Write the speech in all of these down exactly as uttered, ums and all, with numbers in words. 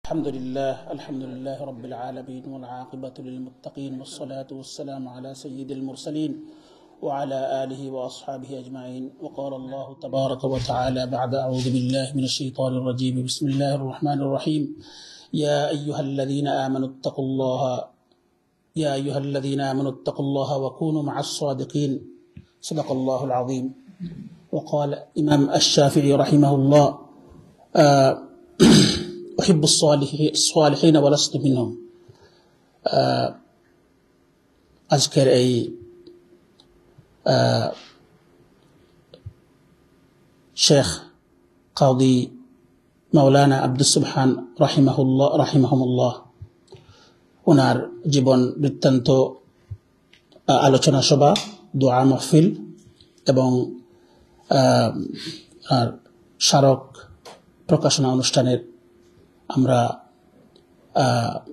الحمد لله، الحمد لله رب العالمين، والعاقبة للمتقين، والصلاة والسلام على سيد المرسلين وعلى آله وأصحابه أجمعين. وقال الله تبارك وتعالى بعد أعوذ بالله من الشيطان الرجيم، بسم الله الرحمن الرحيم. يا أيها الذين آمنوا اتقوا الله يا أيها الذين آمنوا اتقوا الله وكونوا مع الصادقين. صدق الله العظيم. وقال الإمام الشافعي رحمه الله، آه، أحب الصالح-، الصالحين ولست منهم. آه، আজকের এই, আহ, শেখ কাজী মাওলানা আব্দুস সুবহান রাহিমাহুল্লাহ, রাহিমাহুমুল্লাহ, ওনার জীবন বৃত্তান্ত, আহ, আলোচনা সভা, দোয়া মাহফিল এবং, আহ, আর স্মারক প্রকাশনা অনুষ্ঠানের আমরা, আহ,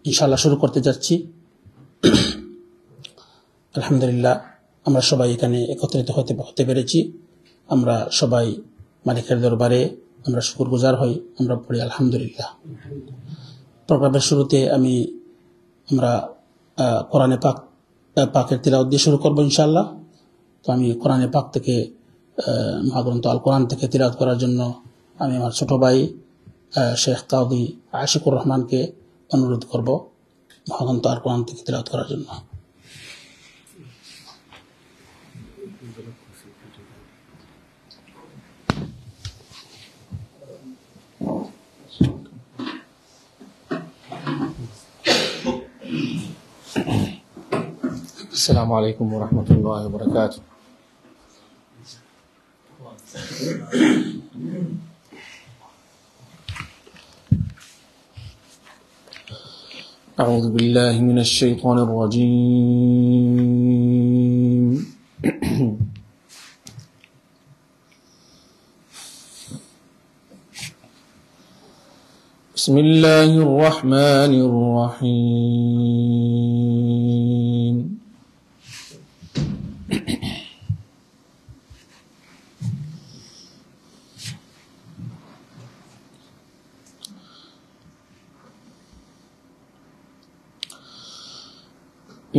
ইনশাআল্লাহ শুরু করতে যাচ্ছি। আলহামদুলিল্লাহ, আমরা সবাই এখানে একত্রিত হতে, হতে পেরেছি। আমরা সবাই মালিকের দরবারে আমরা শুকরগুজার হই, আমরা পড়ি আলহামদুলিল্লাহ। প্রোগ্রামের শুরুতে আমি, আমরা, আহ, কোরআনে পাক, আহ, পাকের তিলাওয়াত দিয়ে শুরু করবো ইনশাআল্লাহ। তো আমি কোরআনে পাক থেকে, আহ, মহাগ্রন্থ আল কোরআন থেকে তিলাওয়াত করার জন্য আমি আমার ছোট ভাই, আহ, শেখ কাজী আশিকুর রহমানকে অনুরোধ করব মহাগ্রন্থ আল কোরআন থেকে তিলাওয়াত করার জন্য। السلام عليكم ورحمة الله وبركاته. أعوذ بالله من الشيطان الرجيم. بسم الله الرحمن الرحيم.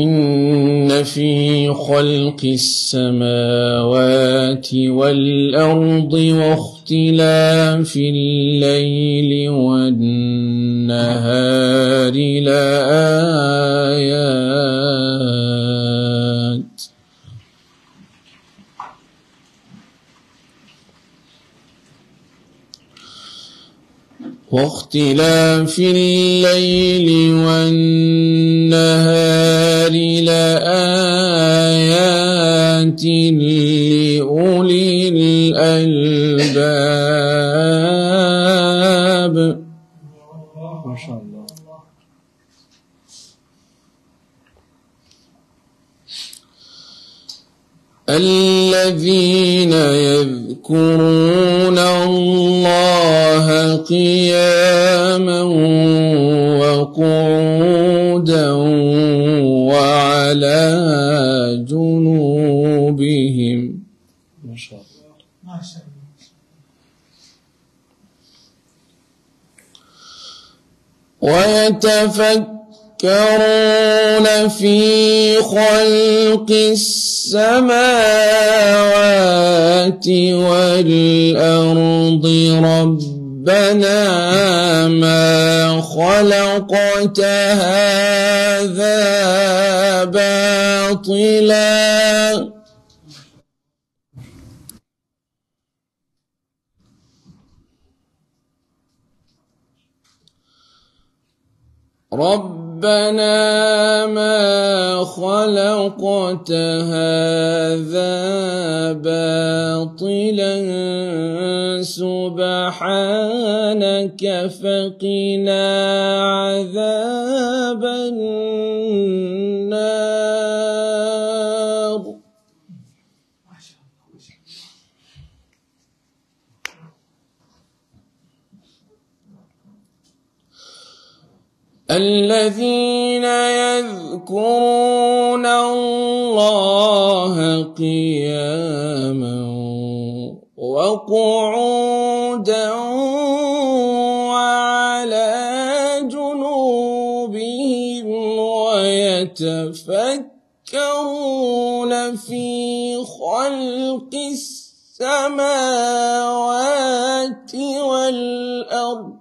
إن في خلق السماوات والأرض واختلاف الليل والنهار لآيات واختلاف الليل والنهار لآيات لأولي الألباب. ما شاء الله. الذين يذكرون الله قياما وقعودا وعلى جنوبهم. ما شاء الله. ويتفكرون في خلق السماوات والأرض ربنا ما خلقت هذا باطلا. ربنا ما خلقت هذا باطلا سبحانك فقنا عذاب النار. الذين يذكرون الله قياما وقعودا يتفكرون في خلق السماوات والأرض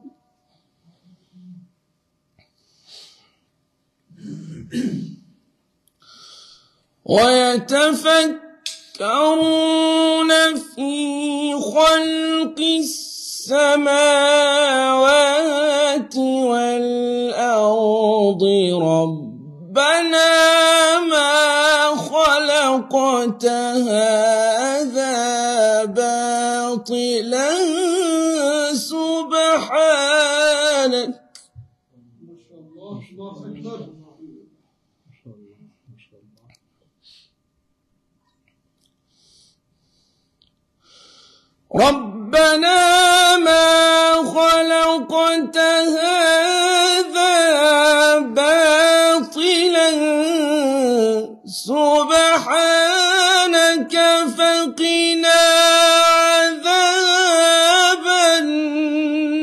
ويتفكرون في خلق السماوات والأرض ربنا ما خلقت هذا باطلا سبحانك. ربنا ما خلقت هذا باطلا سبحانك فقنا عذاب النار.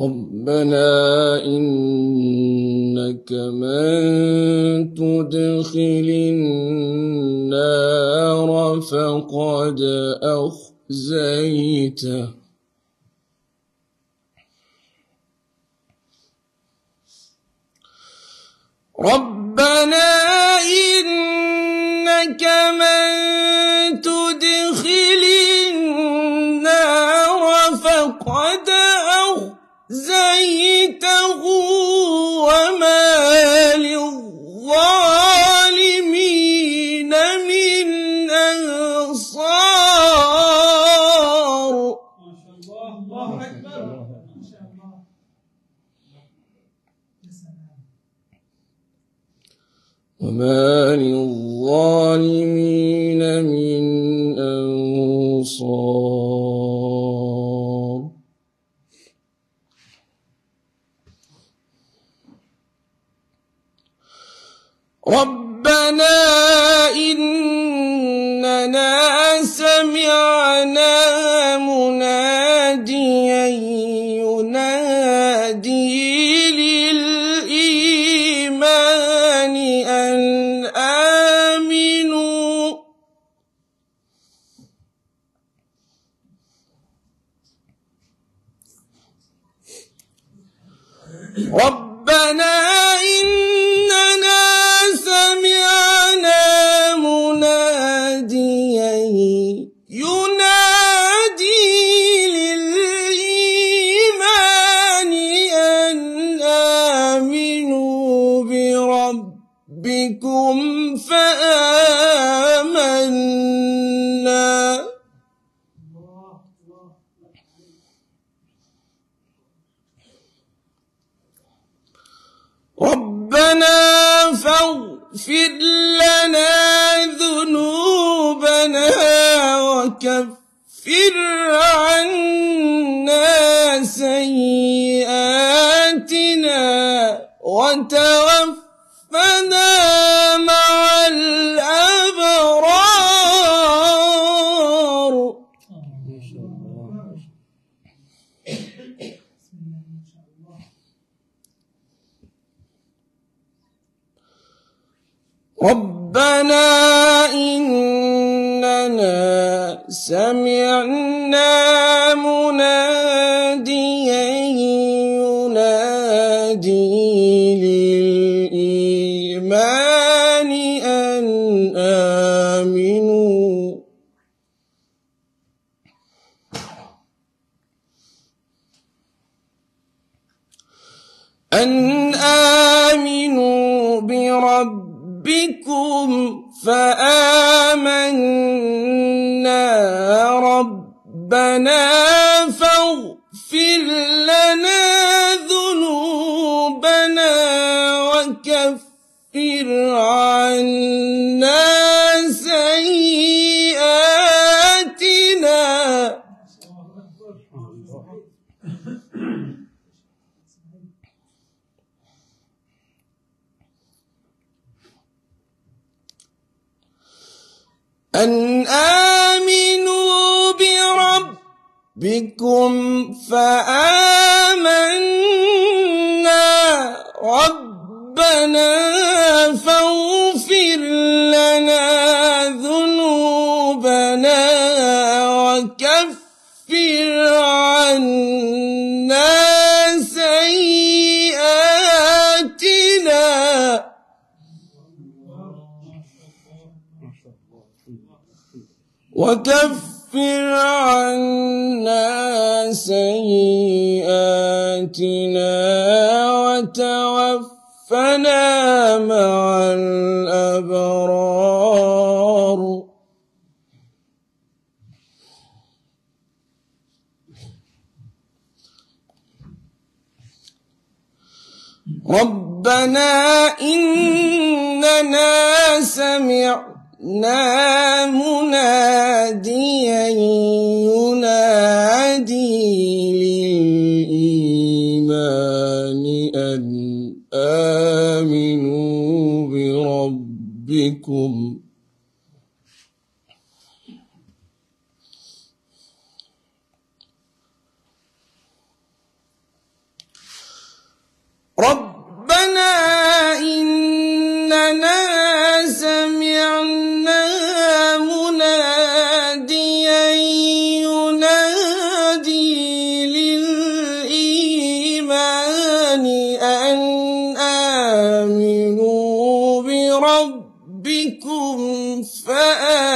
ربنا إنك من تدخل النار فقد أخزيته. ربنا إنك من تدخل النار فقد أخزيته وما للظالمين من أنصار. وما للظالمين من أنصار. ربنا إننا سمعنا مناديا ينادي للإيمان أن آمنوا ربنا إننا سمعنا مناديا ينادي للإيمان أن آمنوا بربكم فآمنا. ربنا فاغفر لنا ذنوبنا وكفر عنا سيئاتنا وتوفنا مع الأبرار. ربنا إننا سمعنا مناديا ينادي للإيمان أن آمنوا أن آمنوا بربكم فآمنا ربنا فاغفر لنا ذنوبنا وكفر عنا سيئاتنا أن بكم فآمنا، ربنا فاغفر لنا ذنوبنا وكفر عنا سيئاتنا، وكفر عنا سيئاتنا وتوفنا مع الأبرار. ربنا إننا سمعنا مناديا ينادي للإيمان أن آمنوا بربكم. ربنا إننا سمعنا مناديا ينادي للإيمان أن آمنوا بربكم فآمنا.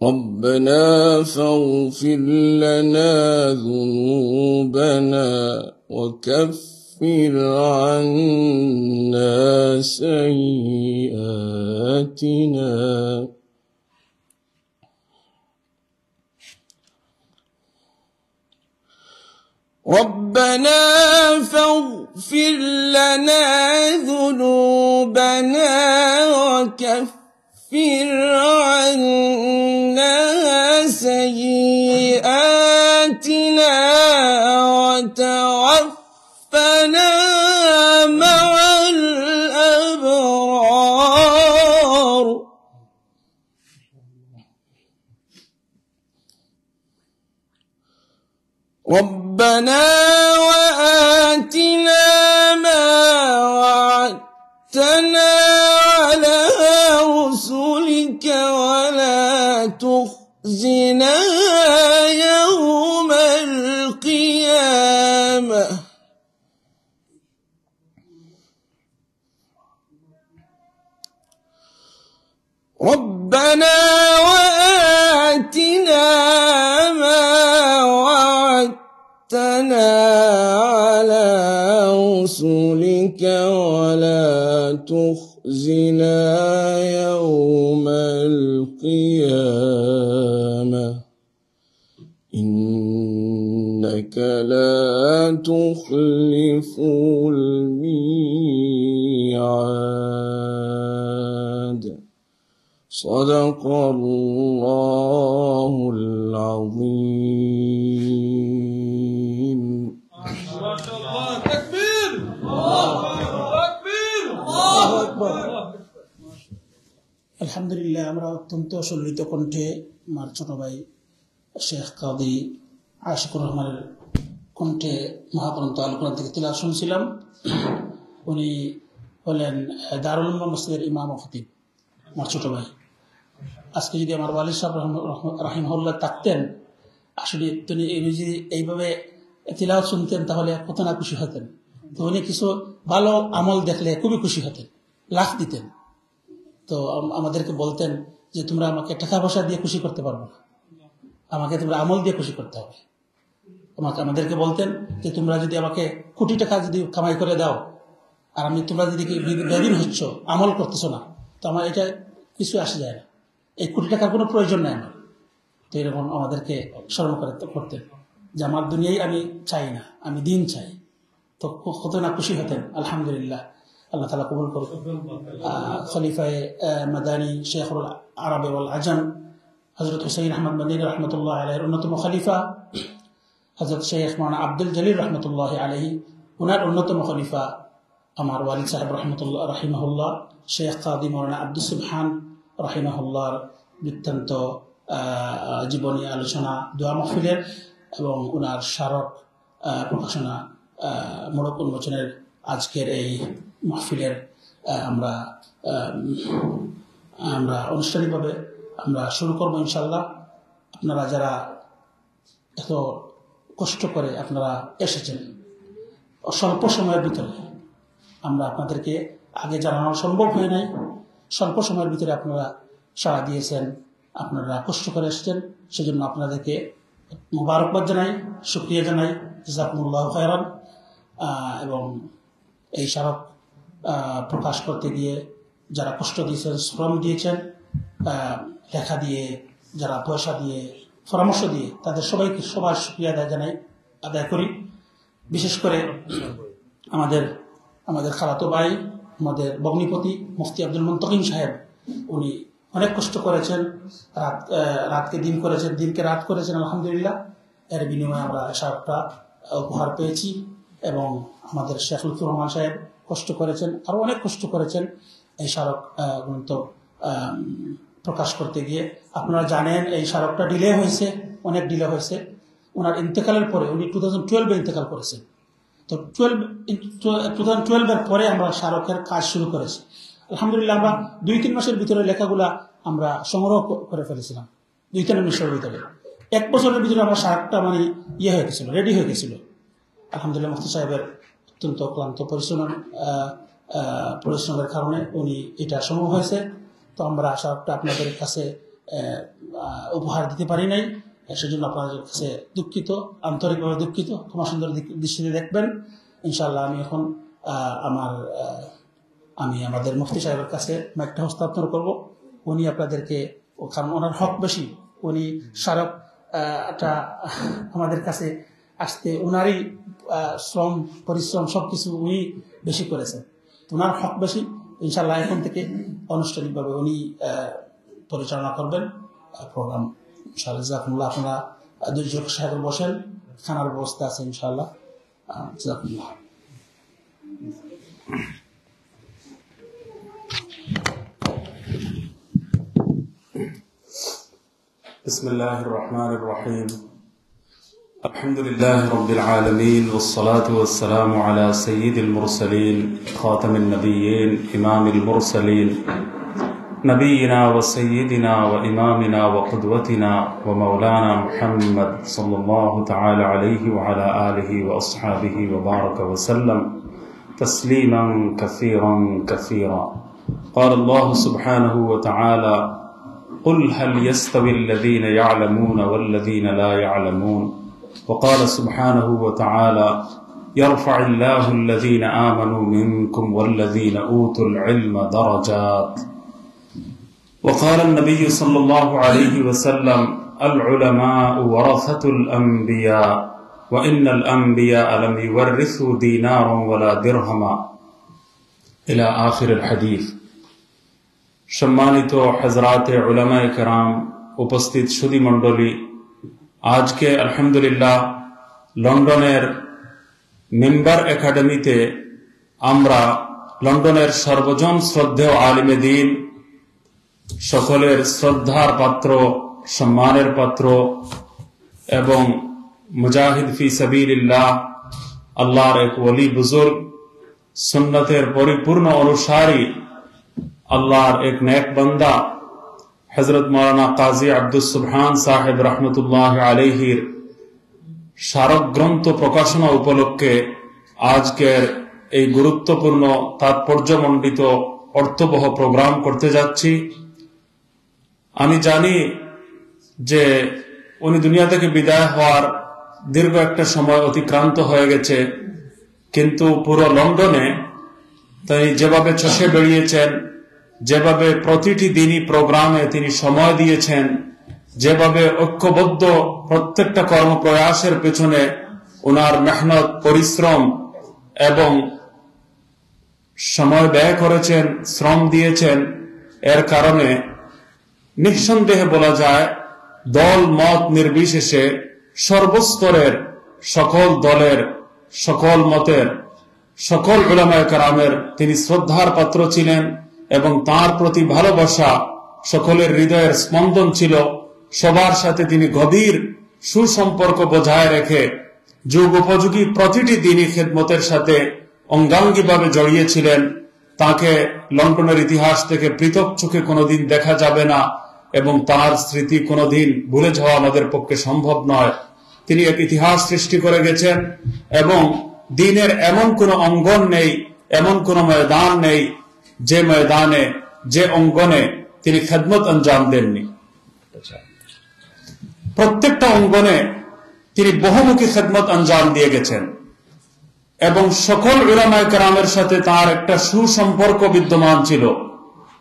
ربنا فاغفر لنا ذنوبنا وكفر عنا سيئاتنا. ربنا فاغفر لنا ذنوبنا وكفر عنا سيئاتنا وتوفنا مع الأبرار. ربنا وآتنا ما وعدتنا على رسلك ولا تخزنا يوم القيامة. ربنا وآتنا ما وعدتنا على رسلك ولا تخزنا يوم القيامة. إنك لا تخلف الميعاد. صدق الله العظيم. ما شاء الله. تكبير. الله أكبر. تكبير. الله أكبر. আলহামদুলিল্লাহ, আমরা অত্যন্ত সুললিত কণ্ঠে আমার ছোট ভাই শেখ কাজী আশিকুর রহমানের কণ্ঠে মহাগ্রন্থ আল কোরআন থেকে তিলাওয়াত শুনছিলাম। উনি হলেন, আহ, দারুল উলুম মসজিদের ইমাম ও খতিব, আমার ছোট ভাই। আজকে যদি আমার ওয়ালিদ সাহেব রহম-, রহম-, রাহিমাহুল্লাহ থাকতেন, আসলে তিনি এই যদি এইভাবে তিলাওয়াত শুনতেন, তাহলে কত না খুশি হতেন। তো উনি কিছু ভালো আমল দেখলে খুবই খুশি হতেন, লাফ দিতেন। তো আম-, আমাদেরকে বলতেন যে, "তোমরা আমাকে টাকা পয়সা দিয়ে খুশি করতে পারবে না, আমাকে তোমরা আমল দিয়ে খুশি করতে হবে।" আমাকে, আমাদেরকে বলতেন যে, "তোমরা যদি আমাকে কোটি টাকা যদি কামাই করে দাও, আর আমি, তোমরা যদি কি বে-, বেদিন হচ্ছ, আমল করতেছো না, তো আমার এটা কিছু আসে যায় না, এই কোটি টাকার কোনো প্রয়োজন নাই আমার।" তো এরকম আমাদেরকে স্মরণ করে, করতেন যে, "আমার দুনিয়াই আমি চাই না, আমি দিন চাই।" তো ক-, কত না খুশি হতেন। আলহামদুলিল্লাহ, আল্লাহ তাআলা কবুল করুন। আহ, খলিফায়ে, আহ, মাদানী, শেখুল আরব ওয়াল আজম, হযরত হুসাইন আহমদ মাদানী রহমতুল্লাহ আলাইহির অন্যতম খলিফা, হযরত শেখ মাওলানা আব্দুল জলিল রহমতুল্লাহ আলাইহি, ওনার অন্যতম খলিফা, আমার ওয়ালিদ সাহেব রহমতুল্লাহ, রাহিমাহুল্লাহ, শেখ কাজী মৌলানা আব্দুস সুবহান রাহিমাহুল্লাহর বৃত্তান্ত, আহ, জীবনী আলোচনা, দোয়া মাহফিলের এবং ওনার স্মারক, আহ, প্রকাশনা, আহ, মোড়ক উন্মোচনের আজকের এই মাহফিলের, আহ, আমরা, আহ, আমরা আনুষ্ঠানিকভাবে আমরা শুরু করবো ইনশাআল্লাহ। আপনারা যারা এত কষ্ট করে আপনারা এসেছেন, স্বল্প সময়ের ভিতরে আমরা আপনাদেরকে আগে জানানো সম্ভব হয় নাই, স্বল্প সময়ের ভিতরে আপনারা সাড়া দিয়েছেন, আপনারা কষ্ট করে এসেছেন, সেজন্য আপনাদেরকে মোবারকবাদ জানাই, শুকরিয়া জানাই, জাযাকুমুল্লাহু খায়রান। আহ, এবং এই স্মারক, আহ, প্রকাশ করতে গিয়ে যারা কষ্ট দিয়েছেন, শ্রম দিয়েছেন, আহ, লেখা দিয়ে, যারা পয়সা দিয়ে, পরামর্শ দিয়ে, তাদের সবাইকে, সবার শুকরিয়া আদায় জানাই, আদায় করি। বিশেষ করে আমাদের, আমাদের খালাতো ভাই, আমাদের ভগ্নিপতি মুফতি আব্দুল মুনতাকিম সাহেব, উনি অনেক কষ্ট করেছেন, রাত, আহ, রাতকে দিন করেছেন, দিনকে রাত করেছেন, আলহামদুলিল্লাহ। এর বিনিময়ে আমরা স্মারকটা উপহার পেয়েছি এবং আমাদের শেখ লুৎফুর রহমান সাহেব কষ্ট করেছেন, আরো অনেক কষ্ট করেছেন এই স্মারক, আহ, গ্রন্থ, আহ, প্রকাশ করতে গিয়ে। আপনারা জানেন এই স্মারকটা ডিলে হয়েছে, অনেক ডিলে হয়েছে। ওনার ইন্তেকালের পরে, উনি টু থাউজেন্ড টুয়েলভে ইন্তেকাল করেছেন, তো টুয়েলভ, টু থাউজেন্ড টুয়েলভের পরে আমরা স্মারকের কাজ শুরু করেছি। আলহামদুলিল্লাহ, আমরা দুই তিন মাসের ভিতরে লেখাগুলা আমরা সংগ্রহ ক-, করে ফেলেছিলাম, দুই তিন মাসের ভিতরে। এক বছরের ভিতরে আমরা স্মারকটা মানে ইয়ে হয়ে গেছিল, রেডি হয়ে গেছিল। আলহামদুলিল্লাহ, মুফতি সাহেবের অত্যন্ত ক্লান্ত পরিশ্রমের, আহ, আহ, পরিশ্রমের কারণে উনি এটা সম্ভব হয়েছে। তো আমরা স্মারকটা আপনাদের কাছে, আহ, আহ, উপহার দিতে পারি নাই, সেজন্য আপনাদের কাছে দুঃখিত, আন্তরিকভাবে দুঃখিত, ক্ষমা সুন্দর দিক-, দৃষ্টিতে দেখবেন। ইনশাআল্লাহ, আমি এখন, আহ, আমার, আহ, আমি আমাদের মুফতি সাহেবের কাছে মাইকটা হস্তান্তর করব। উনি আপনাদেরকে, ও কারণ ওনার হক বেশি, উনি স্মারক, আহ, টা আমাদের কাছে আসতে ওনারই, আহ, শ্রম, পরিশ্রম সবকিছু উনি বেশি করেছেন, তো ওনার হক বেশি। ইনশাআল্লাহ, এখন থেকে আনুষ্ঠানিকভাবে উনি, আহ, পরিচালনা করবেন, আহ, প্রোগ্রাম। ইনশাআল্লাহ, জাযাকুমুল্লাহ। আপনারা, আহ, ধৈর্য সহকারে বসেন, খানার ব্যবস্থা আছে ইনশাআল্লাহ। আহ, জাযাকুমুল্লাহ। بسم الله الرحمن الرحيم. الحمد لله رب العالمين، والصلاة والسلام على سيد المرسلين، خاتم النبيين، إمام المرسلين، نبينا وسيدنا وإمامنا وقدوتنا ومولانا محمد صلى الله تعالى عليه وعلى آله وأصحابه وبارك وسلم تسليما كثيرا كثيرا. قال الله سبحانه وتعالى: قل هل يستوي الذين يعلمون والذين لا يعلمون؟ وقال سبحانه وتعالى: يرفع الله الذين آمنوا منكم والذين أوتوا العلم درجات. وقال النبي صلى الله عليه وسلم: العلماء ورثة الأنبياء، وإن الأنبياء لم يورثوا دينارا ولا درهما، إلى آخر الحديث. সম্মানিত হযরাতে উলামায়ে কেরাম, উপস্থিত সুধী মণ্ডলী, আজকে আলহামদুলিল্লাহ লন্ডনের মেম্বার একাডেমিতে আমরা লন্ডনের সর্বজন শ্রদ্ধেয় আলিমে দ্বীন, সকলের শ্রদ্ধার পাত্র, সম্মানের পাত্র এবং মুজাহিদ ফি সাবিলিল্লাহ, আল্লাহর এক ওলি বুজুর্গ, সুন্নতের পরিপূর্ণ অনুসারী, আল্লাহর এক নেক বান্দা হযরত মাওলানা কাজী আব্দুস সুবহান সাহেব রহমতুল্লাহ আলাইহির স্মারক গ্রন্থ প্রকাশনা উপলক্ষে আজকের এই গুরুত্বপূর্ণ তাৎপর্যমণ্ডিত অর্থবহ প্রোগ্রাম করতে যাচ্ছি। আমি জানি যে উনি দুনিয়া থেকে বিদায় হওয়ার দীর্ঘ একটা সময় অতিক্রান্ত হয়ে গেছে, কিন্তু পুরো লন্ডনে তিনি যেভাবে চষে বেড়িয়েছেন, যেভাবে প্রতিটি দিনই প্রোগ্রামে তিনি সময় দিয়েছেন, যেভাবে ঐক্যবদ্ধ প্রত্যেকটা কর্মপ্রয়াসের পেছনে ওনার মেহনত, পরিশ্রম এবং সময় ব্যয় করেছেন, শ্রম দিয়েছেন, এর কারণে নিঃসন্দেহে বলা যায়, দল মত নির্বিশেষে সর্বস্তরের, সকল দলের, সকল মতের সকল উলামায়ে কেরামের তিনি শ্রদ্ধার পাত্র ছিলেন এবং তার প্রতি ভালোবাসা সকলের হৃদয়ের স্পন্দন ছিল। সবার সাথে তিনি গভীর সুসম্পর্ক বজায় রেখে যুগ উপযোগী প্রতিটি দিনই খেদমতের সাথে অঙ্গাঙ্গিভাবে জড়িয়ে ছিলেন। তাকে লন্ডনের ইতিহাস থেকে পৃথক চোখে কোনোদিন দেখা যাবে না এবং তার স্মৃতি কোনোদিন ভুলে যাওয়া আমাদের পক্ষে সম্ভব নয়। তিনি এক ইতিহাস সৃষ্টি করে গেছেন এবং দ্বীনের এমন কোনো অঙ্গন নেই, এমন কোনো ময়দান নেই, যে ময়দানে, যে অঙ্গনে তিনি খেদমত আঞ্জাম দেননি। প্রত্যেকটা অঙ্গনে তিনি বহুমুখী খেদমত আঞ্জাম দিয়ে গেছেন এবং সকল উলামায়ে কেরামের সাথে তার একটা সুসম্পর্ক বিদ্যমান ছিল।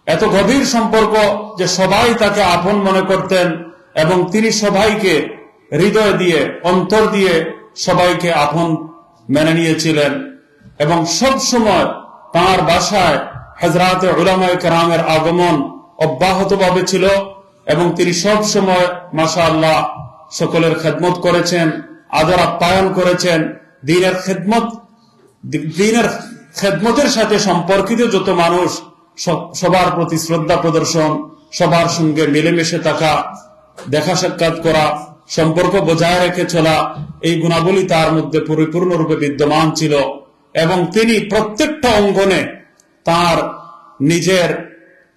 এত গভীর সম্পর্ক যে সবাই তাকে আপন মনে করতেন এবং তিনি সবাইকে হৃদয় দিয়ে, অন্তর দিয়ে সবাইকে আপন মেনে নিয়েছিলেন। এবং সব সময় তার বাসায় হযরতে উলামায়ে কেরামের আগমন অব্যাহতভাবে ছিল এবং তিনি সব সময়, মাশাআল্লাহ, সকলের খেদমত করেছেন, আদর আপ্যায়ন করেছেন। দ্বীনের খেদমত, দ্বীনের খেদমতের সাথে সম্পর্কিত যত মানুষ, সব, সবার প্রতি শ্রদ্ধা প্রদর্শন, সবার সঙ্গে মিলেমিশে থাকা, দেখা সাক্ষাৎ করা, সম্পর্ক বজায় রেখে চলা, এই গুণাবলী তার মধ্যে পরিপূর্ণরূপে বিদ্যমান ছিল। এবং তিনি প্রত্যেকটা অঙ্গনে তার নিজের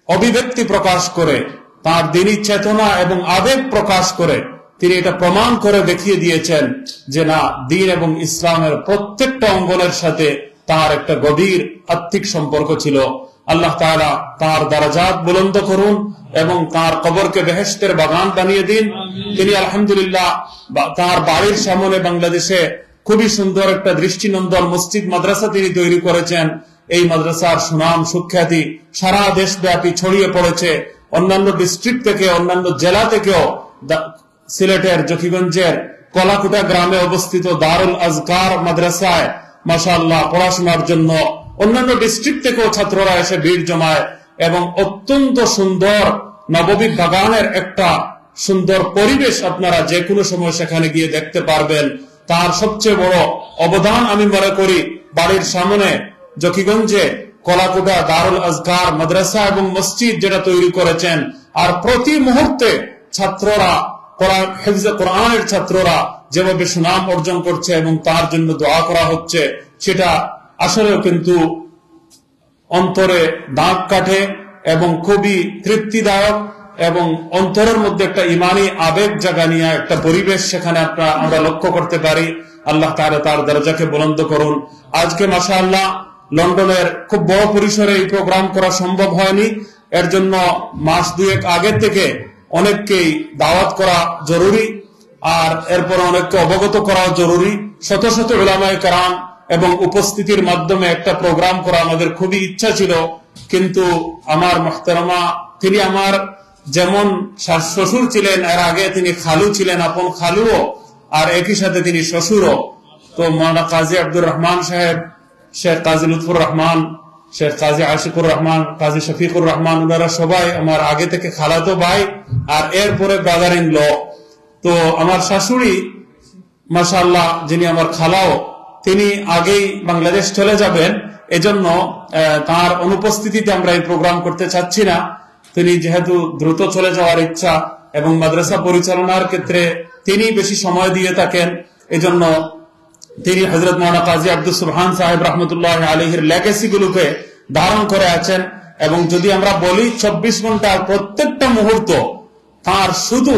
অভিব্যক্তি প্রকাশ করে, তার দ্বীনি চেতনা এবং আবেগ প্রকাশ করে তিনি এটা প্রমাণ করে দেখিয়ে দিয়েছেন যে না, দ্বীন এবং ইসলামের প্রত্যেকটা অঙ্গনের সাথে তার একটা গভীর আত্মিক সম্পর্ক ছিল। আল্লাহ তাআলা তার দারাজাত বুলন্দ করুন এবং তার কবরকে বেহেশতের বাগান বানিয়ে দিন। তিনি আলহামদুলিল্লাহ বা-, তার বাড়ির সামনে বাংলাদেশে খুবই সুন্দর একটা দৃষ্টিনন্দন মসজিদ মাদ্রাসা তিনি তৈরি করেছেন। এই মাদ্রাসার সুনাম সুখ্যাতি সারা দেশব্যাপী ছড়িয়ে পড়েছে। অন্যান্য ডিস্ট্রিক্ট থেকে, অন্যান্য জেলা থেকেও দা-, সিলেটের জকিগঞ্জের কলাকুটা গ্রামে অবস্থিত দারুল আজকার মাদ্রাসায় মাশাআল্লাহ পড়াশোনার জন্য অন্যান্য ডিস্ট্রিক্ট থেকেও ছাত্ররা এসে ভিড় জমায় এবং অত্যন্ত সুন্দর নববী বাগানের একটা সুন্দর পরিবেশ আপনারা যে কোনো সময় সেখানে গিয়ে দেখতে পারবেন। তার সবচেয়ে বড় অবদান আমি মনে করি বাড়ির সামনে জকিগঞ্জে কলাকুটা দারুল আজকার মাদ্রাসা এবং মসজিদ যেটা তৈরি করেছেন, আর প্রতি মুহূর্তে ছাত্ররা কোরআন, হিফজে কোরআনের ছাত্ররা যেভাবে সুনাম অর্জন করছে এবং তার জন্য দোয়া করা হচ্ছে, সেটা আসলেও কিন্তু অন্তরে দাগ কাটে এবং খুবই তৃপ্তিদায়ক এবং অন্তরের মধ্যে একটা ইমানি আবেগ জাগানিয়া একটা পরিবেশ সেখানে আমরা, আমরা লক্ষ্য করতে পারি। আল্লাহ তাআলা তার দরজাকে বুলন্দ করুন। আজকে মাশাআল্লাহ লন্ডনের খুব বড় পরিসরে এই প্রোগ্রাম করা সম্ভব হয়নি, এর জন্য মাস দুয়েক আগে থেকে অনেককেই দাওয়াত করা জরুরি। আর এরপর অনেককে অবগত করাও জরুরি। শত শত উলামায়ে কেরাম এবং উপস্থিতির মাধ্যমে একটা প্রোগ্রাম করা আমাদের খুবই ইচ্ছা ছিল, কিন্তু আমার মুহতারামা তিনি আমার যেমন শা-, শ্বশুর ছিলেন, এর আগে তিনি খালু ছিলেন, আপন খালুও, আর একই সাথে তিনি শ্বশুরও। তো মাওলানা কাজী আব্দুর রহমান সাহেব, শেখ কাজী লুৎফুর রহমান, শেখ কাজী আশিকুর রহমান, কাজী শফিকুর রহমান, ওনারা সবাই আমার আগে থেকে খালাতো ভাই, আর এরপরে ব্রাদার ইন ল। তো আমার শাশুড়ি, মাশাআল্লাহ, যিনি আমার খালাও, তিনি আগেই বাংলাদেশ চলে যাবেন, এজন্য আহ, তার অনুপস্থিতিতে আমরা এই প্রোগ্রাম করতে চাচ্ছি না। তিনি যেহেতু দ্রুত চলে যাওয়ার ইচ্ছা এবং মাদ্রাসা পরিচালনার ক্ষেত্রে তিনি বেশি সময় দিয়ে থাকেন, এজন্য তিনি হযরত মাওলানা কাজী আব্দুস সুবহান সাহেব রহমতুল্লাহ আলাইহির লেগেসি গুলোকে ধারণ করে আছেন। এবং যদি আমরা বলি, চব্বিশ ঘন্টার প্রত্যেকটা মুহূর্ত তার শুধু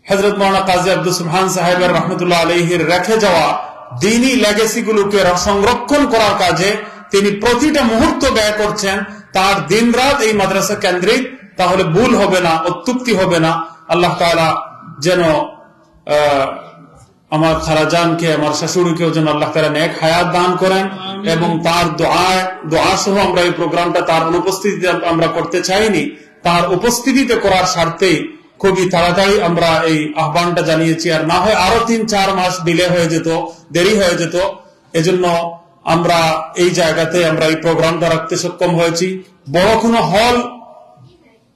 হযরত মাওলানা কাজী আব্দুস সুবহান সাহেবের রহমতুল্লাহ আলাইহির রেখে যাওয়া দ্বীনি লেগেসি গুলোকে র-, সংরক্ষণ করার কাজে তিনি প্রতিটা মুহূর্ত ব্যয় করছেন। তার দিনরাত এই মাদ্রাসা কেন্দ্রিক, তাহলে ভুল হবে না, অত্যুক্তি হবে না। আল্লাহ তাআলা যেন, আহ, আমার খালাজানকে, আমার শাশুড়িকেও যেন আল্লাহ তাআলা নেক হায়াত দান করেন এবং তার দোয়া, দোয়া সহ আমরা এই প্রোগ্রামটা তার অনুপস্থিতিতে আমরা করতে চাইনি, তার উপস্থিতিতে করার স্বার্থেই খুবই তাড়াতাড়ি আমরা এই আহ্বানটা জানিয়েছি। আর না হয় আরো তিন চার মাস ডিলে হয়ে যেত, দেরি হয়ে যেত। এজন্য আমরা এই জায়গাতে আমরা এই প্রোগ্রামটা রাখতে সক্ষম হয়েছি। বড় কোনো হল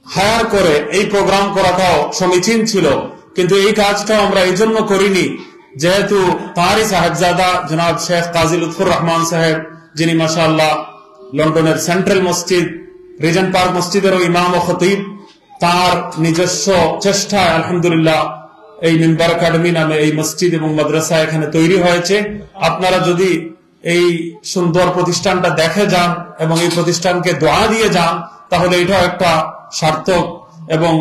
হায়ার করে এই প্রোগ্রাম করাটাও সমীচীন ছিল, কিন্তু এই কাজটাও আমরা এই জন্য করিনি, যেহেতু তারই সাহেবজাদা জনাব শেখ কাজী লুৎফুর রহমান সাহেব যিনি মাশাআল্লাহ লন্ডনের সেন্ট্রাল মসজিদ, রিজেন্ট পার্ক মসজিদেরও ইমাম ও খতিব। তার নিজস্ব চেষ্টায় আলহামদুলিল্লাহ এই মিম্বার একাডেমি নামে এই মসজিদ এবং মাদ্রাসা এখানে তৈরি হয়েছে। আপনারা যদি এই সুন্দর প্রতিষ্ঠানটা দেখে যান এবং এই প্রতিষ্ঠানকে দোয়া দিয়ে যান, তাহলে এটাও একটা সার্থক এবং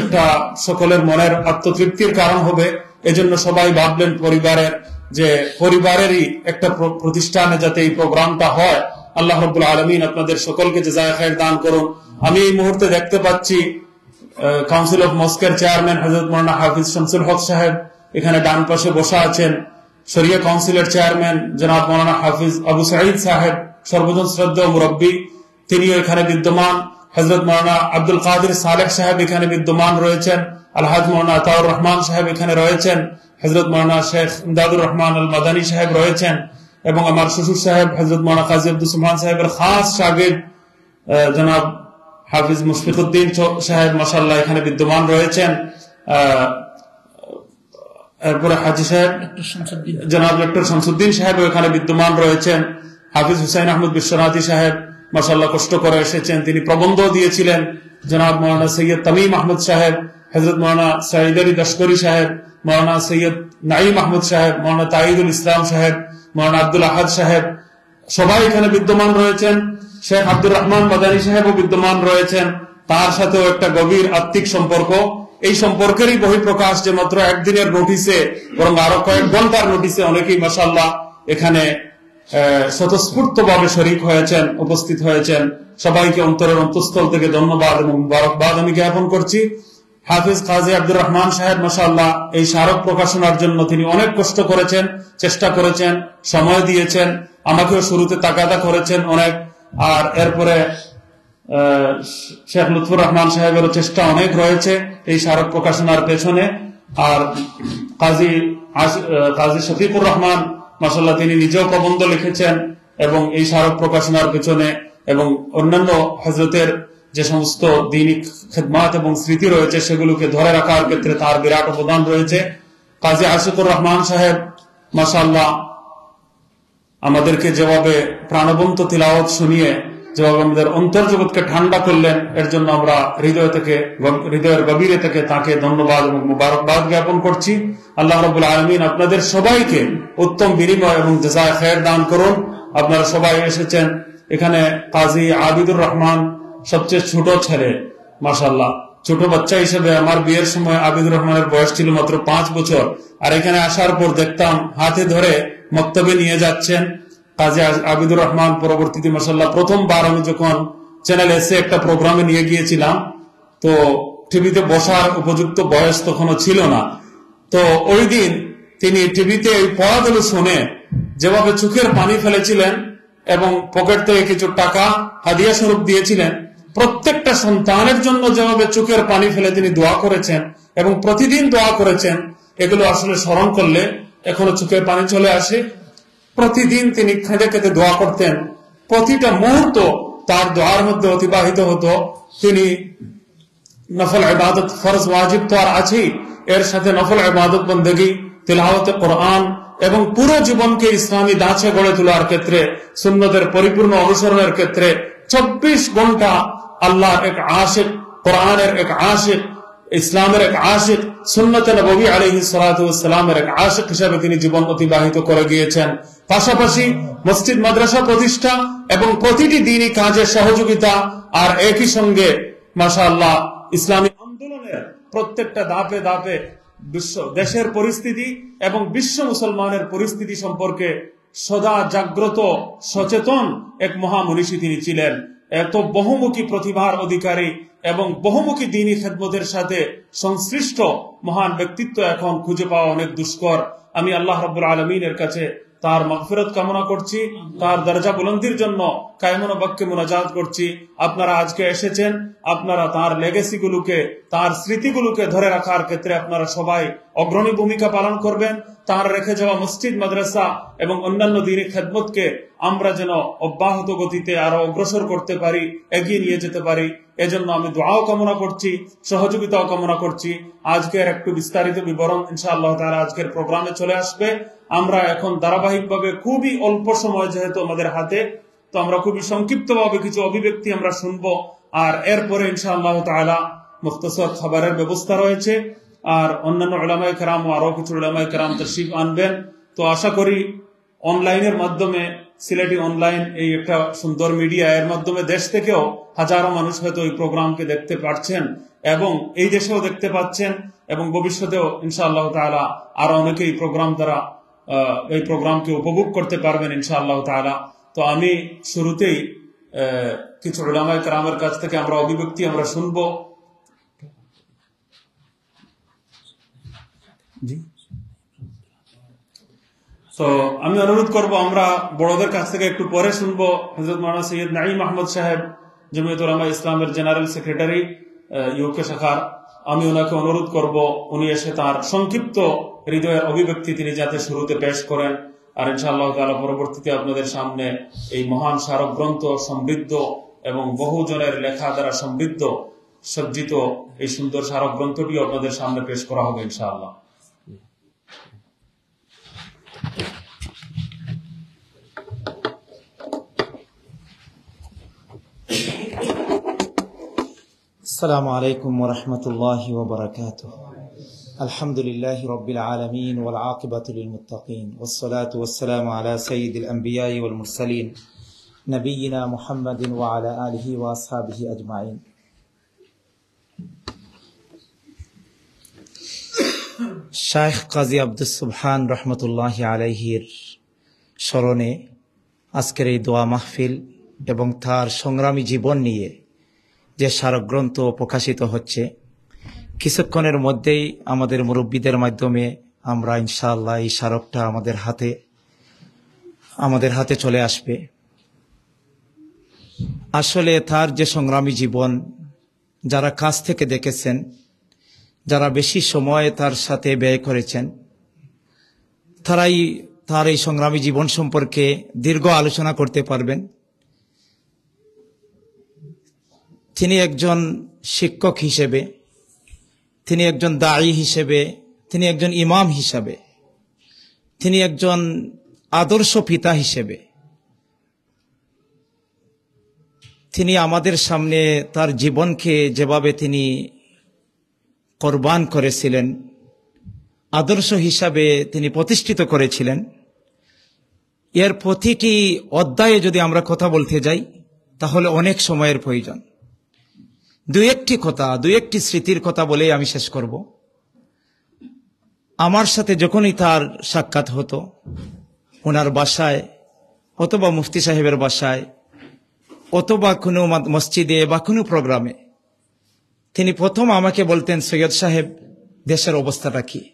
একটা সকলের মনের আত্মতৃপ্তির কারণ হবে। এজন্য সবাই ভাবলেন পরিবারের, যে পরিবারেরই একটা প্র-, প্রতিষ্ঠানে যাতে এই প্রোগ্রামটা হয়। আল্লাহ রাব্বুল আলামিন আপনাদের সকলকে জাযায়ে খায়ের দান করুন। আমি এই মুহূর্তে দেখতে পাচ্ছি কাউন্সিল অফ মস্কের চেয়ারম্যান হযরত মাওলানা হাফিজ শামসুল হক সাহেব এখানে ডান পাশে বসা আছেন, শরিয়া কাউন্সিলের চেয়ারম্যান জনাব মাওলানা হাফিজ আবু সাঈদ সাহেব, সর্বজন শ্রদ্ধেয় মুরব্বী, তিনিও এখানে বিদ্যমান। হযরত মাওলানা আব্দুল কাদির সালেহ সাহেব এখানে বিদ্যমান রয়েছেন, আলহাজ মাওলানা আতাউর রহমান সাহেব এখানে রয়েছেন, হযরত মাওলানা শেখ ইমদাদুর রহমান আল মাদানী সাহেব রয়েছেন, এবং আমার শ্বশুর সাহেব হযরত মাওলানা কাজী আব্দুস সোবহান সাহেবের খাস শাগির্দ, আহ, জনাব হাফিজ মুশফিকুদ্দিন চ-, সাহেব মাশাআল্লাহ এখানে বিদ্যমান রয়েছেন। আহ, এরপরে হাজী সাহেব, ডক্টর শামসুদ্দিন। জনাব ডক্টর শামসুদ্দিন সাহেব এখানে বিদ্যমান রয়েছেন। হাফিজ হুসাইন আহমদ বিশ্বনাথী সাহেব মাশাআল্লাহ কষ্ট করে এসেছেন, তিনি প্রবন্ধ দিয়েছিলেন। জনাব মাওলানা সৈয়দ তামিম আহমদ সাহেব, হযরত মাওলানা সাঈদ আলী লস্করি সাহেব, মাওলানা সৈয়দ নাঈম আহমদ সাহেব, মাওলানা তাইদুল ইসলাম সাহেব, মাওলানা আব্দুল আহাদ সাহেব, সবাই এখানে বিদ্যমান রয়েছেন। শেখ আব্দুর রহমান মাদানী সাহেবও বিদ্যমান রয়েছেন, তার সাথেও একটা গভীর আত্মিক সম্পর্ক। এই সম্পর্কেরই বহিঃপ্রকাশ যে মাত্র একদিনের নোটিশে, বরং আরো কয়েক ঘন্টার নোটিশে অনেকেই মাশাআল্লাহ এখানে, আহ, স্বতঃস্ফূর্তভাবে শরিক হয়েছেন, উপস্থিত হয়েছেন। সবাইকে অন্তরের অন্তঃস্থল থেকে ধন্যবাদ এবং মুবারকবাদ আমি জ্ঞাপন করছি। হাফিজ কাজী আব্দুর রহমান সাহেব মাশাআল্লাহ এই স্মারক প্রকাশনার জন্য তিনি অনেক কষ্ট করেছেন, চেষ্টা করেছেন, সময় দিয়েছেন, আমাকেও শুরুতে তাগাদা করেছেন অনেক। আর এরপরে, আহ, শেখ লুৎফুর রহমান সাহেবেরও চেষ্টা অনেক রয়েছে এই স্মারক প্রকাশনার পেছনে। আর কাজী আশ-, আহ, কাজী শফিকুর রহমান মাশাআল্লাহ তিনি নিজেও প্রবন্ধ লিখেছেন এবং এই স্মারক প্রকাশনার পেছনে এবং অন্যান্য হযরতের যে সমস্ত দিনী খেদমাত এবং স্মৃতি রয়েছে সেগুলোকে ধরে রাখার ক্ষেত্রে তার বিরাট অবদান রয়েছে। কাজী আশিকুর রহমান সাহেব মাশাআল্লাহ আমাদেরকে যেভাবে প্রাণবন্ত তিলাওয়াত শুনিয়ে যেভাবে আমাদের অন্তর জগৎকে ঠান্ডা করলেন, এর জন্য আমরা হৃদয় থেকে, গভ-, হৃদয়ের গভীরে থেকে তাকে ধন্যবাদ এবং মুবারকবাদ জ্ঞাপন করছি। আল্লাহ রাব্বুল আলামিন আপনাদের সবাইকে উত্তম বিনিময় এবং জাযায়ে খায়ের দান করুন। আপনারা সবাই এসেছেন এখানে। কাজী আবিদুর রহমান সবচেয়ে ছোট ছেলে, মাশাআল্লাহ। ছোট বাচ্চা হিসেবে আমার বিয়ের সময় আবিদুর রহমানের বয়স ছিল মাত্র পাঁচ বছর, আর এখানে আসার পর দেখতাম হাতে ধরে মক্তবে নিয়ে যাচ্ছেন। কাজী আজ-, আবিদুর রহমান পরবর্তীতে মাশাআল্লাহ প্রথমবার আমি যখন চ্যানেল এসে একটা প্রোগ্রামে নিয়ে গিয়েছিলাম, তো টিভিতে বসার উপযুক্ত বয়স তখনও ছিল না। তো ওই দিন তিনি টিভিতে এই পড়াগুলো শুনে যেভাবে চোখের পানি ফেলেছিলেন এবং পকেট থেকে কিছু টাকা হাদিয়া স্বরূপ দিয়েছিলেন, প্রত্যেকটা সন্তানের জন্য যেভাবে চোখের পানি ফেলে তিনি দোয়া করেছেন এবং প্রতিদিন দোয়া করেছেন, এগুলো আসলে স্মরণ করলে এখনো চোখের পানি চলে আসে। প্রতিদিন তিনি কেঁদে কেঁদে দোয়া করতেন, প্রতিটা মুহূর্ত তার দোয়ার মধ্যে অতিবাহিত হতো। তিনি নফল ইবাদত, ফরজ ওয়াজিব তো আর আছেই, এর সাথে নফল ইবাদত বন্দেগী, তিলাওয়াতে কোরআন এবং পুরো জীবনকে ইসলামী ধাঁচে গড়ে তোলার ক্ষেত্রে, সুন্নতের পরিপূর্ণ অনুসরণের ক্ষেত্রে চব্বিশ ঘন্টা আল্লাহর এক আশিক, কোরআনের এক আশিক, ইসলামের এক আশিক, সুন্নতে নববী আলাইহিস সালাতু ওয়াস সালামের এক আশিক হিসাবে তিনি জীবন অতিবাহিত করে গিয়েছেন। পাশাপাশি মসজিদ মাদ্রাসা প্রতিষ্ঠা এবং প্রতিটি দিনই কাজে সহযোগিতা, আর একই সঙ্গে মাশাআল্লাহ ইসলামী আন্দোলনের প্রত্যেকটা ধাপে ধাপে বিশ্ব, দেশের পরিস্থিতি এবং বিশ্ব মুসলমানের পরিস্থিতি সম্পর্কে সদা জাগ্রত, সচেতন এক মহামনীষী তিনি ছিলেন। এত বহুমুখী প্রতিভার অধিকারী এবং বহুমুখী দিনী খেদমতের সাথে সংশ্লিষ্ট মহান ব্যক্তিত্ব এখন খুঁজে পাওয়া অনেক দুষ্কর। আমি আল্লাহ রাব্বুল আলামিনের কাছে তার মাগফিরাত কামনা করছি, তার দরজা বুলন্দির জন্য কায়মনো বাক্যে মুনাজাত করছি। আপনারা আজকে এসেছেন, আপনারা তার লেগেসিগুলোকে, তার স্মৃতিগুলোকে ধরে রাখার ক্ষেত্রে আপনারা সবাই অগ্রণী ভূমিকা পালন করবেন। তার রেখে যাওয়া মসজিদ, মাদ্রাসা এবং অন্যান্য দিনী খেদমতকে আমরা যেন অব্যাহত গতিতে আরো অগ্রসর করতে পারি, এগিয়ে নিয়ে যেতে পারি। এজন্য আমি দোয়াও কামনা করছি, সহযোগিতাও কামনা করছি। আজকের একটু বিস্তারিত বিবরণ ইনশাআল্লাহ তাআলা আজকের প্রোগ্রামে চলে আসবে। আমরা এখন ধারাবাহিকভাবে খুবই অল্প সময় যেহেতু আমাদের হাতে, তো আমরা খুবই সংক্ষিপ্তভাবে কিছু অভিব্যক্তি আমরা শুনবো, আর এরপরে ইনশাআল্লাহ তাআলা মুখতসর খাবারের ব্যবস্থা রয়েছে। আর অন্যান্য উলামায়ে কেরাম ও আরো কিছু উলামায়ে কেরাম তশরিফ আনবেন। তো আশা করি অনলাইনের মাধ্যমে, সিলেটি অনলাইন এই একটা সুন্দর মিডিয়া, এর মাধ্যমে দেশ থেকেও হাজারো মানুষ হয়তো এই প্রোগ্রামকে দেখতে পারছেন এবং এই দেশেও দেখতে পাচ্ছেন এবং ভবিষ্যতেও ইনশাআল্লাহ তাআলা আরো অনেকে এই প্রোগ্রাম দ্বারা, আহ, এই প্রোগ্রামকে উপভোগ করতে পারবেন ইনশাআল্লাহ তাআলা। তো আমি শুরুতেই, আহ, কিছু উলামায়ে কেরামের কাছ থেকে আমরা অভিব্যক্তি আমরা শুনবো। জি। তো আমি অনুরোধ করব, আমরা বড়দের কাছ থেকে একটু পরে শুনবো হযরত মাওলানা সৈয়দ নাঈম আহমদ সাহেব, জমিয়ত উলামা ইসলামের জেনারেল সেক্রেটারি, আহ, ইউকে শাখার। আমি ওনাকে অনুরোধ করব, উনি এসে তার সংক্ষিপ্ত হৃদয়ের অভিব্যক্তি তিনি যাতে শুরুতে পেশ করেন। আর ইনশাআল্লাহ তাআলা পরবর্তীতে আপনাদের সামনে এই মহান স্মারক গ্রন্থ সমৃদ্ধ এবং বহু জনের লেখা দ্বারা সমৃদ্ধ সজ্জিত এই সুন্দর স্মারক গ্রন্থটিও আপনাদের সামনে পেশ করা হবে ইনশাআল্লাহ। السلام عليكم ورحمة الله وبركاته. الحمد لله رب العالمين والعاقبة للمتقين والصلاة والسلام على سيد الأنبياء والمرسلين نبينا محمد وعلى آله وأصحابه أجمعين. শাইখ কাজী আব্দুস সুবহান রহমতুল্লাহি আলাইহির স্মরণে আজকের এই দোয়া মাহফিল এবং তার সংগ্রামী জীবন নিয়ে যে স্মারক গ্রন্থ প্রকাশিত হচ্ছে, কিছুক্ষণের মধ্যেই আমাদের মুরব্বীদের মাধ্যমে আমরা ইনশাআল্লাহ এই স্মারকটা আমাদের হাতে, আমাদের হাতে চলে আসবে। আসলে তার যে সংগ্রামী জীবন, যারা কাছ থেকে দেখেছেন, যারা বেশি সময় তার সাথে ব্যয় করেছেন, তারাই তার এই সংগ্রামী জীবন সম্পর্কে দীর্ঘ আলোচনা করতে পারবেন। তিনি একজন শিক্ষক হিসেবে, তিনি একজন দায়ী হিসেবে, তিনি একজন ইমাম হিসাবে, তিনি একজন আদর্শ পিতা হিসেবে তিনি আমাদের সামনে তার জীবনকে যেভাবে তিনি কোরবান করেছিলেন, আদর্শ হিসাবে তিনি প্রতিষ্ঠিত করেছিলেন, এর প্রতিটি অধ্যায়ে যদি আমরা কথা বলতে যাই, তাহলে অনেক সময়ের প্রয়োজন। দুই একটি কথা, দুই একটি স্মৃতির কথা বলেই আমি শেষ করব। আমার সাথে যখনই তার সাক্ষাৎ হতো, ওনার বাসায় অথবা মুফতি সাহেবের বাসায় অথবা কোনো মা-, মসজিদে বা কোনো প্রোগ্রামে, তিনি প্রথম আমাকে বলতেন, "সৈয়দ সাহেব, দেশের অবস্থাটা কি?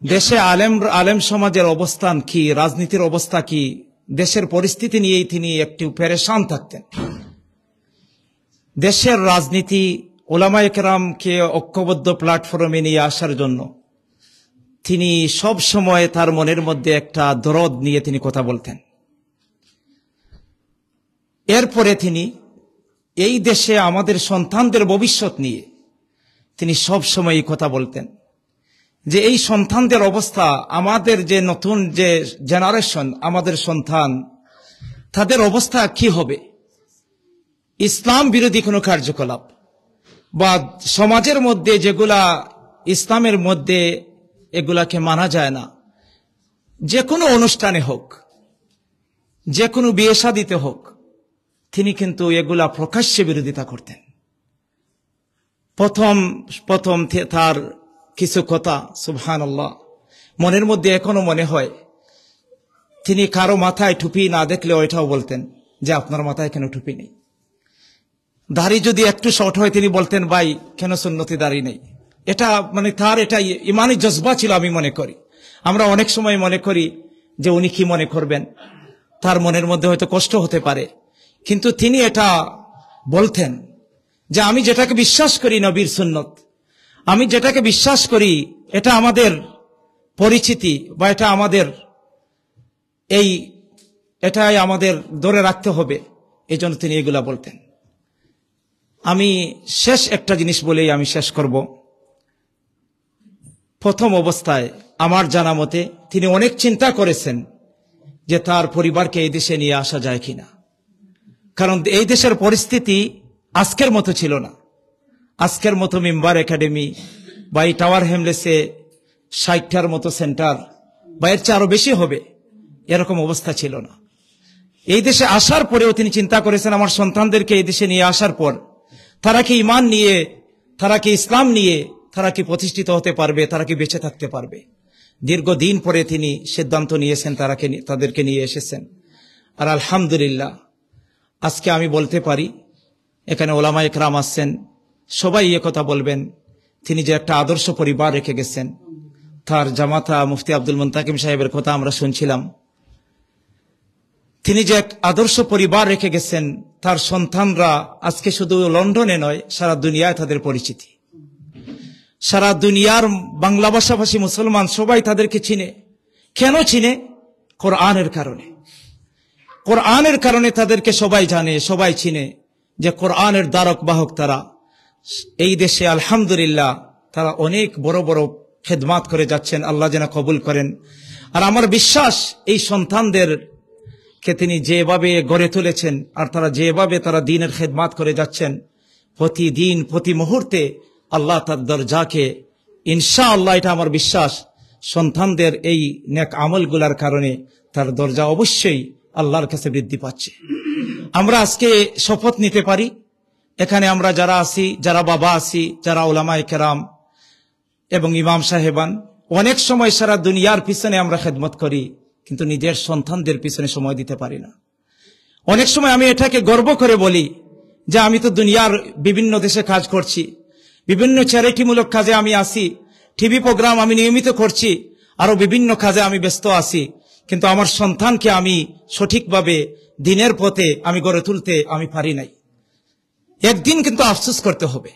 দেশে আলেম, আলেম সমাজের অবস্থান কি, রাজনীতির অবস্থা কি?" দেশের পরিস্থিতি নিয়েই তিনি একটু পেরেশান থাকতেন। দেশের রাজনীতি, ওলামায়ে কেরামকে ঐক্যবদ্ধ প্ল্যাটফর্মে নিয়ে আসার জন্য তিনি সব সময় তার মনের মধ্যে একটা দরদ নিয়ে তিনি কথা বলতেন। এরপরে তিনি এই দেশে আমাদের সন্তানদের ভবিষ্যৎ নিয়ে তিনি সব সময় এই কথা বলতেন যে এই সন্তানদের অবস্থা, আমাদের যে নতুন যে জেনারেশন, আমাদের সন্তান, তাদের অবস্থা কি হবে? ইসলাম বিরোধী কোনো কার্যকলাপ বা সমাজের মধ্যে যেগুলা ইসলামের মধ্যে এগুলাকে মানা যায় না, যে কোনো অনুষ্ঠানে হোক, যে কোনো বিয়ে শাদিতে হোক, তিনি কিন্তু এগুলা প্রকাশ্যে বিরোধিতা করতেন। প্রথম, প্রথম থে-, তার কিছু কথা, সুবহানাল্লাহ, মনের মধ্যে এখনো মনে হয়, তিনি কারো মাথায় টুপি না দেখলে ওইটাও বলতেন যে, "আপনার মাথায় কেন টুপি নেই?" দাড়ি যদি একটু শর্ট হয়, তিনি বলতেন, "ভাই, কেন সুন্নতি দাড়ি নেই?" এটা, মানে, তার এটা ই-, ইমানি জজবা ছিল, আমি মনে করি। আমরা অনেক সময় মনে করি যে উনি কি মনে করবেন, তার মনের মধ্যে হয়তো কষ্ট হতে পারে, কিন্তু তিনি এটা বলতেন যে, "আমি যেটাকে বিশ্বাস করি নবীর সুন্নত, আমি যেটাকে বিশ্বাস করি এটা আমাদের পরিচিতি বা এটা আমাদের, এই, এটাই আমাদের ধরে রাখতে হবে, এই জন্য তিনি এগুলা বলতেন। আমি শেষ একটা জিনিস বলেই আমি শেষ করব। প্রথম অবস্থায় আমার জানা মতে তিনি অনেক চিন্তা করেছেন যে তার পরিবারকে এই দেশে নিয়ে আসা যায় কিনা, কারণ এই দেশের পরিস্থিতি আজকের মতো ছিল না। আজকের মতো মেম্বার একাডেমি বা এই টাওয়ার হ্যামলেসে ষাটটার মতো সেন্টার বা এর চেয়ে আরো বেশি হবে, এরকম অবস্থা ছিল না। এই দেশে আসার পরেও তিনি চিন্তা করেছেন, আমার সন্তানদেরকে এই দেশে নিয়ে আসার পর তারা কি ইমান নিয়ে, তারা কি ইসলাম নিয়ে, তারা কি প্রতিষ্ঠিত হতে পারবে, তারা কি বেঁচে থাকতে পারবে। দীর্ঘদিন পরে তিনি সিদ্ধান্ত নিয়েছেন, তারাকে নি-, তাদেরকে নিয়ে এসেছেন। আর আলহামদুলিল্লাহ, আজকে আমি বলতে পারি, এখানে ওলামা একরাম আছেন, সবাই এ কথা বলবেন, তিনি যে একটা আদর্শ পরিবার রেখে গেছেন। তার জামাতা মুফতি আব্দুল মুন্তাকিম সাহেবের কথা আমরা শুনছিলাম, তিনি যে এক আদর্শ পরিবার রেখে গেছেন, তার সন্তানরা আজকে শুধু লন্ডনে নয়, সারা দুনিয়ায় তাদের পরিচিতি। সারা দুনিয়ার বাংলা ভাষাভাষী মুসলমান সবাই তাদেরকে চিনে। কেন চিনে? কোরআনের কারণে। কোরআনের কারণে তাদেরকে সবাই জানে, সবাই চিনে যে কোরআনের ধারক বাহক তারা। এই দেশে আলহামদুলিল্লাহ তারা অনেক বড় বড় খেদমাত করে যাচ্ছেন, আল্লাহ যেন কবুল করেন। আর আমার বিশ্বাস, এই সন্তানদেরকে তিনি যেভাবে গড়ে তুলেছেন আর তারা যেভাবে তারা দ্বীনের খেদমাত করে যাচ্ছেন, প্রতিদিন প্রতি মুহূর্তে আল্লাহ তার দরজাকে, ইনশাআল্লাহ এটা আমার বিশ্বাস, সন্তানদের এই নেক আমলগুলার কারণে তার দরজা অবশ্যই আল্লাহর কাছে বৃদ্ধি পাচ্ছে। আমরা আজকে শপথ নিতে পারি, এখানে আমরা যারা আছি, যারা বাবা আছি, যারা ওলামায়ে কেরাম এবং ইমাম সাহেবান, অনেক সময় সারা দুনিয়ার পিছনে আমরা খেদমত করি, কিন্তু নিজের সন্তানদের পিছনে সময় দিতে পারি না। অনেক সময় আমি এটাকে গর্ব করে বলি যে আমি তো দুনিয়ার বিভিন্ন দেশে কাজ করছি, বিভিন্ন চ্যারিটিমূলক কাজে আমি আছি, টিভি প্রোগ্রাম আমি নিয়মিত করছি, আরো বিভিন্ন কাজে আমি ব্যস্ত আছি, কিন্তু আমার সন্তানকে আমি সঠিকভাবে দ্বীনের পথে আমি গড়ে তুলতে আমি পারি নাই। একদিন কিন্তু আফসোস করতে হবে।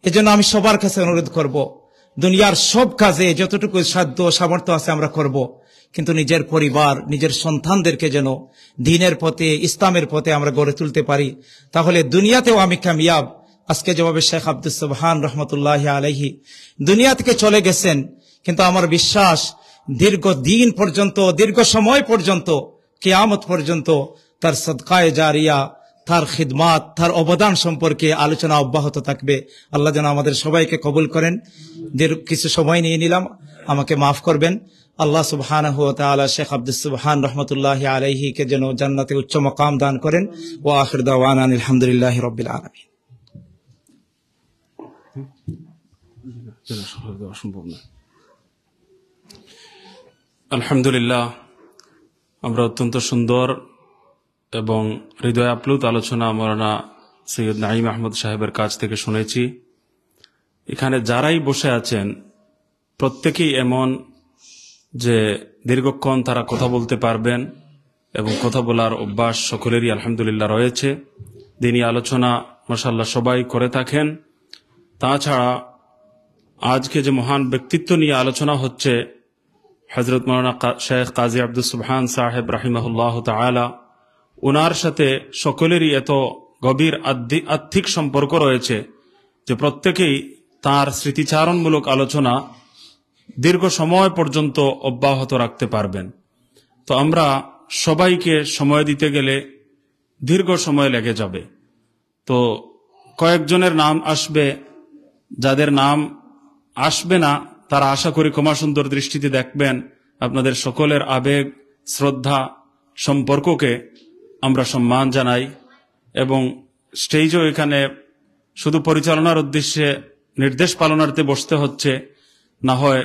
এজন্য আমি সবার কাছে অনুরোধ করব, দুনিয়ার সব কাজে যতটুকু সাধ্য সামর্থ্য আছে আমরা করব, কিন্তু নিজের পরিবার, নিজের সন্তানদেরকে যেন দ্বীনের পথে, ইসলামের পথে আমরা গড়ে তুলতে পারি, তাহলে দুনিয়াতেও আমি কামিয়াব। আজকে যেভাবে শেখ আব্দুস সুবহান রহমতুল্লাহ আলাইহি দুনিয়া থেকে চলে গেছেন, কিন্তু আমার বিশ্বাস দীর্ঘ দিন পর্যন্ত, দীর্ঘ সময় পর্যন্ত, কিয়ামত পর্যন্ত তার সদকায়ে জারিয়া, তার খিদমাত, তার অবদান সম্পর্কে আলোচনা অব্যাহত থাকবে। আল্লাহ যেন আমাদের সবাইকে কবুল করেন। দীর্ঘ কিছু সময় নিয়ে নিলাম, আমাকে মাফ করবেন। আল্লাহ সুবহানাহু ওয়া তাআলা শেখ আব্দুস সুবহান রহমতুল্লাহ আলাইহি কে যেন জান্নাতে উচ্চ মকাম দান করেন। ওয়া আখির দাওয়ানা আলহামদুলিল্লাহি রাব্বিল আলামিন। সম্ভব না। আলহামদুলিল্লাহ, আমরা অত্যন্ত সুন্দর এবং হৃদয় আপ্লুত আলোচনা মৌলানা সৈয়দ নাঈম আহমদ সাহেবের কাছ থেকে শুনেছি। এখানে যারাই বসে আছেন, প্রত্যেকেই এমন যে দীর্ঘক্ষণ তারা কথা বলতে পারবেন এবং কথা বলার অভ্যাস সকলেরই আলহামদুলিল্লাহ রয়েছে। দিনী আলোচনা মাশাআল্লাহ সবাই করে থাকেন। তাছাড়া আজকে যে মহান ব্যক্তিত্ব নিয়ে আলোচনা হচ্ছে, হযরত মাওলানা কা-, শেখ কাজী আব্দুস সুবহান সাহেব রাহিমাহুল্লাহ তাআলা, ওনার সাথে সকলেরই এত গভীর আধ্য-, আত্মিক সম্পর্ক রয়েছে যে প্রত্যেকেই তার স্মৃতিচারণমূলক আলোচনা দীর্ঘ সময় পর্যন্ত অব্যাহত রাখতে পারবেন। তো আমরা সবাইকে সময় দিতে গেলে দীর্ঘ সময় লেগে যাবে। তো কয়েকজনের নাম আসবে, যাদের নাম আসবে না, তারা আশা করি ক্ষমা সুন্দর দৃষ্টিতে দেখবেন। আপনাদের সকলের আবেগ, শ্রদ্ধা, সম্পর্ককে আমরা সম্মান জানাই এবং স্টেজও এখানে শুধু পরিচালনার উদ্দেশ্যে নির্দেশ পালনার্থে বসতে হচ্ছে, না হয়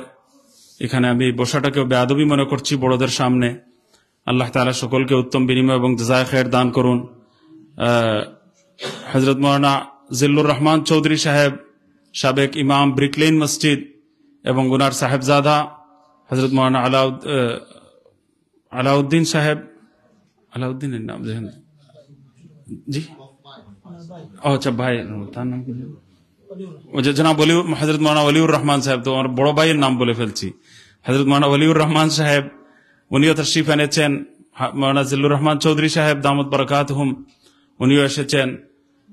এখানে আমি বসাটাকেও বেয়াদবি মনে করছি বড়দের সামনে। আল্লাহ তাআলা সকলকে উত্তম বিনিময় এবং জাযায়ে খায়ের দান করুন। আহ, হযরত মাওলানা জিল্লুর রহমান চৌধুরী সাহেব, সাবেক ইমাম ব্রিকলেন মসজিদ, এবং ওনার সাহেবজাদা হযরত মাওলানা আলাউদ-, আহ, আলাউদ্দিন সাহেব, আলাউদ্দিনের নাম দেখেন, জি, ও আচ্ছা ভাই, তার নাম কি? ও যে জনাব ওলি, হযরত মাওলানা ওলিউর রহমান সাহেব, তো আমার বড় ভাইয়ের নাম বলে ফেলছি। হযরত মাওলানা ওলিউর রহমান সাহেব, উনিও তশরিফ এনেছেন। হা-, মাওলানা জিল্লুর রহমান চৌধুরী সাহেব দামাত বারাকাতুহুম, উনিও এসেছেন।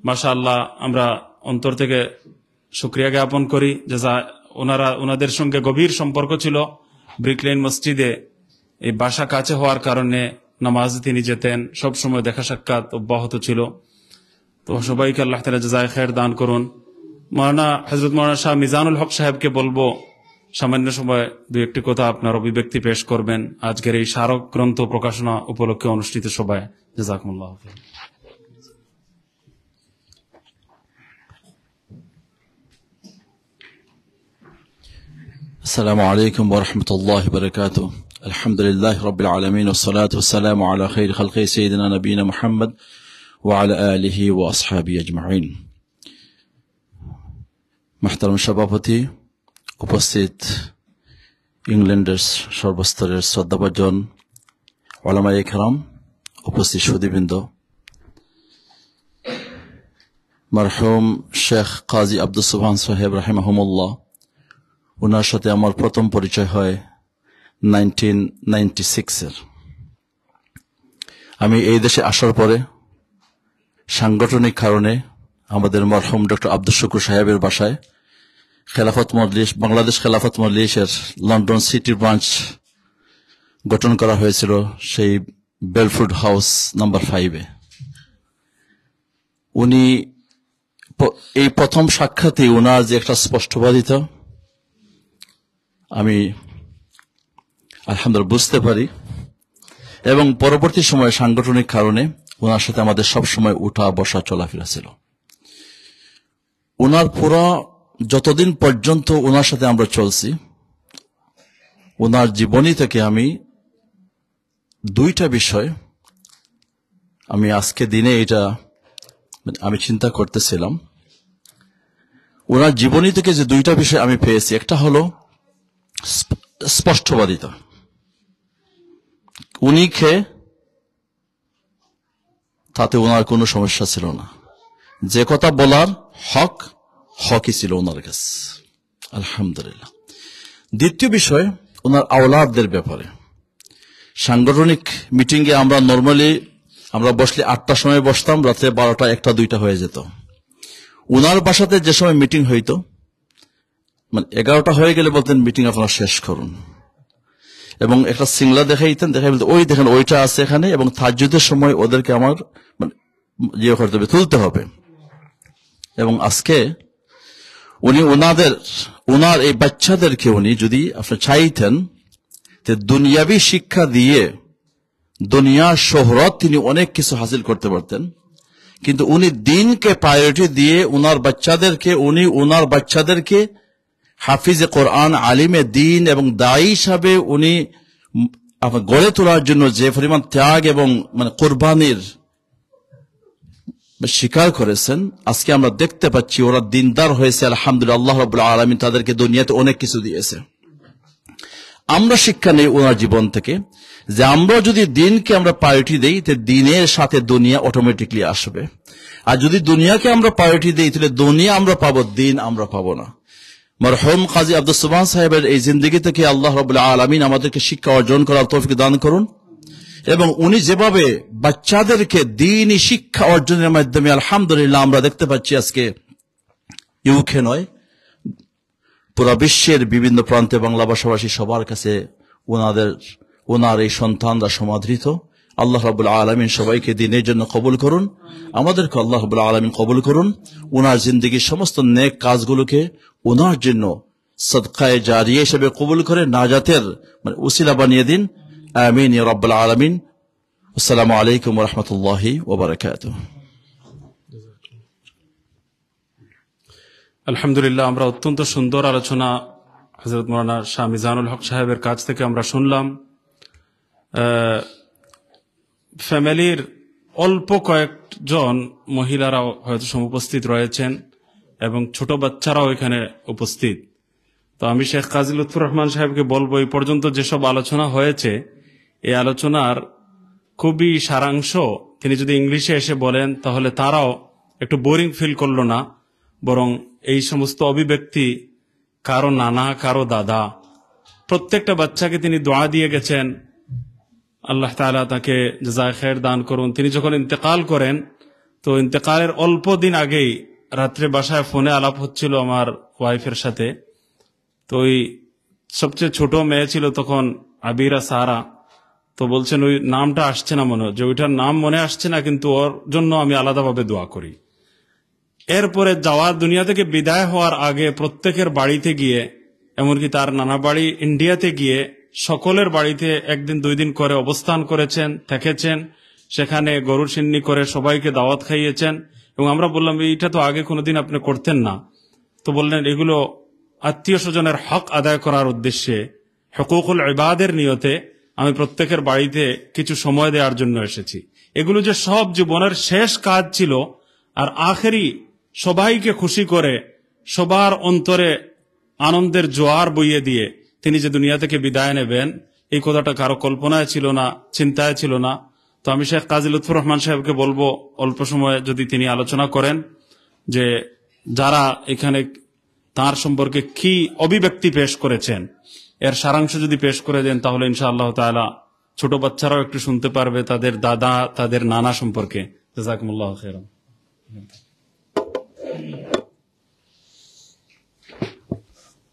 মাশাআল্লাহ, আমরা অন্তর থেকে শুকরিয়া জ্ঞাপন করি। জাযা-, ওনারা, ওনাদের সঙ্গে গভীর সম্পর্ক ছিল। ব্রিক লেন মসজিদে এই বাসা কাছে হওয়ার কারণে নামাজে তিনি যেতেন, সব সময় দেখা সাক্ষাৎ অব্যাহত ছিল। তো সবাইকে আল্লাহ তাআলা জাযায়ে খায়ের দান করুন। মাওলানা, হযরত মাওলানা শাহ মিজানুল হক সাহেবকে বলবো সামান্য সময় দুই একটি কথা আপনার অভিব্যক্তি পেশ করবেন আজকের এই স্মারক গ্রন্থ প্রকাশনা উপলক্ষে অনুষ্ঠিত সভায়। জাযাকুমুল্লাহু খায়ের। السلام عليكم ورحمة الله وبركاته. الحمد لله رب العالمين، والصلاة والسلام على خير خلقه سيدنا نبينا محمد وعلى آله وأصحابه أجمعين. محترم সভাপতি, উপস্থিত ইংল্যান্ডের সর্বস্তরের শ্রদ্ধাভাজন ওলামায়ে কেরাম, উপস্থিত সুধীবৃন্দ, মরহুম শেখ কাজী আব্দুস সোবহান সাহেব রাহিমাহুমুল্লাহ, ওনার সাথে আমার প্রথম পরিচয় হয় নাইনটিন নাইনটি সিক্স এর। আমি এই দেশে আসার পরে সাংগঠনিক কারণে আমাদের মরহুম ডক্টর আব্দুস শুকুর সাহেবের বাসায় খেলাফত মজলিস, বাংলাদেশ খেলাফত মজলিসের লন্ডন সিটি ব্রাঞ্চ গঠন করা হয়েছিল, সেই বেলফুড হাউস নাম্বার ফাইভে। উনি প-, এই প্রথম সাক্ষাতে ওনার যে একটা স্পষ্টবাদিতা, আমি আলহামদুলিল্লাহ বুঝতে পারি, এবং পরবর্তী সময়ে সাংগঠনিক কারণে ওনার সাথে আমাদের সব সময় উঠা বসা চলাফেরা ছিল। ওনার পুরা যতদিন পর্যন্ত ওনার সাথে আমরা চলছি, ওনার জীবনী থেকে আমি দুইটা বিষয়, আমি আজকে দিনে এটা আমি চিন্তা করতেছিলাম, ওনার জীবনী থেকে যে দুইটা বিষয় আমি পেয়েছি, একটা হলো স্প-, স্পষ্টবাদিতা। উনি কে, তাতে ওনার কোনো সমস্যা ছিল না, যে কথা বলার হক, হকই ছিল ওনার কাছে। আলহামদুলিল্লাহ। দ্বিতীয় বিষয়, ওনার আওলাদদের ব্যাপারে। সাংগঠনিক মিটিংয়ে আমরা নরমালি আমরা বসলে আটটার সময় বসতাম, রাতে বারোটা, একটা, দুইটা হয়ে যেত। ওনার বাসাতে যে সময় মিটিং হইতো, মানে, এগারোটা হয়ে গেলে বলতেন, "মিটিং আপনারা শেষ করুন।" এবং একটা সিংলা দেখাইতেন, দেখাই বলতেন, "ওই দেখেন, ওইটা আছে এখানে", এবং তাহাজ্জুদের সময় ওদেরকে আমার, মানে, ইয়ে করতে হবে, তুলতে হবে। এবং আজকে উনি ওনাদের, ওনার এই বাচ্চাদেরকে উনি যদি আপনি চাইতেন, তে দুনিয়াবি শিক্ষা দিয়ে দুনিয়ার শোহরত তিনি অনেক কিছু হাসিল করতে পারতেন, কিন্তু উনি দিনকে প্রায়োরিটি দিয়ে ওনার বাচ্চাদেরকে, উনি ওনার বাচ্চাদেরকে হাফিজে কোরআন, আলিমে দিন এবং দায়ী হিসাবে উনি, উম, আপনার গড়ে তোলার জন্য যে পরিমাণ ত্যাগ এবং, মানে, কোরবানির স্বীকার করেছেন, আজকে আমরা দেখতে পাচ্ছি ওরা দিনদার হয়েছে। আলহামদুলিল্লাহ, আল্লাহ রাব্বুল আলামিন তাদেরকে দুনিয়াতে অনেক কিছু দিয়েছে। আমরা শিক্ষা নেই ওনার জীবন থেকে যে আমরা যদি দিনকে আমরা প্রায়োরিটি দেই, তে দিনের সাথে দুনিয়া অটোমেটিকলি আসবে। আর যদি দুনিয়াকে আমরা প্রায়োরিটি দেই, তাহলে দুনিয়া আমরা পাবো, দিন আমরা পাবো না। মরহুম কাজী আব্দুস সোবহান সাহেবের এই জিন্দেগি থেকে আল্লাহ রাব্বুল আলামিন আমাদেরকে শিক্ষা অর্জন করার তৌফিক দান করুন। এবং উনি যেভাবে বাচ্চাদেরকে দিনই শিক্ষা অর্জনের মাধ্যমে, আলহামদুলিল্লাহ, আমরা দেখতে পাচ্ছি আজকে ইউকে নয়, পুরা বিশ্বের বিভিন্ন প্রান্তে বাংলা ভাষাভাষী সবার কাছে ওনাদের, ওনার এই সন্তানরা সমাদৃত। আল্লাহ রাব্বুল আলামিন সবাইকে দিনের জন্য কবুল করুন, আমাদেরকে আল্লাহ রাব্বুল আলামিন কবুল করুন। ওনার জিন্দেগির সমস্ত নেক কাজগুলোকে ওনার জন্য সদকায়ে জারিয়া হিসেবে কবুল করে নাজাতের, মানে, উসিলা বানিয়ে দিন। আমিন ইয়া রাব্বাল আলামিন। আসসালামু আলাইকুম ওয়া রাহমাতুল্লাহি ওয়া বারাকাতুহু। আলহামদুলিল্লাহ, আমরা অত্যন্ত সুন্দর আলোচনা হযরত মাওলানা শাহ মিজানুল হক সাহেবের কাছ থেকে আমরা শুনলাম। আহ, ফ্যামিলির অল্প কয়েকজন মহিলারা হয়তো সমুপস্থিত রয়েছেন এবং ছোট বাচ্চারাও এখানে উপস্থিত। তো আমি শেখ কাজী লুৎফুর রহমান সাহেবকে বলবো, এই পর্যন্ত যেসব আলোচনা হয়েছে, এই আলোচনার খুবই সারাংশ তিনি যদি ইংলিশে এসে বলেন, তাহলে তারাও একটু বোরিং ফিল করলো না, বরং এই সমস্ত অভিব্যক্তি কারো নানা, কারো দাদা, প্রত্যেকটা বাচ্চাকে তিনি দোয়া দিয়ে গেছেন। আল্লাহ তাআলা তাকে জাযায়ে খায়ের দান করুন। তিনি যখন ইন্তেকাল করেন, তো ইন্তেকালের অল্প দিন আগেই রাত্রে বাসায় ফোনে আলাপ হচ্ছিল আমার ওয়াইফের সাথে। তো ওই সবচেয়ে ছোট মেয়ে ছিল তখন, আবিরা সারা। তো বলছেন, "ওই নামটা আসছে না মনে হয়, যে ওইটার নাম মনে আসছে না, কিন্তু ওর জন্য আমি আলাদাভাবে দোয়া করি।" এরপরে যাওয়ার, দুনিয়া থেকে বিদায় হওয়ার আগে প্রত্যেকের বাড়িতে গিয়ে, এমনকি তার নানা বাড়ি ইন্ডিয়াতে গিয়ে, সকলের বাড়িতে একদিন দুই দিন করে অবস্থান করেছেন, থেকেছেন। সেখানে গরুর শিন্নি করে সবাইকে দাওয়াত খাইয়েছেন। এবং আমরা বললাম, "এইটা তো আগে কোনোদিন আপনি করতেন না।" তো বললেন, "এগুলো আত্মীয় স্বজনের হক আদায় করার উদ্দেশ্যে, হুকুকুল ইবাদের নিয়তে আমি প্রত্যেকের বাড়িতে কিছু সময় দেওয়ার জন্য এসেছি।" এগুলো যে সব জীবনের শেষ কাজ ছিল, আর আখেরি সবাইকে খুশি করে, সবার অন্তরে আনন্দের জোয়ার বইয়ে দিয়ে তিনি যে দুনিয়া থেকে বিদায় নেবেন, এই কথাটা কারো কল্পনায় ছিল না, চিন্তায় ছিল না। তো আমি শেখ কাজী লুৎফুর রহমান সাহেবকে বলবো, অল্প সময় যদি তিনি আলোচনা করেন, যে যারা এখানে তার সম্পর্কে কি অভিব্যক্তি পেশ করেছেন, এর সারাংশ যদি পেশ করে দেন, তাহলে ইনশাআল্লাহ তাআলা ছোট বাচ্চারাও একটু শুনতে পারবে, তাদের দাদা, তাদের নানা সম্পর্কে। জাযাকুমুল্লাহু খাইরান।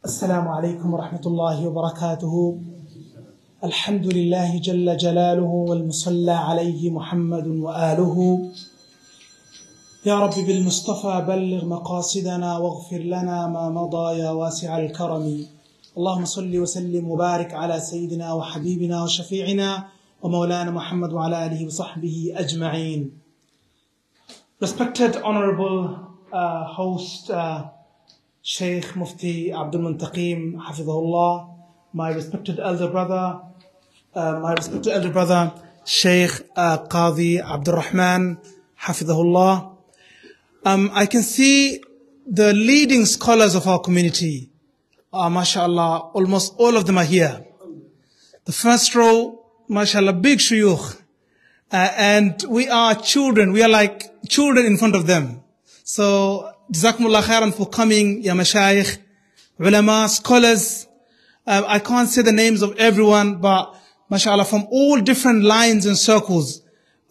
السلام عليكم ورحمة الله وبركاته. الحمد لله جل جلاله والمصلى عليه محمد وآله. يا رب بالمصطفى بلغ مقاصدنا واغفر لنا ما مضى يا واسع الكرم. اللهم صل وسلم وبارك على سيدنا وحبيبنا وشفيعنا ومولانا محمد وعلى آله وصحبه أجمعين. Respected Honorable uh, host, uh, Sheikh Mufti Abdul Muntaqim, Hafizahullah, my respected elder brother, uh, my respected elder brother, Sheikh uh, Qadi Abdul Rahman, Hafizahullah. Um, I can see the leading scholars of our community. Uh, mashallah, almost all of them are here. The first row, mashallah, big shuyukh. Uh, and we are children. We are like children in front of them. So, jazakumullah khairan for coming, ya mashayikh, ulama, scholars. Uh, I can't say the names of everyone, but mashallah, from all different lines and circles,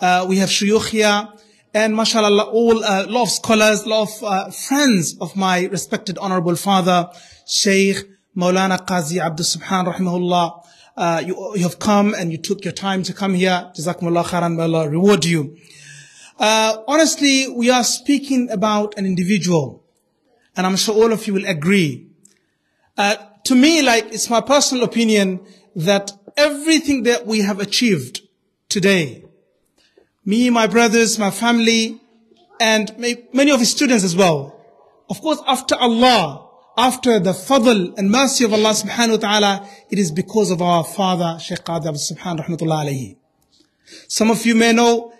uh, we have shuyukh here. And mashallah, all, uh, lot of scholars, lot of uh, friends of my respected honorable father, Sheikh Maulana Qazi Abdul Subhan, rahimahullah. Uh, you, you have come and you took your time to come here. Jazakumullah khairan, may Allah reward you. Uh, honestly, we are speaking about an individual, and I'm sure all of you will agree. Uh, to me, like, it's my personal opinion that everything that we have achieved today, me, my brothers, my family, and may, many of his students as well. Of course, after Allah, after the fadl and mercy of Allah subhanahu wa ta'ala, it is because of our father, Sheikh Qadi Abdul Subhan rahmatullah alayhi. Some of you may know,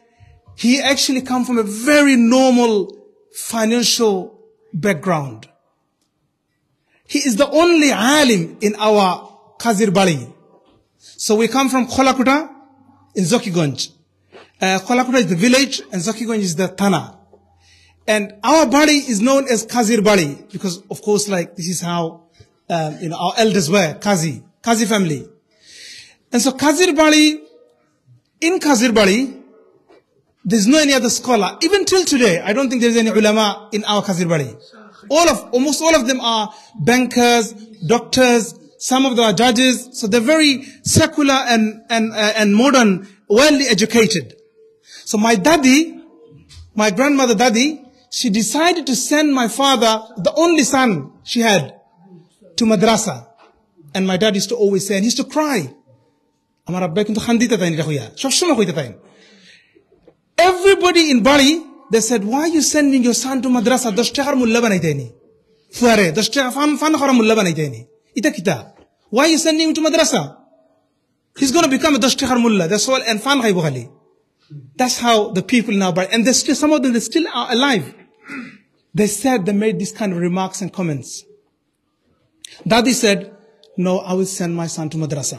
he actually come from a very normal financial background. He is the only alim in our Kazir Bari. So we come from Kholakuta in Zokiganj. Uh, Kholakuta is the village and Zokiganj is the thana. And our bari is known as Kazir Bari because, of course, like, this is how, um, you know, our elders were, Kazi, Kazi family. And so Kazir Bari, in Kazir Bari, there's no any other scholar. Even till today, I don't think there's any ulama in our Kazir Bari. All of, almost all of them are bankers, doctors, some of them are judges. So they're very secular and, and, uh, and modern, well educated. So my daddy, my grandmother daddy, she decided to send my father, the only son she had, to madrasa. And my dad used to always say, and he used to cry. আমার আব্বা কিন্তু খান্দিতা তাইন, এটা কইয়া, সবসময় কইতা তাইন। Everybody in Bari, they said, "Why you sending your son to madrasa?" দশ টেকার মুল্লা বানাইতায়নি। ফুয়ারে, দশ টেকা ফান, ফান করা মুল্লা বানাইতায়নি। ইতা কিতা? "Why you sending him to madrasa? He's gonna become a দশ টেকার Mulla, that's all, and fun খাইবো খালি।" That's how the people now, but, and they still, some of them, they still are alive. They said, they made these kind of remarks and comments. Daddy said, "No, I will send my son to madrasa."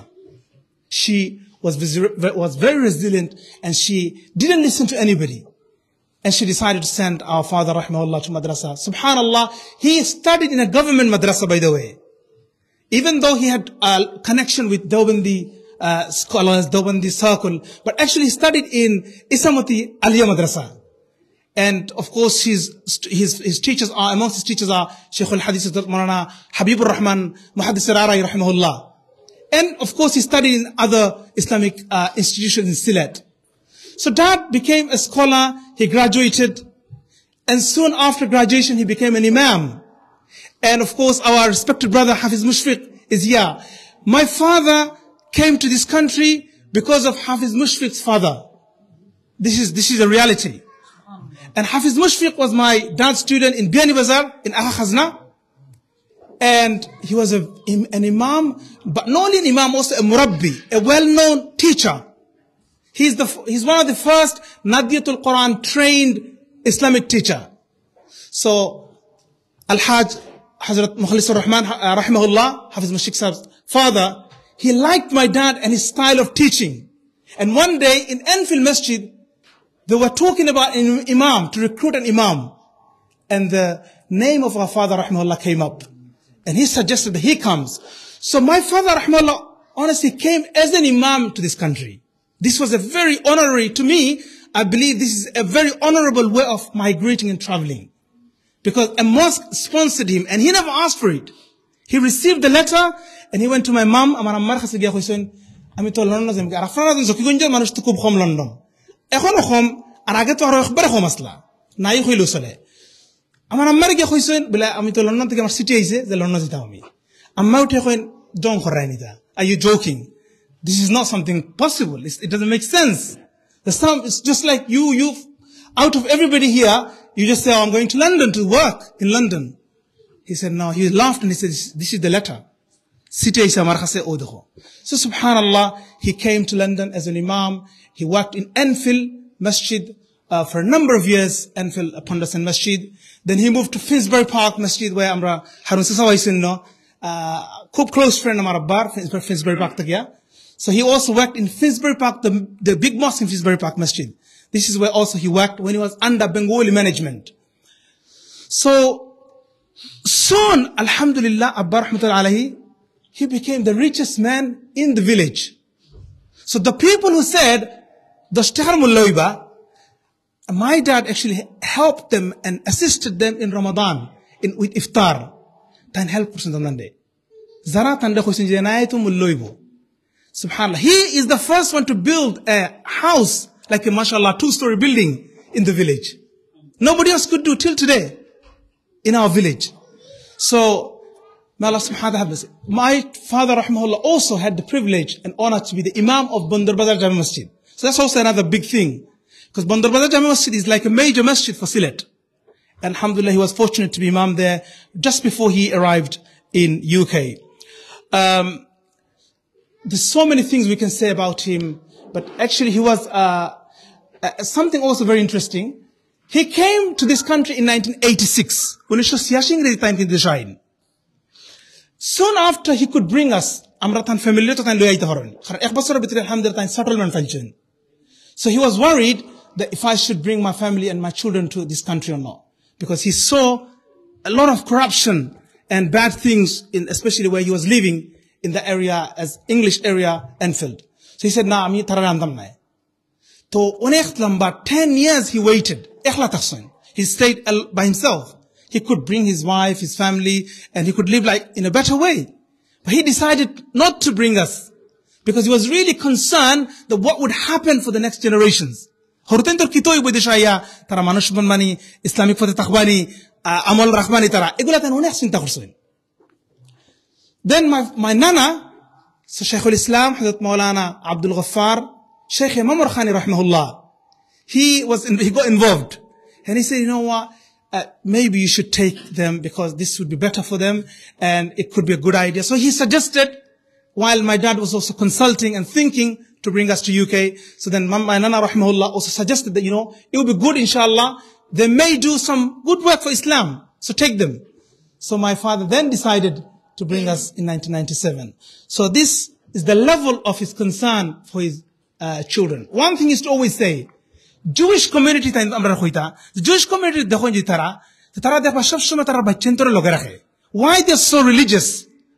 She was, visi- was very resilient and she didn't listen to anybody. And she decided to send our father, rahimahullah, to madrasa. Subhanallah, he studied in a government madrasa, by the way. Even though he had a connection with Deobandi uh, scholars, Deobandi circle, but actually he studied in Isamati Aliyah Madrasa. And of course, his, his, his teachers are, amongst his teachers are Sheikh al-Hadith Hazrat Maulana Habibur Rahman Muhaddis Ararai rahimahullah. And of course, he studied in other Islamic uh, institutions in Sylhet. So Dad became a scholar, he graduated, and soon after graduation, he became an imam. And of course, our respected brother Hafiz Mushfiq is here. My father came to this country because of Hafiz Mushfiq's father. This is, this is a reality. And Hafiz Mushfiq was my dad's student in Biani Bazar in Agha Khazna. And he was a, im-, an imam, but not only an imam, also a murabbi, a well-known teacher. He's the f-, he's one of the first Nadiyatul Quran trained Islamic teacher. So Al-Haj Hazrat Mukhlisur Rahman, uh, rahimahullah, Hafiz Mushfiq Saab's father, he liked my dad and his style of teaching. And one day in Enfield Masjid, they were talking about an imam, to recruit an imam. And the name of our father, rahimahullah, came up. And he suggested that he comes. So my father, rahimahullah, honestly came as an imam to this country. This was a very honorary, to me, I believe this is a very honorable way of migrating and traveling. Because a mosque sponsored him and he never asked for it. He received the letter and he went to my mom, আমার আম্মার কাছে গিয়া কইছইন, "আমি তো লন্ডন যাইমু।" আর আপনারা জানইন জকিগঞ্জর মানুষ তো খুব কম লন্ডন। এখনো কম, আর আগে তো আরো একবারে কম আছলা। নাই কইলেও চলে। আমার আম্মারে গিয়া কইছইন, বলে, "আমি তো লন্ডন থাকি আমার চিঠি আইছে যে লন্ডন যাইতাম আমি।" আম্মা উঠে কইন, "ঢং কররায়নি তা। Are you joking? This is not something possible. It's, it doesn't make sense. The some, it's just like you, you, out of everybody here, you just say, 'Oh, I'm going to London to work in London.'" He said, no, he laughed and he said, "This, this is the letter. চিঠি আইছে আমার কাছে, অউ দেখো।" So, subhanallah, he came to London as an imam. He worked in Enfield Masjid uh, for a number of years, Enfield Ponderson Masjid. Then he moved to Finsbury Park Masjid, where আমরা হারুন চাচা আইছইন, no? Uh, খুব close friend আমার আব্বার, Finsbury, Finsbury Park থাকিয়া। So he also worked in Finsbury Park, the, the big mosque in Finsbury Park Masjid. This is where also he worked when he was under Bengali management. So soon, alhamdulillah, Abba rahmatullah alayhi, he became the richest man in the village. So the people who said, "দশ টেকার মূল্য অইবা," my dad actually helped them and assisted them in Ramadan, in, with iftar. তাইন help করছইন তানরে। যারা তানরে কইছইন যে, "না, এত মূল্য অইবো।" Subhanallah. He is the first one to build a house, like a, mashallah, two-story building in the village. Nobody else could do till today in our village. So, may Allah subhanahu wa ta'ala have mercy. My father, rahimahullah, also had the privilege and honor to be the imam of Bandar Bazar Jami Masjid. So that's also another big thing. Because Bandar Bazar Jami Masjid is like a major masjid for Sylhet. And alhamdulillah, he was fortunate to be imam there just before he arrived in U K. Um, there's so many things we can say about him, but actually he was, uh, uh, something also very interesting. He came to this country in nineteen eighty-six. উনিশশো ছিয়াশি ইংরেজি তাইন কিন্তু দেশো আইন। Soon after he could bring us, আমরা তান family তো তাইন লই আইতা পারইন। কারণ এক বছরর ভিতরে আলহামদুলিল্লাহ তাইন settlement পাইছইন। So he was worried that if I should bring my family and my children to this country or not, because he saw a lot of corruption and bad things in, especially where he was living in the area as English area, Enfield. So he said, "না, আমি তারারে আনতাম নায়।" তো অনেক লম্বা, ten years he waited. একলা থাকছইন। He stayed al-, by himself. He could bring his wife, his family, and he could live like in a better way. But he decided not to bring us because he was really concerned that what would happen for the next generations. হরুতাইন্তর কিতা অইবো দেশো আইয়া, তারা মানুষ মানবানি, ইসলামিক পথে থাকবানি, আ, আমল রাখবানি তারা। এগুলা তাইন অনেক চিন্তা করছইন। Then my, my nana, so Shaykhul Islam, Hazrat Maulana Abdul Ghaffar, Sheikh Mamar Khani rahimahullah, he was in, he got involved. And he said, "You know what? Uh, maybe you should take them because this would be better for them and it could be a good idea." So he suggested, while my dad was also consulting and thinking to bring us to U K, so then my, my nana rahimahullah also suggested that, you know, it would be good, inshallah, they may do some good work for Islam, so take them. So my father then decided to bring us in nineteen ninety-seven. So this is the level of his concern for his uh, children. One thing is to always say, Jewish community তাইন আমরারে কইতা, Jewish community দেখইন যে তারা, তারা দেখবা সবসময় তারার বাচ্চাইন্তরে লগে রাখে। Why they are so religious?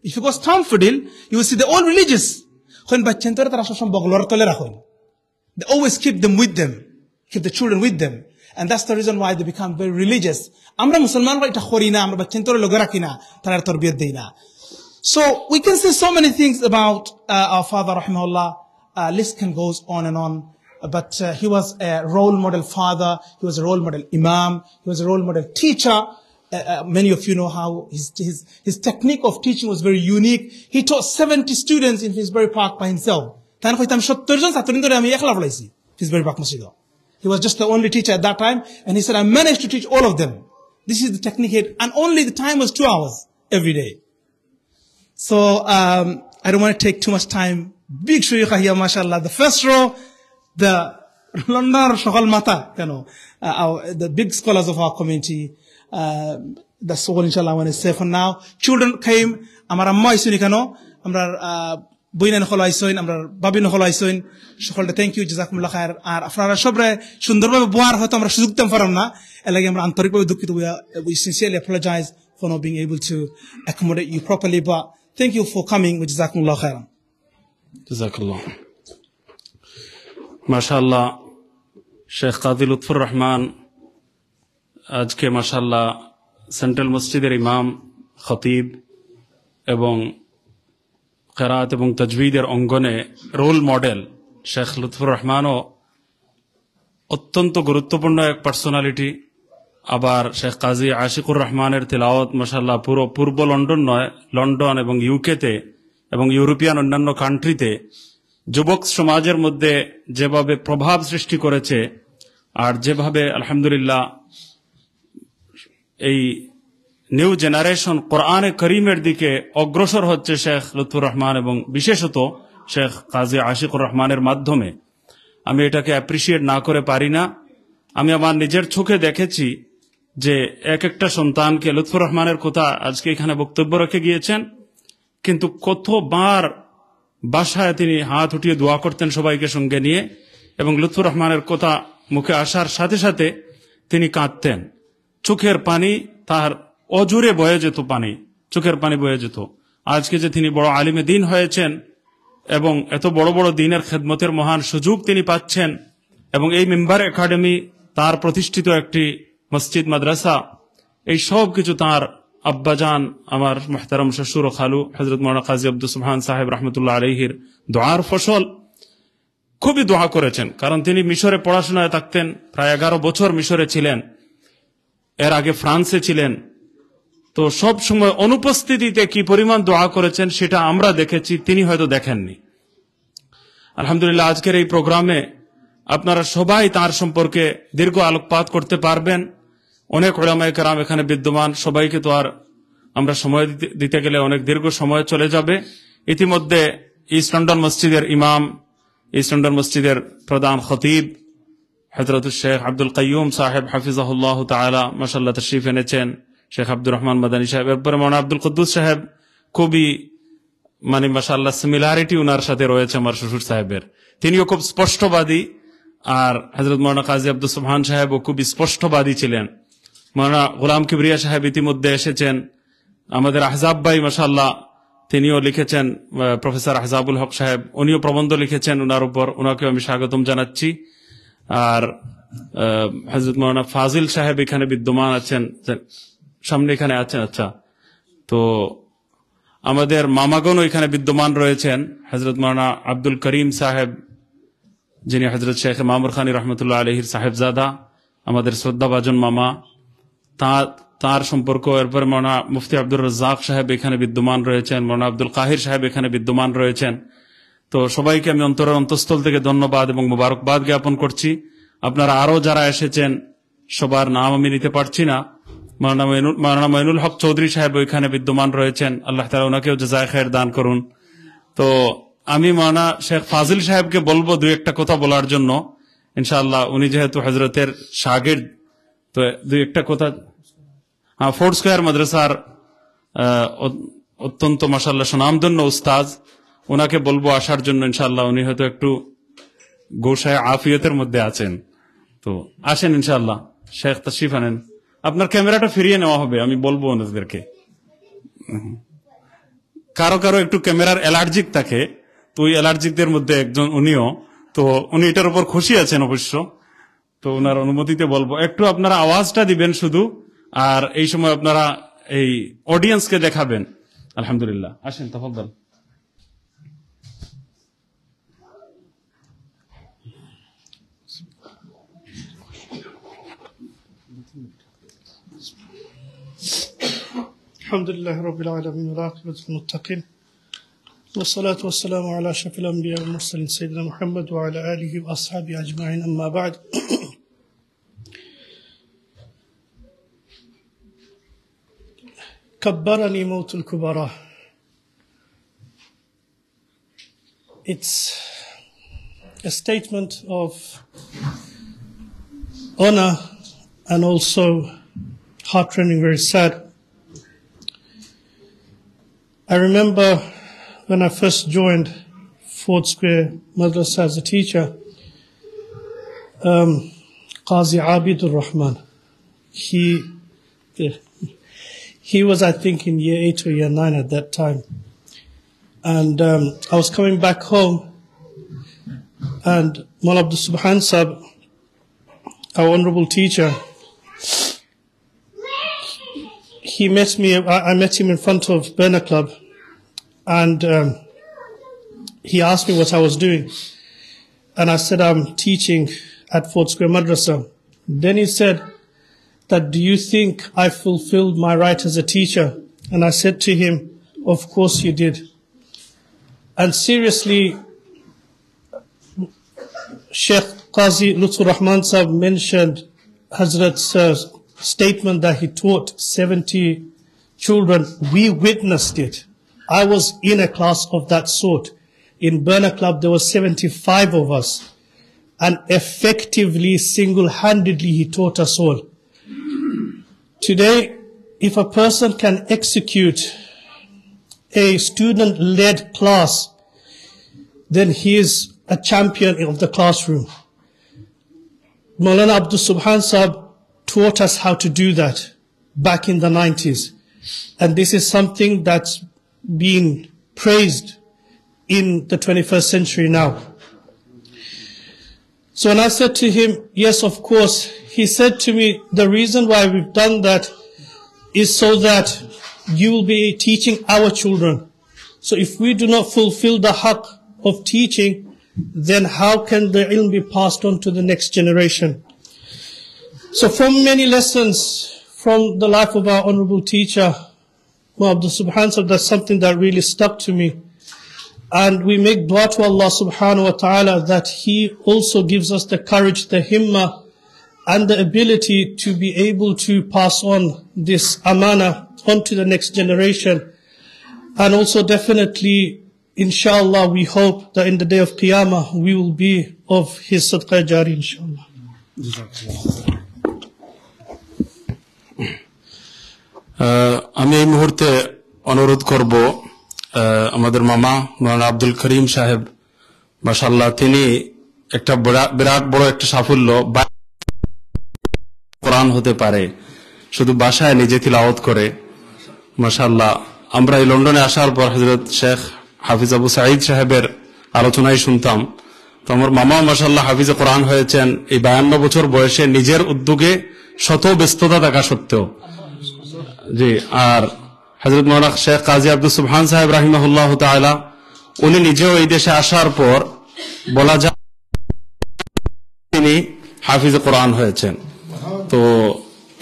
If you go Stamford Hill, you will see they're all religious. অখন বাচ্চাইন্তরে তারা সবসময় বগলর তলে Rakhine. They always keep them with them, keep the children with them. And that's the reason why they become very religious. আমরা মুসলমানরা ইটা করি না, আমরা বাচ্চাইন্তরে লগে রাখি না, তারার তরবিয়ত দেই না। So we can say so many things about uh, our father, rahimahullah. Uh, list can goes on and on. But uh, he was a role model father. He was a role model imam. He was a role model teacher. Uh, uh, many of you know how his, his, his technique of teaching was very unique. He taught seventy students in Finsbury Park by himself. তাইন কইতা, "সত্তর জন ছাত্ররে আমি একলা পড়াইছি Finsbury Park মসজিদো।" He was just the only teacher at that time, and he said, "I managed to teach all of them." This is the technique he had, and only the time was two hours every day. So um, I don't want to take too much time. Big shuyukh here, mashallah. The first row, the London সকল মাথা, you know, uh, our, the big scholars of our community. Uh, that's all, inshallah, I want to say for now. Children came, আমার আম্মা আইছইন এখানো, আমরা আহ, বইনাইন হকল আইছইন, আমরা ভাবিন হকল আইছইন, সকলরে thank you, জাযাকুমুল্লাহ খায়ের। আর আপনারা সবরে সুন্দরভাবে বওয়ার হয়তো আমরা সুযোগ দিতাম পারলাম না, এর লাগি আমরা আন্তরিকভাবে দুঃখিত। We are, we sincerely apologize for not being able to accommodate you properly, but thank you for coming, জাযাকুমুল্লাহ খায়েরান। জাযাকাল্লাহ। মাশাআল্লাহ, শেখ কাজী লুৎফুর রহমান আজকে মাশাআল্লাহ সেন্ট্রাল মসজিদের ইমাম, খতিব এবং কেরাত এবং তাজবিদের অঙ্গনে রোল মডেল। শেখ লুৎফুর রহমানও অত্যন্ত গুরুত্বপূর্ণ এক পার্সোনালিটি। আবার শেখ কাজী আশিকুর রহমানের তিলাওয়াত মাশাআল্লাহ পুরো পূর্ব লন্ডন নয়, লন্ডন এবং ইউকেতে এবং ইউরোপিয়ান অন্যান্য কান্ট্রিতে যুবক সমাজের মধ্যে যেভাবে প্রভাব সৃষ্টি করেছে, আর যেভাবে আলহামদুলিল্লাহ এই নিউ জেনারেশন কোরআনে করিমের দিকে অগ্রসর হচ্ছে শেখ লুৎফুর রহমান এবং বিশেষত শেখ কাজী আশিকুর রহমানের মাধ্যমে, আমি এটাকে অ্যাপ্রিশিয়েট না করে পারি না। আমি আমার নিজের চোখে দেখেছি যে এক একটা সন্তানকে, লুৎফুর রহমানের কথা আজকে এখানে বক্তব্য রেখে গিয়েছেন, কিন্তু কতবার বাসায় তিনি হাত উঠিয়ে দোয়া করতেন সবাইকে সঙ্গে নিয়ে, এবং লুৎফুর রহমানের কথা মুখে আসার সাথে সাথে তিনি কাঁদতেন। চোখের পানি তার অজুরে বয়ে যেত, পানি, চোখের পানি বয়ে যেত। আজকে যে তিনি বড় আলিমে দিন হয়েছেন এবং এত বড় বড় দিনের খেদমতের মহান সুযোগ তিনি পাচ্ছেন, এবং এই মেম্বার একাডেমি তার প্রতিষ্ঠিত একটি মসজিদ মাদ্রাসা, এই সব কিছু তার আব্বাজান, আমার মুহতারাম শ্বশুর ও খালু হযরত মাওলানা কাজী আব্দুস সুবহান সাহেব রহমতুল্লাহ আলাইহির দোয়ার ফসল। খুবই দোয়া করেছেন, কারণ তিনি মিশরে পড়াশোনায় থাকতেন, প্রায় এগারো বছর মিশরে ছিলেন, এর আগে ফ্রান্সে ছিলেন। তো সব সময় অনুপস্থিতিতে কি পরিমাণ দোয়া করেছেন সেটা আমরা দেখেছি, তিনি হয়তো দেখেননি। আলহামদুলিল্লাহ, আজকের এই প্রোগ্রামে আপনারা সবাই তার সম্পর্কে দীর্ঘ আলোকপাত করতে পারবেন। অনেক উলামায়ে কেরাম এখানে বিদ্যমান, সবাইকে তো আর আমরা সময় দিতে, দিতে গেলে অনেক দীর্ঘ সময় চলে যাবে। ইতিমধ্যে ইস্ট লন্ডন মসজিদের ইমাম, ইস্ট লন্ডন মসজিদের প্রধান খতিব হযরতুল শেখ আব্দুল কাইয়ুম সাহেব হাফিজাহুল্লাহ তাআলা মাশাআল্লাহ তশরিফ এনেছেন, শেখ আব্দুর রহমান মাদানী সাহেব, এরপরে মৌলানা আব্দুল কুদ্দুস সাহেব, খুবই মানে মাশাআল্লাহ সিমিলারিটি ওনার সাথে রয়েছে আমার শ্বশুর সাহেবের, তিনিও খুব স্পষ্টবাদী। আর হযরত মৌলানা কাজী আব্দুস সুবহান সাহেবও খুবই স্পষ্টবাদী ছিলেন। মৌলানা গোলাম কিবরিয়া সাহেব ইতিমধ্যে এসেছেন। আমাদের আহজাব ভাই মাশাআল্লাহ তিনিও লিখেছেন, আহ, প্রফেসর আহজাবুল হক সাহেব, উনিও প্রবন্ধ লিখেছেন ওনার উপর, ওনাকেও আমি স্বাগতম জানাচ্ছি। আর আহ, হযরত মৌলানা ফাজিল সাহেব এখানে বিদ্যমান আছেন, সামনে এখানে আছেন। আচ্ছা, তো আমাদের মামাগণও এখানে বিদ্যমান রয়েছেন। হযরত মৌলানা আব্দুল করিম সাহেব, যিনি হযরত শেখ মামুর খানি রহমতুল্লাহ আলাইহির সাহেবজাদা, আমাদের শ্রদ্ধাভাজন মামা, তা-, তার সম্পর্ক। এরপরে মৌলানা মুফতি আব্দুর রাজ্জাক সাহেব এখানে বিদ্যমান রয়েছেন, মৌলানা আব্দুল কাহির সাহেব এখানে বিদ্যমান রয়েছেন। তো সবাইকে আমি অন্তরের অন্তঃস্থল থেকে ধন্যবাদ এবং মোবারকবাদ জ্ঞাপন করছি। আপনারা আরো যারা এসেছেন, সবার নাম আমি নিতে পারছি না। মৌলানা মইনুল, মৌলানা মইনুল হক চৌধুরী সাহেব ওইখানে বিদ্যমান রয়েছেন, আল্লাহ তাআলা ওনাকেও জাযায়ে খায়ের দান করুন। তো আমি মৌলানা শেখ ফাজিল সাহেবকে বলবো দুই একটা কথা বলার জন্য, ইনশাআল্লাহ। উনি যেহেতু হযরতের শাগির্দ, তো দুই একটা কথা। হ্যাঁ, ফোর্ড স্কয়ার মাদ্রাসার আহ, অত-, অত্যন্ত মাশাআল্লাহ সুনামধন্য উস্তাদ, ওনাকে বলবো আসার জন্য ইনশাআল্লাহ। উনি হয়তো একটু গোসায় আফিয়তের মধ্যে আছেন, তো আসেন ইনশাআল্লাহ। শেখ তশরিফ আনেন, আপনার ক্যামেরাটা ফিরিয়ে নেওয়া হবে, আমি বলবো ওনাদেরকে। কারো কারো একটু ক্যামেরার অ্যালার্জিক থাকে, তো ওই অ্যালার্জিকদের মধ্যে একজন উনিও। তো উনি এটার উপর খুশি আছেন অবশ্য। তো ওনার অনুমতিতে বলবো, একটু আপনারা আওয়াজটা দিবেন শুধু, আর এই সময় আপনারা এই অডিয়েন্সকে দেখাবেন। আলহামদুলিল্লাহ, আসেন, তাফাদ্দাল। الحمد لله رب العالمين، والعاقبة للمتقين، والصلاة والسلام على أشرف الأنبياء والمرسلين سيدنا محمد وعلى آله وأصحابه أجمعين، أما بعد. كبرني موت الكبراء. It's a statement of honor and also heart-rending, very sad. I remember when I first joined Ford Square Madrasa as a teacher, um, Qazi Abidul Rahman, he, he was, I think, in year eight or year nine at that time. And um, I was coming back home, and Mullah Abdul Subhan Sahib, our honorable teacher, he met me, I, I met him in front of Burner Club, and um, he asked me what I was doing. And I said, "I'm teaching at Ford Square Madrasa." Then he said that, "Do you think I fulfilled my right as a teacher?" And I said to him, "Of course you did." And seriously, Sheikh Qazi Lutfur Rahman Sahib mentioned Hazrat's uh, statement that he taught seventy children. We witnessed it. I was in a class of that sort. In Burner Club, there were seventy-five of us. And effectively, single-handedly, he taught us all. Today, if a person can execute a student-led class, then he is a champion of the classroom. Maulana Abdul Subhan Sahib taught us how to do that back in the nineties. And this is something that's been praised in the twenty-first century now. So when I said to him, "Yes, of course," he said to me, "The reason why we've done that is so that you will be teaching our children. So if we do not fulfill the haqq of teaching, then how can the ilm be passed on to the next generation?" So from many lessons from the life of our honorable teacher, Mullah Abdul Subhan Sahib, that's something that really stuck to me. And we make dua to Allah subhanahu wa ta'ala that He also gives us the courage, the himmah, and the ability to be able to pass on this amana onto the next generation. And also, definitely, inshallah, we hope that in the day of Qiyamah, we will be of His sadaqah jari, inshallah. আহ, আমি এই মুহূর্তে অনুরোধ করব, আহ, আমাদের মামা মৌলানা আব্দুল করিম সাহেব, মাশাআল্লাহ, তিনি একটা বিরা-, বিরাট বড় একটা সাফল্য, বা-, কোরআন হতে পারে, শুধু বাসায় নিজে তিলাওয়াত করে। মাশাআল্লাহ, আমরা এই লন্ডনে আসার পর হযরত শেখ হাফিজ আবু সাঈদ সাহেবের আলোচনাই শুনতাম। তো আমার মামাও মাশাআল্লাহ হাফিজে কোরআন হয়েছেন এই বায়ান্ন বছর বয়সে নিজের উদ্যোগে, শত ব্যস্ততা থাকা সত্ত্বেও। জি, আর হযরত মাওলানা শেখ কাজী আব্দুস সুবহান সাহেব রাহিমাহুল্লাহ তাআলা, উনি নিজেও এই দেশে আসার পর বলা যায় তিনি হাফিজে কোরআন হয়েছেন। তো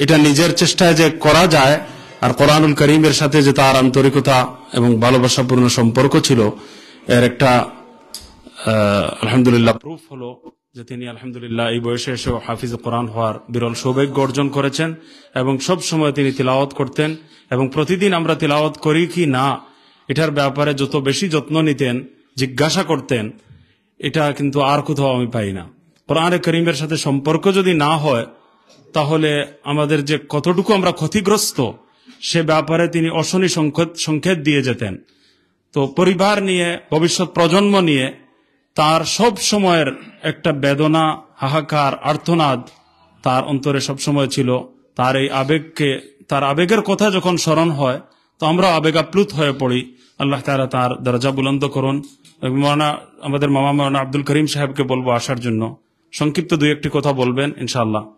এটা নিজের চেষ্টায় যে করা যায়, আর কোরআনুল করিমের সাথে যে তার আন্তরিকতা এবং ভালোবাসাপূর্ণ সম্পর্ক ছিল, এর একটা, আহ, আলহামদুলিল্লাহ, প্রুফ হলো যে তিনি আলহামদুলিল্লাহ এই বয়সে এসেও হাফিজ কোরআন হওয়ার বিরল সৌভাগ্য অর্জন করেছেন এবং সব সময় তিনি তিলাওয়াত করতেন এবং প্রতিদিন আমরা তিলাওয়াত করি কি না এটার ব্যাপারে যত বেশি যত্ন নিতেন, জিজ্ঞাসা করতেন, এটা কিন্তু আর কোথাও আমি পাই না। কোরআনে করিমের সাথে সম্পর্ক যদি না হয়, তাহলে আমাদের যে কতটুকু আমরা ক্ষতিগ্রস্ত, সে ব্যাপারে তিনি অশনি সংকেত, সংকেত দিয়ে যেতেন। তো পরিবার নিয়ে, ভবিষ্যৎ প্রজন্ম নিয়ে তার সব সময়ের একটা বেদনা, হাহাকার, আর্তনাদ তার অন্তরে সব সময় ছিল। তার এই আবেগকে, তার আবেগের কথা যখন স্মরণ হয়, তো আমরা আবেগ আপ্লুত হয়ে পড়ি। আল্লাহ তাআলা তার দরজা বুলন্দ করুন। এবং মৌলানা, আমাদের মামা মৌলানা আব্দুল করিম সাহেবকে বলবো আসার জন্য, সংক্ষিপ্ত দুই একটি কথা বলবেন ইনশাআল্লাহ।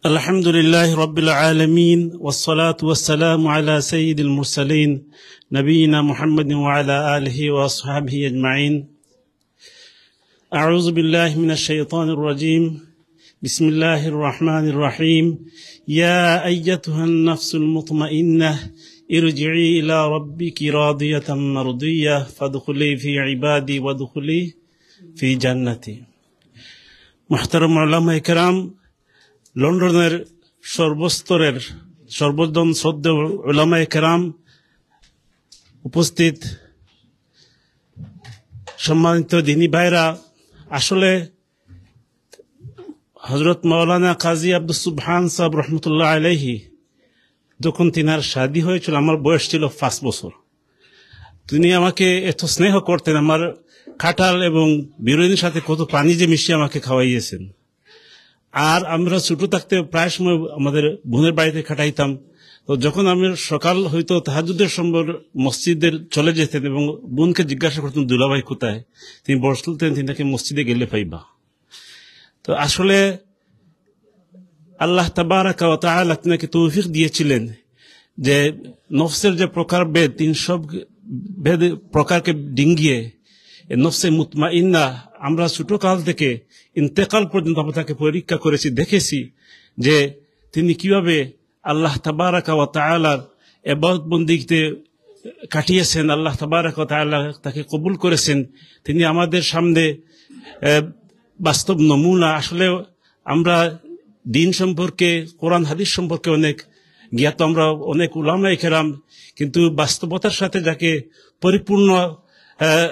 الحمد لله رب العالمين، والصلاة والسلام على سيد المرسلين، نبينا محمد وعلى آله وأصحابه أجمعين. أعوذ بالله من الشيطان الرجيم. بسم الله الرحمن الرحيم. يا أيتها النفس المطمئنة، ارجعي إلى ربك راضية مرضية، فادخلي في عبادي وادخلي في جنتي. মুহতারাম উলামায়ে কেরাম, লন্ডনের সর্বস্তরের, সর্বজন শ্রদ্ধেয় উলামায়ে কেরাম, উপস্থিত সম্মানিত দিনী ভাইরা, আসলে হযরত মাওলানা কাজী আব্দুস সুবহান সাহেব রহমতুল্লাহ আলাইহি, যখন তিনার শাদী হয়েছিল, আমার বয়স ছিল পাঁচ বছর। তিনি আমাকে এত স্নেহ করতেন, আমার কাঁঠাল এবং বিরিয়ানির সাথে কত পানি যে মিশিয়ে আমাকে খাওয়াইয়েছেন। আর আমরা ছোট থাকতে প্রায় সময় আমাদের বোনের বাড়িতে কাটাইতাম। তো যখন আমি সকাল হইতো, তাহাজ্জুদের সময় মসজিদের চলে যেতেন এবং বোনকে জিজ্ঞাসা করতেন, "দুলাভাই কোথায়?" তিনি বলতেন, "তিনাকে মসজিদে গেলে পাইবা।" তো আসলে আল্লাহ তাবারাকা ওয়া তাআলা তিনাকে তৌফিক দিয়েছিলেন যে নফসের যে প্রকার ভেদ, তিন সব ভেদ প্রকারকে ডিঙ্গিয়ে এই নফসে মুতমাইন্না, আমরা ছোটকাল থেকে ইন্তেকাল পর্যন্ত আমরা তাকে পরীক্ষা করেছি, দেখেছি যে তিনি কিভাবে আল্লাহ তাবারাকা ওয়া তাআলার ইবাদত বন্দিগিতে কাটিয়েছেন, আল্লাহ তাবারাকা ওয়া তাআলা তাকে কবুল করেছেন। তিনি আমাদের সামনে, আহ, বাস্তব নমুনা। আসলে আমরা দিন সম্পর্কে, কোরআন হাদিস সম্পর্কে অনেক জ্ঞাত, আমরা অনেক উলামায়ে কেরাম, কিন্তু বাস্তবতার সাথে যাকে পরিপূর্ণ, আহ,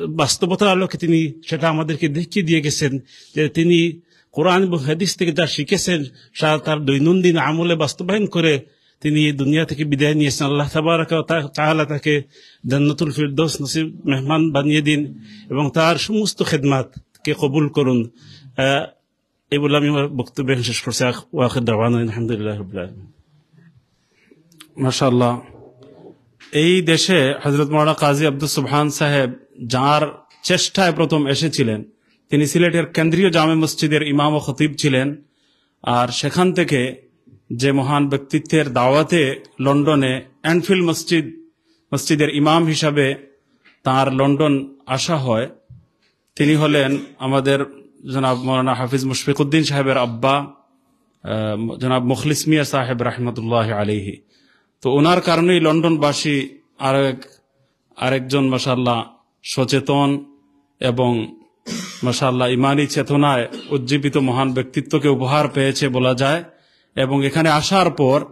বাস্তবতার আলোকে তিনি সেটা আমাদেরকে দেখিয়ে দিয়ে গেছেন যে তিনি কোরআন এবং হাদিস থেকে যা শিখেছেন, সা-, তার দৈনন্দিন আমলে বাস্তবায়ন করে তিনি এই দুনিয়া থেকে বিদায় নিয়েছেন। আল্লাহ তাবারাকা ওয়া তা-, তাআলা তাকে জান্নাতুল ফিরদৌস নসিব মেহমান বানিয়ে দিন এবং তার সমস্ত খেদমাতকে কবুল করুন। আহ, এই বলে আমি আমার বক্তব্য এখানে শেষ করছি। আখ-, ওয়া আখির দাওয়ানা আলহামদুলিল্লাহি রাব্বিল আলামিন। মাশাআল্লাহ। এই দেশে হযরত মাওলানা কাজী আব্দুস সুবহান সাহেব যার চেষ্টায় প্রথম এসেছিলেন, তিনি সিলেটের কেন্দ্রীয় জামে মসজিদের ইমাম ও খতিব ছিলেন। আর সেখান থেকে যে মহান ব্যক্তিত্বের দাওয়াতে লন্ডনে অ্যানফিল্ড মসজিদ, মসজিদের ইমাম হিসাবে তার লন্ডন আসা হয়, তিনি হলেন আমাদের জনাব মৌলানা হাফিজ মুশফিকুদ্দিন সাহেবের আব্বা, আহ, জনাব মুখলিস মিয়া সাহেব রহমতুল্লাহ আলাইহি। তো ওনার কারণেই লন্ডনবাসী আরেক, আরেকজন মাশাআল্লাহ সচেতন এবং মাশাআল্লাহ ইমানি চেতনায় উজ্জীবিত মহান ব্যক্তিত্বকে উপহার পেয়েছে বলা যায়। এবং এখানে আসার পর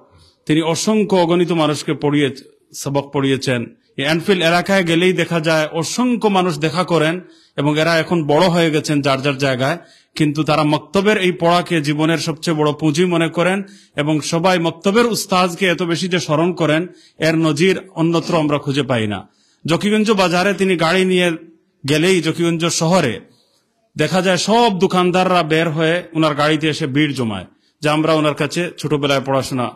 তিনি অসংখ্য অগণিত মানুষকে পড়িয়ে, সবক পড়িয়েছেন। এই অ্যানফিল্ড এলাকায় গেলেই দেখা যায় অসংখ্য মানুষ দেখা করেন এবং এরা এখন বড় হয়ে গেছেন যার যার জায়গায়, কিন্তু তারা মক্তবের এই পড়াকে জীবনের সবচেয়ে বড় পুঁজি মনে করেন এবং সবাই মক্তবের উস্তাজকে এত বেশি যে স্মরণ করেন, এর নজির অন্যত্র আমরা খুঁজে পাই না। জকিগঞ্জ বাজারে তিনি গাড়ি নিয়ে গেলেই জকিগঞ্জ শহরে দেখা যায় সব দোকানদাররা বের হয়ে ওনার গাড়িতে এসে ভিড় জমায়, যে আমরা ওনার কাছে ছোটবেলায় পড়াশোনা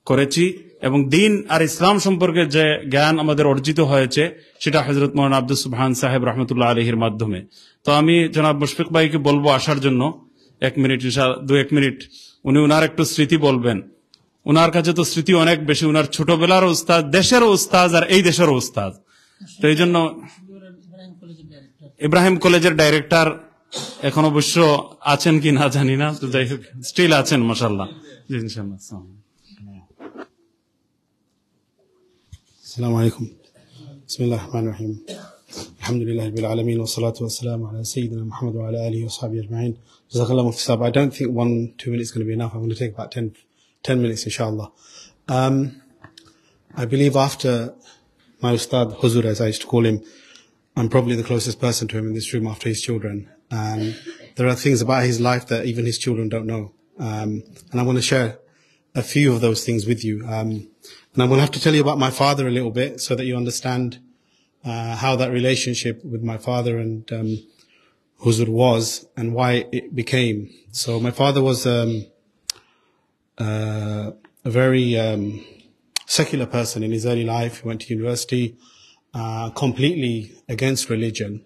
করেছি এবং দিন আর ইসলাম সম্পর্কে যে জ্ঞান আমাদের অর্জিত হয়েছে, সেটা হযরত মৌলানা আব্দুস সুবহান সাহেব রহমতুল্লাহ আলাইহির মাধ্যমে। তো আমি জনাব মুশফিক ভাইকে বলবো আসার জন্য এক মিনিট, ইনশাআল্লাহ, দু এক মিনিট উনি ওনার একটু স্মৃতি বলবেন। ওনার কাছে তো স্মৃতি অনেক বেশি, ওনার ছোটবেলার উস্তাদ, দেশের উস্তাদ আর এই দেশের উস্তাদ। তো এই জন্য ইব্রাহিম কলেজের ডাইরেক্টর এখন অবশ্য আছেন কি না জানি না, তো যাই হোক, স্টিল আছেন মাশাআল্লাহ। জি, ইনশাআল্লাহ। আসসালামু আলাইকুম। السلام عليكم. بسم الله الرحمن الرحيم. الحمد لله رب العالمين، والصلاة والسلام على سيدنا محمد وعلى آله وصحبه أجمعين. جزاك الله, Mufti Sahib. I don't think one, two minutes is gonna be enough. I'm gonna take about ten, ten minutes, inshallah. Um, I believe after my Ustad Huzur, as I used to call him, I'm probably the closest person to him in this room after his children. And there are things about his life that even his children don't know. Um, and I'm gonna share a few of those things with you. Um, and I'm gonna have to tell you about my father a little bit so that you understand, uh, how that relationship with my father and, um, Huzur was and why it became. So my father was um, uh, a very um, secular person in his early life. He went to university, uh, completely against religion.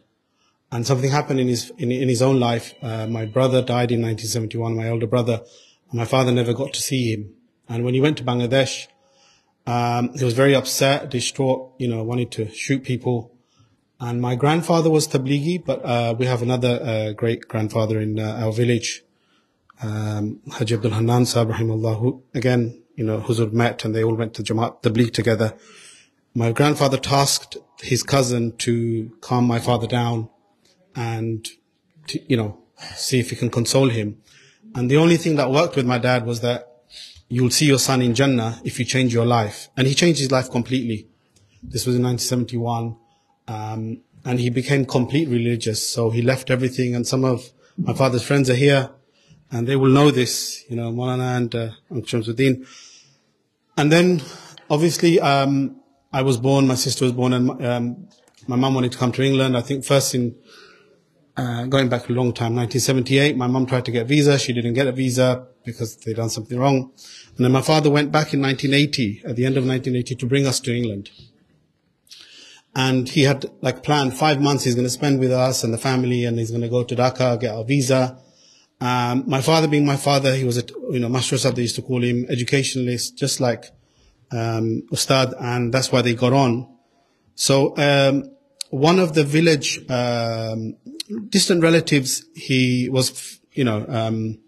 And something happened in his in, in his own life. Uh, my brother died in nineteen seventy-one, my elder brother, and my father never got to see him. And when he went to Bangladesh, um, he was very upset, distraught, you know, wanted to shoot people. And my grandfather was Tablighi, but uh, we have another uh, great grandfather in uh, our village, um, Haji Abdul Hannan Sahib, rahimahullah, who, again, you know, Huzur met and they all went to Jamaat Tabligh together. My grandfather tasked his cousin to calm my father down and to, you know, see if he can console him. And the only thing that worked with my dad was that you'll see your son in Jannah if you change your life. And he changed his life completely. This was in nineteen seventy-one. Um, and he became complete religious. So he left everything. And some of my father's friends are here and they will know this, you know, Maulana and uh, Uncle Shamsuddin. And then, obviously, um, I was born, my sister was born, and um, my mum wanted to come to England. I think first in, uh, going back a long time, nineteen seventy-eight, my mum tried to get a visa. She didn't get a visa because they done something wrong. And then my father went back in nineteen eighty, at the end of nineteen eighty, to bring us to England. And he had, like, planned five months he's gonna spend with us and the family, and he's gonna go to Dhaka, get our visa. Um, my father, being my father, he was a, you know, Master Sahib, they used to call him, educationalist, just like um, Ustad, and that's why they got on. So um, one of the village um, distant relatives, he was, you know, um,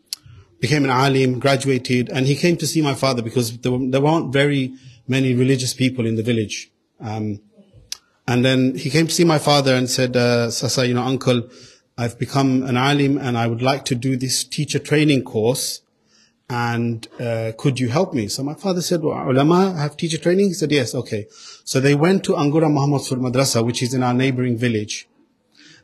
became an alim, graduated, and he came to see my father because there, were, there weren't very many religious people in the village. Um, and then he came to see my father and said, uh, Sasa, you know, uncle, I've become an alim and I would like to do this teacher training course. And uh, could you help me? So my father said, well, ulama have teacher training? He said, yes, okay. So they went to Angura Muhammad Sur Madrasa, which is in our neighboring village.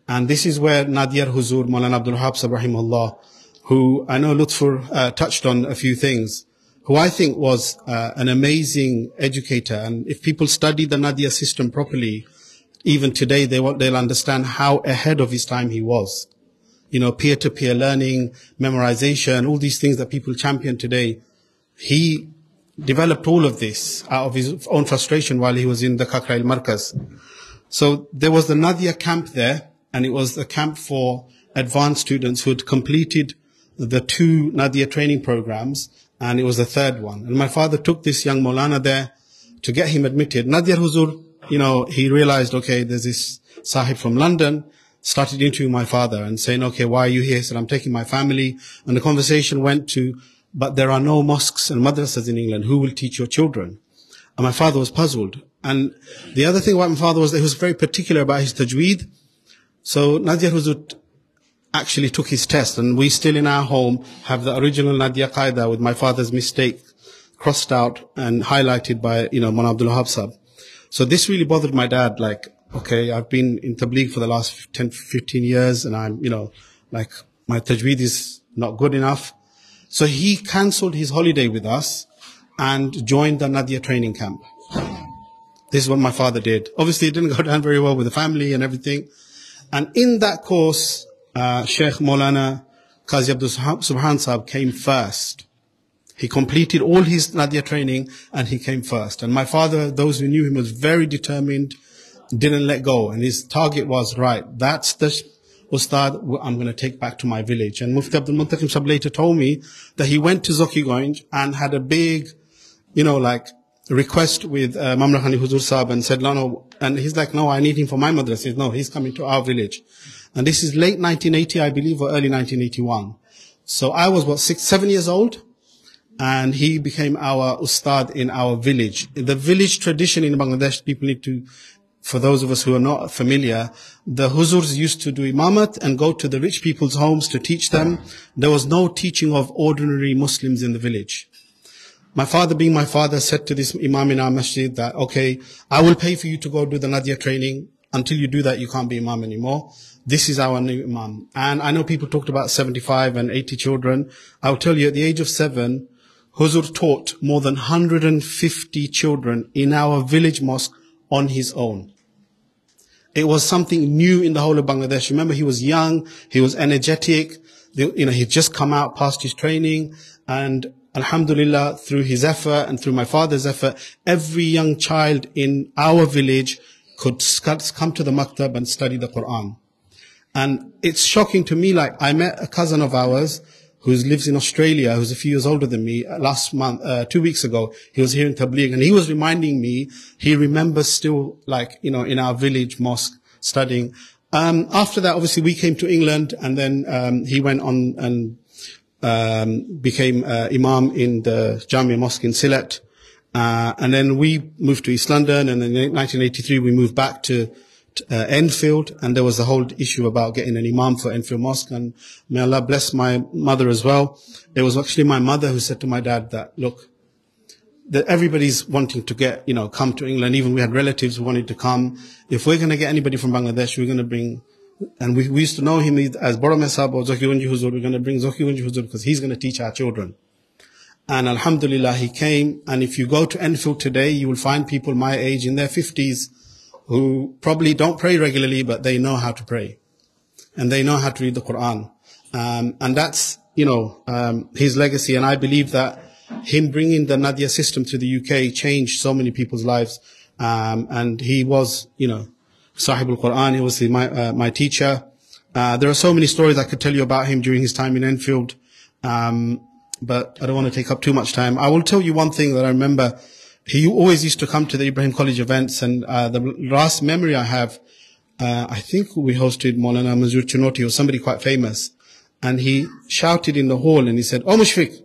And this is where Nadiyar Huzur, Maulana Abdul Wahab Sahib, rahimahullah, who I know Lutfur uh, touched on a few things, who I think was uh, an amazing educator. And if people study the Nadia system properly, even today, they will, they'll understand how ahead of his time he was. You know, peer-to-peer learning, memorization, all these things that people champion today. He developed all of this out of his own frustration while he was in the Kakrail Markaz. So there was the Nadia camp there, and it was a camp for advanced students who had completed the two Nadia training programs, and it was the third one. And my father took this young Maulana there to get him admitted. Nadiyar Huzur, you know, he realized, okay, there's this Sahib from London, started interviewing my father and saying, okay, why are you here? He said, I'm taking my family. And the conversation went to, but there are no mosques and madrasas in England. Who will teach your children? And my father was puzzled. And the other thing about my father was that he was very particular about his tajweed. So Nadiyar Huzur actually took his test, and we still in our home have the original Nadia Qaida with my father's mistake crossed out and highlighted by, you know, Maulana Abdul Wahab Sahib. So this really bothered my dad. Like, okay, I've been in Tabligh for the last ten, fifteen years, and I'm, you know, like, my tajweed is not good enough. So he cancelled his holiday with us and joined the Nadia training camp. This is what my father did. Obviously, it didn't go down very well with the family and everything. And in that course, uh, Sheikh Maulana Qazi Abdul Subhan Sahib came first. He completed all his Nadia training and he came first. And my father, those who knew him, was very determined, didn't let go. And his target was, right, that's the Ustad I'm going to take back to my village. And Mufti Abdul Muntaqim Sahib later told me that he went to Zokiganj and had a big, you know, like, request with uh, Mamlakhani Huzur Sahib and said, no, no. And he's like, no, I need him for my madrasa. He said, no, he's coming to our village. And this is late nineteen eighty, I believe, or early nineteen eighty-one. So I was, what, six, seven years old? And he became our ustad in our village. The village tradition in Bangladesh, people need to, for those of us who are not familiar, the huzurs used to do imamat and go to the rich people's homes to teach them. There was no teaching of ordinary Muslims in the village. My father, being my father, said to this imam in our masjid that, okay, I will pay for you to go do the Nadia training. Until you do that, you can't be imam anymore. This is our new imam. And I know people talked about seventy-five and eighty children. I'll tell you, at the age of seven, Huzur taught more than one hundred fifty children in our village mosque on his own. It was something new in the whole of Bangladesh. Remember, he was young, he was energetic, the- you know, he'd just come out, passed his training, and alhamdulillah, through his effort and through my father's effort, every young child in our village could sc- come to the maktab and study the Quran. And it's shocking to me, like, I met a cousin of ours who lives in Australia, who's a few years older than me, uh, last month, uh, two weeks ago, he was here in Tabligh, and he was reminding me, he remembers still, like, you know, in our village mosque studying. Um, after that, obviously, we came to England, and then, um, he went on and, um, became, uh, imam in the Jamia Mosque in Sylhet. Uh, and then we moved to East London, and in nineteen eighty-three, we moved back to, to, uh, Enfield, and there was the whole issue about getting an imam for Enfield Mosque, and may Allah bless my mother as well. It was actually my mother who said to my dad that, "Look, that everybody's wanting to get, you know, come to England. Even we had relatives who wanted to come. If we're gonna get anybody from Bangladesh, we're gonna bring," and we, we used to know him as Boro Mehsab or Zokigunji Huzur, "We're gonna bring Zokigunji Huzur because he's gonna teach our children." And alhamdulillah, he came. And if you go to Enfield today, you will find people my age in their fifties who probably don't pray regularly, but they know how to pray. And they know how to read the Quran. Um, and that's, you know, um, his legacy. And I believe that him bringing the Nadia system to the U K changed so many people's lives. Um, and he was, you know, Sahibul Quran. He was my, uh, my teacher. Uh, there are so many stories I could tell you about him during his time in Enfield. Um, but I don't want to take up too much time. I will tell you one thing that I remember. He always used to come to the Ibrahim College events, and, uh, the last memory I have, uh, I think we hosted Maulana Manzoor Chinoti or somebody quite famous, and he shouted in the hall and he said, "Oh, Mushfiq,"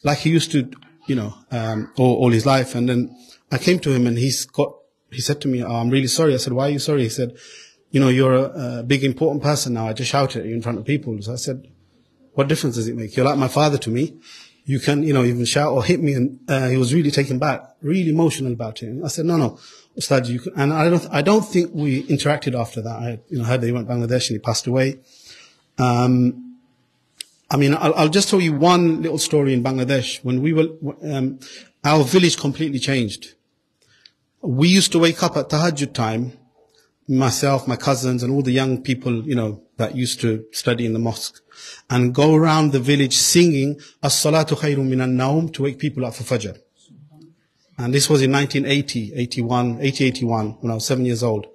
like he used to, you know, um, all, all his life. And then I came to him and he's got, he said to me, "Oh, I'm really sorry." I said, "Why are you sorry?" He said, "You know, you're a, a big important person now. I just shouted at you in front of people." So I said, "What difference does it make? You're like my father to me. You can, you know, even shout or hit me." And, uh, he was really taken back, really emotional about it. And I said, "No, no, Ustad, you can," and I don't, I don't think we interacted after that. I, you know, heard that he went Bangladesh and he passed away. Um, I mean, I'll, I'll just tell you one little story in Bangladesh. When we were, um, our village completely changed. We used to wake up at tahajjud time, myself, my cousins, and all the young people, you know, that used to study in the mosque, and go around the village singing "As-salatu khayrun minan nawm" to wake people up for Fajr. And this was in nineteen eighty, eighty-one, eighty, eighty-one, when I was seven years old.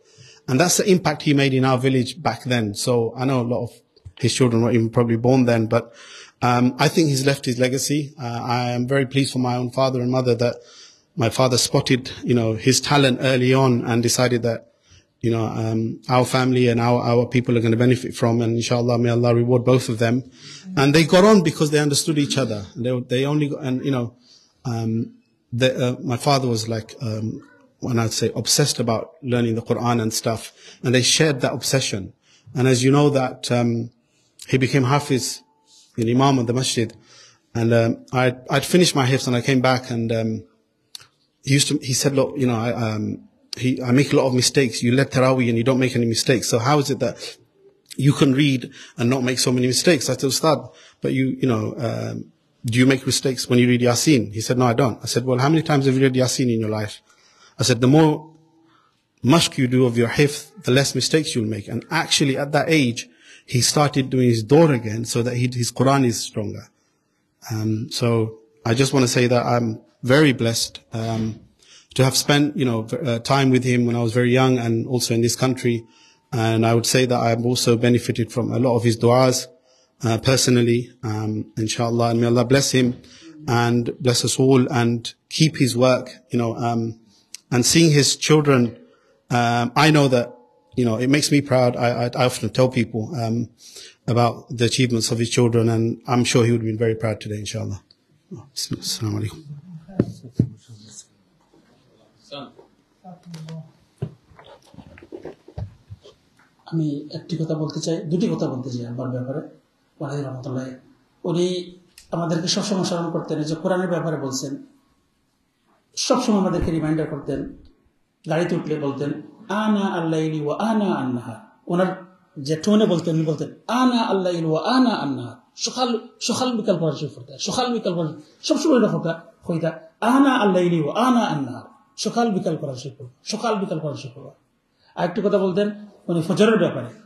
And that's the impact he made in our village back then. So I know a lot of his children weren't even probably born then, but, um, I think he's left his legacy. Uh, I am very pleased for my own father and mother that my father spotted, you know, his talent early on and decided that, you know, um, our family and our, our people are gonna benefit from, and inshallah, may Allah reward both of them. And they got on because they understood each other. They, they only, and, you know, um, the, uh, my father was, like, um, when I'd say, obsessed about learning the Quran and stuff, and they shared that obsession. And as you know that, um, he became Hafiz, an Imam of the Masjid, and, um, I, I'd finished my Hifz and I came back and, um, he used to, he said, "Look, you know, I, um, he, I make a lot of mistakes. You led Tarawih and you don't make any mistakes. So how is it that you can read and not make so many mistakes?" I said, "Ustad, but you, you know, um, do you make mistakes when you read Yasin?" He said, "No, I don't." I said, "Well, how many times have you read Yasin in your life?" I said, "The more mashq you do of your hifz, the less mistakes you'll make." And actually, at that age, he started doing his daur again so that he, his Quran is stronger. Um, so I just wanna say that I'm very blessed, um, to have spent, you know, v-, uh, time with him when I was very young and also in this country. And I would say that I've also benefited from a lot of his du'as, uh, personally, um, inshallah. And may Allah bless him and bless us all and keep his work, you know, um, and seeing his children, um, I know that, you know, it makes me proud. I, I, I often tell people, um, about the achievements of his children, and I'm sure he would have been very proud today, inshallah. Assalamu alaikum. আমি একটি কথা বলতে চাই, দুটি কথা বলতে চাই আব্বার ব্যাপারে। ওয়ালাইকুম রহমতুল্লাহ। উনি আমাদেরকে সবসময় স্মরণ করতেন, এই যে কোরআনের ব্যাপারে বলছেন, সবসময় আমাদেরকে রিমাইন্ডার করতেন। গাড়িতে উঠলে বলতেন, "আনা আল্লাইলি ওয়া আনা আন্নাহার।" ওনার যে টোনে বলতেন, উনি বলতেন, "আনা আল্লাইল ওয়া আনা আন্নাহার।" সকাল, সকাল বিকাল কোরআন শরীফ পড়তেন, সকাল বিকাল কোরআন, সবসময় এটা কথা কইতা, "আনা আল্লাইলি ওয়া আনা আন্নাহার।" সকাল বিকাল কোরআন শরীফ পড়বা, সকাল বিকাল কোরআন শরীফ পড়বা। আরেকটি কথা বলতেন উনি ফজরের ব্যাপারে,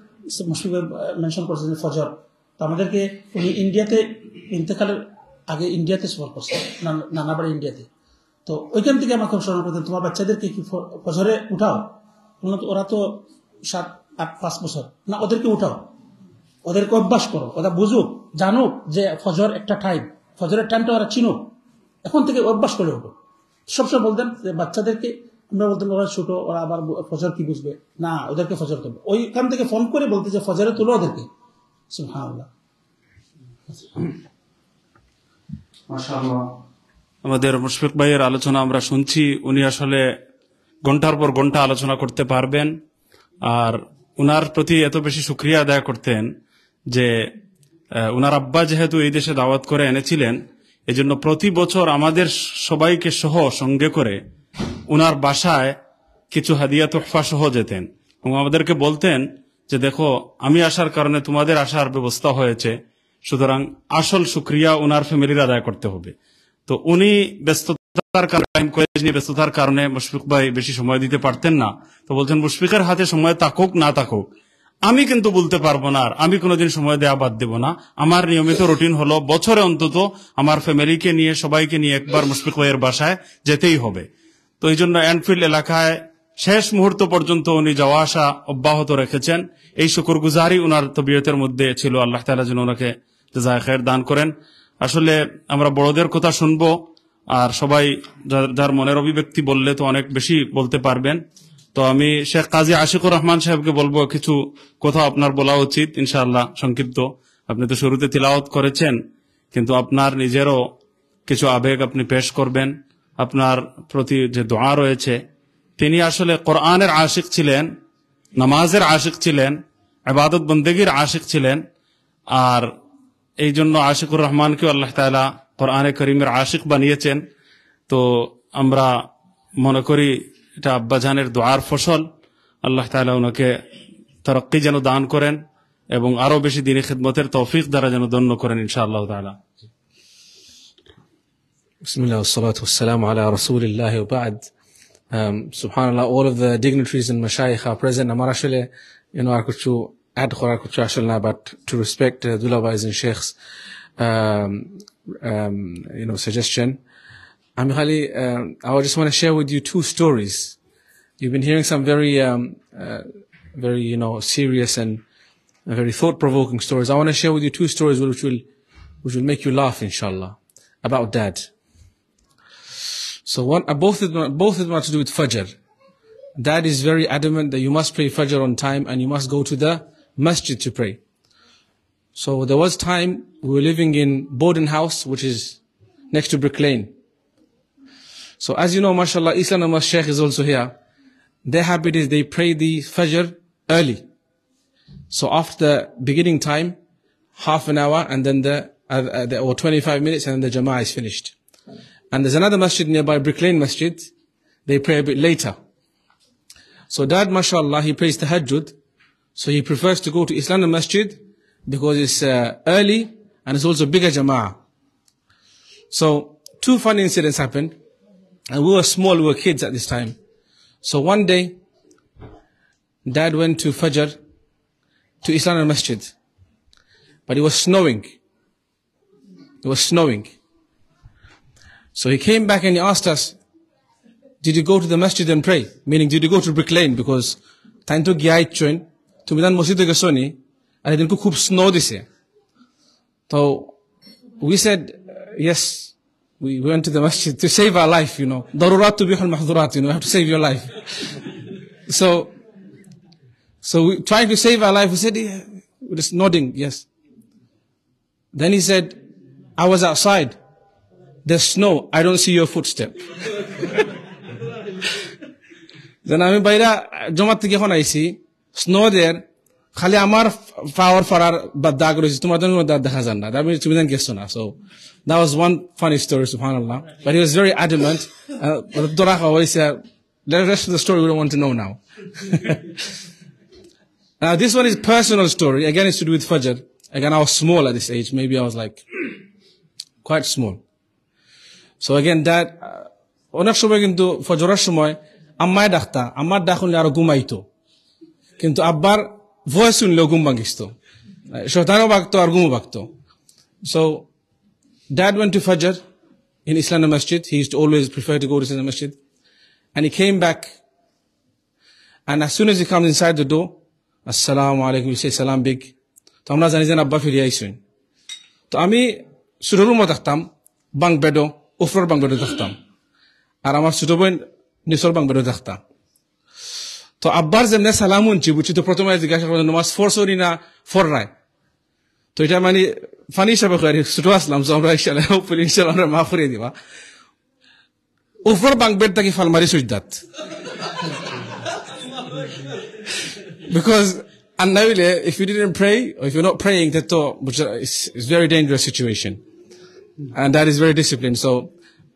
মুশফিক মেনশন করেছেন যে ফজর, তো আমাদেরকে উনি ইন্ডিয়াতে ইন্তেকালের আগে ইন্ডিয়াতে সফর করছেন, নান- নানা বাড়ি ইন্ডিয়াতে। তো ওইখান থেকে আমাকে স্মরণ করতেন, "তোমার বাচ্চাদেরকে কি ফ- ফজরে উঠাও?" বললাম, "তো ওরা তো সাত আট পাঁচ বছর, না, ওদেরকে উঠাও, ওদেরকে অভ্যাস করো, ওরা বুঝুক, জানুক যে ফজর একটা টাইম, ফজরের টাইমটা ওরা চিনুক, এখন থেকে অভ্যাস করে ওঠো।" সবসময় বলতেন যে বাচ্চাদেরকে, আমরা বলতাম, "ওরা ছোট, ওরা আবার ফজর কি বুঝবে, না, ওদেরকে ফজর করবে।" ওইখান থেকে ফোন করে বলতে যে, "ফজরে তুলো ওদেরকে।" সুবহানাল্লাহ। মাশাআল্লাহ। আমাদের মুশফিক ভাইয়ের আলোচনা আমরা শুনছি, উনি আসলে ঘন্টার পর ঘন্টা আলোচনা করতে পারবেন। আর উনার প্রতি এত বেশি শুকরিয়া আদায় করতেন যে, আহ, উনার আব্বা যেহেতু এই দেশে দাওয়াত করে এনেছিলেন, এজন্য প্রতি বছর আমাদের সবাইকে সহ সঙ্গে করে উনার বাসায় কিছু হাদিয়া তোহফা সহ যেতেন এবং আমাদেরকে বলতেন যে, "দেখো, আমি আসার কারণে তোমাদের আসার ব্যবস্থা হয়েছে, সুতরাং আসল শুকরিয়া উনার ফ্যামিলির আদায় করতে হবে।" তো উনি ব্যস্ততার কারণে, টাইম কলেজ নিয়ে ব্যস্ততার কারণে মুশফিক ভাই বেশি সময় দিতে পারতেন না। তো বলছেন, "মুশফিকের হাতে সময় থাকুক না থাকুক, আমি কিন্তু বলতে পারবো না, আর আমি কোনোদিন সময় দেয়া বাদ দেব না। আমার নিয়মিত রুটিন হলো বছরে অন্তত আমার ফ্যামিলিকে নিয়ে, সবাইকে নিয়ে একবার মুশফিক ভাইয়ের বাসায় যেতেই হবে।" তো এই জন্য এনফিল্ড এলাকায় শেষ মুহূর্ত পর্যন্ত উনি যাওয়া আসা অব্যাহত রেখেছেন। এই শুকরগুজারি উনার তবিয়তের মধ্যে ছিল। আল্লাহ তাআলা যেন ওনাকে জাযায়ে খায়ের দান করেন। আসলে আমরা বড়দের কথা শুনবো, আর সবাই যার, যার মনের অভিব্যক্তি বললে তো অনেক বেশি বলতে পারবেন। তো আমি শেখ কাজী আশিকুর রহমান সাহেবকে বলবো, কিছু কথা আপনার বলা উচিত ইনশাআল্লাহ সংক্ষিপ্ত। আপনি তো শুরুতে তিলাওয়াত করেছেন, কিন্তু আপনার নিজেরও কিছু আবেগ আপনি পেশ করবেন, আপনার প্রতি যে দোয়া রয়েছে। তিনি আসলে কোরআনের আশিক ছিলেন, নামাজের আশিক ছিলেন, ইবাদত বন্দেগীর আশিক ছিলেন। আর এই জন্য আশিকুর রহমানকেও আল্লাহ তাআলা কোরআনে করিমের আশিক বানিয়েছেন। তো আমরা মনে করি এটা আব্বাজানের দোয়ার ফসল। আল্লাহ তাআলা ওনাকে তরক্কি যেন দান করেন এবং আরো বেশি দিনী খেদমতের তৌফিক দ্বারা যেন ধন্য করেন ইনশাআল্লাহ তাআলা। بسم الله والصلاة والسلام على رسول الله وبعد. Um, سبحان الله, all of the dignitaries and mashayikh are present. আমার আসলে, you know, আর কিছু add করার কিছু আসলে না, but to respect, uh, Dulabai's and Sheikh's, um, um, you know, suggestion. আমি খালি, um, I just want to share with you two stories. You've been hearing some very, um, uh, very, you know, serious and very thought-provoking stories. I want to share with you two stories which will, which will make you laugh, inshallah, about dad. So one, uh, both of them, both of them are to do with Fajr. Dad is very adamant that you must pray Fajr on time and you must go to the masjid to pray. So there was time we were living in Borden House, which is next to Brick Lane. So as you know, mashallah, Islam Mosque Sheikh is also here. Their habit is they pray the Fajr early. So after beginning time, half an hour, and then the, uh, uh, the, or twenty-five minutes, and then the Jama'ah is finished. And there's another masjid nearby, Brick Lane Masjid. They pray a bit later. So Dad, mashallah, he prays tahajjud. So he prefers to go to Islam Masjid because it's, uh, early and it's also bigger Jama'ah. So two funny incidents happened. And we were small, we were kids at this time. So one day, Dad went to Fajr to Islam Masjid. But it was snowing. It was snowing. So he came back and he asked us, "Did you go to the masjid and pray?" Meaning, "Did you go to Brick Lane?" Because তাইন তো গিয়া আইছইন, তুমি তান মসজিদো গেছো নি, আর এদিন খুব snow দিছে। So we said, "Yes, we went to the masjid to save our life, you know. ضرورات تبيح المحظورات, you know, we have to save your life." So, so we trying to save our life, we said, yeah, we're just nodding, yes. Then he said, "I was outside. There's snow. I don't see your footstep." Then আমি বাইরা জমাত থেকে এখন আইছি, snow দের, খালি আমার পাওর ফাড়ার বা দাগ রয়েছে, তোমার তো কোনো দাগ দেখা যায় না। That means তুমি জান গেছো না। So that was one funny story, subhanallah. But he was very adamant. Uh, ধরা খাওয়া হয়েছে। The rest of the story we don't want to know now. Now, this one is personal story. Again, it's to do with Fajr. Again, I was small at this age. Maybe I was, like, quite small. So again, that, uh, অনেক সময় কিন্তু ফজরের সময় আম্মায় ডাকতা, আম্মার ডাক শুনলে আরো ঘুমাইতো। কিন্তু আব্বার ভয়েস হুনলেও ঘুম ভাঙিত। শয়তানও ভাগতো আর ঘুমও ভাগতো। So, Dad went to Fajr in Islanda Masjid. He used to always prefer to go to Islanda Masjid. And he came back. And as soon as he comes inside the door, "Assalamu alaikum," he says, "Salam big." তো আমরা জানি যে আব্বা ফিরিয়া আইছইন। তো আমি ছোট রুমো থাকতাম, বাং বেডো, উফরর বাং বেডো থাকতাম। আর আমার ছোট বইন নিচর বাং বেডো থাকতা। তো আব্বার যেমনে সালাম হুনছি, বুঝছি, তো প্রথমে জিজ্ঞাসা করলাম, "নমাজ পড়ছো নি না পড়রায়?" তো ইটা মানে ফানি হিসাবে কই, আর ছোট আছলাম, so আমরা ইনশাআল্লাহ, hopefully ইনশাআল্লাহ আমরা মাফ করি দিবা। উফরর বাং বেড থাকি ফাল মারি সুজদাত। Because আর না অইলে, if you didn't pray, or if you're not praying, তে তো, বুঝছো, it's, it's very dangerous situation. And that is very disciplined. So,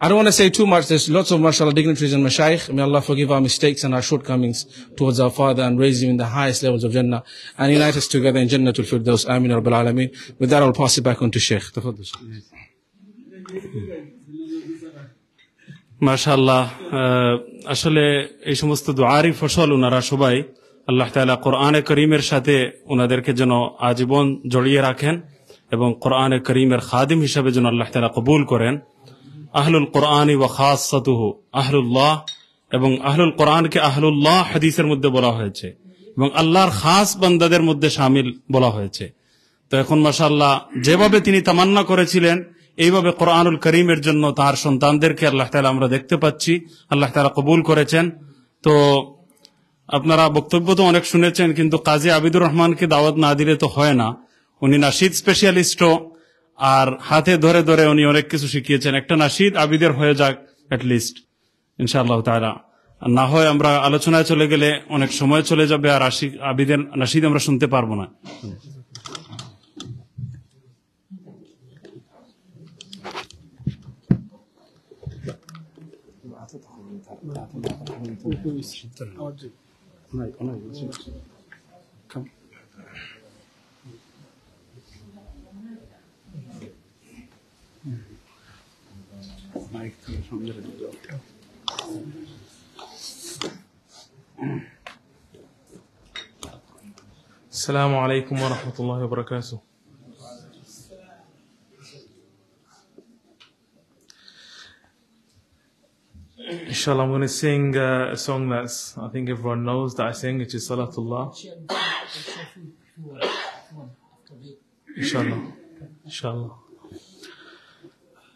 I don't want to say too much. There's lots of, mashallah, dignitaries and mashayikh. May Allah forgive our mistakes and our shortcomings towards our father and raise him in the highest levels of Jannah and unite us together in Jannatul Firdaus. Ameen, ya Rabbal Alameen. With that, I'll pass it back on to Sheikh. تفضل, Sheikh. মাশাআল্লাহ। আহ, আসলে এই সমস্ত দোয়ারই ফসল ওনারা সবাই। আল্লাহ তাআলা কোরআনে করিমের সাথে ওনাদেরকে যেন আজীবন জড়িয়ে রাখেন এবং কোরআনে করিমের খাদিম হিসাবে যেন আল্লাহ তাআলা কবুল করেন। আহলুল কোরআনি ওয়া খাসসাতুহু আহলুল্লাহ, এবং আহলুল কোরআনকে আহলুল্লাহ হাদিসের মধ্যে বলা হয়েছে এবং আল্লাহর খাস বান্দাদের মধ্যে শামিল বলা হয়েছে। তো এখন মাশাআল্লাহ, যেভাবে তিনি তামান্না করেছিলেন, এইভাবে কোরআনুল করিমের জন্য তার সন্তানদেরকে আল্লাহ তাআলা আমরা দেখতে পাচ্ছি, আল্লাহ তাআলা কবুল করেছেন। তো আপনারা বক্তব্য তো অনেক শুনেছেন, কিন্তু কাজী আবিদুর রহমানকে দাওয়াত না দিলে তো হয় না। উনি নাশিদ স্পেশালিস্টও, আর হাতে ধরে ধরে উনি অনেক কিছু শিখিয়েছেন। একটা নাশিদ আবিদের হয়ে যাক at least, ইনশাআল্লাহ তাআলা। আর না হয় আমরা আলোচনায় চলে গেলে অনেক সময় চলে যাবে, আর আশিক আবিদের নাশিদ আমরা শুনতে পারবো না। السلام عليكم ورحمة الله وبركاته. Inshallah, I'm gonna sing, uh, a song that's, I think everyone knows that I sing, which is Salatullah. Inshallah. Inshallah.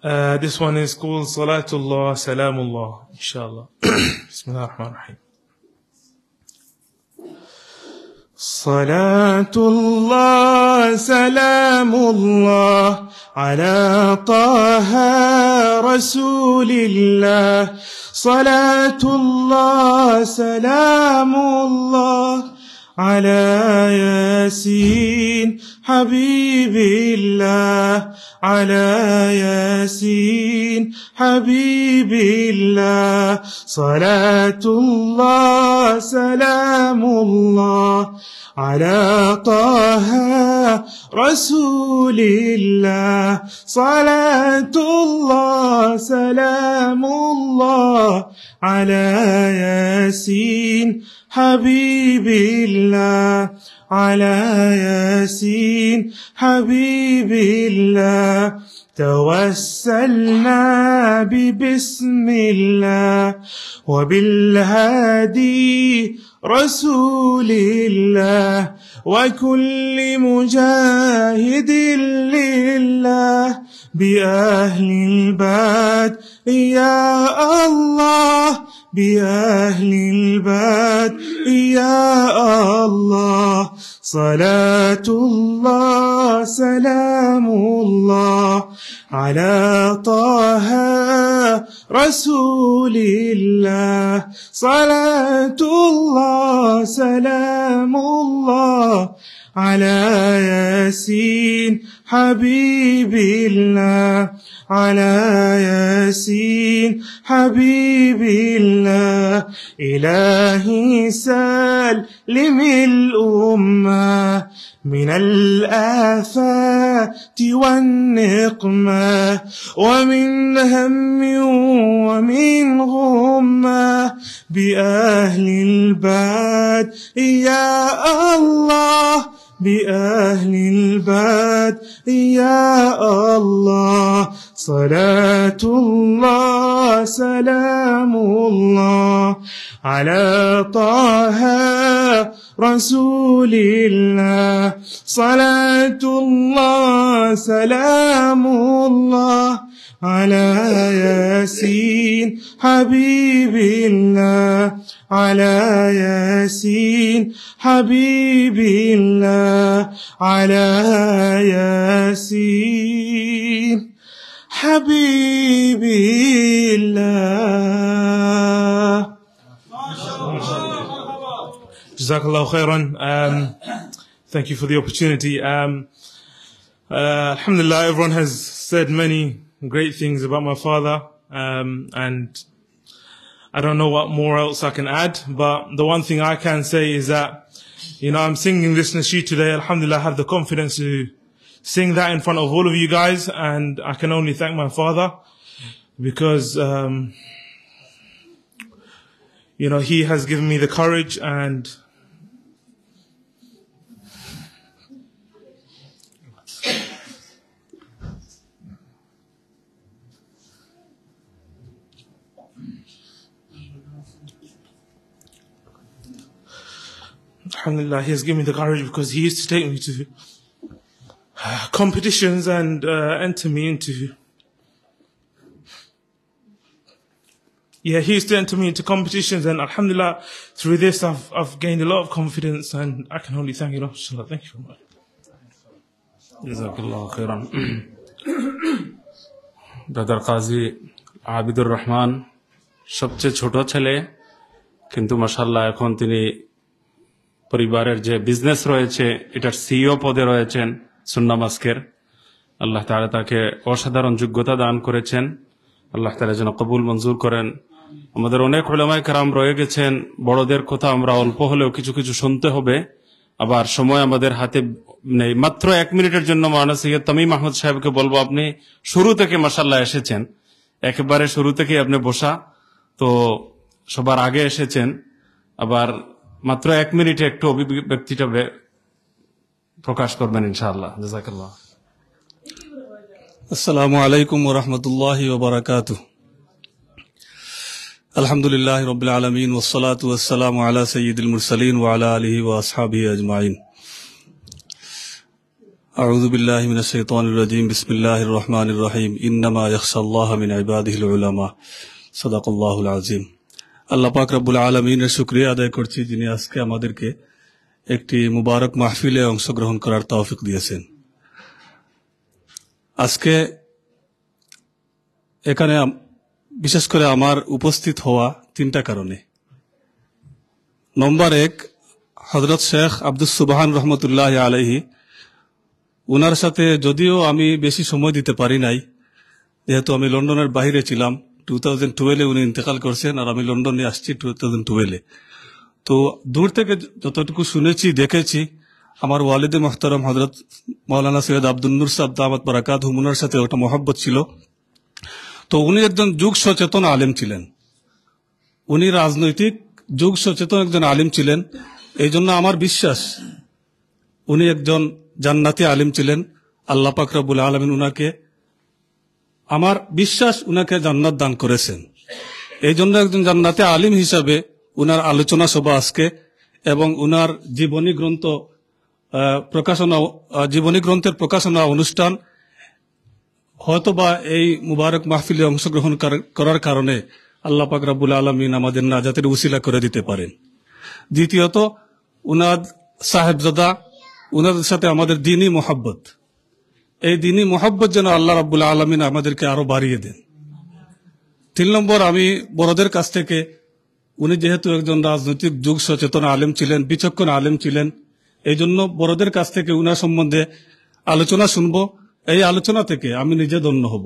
Uh, this one is called Salatullah, Salamullah. Inshallah. بسم الله الرحمن الرحيم. صلاة الله سلام الله على طه رسول الله. صلاة الله سلام الله على ياسين حبيب الله، على ياسين حبيب الله. صلاة الله سلام الله على طه رسول الله. صلاة الله سلام الله على ياسين حبيب الله، على ياسين حبيب الله. توسلنا ببسم الله وبالهادي رسول الله وكل مجاهد لله بأهل البدر يا الله، بأهل البدر يا الله. صلاة الله سلام الله على طه رسول الله. صلاة الله سلام الله على ياسين حبيب الله، على ياسين حبيب الله. إلهي سلم الأمة من الآفات والنقمة، ومن هم ومن غمة، بأهل البدر يا الله، بأهل البدر يا الله. صلاة الله سلام الله على طه رسول الله. صلاة الله سلام الله على ياسين حبيب الله، على ياسين حبيب الله، على ياسين حبيب الله. جزاك الله خيرا. Um, thank you for the opportunity. Um, uh, Alhamdulillah, everyone has said many great things about my father, um, and I don't know what more else I can add, but the one thing I can say is that, you know, I'm singing this nasheed today. Alhamdulillah, I have the confidence to sing that in front of all of you guys, and I can only thank my father because, um, you know, he has given me the courage and Alhamdulillah, he has given me the courage because he used to take me to competitions and uh, enter me into yeah, he used to enter me into competitions, and Alhamdulillah, through this, I've, I've gained a lot of confidence, and I can only thank you, Allah. Inshallah. Thank you very much. জাযাকাল্লাহু খায়রান। ব্রাদার কাজী আবিদুর রহমান সবচেয়ে ছোট ছেলে, কিন্তু মাশাআল্লাহ এখন তিনি পরিবারের যে বিজনেস রয়েছে, এটার সিইও পদে রয়েছেন সুন্না মাস্কের। আল্লাহ তাআলা তাকে অসাধারণ যোগ্যতা দান করেছেন, আল্লাহ তাআলা যেন কবুল মঞ্জুর করেন। আমাদের অনেক উলামায়ে কেরাম রয়ে গেছেন, বড়দের কথা আমরা অল্প হলেও কিছু কিছু শুনতে হবে, আবার সময় আমাদের হাতে নেই। মাত্র এক মিনিটের জন্য মাওলানা সৈয়দ তামিম আহমদ সাহেবকে বলবো, আপনি শুরু থেকে মাশাআল্লাহ এসেছেন, একেবারে শুরু থেকে আপনি বসা, তো সবার আগে এসেছেন, আবার মাত্র এক মিনিটে একটু অভিব্যক্তিটা বে- প্রকাশ করবেন ইনশাআল্লাহ। জাযাকাল্লাহ। السلام عليكم ورحمة الله وبركاته. الحمد لله رب العالمين، والصلاة والسلام على سيد المرسلين وعلى آله وأصحابه أجمعين. أعوذ بالله من الشيطان الرجيم. بسم الله الرحمن الرحيم. إنما يخشى الله من عباده العلماء. صدق الله العظيم. আল্লাহ পাক রব্বুল আলামিনের শুকরিয়া আদায় করছি, যিনি আজকে আমাদেরকে একটি মুবারক মাহফিলে অংশগ্রহণ করার তৌফিক দিয়েছেন। আজকে এখানে আম- বিশেষ করে আমার উপস্থিত হওয়া তিনটা কারণে। নম্বর এক, হযরত শেখ আব্দুস সুবহান রহমতুল্লাহ আলাইহি, ওনার সাথে যদিও আমি বেশি সময় দিতে পারি নাই, যেহেতু আমি লন্ডনের বাইরে ছিলাম, টু থাউজেন্ড টুয়েলভে উনি ইন্তেকাল করছেন, আর আমি লন্ডনে আসছি টু থাউজেন্ড টুয়েলভে। তো দূর থেকে যতটুকু শুনেছি, দেখেছি, আমার ওয়ালিদে মোহতারাম হযরত মাওলানা সৈয়দ আব্দুন নূর সাহেব দামাত বারাকাতহুম, ওনার সাথে ওটা মহব্বত ছিল। তো উনি একজন যুগ সচেতন আলেম ছিলেন, উনি রাজনৈতিক যুগ সচেতন একজন আলিম ছিলেন। এই জন্য আমার বিশ্বাস উনি একজন জান্নাতি আলিম ছিলেন। আল্লাহ পাক রব্বুল আলামিন উনাকে, আমার বিশ্বাস উনাকে জান্নাত দান করেছেন। এই জন্য একজন জান্নাতি আলিম হিসাবে উনার আলোচনা সভা আজকে এবং উনার জীবনী গ্রন্থ, আহ, প্রকাশনা, আহ, জীবনী গ্রন্থের প্রকাশনা অনুষ্ঠান হয়তোবা এই মুবারক মাহফিলে অংশগ্রহণ কর- করার কারণে আল্লাহ পাক রব্বুল আলামিন আমাদের নাজাতের উসিলা করে দিতে পারেন। দ্বিতীয়ত, উনার সাহেবজাদা, উনাদের সাথে আমাদের দিনই মহব্বত, এই দিনই মহব্বত যেন আল্লাহ রাব্বুল আলামিন আমাদেরকে আরো বাড়িয়ে দেন। তিন নম্বর, আমি বড়দের কাছ থেকে, উনি যেহেতু একজন রাজনৈতিক যুগ সচেতন আলেম ছিলেন, বিচক্ষণ আলেম ছিলেন, এই জন্য বড়দের কাছ থেকে উনার সম্বন্ধে আলোচনা শুনবো। এই আলোচনা থেকে আমি নিজে ধন্য হব।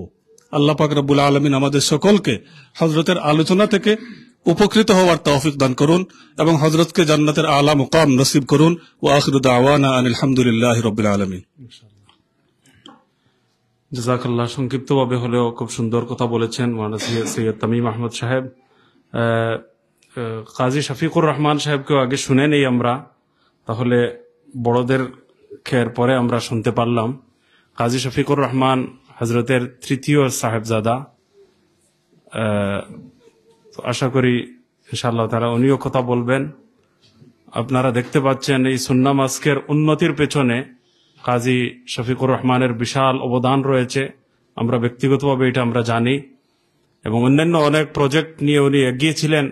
আল্লাহ পাক রব্বুল আলামিন আমাদের সকলকে হযরতের আলোচনা থেকে উপকৃত হওয়ার তৌফিক দান করুন এবং হযরতকে জান্নাতের আলা মুকাম নসিব করুন। ওয়া আখিরু দাওয়ানা আনিল হামদুলিল্লাহি রাব্বিল আলামিন। জাযাকাল্লাহ। সংক্ষিপ্তভাবে হলেও খুব সুন্দর কথা বলেছেন মাওলানা সৈয়দ, সৈয়দ তামিম আহমদ সাহেব। আহ, আহ, কাজী শফিকুর রহমান সাহেবকেও আগে শুনে নেই আমরা, তাহলে বড়দের খের পরে আমরা শুনতে পারলাম। কাজী শফিকুর রহমান হযরতের তৃতীয় সাহেবজাদা। আহ, তো আশা করি ইনশাআল্লাহ তাআলা উনিও কথা বলবেন। আপনারা দেখতে পাচ্ছেন এই সুন্না মস্কের উন্নতির পেছনে কাজী শফিকুর রহমানের বিশাল অবদান রয়েছে। আমরা ব্যক্তিগতভাবে এটা আমরা জানি এবং অন্যান্য অনেক প্রজেক্ট নিয়ে উনি এগিয়েছিলেন,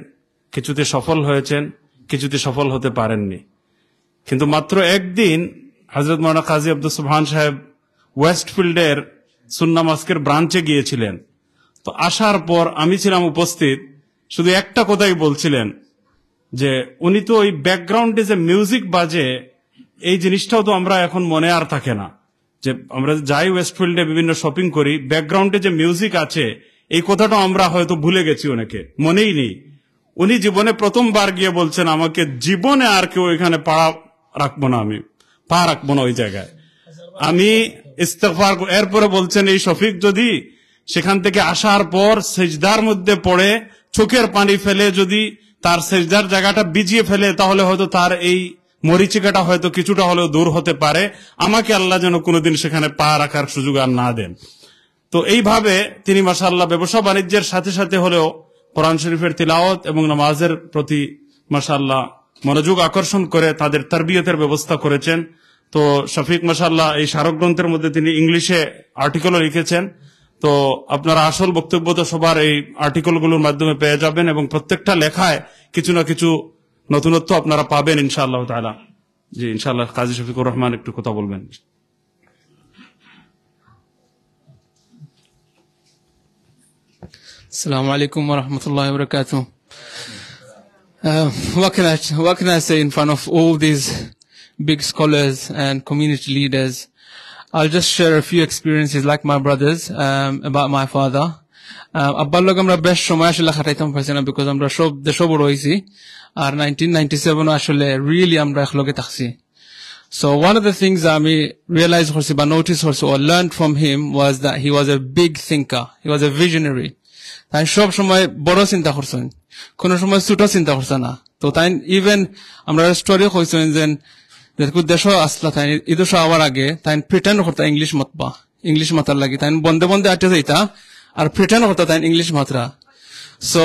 কিছুতে সফল হয়েছেন, কিছুতে সফল হতে পারেননি। কিন্তু মাত্র একদিন হযরত মাওলানা কাজী আব্দুস সুবহান সাহেব ওয়েস্টফিল্ডের সুন্না মস্কের ব্রাঞ্চে গিয়েছিলেন। তো আসার পর আমি ছিলাম উপস্থিত, শুধু একটা কথাই বলছিলেন যে উনি তো ওই ব্যাকগ্রাউন্ডে যে মিউজিক বাজে, এই জিনিসটাও তো আমরা এখন মনে আর থাকে না। যে আমরা যাই ওয়েস্টফিল্ডে বিভিন্ন শপিং করি, ব্যাকগ্রাউন্ডে যে মিউজিক আছে, এই কথাটা আমরা হয়তো ভুলে গেছি, অনেকে মনেই নেই। উনি জীবনে প্রথমবার গিয়ে বলছেন আমাকে, "জীবনে আর কেউ এখানে পা রাখবো না, আমি পা রাখবো না ওই জায়গায়।" আমি ইস্তেগফার ক-, এরপরে বলছেন, এই শফিক যদি সেখান থেকে আসার পর সেজদার মধ্যে পড়ে চোখের পানি ফেলে যদি তার সেজদার জায়গাটা ভিজিয়ে ফেলে, তাহলে হয়তো তার এই মরীচিকাটা হয়তো কিছুটা হলেও দূর হতে পারে। আমাকে আল্লাহ যেন কোনোদিন সেখানে পা রাখার সুযোগ আর না দেন। তো এইভাবে তিনি মাশাআল্লাহ ব্যবসা বাণিজ্যের সাথে সাথে হলেও কোরআন শরীফের তিলাওয়াত এবং নামাজের প্রতি মাশাআল্লাহ মনোযোগ আকর্ষণ করে তাদের তরবিয়তের ব্যবস্থা করেছেন। তো শফিক মাশাআল্লাহ এই স্মারক গ্রন্থের মধ্যে তিনি ইংলিশে আর্টিকেলও লিখেছেন। তো আপনারা আসল বক্তব্য তো সবার এই আর্টিকেলগুলোর মাধ্যমে পেয়ে যাবেন এবং প্রত্যেকটা লেখায় কিছু না কিছু নতুনত্ব আপনারা পাবেন ইনশাআল্লাহ তাআলা। জি, ইনশাআল্লাহ কাজী শফিকুর রহমান একটু কথা বলবেন। Assalamu alaikum wa rahmatullahi wa barakatuh. Uh, what can I, what can I say in front of all these big scholars and community leaders? I'll just share a few experiences like my brothers, um, about my father. Uh, আব্বার লগে আমরা বেশ সময় আসলে কাটাইতাম পারছি না, because আমরা সব দেশো বড় হইছি। আর নাইনটিন নাইনটি সেভেন আসলে really আমরা একলগে থাকছি। So one of the things আমি realize করছি বা notice করছি or learned from him was that he was a big thinker, he was a visionary. তাইন সব সময় বড় চিন্তা করছইন, কোনো সময় ছোট চিন্তা করছইন না। তো তাইন even আমরা স্টোরি কইছইন যে যেহেতু দেশো আসলা তাইন, এই দেশো আওয়ার আগে তাইন pretend করতা ইংলিশ মাতবা, ইংলিশ মাতার লাগি তাইন বন্দে বন্দে আটে যাইতা আর pretend করতা তাইন ইংলিশ Matara. So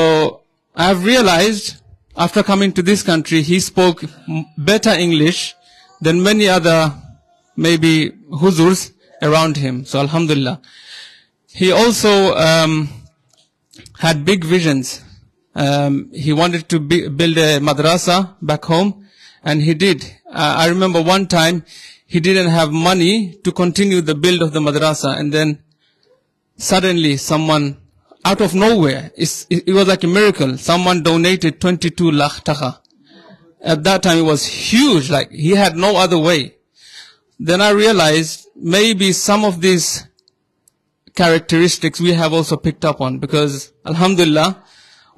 I've realized after coming to this country, he spoke m-, better English than many other maybe huzurs around him. So Alhamdulillah. He also, um, had big visions. Um, he wanted to be, build a madrasa back home, and he did. Uh, I remember one time he didn't have money to continue the build of the madrasa, and then suddenly someone out of nowhere, it's, it, it was like a miracle, someone donated twenty-two lakh taka. At that time, it was huge, like, he had no other way. Then I realized maybe some of these characteristics we have also picked up on, because, Alhamdulillah,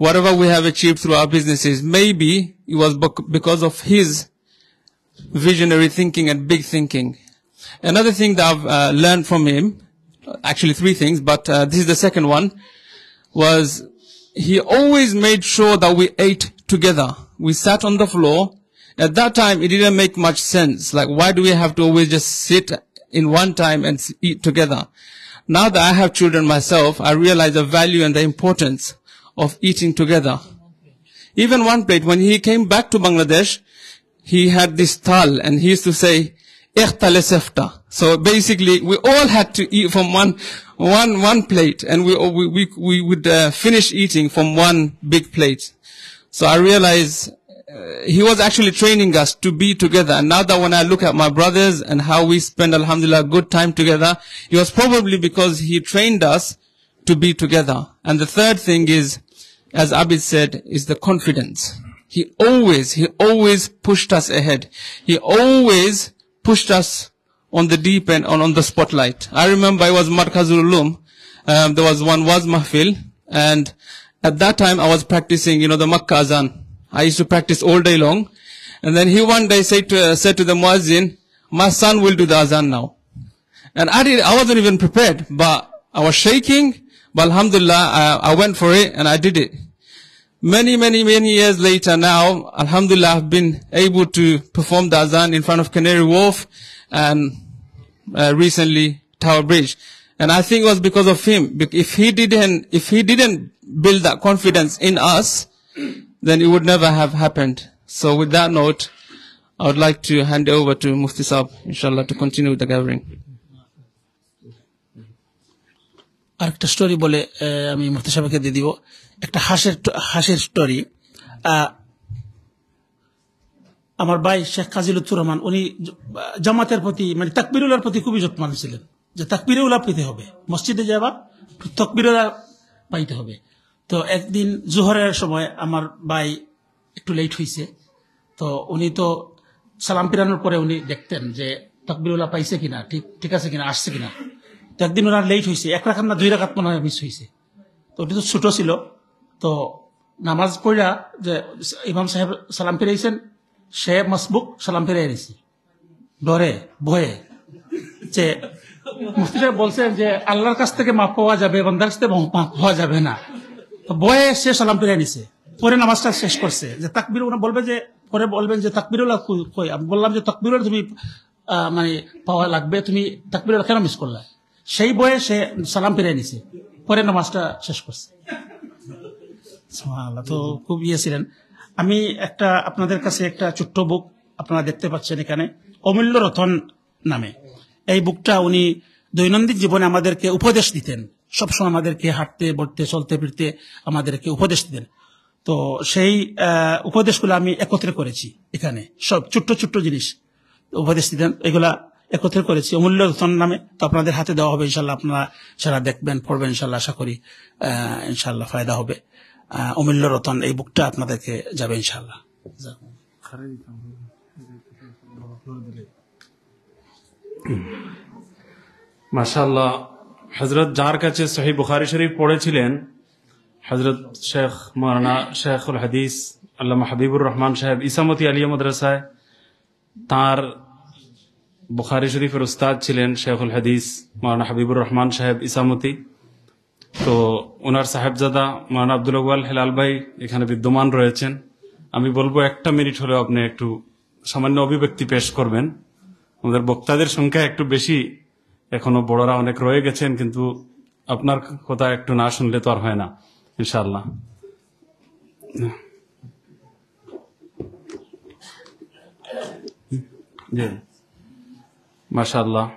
whatever we have achieved through our businesses, maybe it was bec-, because of his visionary thinking and big thinking. Another thing that I've, uh, learned from him, actually three things, but, uh, this is the second one, was he always made sure that we ate together. We sat on the floor. At that time, it didn't make much sense. Like, why do we have to always just sit in one time and s-, eat together? Now that I have children myself, I realize the value and the importance of eating together. Even one plate, when he came back to Bangladesh, he had this thal and he used to say, "Ek thale sefta." So basically, we all had to eat from one, one, one plate, and we, we, we, we would, uh, finish eating from one big plate. So I realized, uh, he was actually training us to be together. And now that when I look at my brothers and how we spend, Alhamdulillah, good time together, it was probably because he trained us to be together. And the third thing is, as Abid said, is the confidence. He always, he always pushed us ahead. He always pushed us on the deep end, on, on the spotlight. I remember I was Markazul Ulum. Um, there was one Waz Mahfil, and at that time I was practicing, you know, the Makkah Azan. I used to practice all day long. And then he one day said to, uh, said to the Muazzin, "My son will do the Azan now." And I did, I wasn't even prepared, but I was shaking. But Alhamdulillah, I, I went for it and I did it. Many, many, many years later now, Alhamdulillah, I've been able to perform the Azan in front of Canary Wharf and, uh, recently Tower Bridge. And I think it was because of him. Bec-, if he didn't, if he didn't build that confidence in us, then it would never have happened. So with that note, I would like to hand over to Mufti Saab, inshallah, to continue with the gathering. আরেকটা স্টোরি বলে, আহ, আমি মুফতি সাহেবকে দিয়ে দিব। একটা হাসির ট-, হাসির স্টোরি। আহ, আমার ভাই শেখ কাজী লুৎফুর রহমান, উনি জ-, জামাতের প্রতি, মানে, তাকবিরুল্লাহর প্রতি খুবই যত্নবান ছিলেন যে তাকবিরুল্লাহ পেতে হবে, মসজিদে যাবা, তকবিরুল্লাহ পাইতে হবে। তো একদিন জোহরের সময় আমার ভাই একটু লেট হইছে। তো উনি তো সালাম ফিরানোর পরে উনি দেখতেন যে তাকবিরুল্লাহ পাইছে কিনা, ঠিক, ঠিক আছে কিনা, আসছে কিনা। তো একদিন ওনার লেট হইছে, এক রাকাত না দুই রাকাত মনে হয় মিস হইছে। তো উনি তো ছোট ছিল, তো নামাজ পড়া যে ইমাম সাহেব সালাম ফিরাইছেন, সে মাসবুক সালাম ফিরাই দিছে। ডরে, ভয়ে, যে মুফতি সাহেব বলছেন যে আল্লাহর কাছ থেকে মাফ পাওয়া যাবে, বান্দার কাছ থেকে মাফ পাওয়া যাবে না। তো ভয়ে সে সালাম ফিরাই নিছে, পরে নামাজটা শেষ করছে। যে তাকবির, ওনা বলবে যে, পরে বলবেন যে, "তাকবিরুল্লাহ কই, কই?" আমি বললাম যে, "তাকবিরুল্লাহ তুমি, আহ, মানে, পাওয়া লাগবে, তুমি তাকবিরুল্লাহ কেন মিস করলা?" সেই ভয়ে সে সালাম ফিরাই নিছে, পরে নামাজটা শেষ করছে। সুবহানাল্লাহ, তো খুব ইয়ে ছিলেন। আমি একটা, আপনাদের কাছে একটা ছোট্ট বুক আপনারা দেখতে পাচ্ছেন এখানে, অমূল্য রতন নামে। এই বুকটা উনি দৈনন্দিন জীবনে আমাদেরকে উপদেশ দিতেন, সবসময় আমাদেরকে হাঁটতে, বলতে, চলতে, ফিরতে আমাদেরকে উপদেশ দিতেন। তো সেই, আহ, উপদেশগুলো আমি একত্রে করেছি এখানে, সব ছোট্ট ছোট্ট জিনিস উপদেশ দিতেন, এগুলা একত্রে করেছি অমূল্য রতন নামে। তো আপনাদের হাতে দেওয়া হবে ইনশাল্লাহ, আপনারা সেটা দেখবেন, পড়বেন ইনশাল্লাহ। আশা করি, আহ, ইনশাল্লাহ ফায়দা হবে। আহ, অমূল্য রতন এই বুকটা আপনাদেরকে যাবে ইনশাল্লাহ। মাশাআল্লাহ, হযরত যার কাছে সহিহ বুখারী শরীফ পড়েছিলেন, হযরত শেখ মাওলানা শেখুল হাদিস আল্লামা হাবিবুর রহমান সাহেব ইসামতি আলিয়া মাদ্রাসায়, তার বুখারী শরীফের উস্তাদ ছিলেন শেখুল হাদিস মাওলানা হাবিবুর রহমান সাহেব ইসামতি। তো ওনার সাহেবজাদা মাওলানা আব্দুল আউয়াল হেলাল ভাই এখানে বিদ্যমান রয়েছেন। আমি বলবো একটা মিনিট হলেও আপনি একটু সামান্য অভিব্যক্তি পেশ করবেন। আমাদের বক্তাদের সংখ্যা একটু বেশি, এখনো বড়রা অনেক রয়ে গেছেন, কিন্তু আপনার কথা একটু না শুনলে তো আর হয় না, ইনশাআল্লাহ। জি, মাশাআল্লাহ।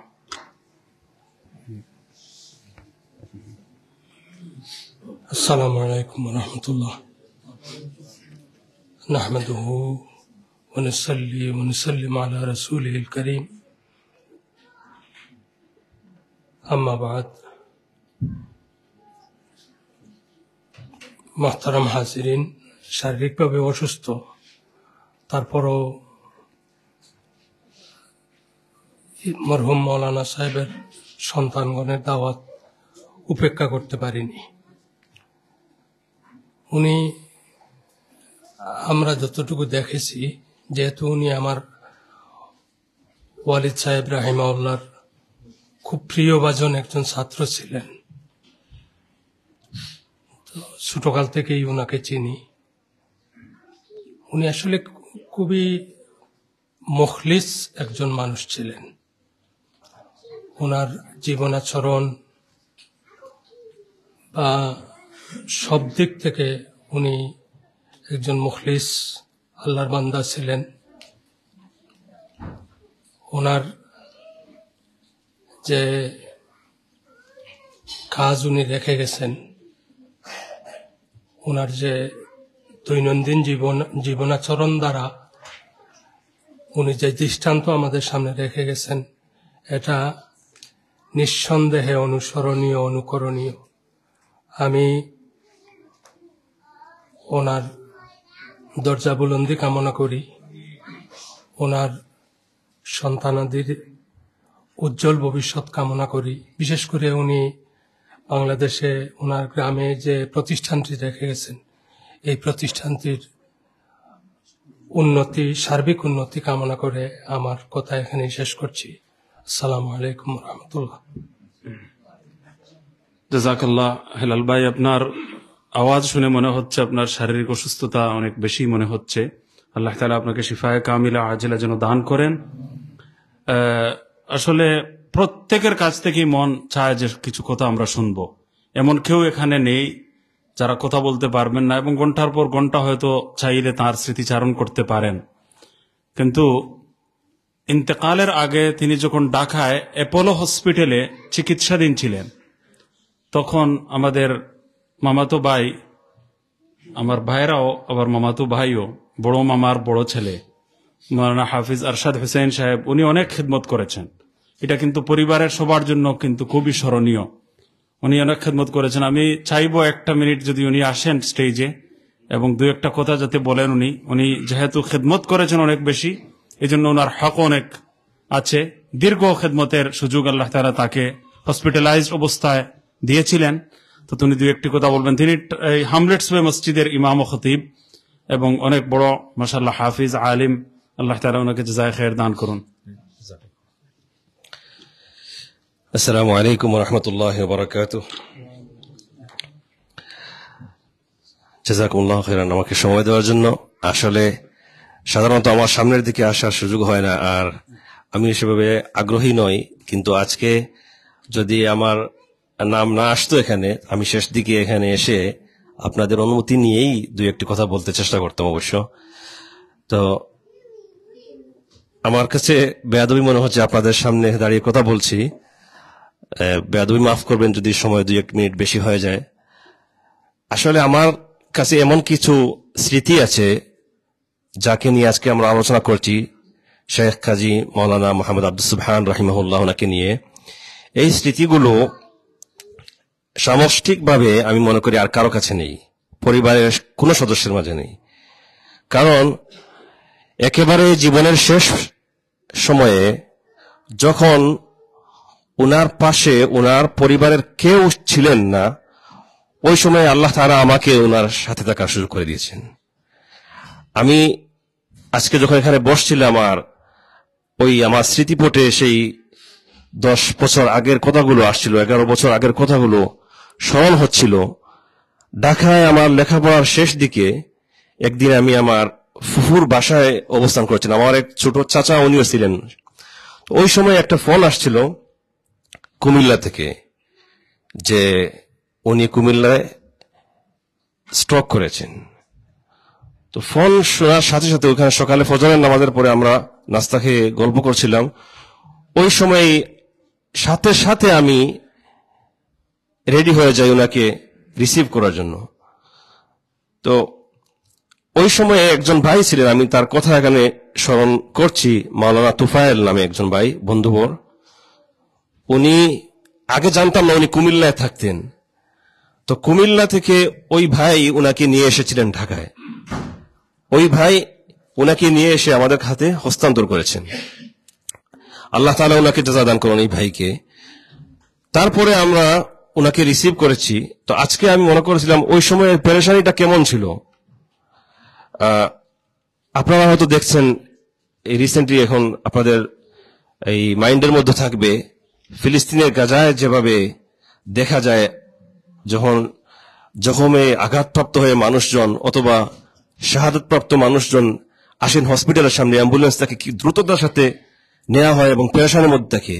السلام عليكم ورحمة الله. نحمده ونصلي ونسلم على رسوله الكريم. أما بعد. মোহতারাম হাজিরিন, শারীরিকভাবে অসুস্থ, তারপরও মরহুম মৌলানা সাহেবের সন্তানগণের দাওয়াত উপেক্ষা করতে পারিনি। উনি, আমরা যতটুকু দেখেছি, যেহেতু উনি আমার ওয়ালিদ সাহেব রাহিমাহুল্লাহর খুব প্রিয়ভাজন একজন ছাত্র ছিলেন, তো ছোটকাল থেকেই ওনাকে চিনি। উনি আসলে খুবই মুখলিস একজন মানুষ ছিলেন। ওনার জীবনাচরণ বা সব দিক থেকে উনি একজন মুখলিস আল্লাহর বান্দা ছিলেন। ওনার যে কাজ উনি রেখে গেছেন, ওনার যে দৈনন্দিন জীবন, জীবনাচরণ দ্বারা উনি যে দৃষ্টান্ত আমাদের সামনে রেখে গেছেন, এটা নিঃসন্দেহে অনুসরণীয়, অনুকরণীয়। আমি ওনার দরজা বুলন্দি কামনা করি, ওনার সন্তানাদির উজ্জ্বল ভবিষ্যৎ কামনা করি। বিশেষ করে উনি বাংলাদেশে ওনার গ্রামে যে প্রতিষ্ঠানটি রেখে গেছেন, এই প্রতিষ্ঠানটির উন্নতি, সার্বিক উন্নতি কামনা করে আমার কথা এখানেই শেষ করছি। আসসালামু আলাইকুম রহমতুল্লাহ। জাজাকাল্লাহ। হেলাল ভাই, আপনার আওয়াজ শুনে মনে হচ্ছে আপনার শারীরিক অসুস্থতা অনেক বেশি মনে হচ্ছে। আল্লাহ তাআলা আপনাকে শিফায়ে কামিলা আজেলা যেন দান করেন। আহ, আসলে প্রত্যেকের কাছ থেকেই মন চায় যে কিছু কথা আমরা শুনবো। এমন কেউ এখানে নেই যারা কথা বলতে পারবেন না, এবং ঘন্টার পর ঘন্টা হয়তো চাইলে তার স্মৃতিচারণ করতে পারেন। কিন্তু ইন্তেকালের আগে তিনি যখন ঢাকায় অ্যাপোলো হসপিটালে চিকিৎসাধীন ছিলেন, তখন আমাদের মামাতো ভাই, আমার ভাইরাও আবার মামাতো ভাইও, বড় মামার বড় ছেলে মৌলানা হাফিজ আরশাদ হোসেন সাহেব, উনি অনেক খেদমত করেছেন। এটা কিন্তু পরিবারের সবার জন্য কিন্তু খুবই স্মরণীয়। উনি অনেক খেদমত করেছেন। আমি চাইবো একটা মিনিট যদি উনি আসেন স্টেজে এবং দু একটা কথা যাতে বলেন উনি। উনি যেহেতু খেদমত করেছেন অনেক বেশি, এই জন্য ওনার হক অনেক আছে। দীর্ঘ খেদমতের সুযোগ আল্লাহ তাআলা তাকে হসপিটালাইজড অবস্থায় দিয়েছিলেন। তো তিনি দু একটি কথা বলবেন। তিনি এই হামলেটস ওয়ে মসজিদের ইমাম ও খতিব এবং অনেক বড় মাশাআল্লাহ হাফিজ আলিম। আল্লাহ তাআলা ওনাকে জাযায়ে খায়ের দান করুন। আসসালামু আলাইকুম ওয়া রাহমাতুল্লাহি ওয়া বারাকাতুহু। জাযাকুমুল্লাহু খাইরান আমাকে সময় দেওয়ার জন্য। আসলে সাধারণত আমার সামনের দিকে আসার সুযোগ হয় না, আর আমি সেভাবে আগ্রহী নই, কিন্তু আজকে যদি আমার নাম না আসতো এখানে, আমি শেষ দিকে এখানে এসে আপনাদের অনুমতি নিয়েই দুই একটি কথা বলতে চেষ্টা করতাম অবশ্য। তো আমার কাছে বেয়াদবি মনে হচ্ছে আপনাদের সামনে দাঁড়িয়ে কথা বলছি। আহ, বেয়াদবি মাফ করবেন যদি সময় দুই এক মিনিট বেশি হয়ে যায়। আসলে আমার কাছে এমন কিছু স্মৃতি আছে যাকে নিয়ে আজকে আমরা আলোচনা করছি, শেখ কাজী মাওলানা মোহাম্মদ আব্দুস সুবহান রাহিমাহুল্লাহ ওনাকে নিয়ে। এই স্মৃতিগুলো সামষ্টিকভাবে আমি মনে করি আর কারো কাছে নেই, পরিবারের কোনো সদস্যের মাঝে নেই। কারণ একেবারে জীবনের শেষ সময়ে যখন ওনার পাশে ওনার পরিবারের কেউ ছিলেন না, ওই সময় আল্লাহ তাআলা আমাকে ওনার সাথে থাকার সুযোগ করে দিয়েছেন। আমি আজকে যখন এখানে বসছিলাম, আর ওই আমার স্মৃতিপটে সেই দশ বছর আগের কথাগুলো আসছিল, এগারো বছর আগের কথাগুলো স্মরণ হচ্ছিল। ঢাকায় আমার লেখাপড়ার শেষ দিকে একদিন আমি আমার ফুফুর বাসায় অবস্থান করছিলাম। আমার এক ছোট চাচা, উনিও ছিলেন। তো ওই সময় একটা ফোন আসছিল কুমিল্লা থেকে, যে উনি কুমিল্লায় স্ট্রোক করেছেন। তো ফোন শোনার সাথে সাথে ওখানে সকালে ফজরের নামাজের পরে আমরা নাস্তা খেয়ে গল্প করছিলাম। ওই সময় সাথে সাথে আমি রেডি হয়ে যাই ওনাকে রিসিভ করার জন্য। তো ওই সময়ে একজন ভাই ছিলেন, আমি তার কথা এখানে স্মরণ করছি, মাওলানা তুফায়েল নামে একজন ভাই, বন্ধুবর। উনি আগে জানতাম না উনি কুমিল্লায় থাকতেন। তো কুমিল্লা থেকে ওই ভাই ওনাকে নিয়ে এসেছিলেন ঢাকায়। ওই ভাই ওনাকে নিয়ে এসে আমাদের হাতে হস্তান্তর করেছেন। আল্লাহ তাআলা ওনাকে জাযা দান করুন এই ভাইকে। তারপরে আমরা ওনাকে রিসিভ করেছি। তো আজকে আমি মনে করেছিলাম ওই সময়ের পেরেশানিটা কেমন ছিল। আহ, আপনারা হয়তো দেখছেন, এই রিসেন্টলি এখন আপনাদের এই মাইন্ডের মধ্যে থাকবে, ফিলিস্তিনের গাজায় যেভাবে দেখা যায়, যখন জখমে আঘাতপ্রাপ্ত হয়ে মানুষজন অথবা শাহাদতপ্রাপ্ত মানুষজন আসেন হসপিটালের সামনে, অ্যাম্বুলেন্স তাকে কি দ্রুততার সাথে নেওয়া হয় এবং পেরেশানির মধ্যে থাকে।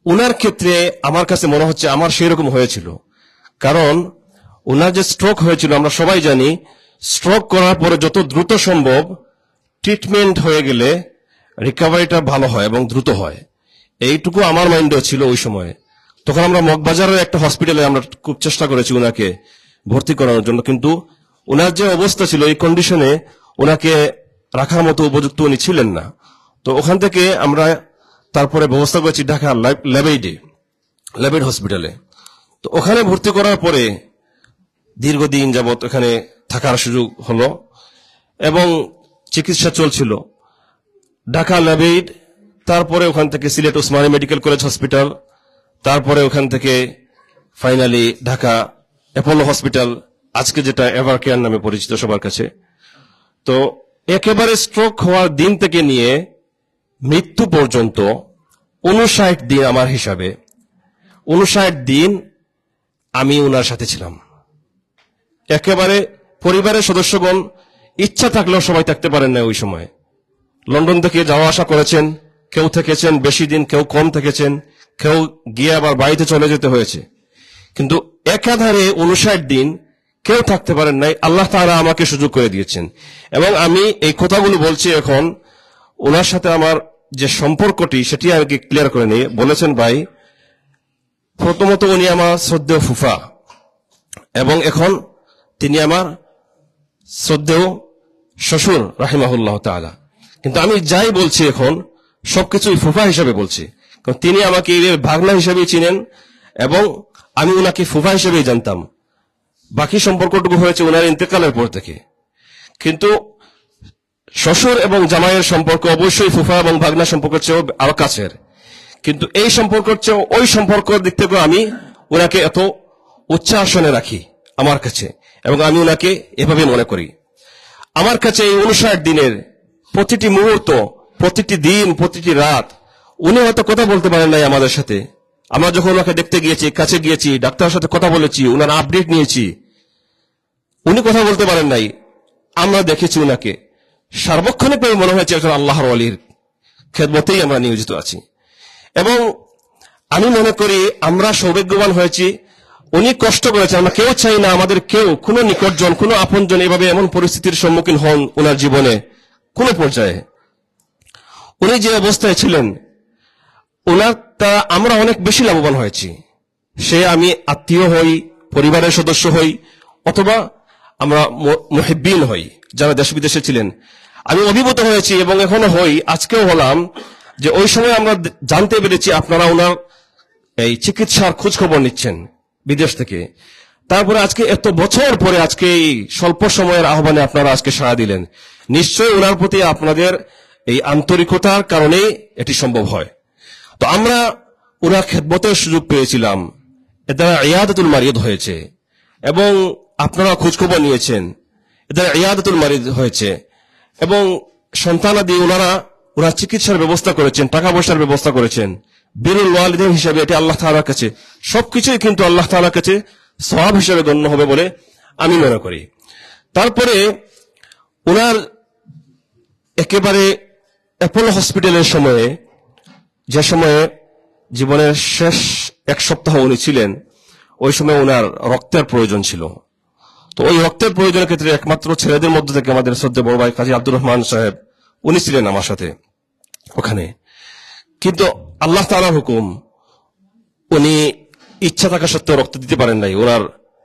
ওনার ক্ষেত্রে আমার কাছে মনে হচ্ছে আমার সেই রকম হয়েছিল, কারণ ওনার যে স্ট্রোক হয়েছিল, আমরা সবাই জানি স্ট্রোক করার পরে যত দ্রুত সম্ভব ট্রিটমেন্ট হয়ে গেলে রিকভারিটা ভালো হয় এবং দ্রুত হয়, এইটুকু আমার মাইন্ডেও ছিল ওই সময়ে। তখন আমরা মগবাজারের একটা হসপিটালে আমরা খুব চেষ্টা করেছি ওনাকে ভর্তি করানোর জন্য, কিন্তু ওনার যে অবস্থা ছিল, এই কন্ডিশনে ওনাকে রাখার মতো উপযুক্ত উনি ছিলেন না। তো ওখান থেকে আমরা তারপরে ব্যবস্থা করেছি ঢাকা ল্যাব-, ল্যাবেইডে, ল্যাবেইড হসপিটালে। তো ওখানে ভর্তি করার পরে দীর্ঘদিন যাবত ওখানে থাকার সুযোগ হলো এবং চিকিৎসা চলছিল। ঢাকা ল্যাবেইড তারপরে ওখান থেকে সিলেট ওসমানী মেডিকেল কলেজ হসপিটাল, তারপরে ওখান থেকে ফাইনালি ঢাকা অ্যাপোলো হসপিটাল, আজকে যেটা এভারকেয়ার নামে পরিচিত সবার কাছে। তো একেবারে স্ট্রোক হওয়ার দিন থেকে নিয়ে মৃত্যু পর্যন্ত ঊনষাট দিন আমার হিসাবে, ঊনষাট দিন আমি ওনার সাথে ছিলাম। একেবারে পরিবারের সদস্যগণ ইচ্ছা থাকলেও সবাই থাকতে পারেন না ওই সময়। লন্ডন থেকে যাওয়া আসা করেছেন, কেউ থেকেছেন বেশি দিন, কেউ কম থেকেছেন, কেউ গিয়ে আবার বাড়িতে চলে যেতে হয়েছে। কিন্তু একাধারে ঊনষাট দিন কেউ থাকতে পারেন নাই, আল্লাহ তাআলা আমাকে সুযোগ করে দিয়েছেন। এবং আমি এই কথাগুলো বলছি এখন, ওনার সাথে আমার যে সম্পর্কটি, সেটি আমি ক্লিয়ার করে নিয়ে বলেছেন ভাই, প্রথমত উনি আমার শ্রদ্ধেয় ফুফা, এবং এখন তিনি আমার শ্রদ্ধেয় শ্বশুর রাহিমাহুল্লাহ তাআলা। কিন্তু আমি যাই বলছি এখন, সবকিছুই ফুফা হিসাবে বলছি, কারণ তিনি আমাকে এই ভাগনা হিসাবেই চিনেন এবং আমি ওনাকে ফুফা হিসেবেই জানতাম। বাকি সম্পর্কটুকু হয়েছে ওনার ইন্তেকালের পর থেকে। কিন্তু শ্বশুর এবং জামাইয়ের সম্পর্ক অবশ্যই ফুফা এবং ভাগনা সম্পর্কের চেয়েও আরো কাছের, কিন্তু এই সম্পর্কের চেয়েও ওই সম্পর্কের দিক থেকে আমি ওনাকে এত উচ্চ আসনে রাখি আমার কাছে, এবং আমি ওনাকে এভাবে মনে করি। আমার কাছে এই ঊনষাট দিনের প্রতিটি মুহূর্ত, প্রতিটি দিন, প্রতিটি রাত, উনি হয়তো কথা বলতে পারেন নাই আমাদের সাথে। আমরা যখন ওনাকে দেখতে গিয়েছি, কাছে গিয়েছি, ডাক্তারের সাথে কথা বলেছি, ওনার আপডেট নিয়েছি, উনি কথা বলতে পারেন নাই, আমরা দেখেছি ওনাকে। সার্বক্ষণিকভাবে মনে হয়েছে একজন আল্লাহর ওলির খেদমতেই আমরা নিয়োজিত আছি। এবং আমি মনে করি আমরা সৌভাগ্যবান হয়েছি, উনি কষ্ট করেছেন। আমরা কেউ চাই না আমাদের কেউ, কোনো নিকটজন, কোনো আপনজন এভাবে এমন পরিস্থিতির সম্মুখীন হন ওনার জীবনে কোনো পর্যায়ে। উনি যে অবস্থায় ছিলেন, ওনার দ্বারা আমরা অনেক বেশি লাভবান হয়েছি। সে আমি আত্মীয় হই, পরিবারের সদস্য হই, অথবা আমরা মু-, মুহিব্বিন হই, যারা দেশ বিদেশে ছিলেন। আমি অভিভূত হয়েছি এবং এখনো হই, আজকেও হলাম, যে ওই সময় আমরা দে-, জানতে পেরেছি আপনারা ওনার এই চিকিৎসার খোঁজ খবর নিচ্ছেন বিদেশ থেকে। তারপরে আজকে এত বছর পরে আজকে এই স্বল্প সময়ের আহ্বানে আপনারা আজকে সাড়া দিলেন, নিশ্চয়ই ওনার প্রতি আপনাদের এই আন্তরিকতার কারণেই এটি সম্ভব হয়। তো আমরা ওনার খেদমতের সুযোগ পেয়েছিলাম, এর দ্বারা ইয়াদাতুল মারিদ হয়েছে এবং আপনারা খোঁজখবর নিয়েছেন, এর দ্বারা ইয়াদাতুল মারিদ হয়েছে এবং সন্তানাদি ওনারা ওনার চিকিৎসার ব্যবস্থা করেছেন, টাকা পয়সার ব্যবস্থা করেছেন। বিরুল ওয়ালিদাইন হিসাবে এটি আল্লাহ তাআলার কাছে, সবকিছুই কিন্তু আল্লাহ তাআলার কাছে সওয়াব হিসাবে গণ্য হবে বলে আমি মনে করি। তারপরে ওনার একেবারে অ্যাপোলো হসপিটালের সময়ে, যে সময়ে জীবনের শেষ এক সপ্তাহ উনি ছিলেন, ওই সময় ওনার রক্তের প্রয়োজন ছিল। তো ওই রক্তের প্রয়োজনের ক্ষেত্রে একমাত্র ছেলেদের মধ্য থেকে আমাদের শ্রদ্ধেয় বড় ভাই কাজী আব্দুর রহমান সাহেব, উনি ছিলেন আমার সাথে ওখানে। কিন্তু আল্লাহ তাআলার হুকুম, উনি ইচ্ছা থাকা সত্ত্বেও রক্ত দিতে পারেন নাই। ওনার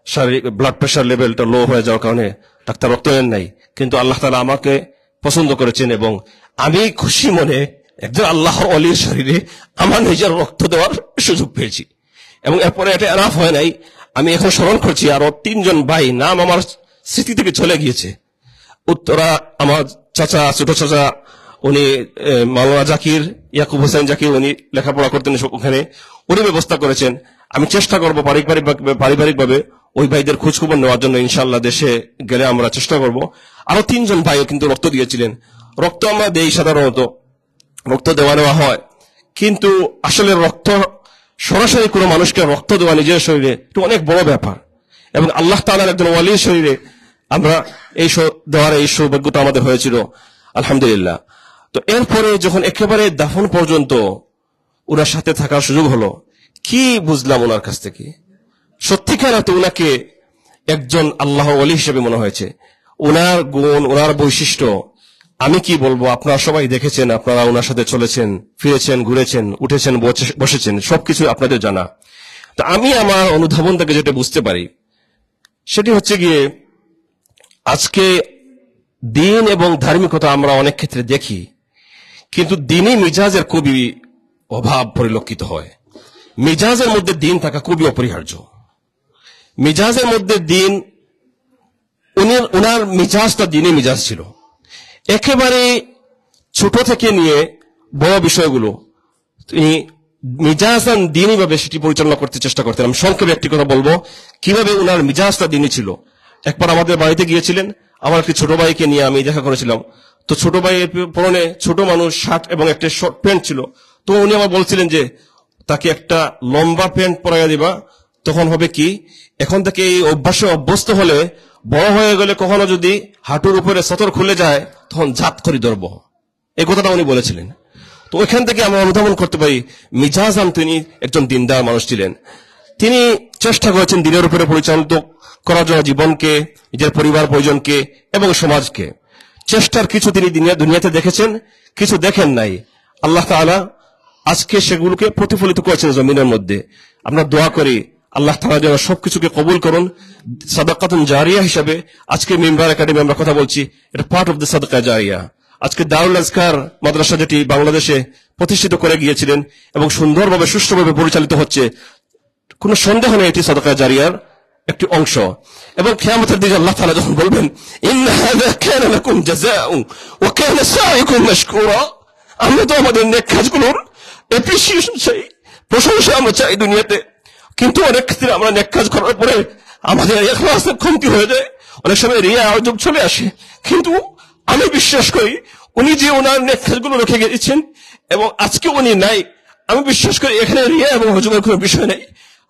শারীরিক ব্লাড প্রেশার লেভেলটা লো হয়ে যাওয়ার কারণে ডাক্তার রক্ত নেন নাই। কিন্তু আল্লাহ তাআলা আমাকে পছন্দ করেছেন এবং আমি খুশি মনে একজন আল্লাহর ওলির শরীরে আমার নিজের রক্ত দেওয়ার সুযোগ পেয়েছি। এবং এরপরে এটা এনাফ হয় নাই, আমি এখন স্মরণ করছি আরো তিনজন ভাই, নাম আমার স্মৃতি থেকে চলে গিয়েছে। উত্তরা আমার চাচা, ছোট চাচা, উনি, এ, মাওলানা জাকির, ইয়াকুব হোসেন জাকির, উনি লেখাপড়া করতেন সব ওখানে, উনি ব্যবস্থা করেছেন। আমি চেষ্টা করব পারিবারিক ভাবে, পারিবারিকভাবে ওই ভাইদের খোঁজ খবর নেওয়ার জন্য, ইনশাআল্লাহ দেশে গেলে আমরা চেষ্টা করব। আরো তিনজন ভাইও কিন্তু রক্ত দিয়েছিলেন। রক্ত আমরা দেই সাধারণত, রক্ত দেওয়া নেওয়া হয়, কিন্তু আসলে রক্ত, সরাসরি কোনো মানুষকে রক্ত দেওয়া নিজের শরীরে, এটা অনেক বড় ব্যাপার। এবং আল্লাহ তাআলার একজন ওয়ালির শরীরে আমরা এই স-, দেওয়ার এই সৌভাগ্যটা আমাদের হয়েছিল, আলহামদুলিল্লাহ। তো এরপরে যখন একেবারে দাফন পর্যন্ত ওনার সাথে থাকার সুযোগ হলো, কি বুঝলাম ওনার কাছ থেকে? সত্যিকার অর্থে ওনাকে একজন আল্লাহর ওলি হিসেবে মনে হয়েছে। ওনার গুণ, ওনার বৈশিষ্ট্য, আমি কি বলবো, আপনারা সবাই দেখেছেন, আপনারা ওনার সাথে চলেছেন, ফিরেছেন, ঘুরেছেন, উঠেছেন, বসে-, বসেছেন, সবকিছু আপনাদের জানা। তো আমি আমার অনুধাবন থেকে যেটা বুঝতে পারি, সেটি হচ্ছে গিয়ে, আজকে দিন এবং ধার্মিকতা আমরা অনেক ক্ষেত্রে দেখি, কিন্তু দিনই মিজাজের খুবই অভাব পরিলক্ষিত হয়। মিজাজের মধ্যে দিন থাকা খুবই অপরিহার্য। মিজাজের মধ্যে দিন, উনি, ওনার মিজাজটা দিনই মিজাজ ছিল। একেবারে ছোট থেকে নিয়ে বড় বিষয়গুলো তিনি মিজাজান দিনীভাবে সেটি পরিচালনা করতে চেষ্টা করতেন। আমি সংক্ষেপে একটি কথা বলবো, কিভাবে ওনার মিজাজটা দিনী ছিল। একবার আমাদের বাড়িতে গিয়েছিলেন, আমার একটি ছোট ভাইকে নিয়ে আমি দেখা করেছিলাম। তো ছোট ভাইয়ের পরনে ছোট মানুষ শার্ট এবং একটা শর্ট প্যান্ট ছিল। তো উনি আমার বলছিলেন যে তাকে একটা লম্বা প্যান্ট পরাইয়া দিবা, তখন হবে কি, এখন থেকে এই অভ্যাসে অভ্যস্ত হলে বড় হয়ে গেলে কখনো যদি হাঁটুর উপরে সতর খুলে যায়, তখন জাত করি ধরবো। এই কথাটা উনি বলেছিলেন। তো ওইখান থেকে আমরা অনুধাবন করতে পারি, মিজাজান তিনি একজন দিনদার মানুষ ছিলেন। তিনি চেষ্টা করেছেন দিনের উপরে পরিচালিত করার জন্য জীবনকে, নিজের পরিবার পরিজনকে এবং সমাজকে। চেষ্টার কিছু তিনি দিনে-, দুনিয়াতে দেখেছেন, কিছু দেখেন নাই। আল্লাহ তাআলা আজকে সেগুলোকে প্রতিফলিত করেছেন জমিনের মধ্যে। আমরা দোয়া করি আল্লাহ তাআলা যেন সবকিছুকে কবুল করুন। সাদাকাতুন জারিয়া হিসাবে আজকে মেম্বার একাডেমি আমরা কথা বলছি, এটা পার্ট অফ দ্য সাদাকা জারিয়া। আজকে দারুল আজকার মাদ্রাসা, যেটি বাংলাদেশে প্রতিষ্ঠিত করে গিয়েছিলেন এবং সুন্দরভাবে সুষ্ঠুভাবে পরিচালিত হচ্ছে, কোনো সন্দেহ নেই এটি সাদাকা জারিয়ার একটি অংশ। এবং কিয়ামতের দিন আল্লাহ তাআলা যখন বলবেন, "ইন্না হাযা কানা লাকুম জাযাউন ওয়া কানা সাইকুম মাশকুরা", আমরা তো আমাদের নেক কাজগুলোর অ্যাপ্রিসিয়েশন চাই, প্রশংসা আমরা চাই দুনিয়াতে, কিন্তু অনেক ক্ষেত্রে আমরা নেক কাজ করার পরে আমাদের ইখলাসের কমতি হয়ে যায়, অনেক সময় রিয়া উজব চলে আসে। কিন্তু আমি বিশ্বাস করি উনি যে ওনার নেক কাজগুলো রেখে গেছেন এবং আজকে উনি নাই, আমি বিশ্বাস করি এখানে রিয়া এবং উজবের কোনো বিষয় নেই।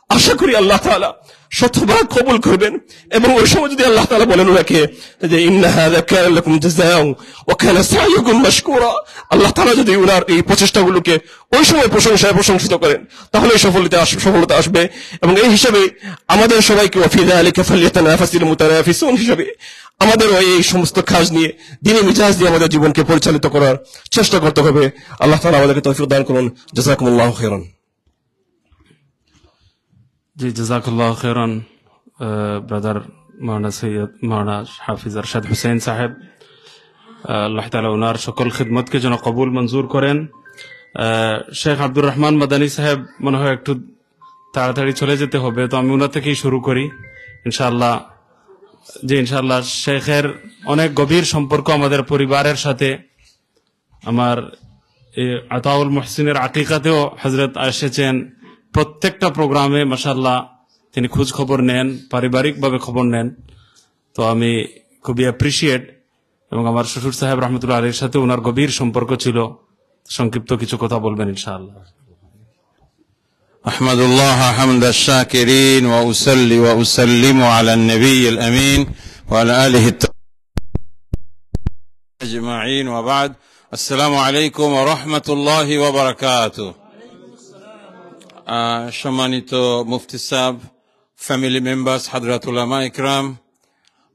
আশা করি আল্লাহ তাআলা শতভাগ কবুল করবেন। এবং ওই সময় যদি আল্লাহ তাআলা বলেন ওনাকে যে, "ইন্না হাযা কানা লাকুম জাযাউন ওয়া কানা সাইকুম মাশকুরা", আল্লাহ তাআলা যদি ওনার এই প্রচেষ্টাগুলোকে ওই সময় প্রশংসায় প্রশংসিত করেন, তাহলে সফলতা আস-, সফলতা আসবে। এবং এই হিসাবে আমাদের সবাইকে, "ওয়া ফি যালিকা ফালইয়াতানাফাসিল মুতানাফিসুন" হিসাবে আমাদেরও এই সমস্ত কাজ নিয়ে, দিনী মিজাজ দিয়ে আমাদের জীবনকে পরিচালিত করার চেষ্টা করতে হবে। আল্লাহ তাআলা আমাদেরকে তৌফিক দান করুন। জাযাকুমুল্লাহু খাইরান। জি, জাযাকাল্লাহু খাইরান, আহ, ব্রাদার মাওলানা সৈয়দ, মাওলানা হাফিজ আরশাদ হুসেন সাহেব। আহ, আল্লাহ তাআলা ওনার সকল খিদমতকে যেন কবুল মঞ্জুর করেন। আহ, শেখ আব্দুর রহমান মাদানী সাহেব মনে হয় একটু তাড়াতাড়ি চলে যেতে হবে, তো আমি ওনার থেকেই শুরু করি ইনশাআল্লাহ। জি, ইনশাআল্লাহ, শেখের অনেক গভীর সম্পর্ক আমাদের পরিবারের সাথে। আমার এই আতাউল মুহসিনের আকিকাতেও হযরত এসেছেন, প্রত্যেকটা প্রোগ্রামে মাশাআল্লাহ তিনি খোঁজ খবর নেন, পারিবারিকভাবে খবর নেন। তো আমি খুবই অ্যাপ্রিশিয়েট, এবং আমার শ্বশুর সাহেব রহমতুল্লাহ আলাইহির সাথে ওনার গভীর সম্পর্ক ছিল। সংক্ষিপ্ত কিছু কথা বলবেন ইনশাআল্লাহ। أحمد الله حمد الشاكرين وأصلي وأسلم على النبي الأمين وعلى آله الطاهرين أجمعين وبعد. السلام عليكم ورحمة الله وبركاته. আহ, সম্মানিত মুফতি সাহেব, ফ্যামিলি মেম্বার্স, হাজরাত উলামা ইকরাম,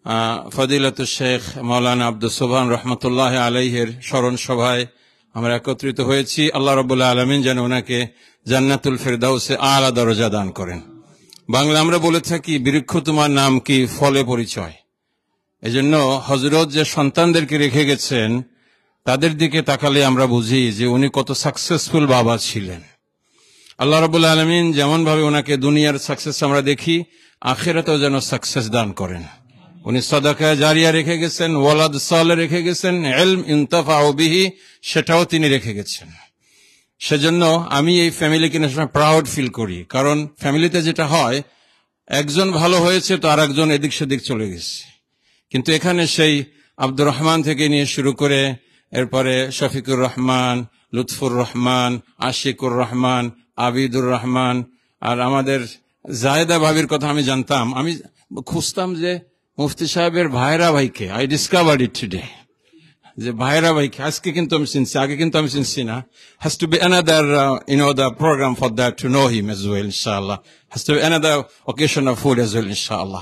আহ, ফজিলতুল শেখ মাওলানা আব্দুস সুবহান রহমতুল্লাহ আলাইহির স্মরণ সভায় আমরা একত্রিত হয়েছি। আল্লাহ রাব্বুল আলামিন যেন ওনাকে জান্নাতুল ফেরদাউসে আলা দরজা দান করেন। বাংলা আমরা বলে থাকি, "বৃক্ষ তোমার নাম কি, ফলে পরিচয়।" এজন্য হযরত যে সন্তানদেরকে রেখে গেছেন, তাদের দিকে তাকালে আমরা বুঝি যে উনি কত সাকসেসফুল বাবা ছিলেন। আল্লাহ রাব্বুল আলামিন যেমন ভাবে ওনাকে দুনিয়ার সাকসেস আমরা দেখি, আখিরাতেও যেন সাকসেস দান করেন। উনি সাদাকা জারিয়া রেখে গেছেন, ওয়ালাদ সালে রেখে গেছেন, ইলম ইনতাফাউ বিহি, সেটাও তিনি রেখে গেছেন। সেজন্য আমি এই ফ্যামিলিকে নিয়ে সবসময় প্রাউড ফিল করি, কারণ ফ্যামিলিতে যেটা হয়, একজন ভালো হয়েছে তো আরেকজন এদিক সেদিক চলে গেছে। কিন্তু এখানে সেই আব্দুর রহমান থেকে নিয়ে শুরু করে, এরপরে শফিকুর রহমান, লুৎফুর রহমান, আশিকুর রহমান, আবিদুর রহমান, আর আমাদের জায়েদা ভাবির কথা আমি জানতাম, আমি খুঁজতাম যে মুফতি সাহেবের ভাইরা ভাইকে। I discovered it today. যে ভাইরা ভাইকে আজকে কিন্তু আমি চিনছি, আগে কিন্তু আমি চিনছি না। Has to be another, uh, you know, the program for that to know him as well, inshallah. Has to be another occasion of food as well, inshallah.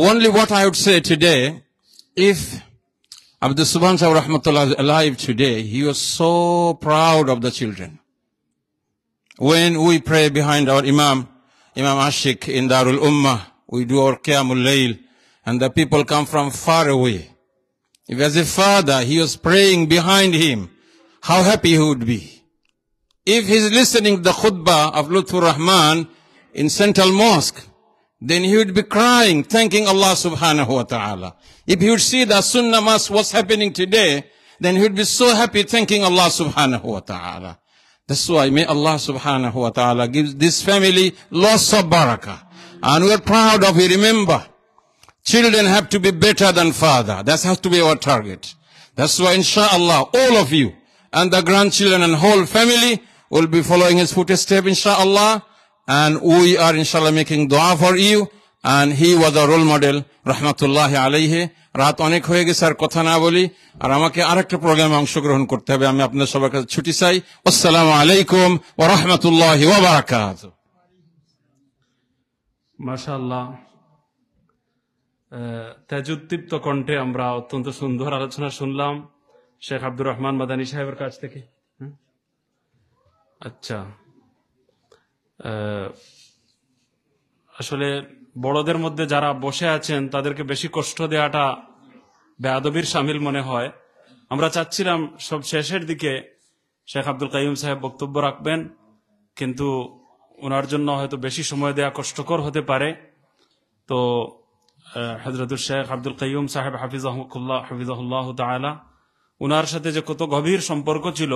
Only what I would say today, if Abdul Subhan Sahib Rahmatullah is alive today, he was so proud of the children. When we pray behind our Imam, Imam Ashik in Darul Ummah, we do our Qiyamul Layl, and the people come from far away. If as a father he was praying behind him, how happy he would be. If he's listening to the khutbah of Lutfur Rahman in Central Mosque, then he would be crying, thanking Allah subhanahu wa ta'ala. If he would see the Sunnah Mosque, what's happening today, Then he would be so happy thanking Allah subhanahu wa ta'ala. That's why may Allah subhanahu wa ta'ala give this family lots of barakah. And we are proud of you. Remember, children have to be better than father. That has to be our target. That's why, inshallah, all of you and the grandchildren and whole family will be following his footstep, inshallah. And we are, inshallah, making dua for you. And he was a role model, rahmatullahi alayhi. রাত অনেক হয়ে গেছে, আর কথা না বলি। আর আমাকে আরেকটা প্রোগ্রামে অংশগ্রহণ করতে হবে। আমি আপনাদের সবার কাছে ছুটি চাই। আসসালামু আলাইকুম ওয়া রাহমাতুল্লাহি ওয়া বারাকাতুহু। মাশাআল্লাহ। আহ, তেজোদ্দীপ্ত কণ্ঠে আমরা অত্যন্ত সুন্দর আলোচনা শুনলাম শেখ আব্দুর রহমান মাদানী সাহেবের কাছ থেকে। হুম? আচ্ছা। আহ, আসলে বড়দের মধ্যে যারা বসে আছেন, তাদেরকে বেশি কষ্ট দেওয়াটা বেয়াদবির সামিল মনে হয়। আমরা চাচ্ছিলাম সব শেষের দিকে শেখ আব্দুল কাইয়ুম সাহেব বক্তব্য রাখবেন, কিন্তু ওনার জন্য হয়তো বেশি সময় দেয়া কষ্টকর হতে পারে। তো, আহ, হযরতুল শেখ আব্দুল কাইয়ুম সাহেব হাফিজাহুল্লাহ, হাফিজাহুল্লাহ তাআলা, ওনার সাথে যে কত গভীর সম্পর্ক ছিল,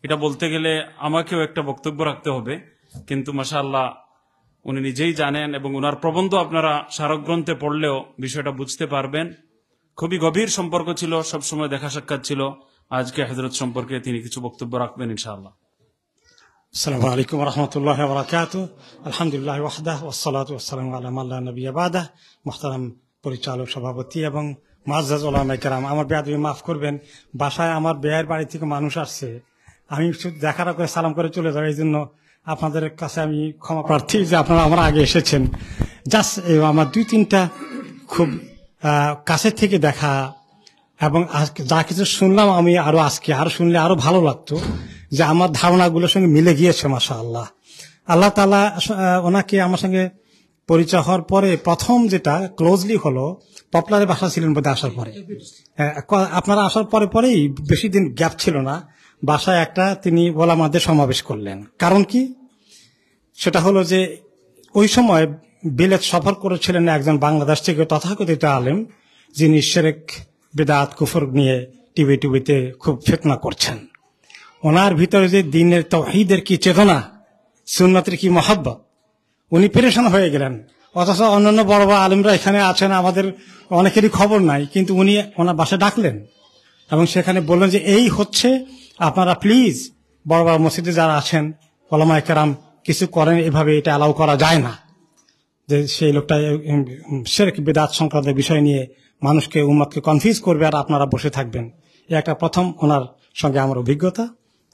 এটা বলতে গেলে আমাকেও একটা বক্তব্য রাখতে হবে, কিন্তু মাশাআল্লাহ উনি নিজেই জানেন এবং ওনার প্রবন্ধ আপনারা স্মারকগ্রন্থে পড়লেও বিষয়টা বুঝতে পারবেন। খুবই গভীর সম্পর্ক ছিল, সবসময় দেখা সাক্ষাৎ ছিল। আজকে হযরত সম্পর্কে তিনি কিছু বক্তব্য রাখবেন ইনশাআল্লাহ। السلام عليكم ورحمة الله وبركاته. الحمد لله وحده والصلاة والسلام على من لا نبي بعده. محترم পরিচালক, সভাপতি এবং মুআজ্জাজ ওলামায়ে কেরাম, আমার বেয়াদবি মাফ করবেন, বাসায় আমার বেয়ার বাড়ি থেকে মানুষ আসছে, আমি শুধু দেখা করে সালাম করে চলে যাবো, এই জন্য আপনাদের কাছে আমি ক্ষমা প্রার্থী যে আপনারা আমার আগে এসেছেন। জাস্ট আমার দুই তিনটা খুব আহ, কাছে থেকে দেখা এবং আজকে যা কিছু শুনলাম আমি আরো আজকে আরো শুনলে আরো ভালো লাগতো যে আমার ধারণাগুলোর সঙ্গে মিলে গিয়েছে। মাশাআল্লাহ, আল্লাহ তাআলা আহ, ওনাকে আমার সঙ্গে পরিচয় হওয়ার পরে প্রথম যেটা ক্লোজলি হলো, পপুলারে বাসা ছিলেন বোধহয় আসার পরে। আহ, ক- আপনারা আসার পরে পরেই, বেশি দিন গ্যাপ ছিল না, বাসায় একটা তিনি ওলামাদের সমাবেশ করলেন। কারণ কি? সেটা হলো যে ওই সময় বিলেত সফর করেছিলেন একজন বাংলাদেশ থেকে তথাকথিত আলেম, যিনি শিরক, বিদআত, কুফর নিয়ে টিভি টিভিতে খুব ফিতনা করছেন। ওনার ভিতরে যে দ্বীনের তৌহিদের কি চেতনা, সুন্নতের কি মহব্বত, উনি পেরেশান হয়ে গেলেন। অথচ অন্যান্য বড় বড় আলেমরা এখানে আছেন, আমাদের অনেকেরই খবর নাই, কিন্তু উনি ওনার বাসায় ডাকলেন এবং সেখানে বললেন যে এই হচ্ছে, আপনারা প্লিজ বড় বড় মসজিদে যারা আছেন, ওলামায়ে কেরাম কিছু করেন, এভাবে এটা অ্যালাউ করা যায় না। যে সেই লোকটা উম, উম, শিরক বিদআত সংক্রান্ত বিষয় নিয়ে মানুষকে, উম্মতকে কনফিউজ করবে আর আপনারা বসে থাকবেন। এই একটা প্রথম ওনার সঙ্গে আমার অভিজ্ঞতা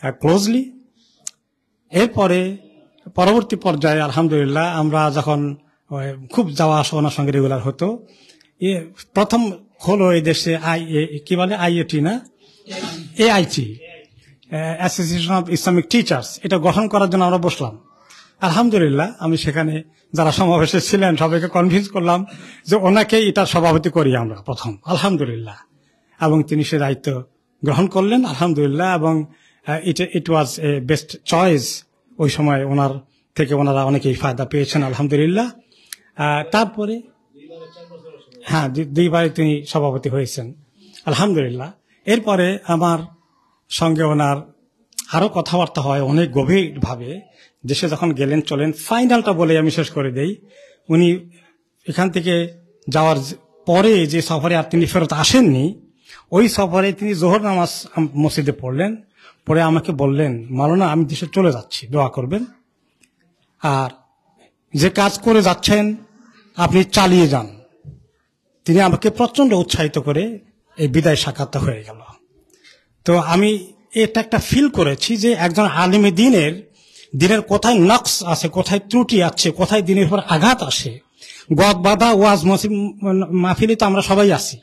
ক্লোজলি। এরপরে পরবর্তী পর্যায়ে আলহামদুলিল্লাহ আমরা যখন ওই, খুব যাওয়া আসা ওনার সঙ্গে রেগুলার হতো। এ প্রথম হলো এই দেশে আই এ- কি বলে, আইএটি না, AIT, association of Islamic teachers, এটা গঠন করার জন্য আমরা বসলাম। আলহামদুলিল্লাহ আমি সেখানে যারা সমাবেশে ছিলেন সবাইকে কনভিন্স করলাম যে ওনাকে এটা সভাপতি করি আমরা প্রথম, আলহামদুলিল্লাহ। এবং তিনি সে দায়িত্ব গ্রহণ করলেন আলহামদুলিল্লাহ, এবং ইট ইট ওয়াজ এ বেস্ট চয়েস। ওই সময় ওনার থেকে ওনারা অনেকেই ফায়দা পেয়েছেন আলহামদুলিল্লাহ। আহ, তারপরে হ্যাঁ, দুই- দুইবারই তিনি সভাপতি হয়েছেন আলহামদুলিল্লাহ। এরপরে আমার সঙ্গে ওনার আরো কথাবার্তা হয় অনেক গভীরভাবে। দেশে যখন গেলেন চলেন, ফাইনালটা বলে আমি শেষ করে দেই। উনি এখান থেকে যাওয়ার পরে যে সফরে আর তিনি ফেরত আসেননি, ওই সফরে তিনি জোহর নামাজ আম- মসজিদে পড়লেন, পড়ে আমাকে বললেন, "মাওলানা, আমি দেশে চলে যাচ্ছি, দোয়া করবেন, আর যে কাজ করে যাচ্ছেন আপনি চালিয়ে যান।" তিনি আমাকে প্রচন্ড উৎসাহিত করে এই বিদায় সাক্ষাৎটা হয়ে গেল। তো আমি এটা একটা ফিল করেছি যে একজন আলিমে দ্বীনের, দ্বীনের কোথায় নকশ আছে, কোথায় ত্রুটি আছে, কোথায় দ্বীনের উপর আঘাত আসে, গদ বাঁধা ওয়াজ মসি- মাহফিলে তো আমরা সবাই আছি,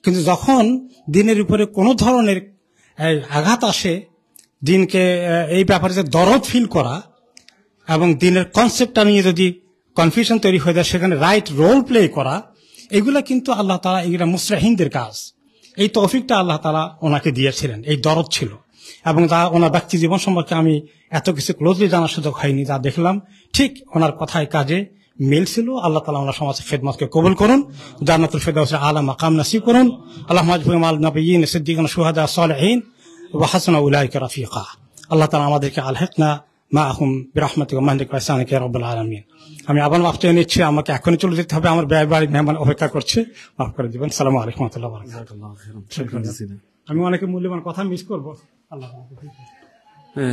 কিন্তু যখন দ্বীনের উপরে কোনো ধরনের এই আঘাত আসে, দ্বীনকে আহ, এই ব্যাপারে যে দরদ ফিল করা এবং দ্বীনের কনসেপ্টটা নিয়ে যদি কনফিউশন তৈরি হয়ে যায়, সেখানে রাইট রোল প্লে করা, এগুলা কিন্তু আল্লাহ তাআলা, এগুলা মুসলিহিনদের কাজ। এই তৌফিকটা আল্লাহ তাআলা ওনাকে দিয়েছিলেন, এই দরদ ছিল। এবং তা ওনার ব্যক্তি জীবন সম্পর্কে আমি এত কিছু ক্লোজলি জানার সুযোগ হয়নি, যা দেখলাম ঠিক ওনার কথায় কাজে মিল ছিল। আল্লাহ তাআলা ওনার সমস্ত খেদমতকে কবুল করুন, জান্নাতুল ফেরদাউসের আলা মাকাম নসিব করুন। আল্লাহুম্মা আজফিহিম আল নাবিয়্যিন সিদ্দিকিন শুহাদা সালিহিন ওয়া হাসুনা উলাইকা রাফিকা। আল্লাহ তাআলা আমাদেরকে আলহিকনা মাআহুম বিরাহমাতিকা ওয়া মান্নিকা ওয়া ইহসানিকা ইয়া রাব্বাল আলামিন। আমি আবার মাফ চেয়ে নিচ্ছি, আমাকে এখনই চলে যেতে হবে, আমার ব্যয় বাড়ি মেহমান অপেক্ষা করছে, মাফ করে দিবেন। আসসালামু আলাইকুম ওয়া রাহমাতুল্লাহি ওয়া বারাকাতুহু। জাযাকাল্লাহু খাইরান। শুকরান জাযীলা। আমি অনেকে মূল্যবান কথা মিস করব। আল্লাহ হাফেজ। এ,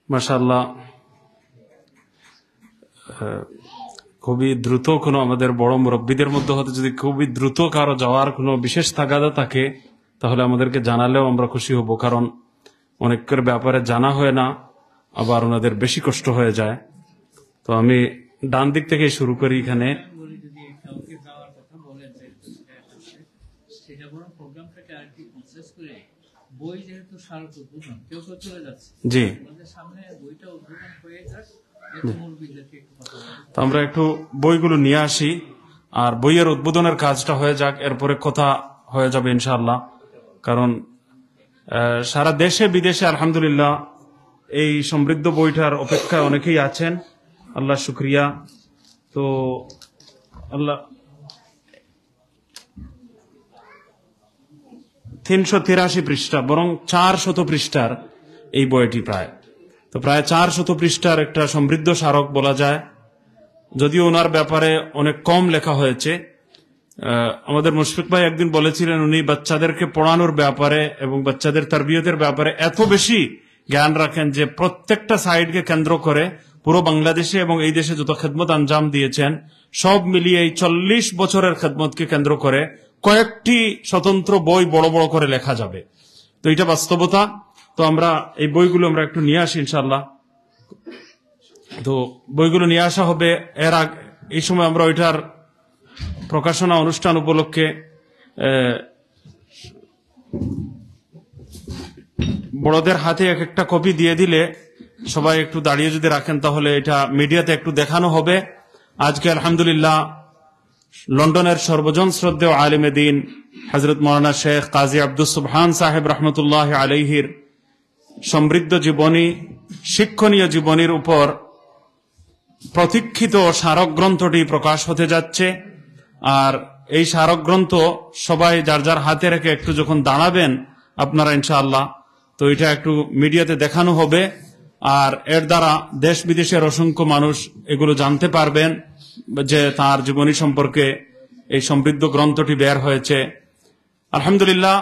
মাশাআল্লাহ। এ, খুবই দ্রুত কোনো আমাদের বড় মুরব্বীদের মধ্যে হতে যদি খুবই দ্রুত কারো যাওয়ার কোনো বিশেষ তাগাদা থাকে, তাহলে আমাদেরকে জানালেও আমরা খুশি হব, কারণ অনেকের ব্যাপারে জানা হয় না, আবার ওনাদের বেশি কষ্ট হয়ে যায়। তো আমি ডান দিক থেকে শুরু করি এখানে। যদি কাউকে যাওয়ার কথা বলেন, সেটা বরং প্রোগ্রামটাকে আর কি কনসিয়াস করে, বই যেহেতু স্মারক উদ্বোধন, কেউ কেউ চলে যাচ্ছে, জি। আমাদের সামনে বইটা উদ্বোধন হয়ে যাক, এতে মুরব্বীদেরকে একটু কথা বলতে। তো আমরা একটু বইগুলো নিয়ে আসি, আর বইয়ের উদ্বোধনের কাজটা হয়ে যাক, এরপরে কথা হয়ে যাবে ইনশাআল্লাহ। কারণ আহ, সারা দেশে বিদেশে আলহামদুলিল্লাহ এই সমৃদ্ধ বইটার অপেক্ষায় অনেকেই আছেন, আল্লাহ শুক্রিয়া। তো আল্লাহ, তিনশো তিরাশি পৃষ্ঠা, বরং চারশত পৃষ্ঠার এই বইটি প্রায়। তো প্রায় চারশত পৃষ্ঠার একটা সমৃদ্ধ স্মারক বলা যায়, যদিও ওনার ব্যাপারে অনেক কম লেখা হয়েছে। আহ, আমাদের মুশফিক ভাই একদিন বলেছিলেন, উনি বাচ্চাদেরকে পড়ানোর ব্যাপারে এবং বাচ্চাদের তারবিয়তের ব্যাপারে এত বেশি জ্ঞান রাখেন যে প্রত্যেকটা সাইডকে কেন্দ্র করে পুরো বাংলাদেশে এবং এই দেশে যত খেদমত আঞ্জাম দিয়েছেন, সব মিলিয়ে এই চল্লিশ বছরের খেদমতকে কেন্দ্র করে কয়েকটি স্বতন্ত্র বই বড় বড় করে লেখা যাবে। তো এটা বাস্তবতা। তো আমরা এই বইগুলো আমরা একটু নিয়ে আসি ইনশাআল্লাহ। তো বইগুলো নিয়ে আসা হবে। এর আগ-, এই সময় আমরা ওইটার প্রকাশনা অনুষ্ঠান উপলক্ষে, আহ, বড়দের হাতে এক একটা কপি দিয়ে দিলে, সবাই একটু দাঁড়িয়ে যদি রাখেন, তাহলে এটা মিডিয়াতে একটু দেখানো হবে। আজকে আলহামদুলিল্লাহ লন্ডনের সর্বজন শ্রদ্ধেয় আলিমে দিন হযরত মাওলানা শেখ কাজী আব্দুস সুবহান সাহেব রহমতুল্লাহ আলাইহির সমৃদ্ধ জীবনী, শিক্ষণীয় জীবনীর উপর প্রতীক্ষিত স্মারক গ্রন্থটি প্রকাশ হতে যাচ্ছে। আর এই স্মারক গ্রন্থ সবাই যার যার হাতে রেখে একটু যখন দাঁড়াবেন আপনারা ইনশাআল্লাহ, তো এটা একটু মিডিয়াতে দেখানো হবে। আর এর দ্বারা দেশ বিদেশের অসংখ্য মানুষ এগুলো জানতে পারবেন যে তার জীবনী সম্পর্কে এই সমৃদ্ধ গ্রন্থটি বের হয়েছে। আলহামদুলিল্লাহ,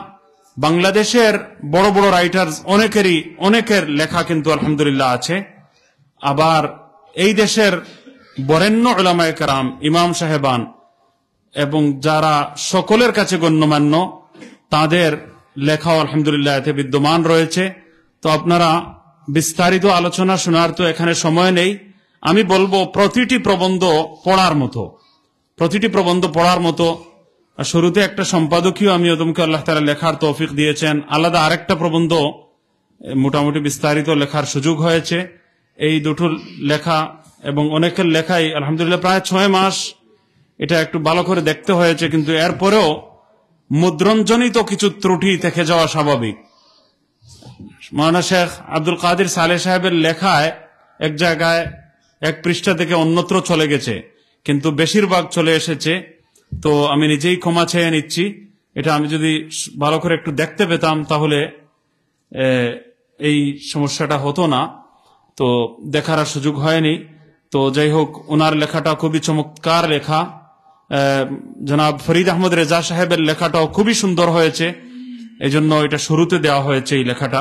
বাংলাদেশের বড় বড় রাইটার্স অনেকেরই, অনেকের লেখা কিন্তু আলহামদুলিল্লাহ আছে। আবার এই দেশের বরেণ্য উলামায়ে কেরাম, ইমাম সাহেবান এবং যারা সকলের কাছে গণ্যমান্য, তাদের লেখাও আলহামদুলিল্লাহ এতে বিদ্যমান রয়েছে। তো আপনারা বিস্তারিত আলোচনা শোনার তো এখানে সময় নেই। আমি বলবো প্রতিটি প্রবন্ধ পড়ার মতো, প্রতিটি প্রবন্ধ পড়ার মতো। আর শুরুতে একটা সম্পাদকীয় আমি ওদমকে আল্লাহ তাআলা লেখার তৌফিক দিয়েছেন, আলাদা আরেকটা প্রবন্ধ, এ, মোটামুটি বিস্তারিত লেখার সুযোগ হয়েছে। এই দুটো লেখা এবং অনেকের লেখাই আলহামদুলিল্লাহ প্রায় ছয় মাস এটা একটু ভালো করে দেখতে হয়েছে, কিন্তু এরপরেও মুদ্রণজনিত কিছু ত্রুটি থেকে যাওয়া স্বাভাবিক। মাওলানা শেখ আব্দুল কাদির সালেহ সাহেবের লেখায় এক জায়গায় এক পৃষ্ঠা থেকে অন্যত্র চলে গেছে, কিন্তু বেশিরভাগ চলে এসেছে। তো আমি নিজেই ক্ষমা চেয়ে নিচ্ছি। এটা আমি যদি ভালো করে একটু দেখতে পেতাম, তাহলে, এ, এই সমস্যাটা হতো না। তো দেখার আর সুযোগ হয়নি। তো যাই হোক, ওনার লেখাটা খুবই চমৎকার লেখা। এ, জনাব ফরিদ আহমদ রেজা সাহেবের লেখাটাও খুবই সুন্দর হয়েছে, এই জন্য এটা শুরুতে দেওয়া হয়েছে এই লেখাটা।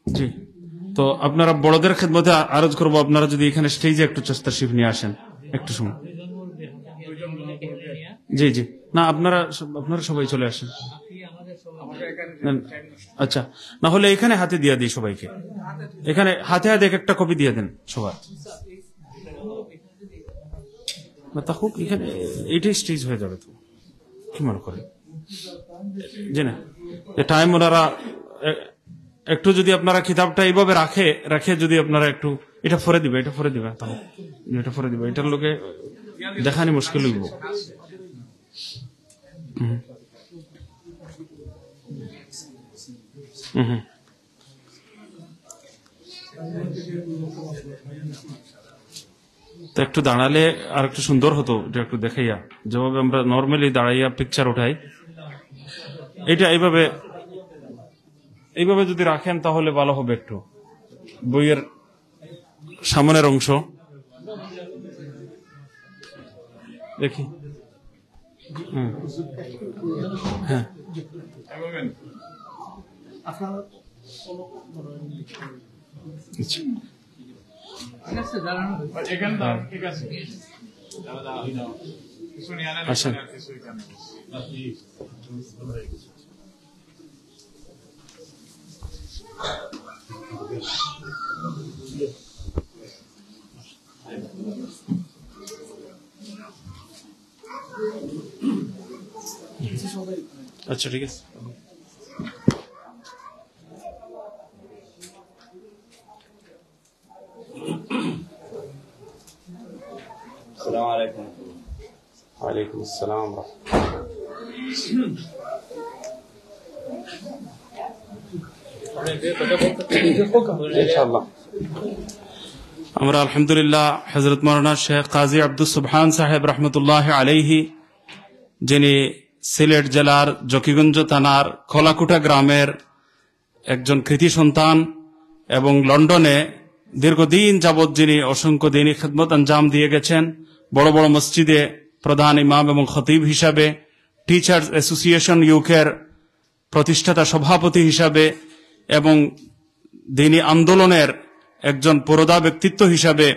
জি, তো আপনারা বড়দের খেদমতে আ-, আরজ করবো, আপনারা যদি এখানে স্টেজে একটু তশরিফ নিয়ে আসেন, একটু সময়। জি, জি, না, আপনারা সব, আপনারা সবাই চলে আসেন। না, আচ্ছা, না হলে এখানে হাতে দিয়ে দিই সবাইকে, এখানে হাতে হাতে এক একটা কপি দিয়ে দেন সবার। না, তা হোক, এখানে এইটাই স্টেজ হয়ে যাবে তো, কি মনে করেন? জি না, যে টাইম ওনারা এ-, একটু যদি আপনারা কিতাবটা এইভাবে রাখে, রাখে যদি আপনারা একটু এটা পরে দিবে, এটা পরে দিবে, তাহলে এটা পরে দিবে, এটার লোকে দেখানি মুশকিল হইব। হুম। হুম। তো একটু দাঁড়ালে আর একটু সুন্দর হতো, এটা একটু দেখাইয়া, যেভাবে আমরা নর্মালি দাঁড়াইয়া পিকচার উঠাই, এটা এইভাবে, এইভাবে যদি রাখেন তাহলে ভালো হবে। একটু বইয়ের সামনের অংশ দেখি। হুম। হ্যাঁ। আচ্ছা। এখানে দাও, ঠিক আছে। আসেন। আচ্ছা, ঠিক আছে। আসসালামু আলাইকুম। ওয়ালাইকুম আসসালাম। ইনশাআল্লাহ। আমরা আলহামদুলিল্লাহ হযরত মাওলানা শেখ কাজী আব্দুস সুবহান সাহেব রহমতুল্লাহ আলাইহি, যিনি সিলেট জেলার জকিগঞ্জ থানার কলাকুটা গ্রামের একজন কৃতি সন্তান এবং লন্ডনে দীর্ঘদিন যাবৎ যিনি অসংখ্য দিনী খেদমত আঞ্জাম দিয়ে গেছেন, বড় বড় মসজিদে প্রধান ইমাম এবং খতিব হিসাবে, টিচার্স অ্যাসোসিয়েশন ইউকের প্রতিষ্ঠাতা সভাপতি হিসাবে এবং দিনী আন্দোলনের একজন পুরোধা ব্যক্তিত্ব হিসাবে,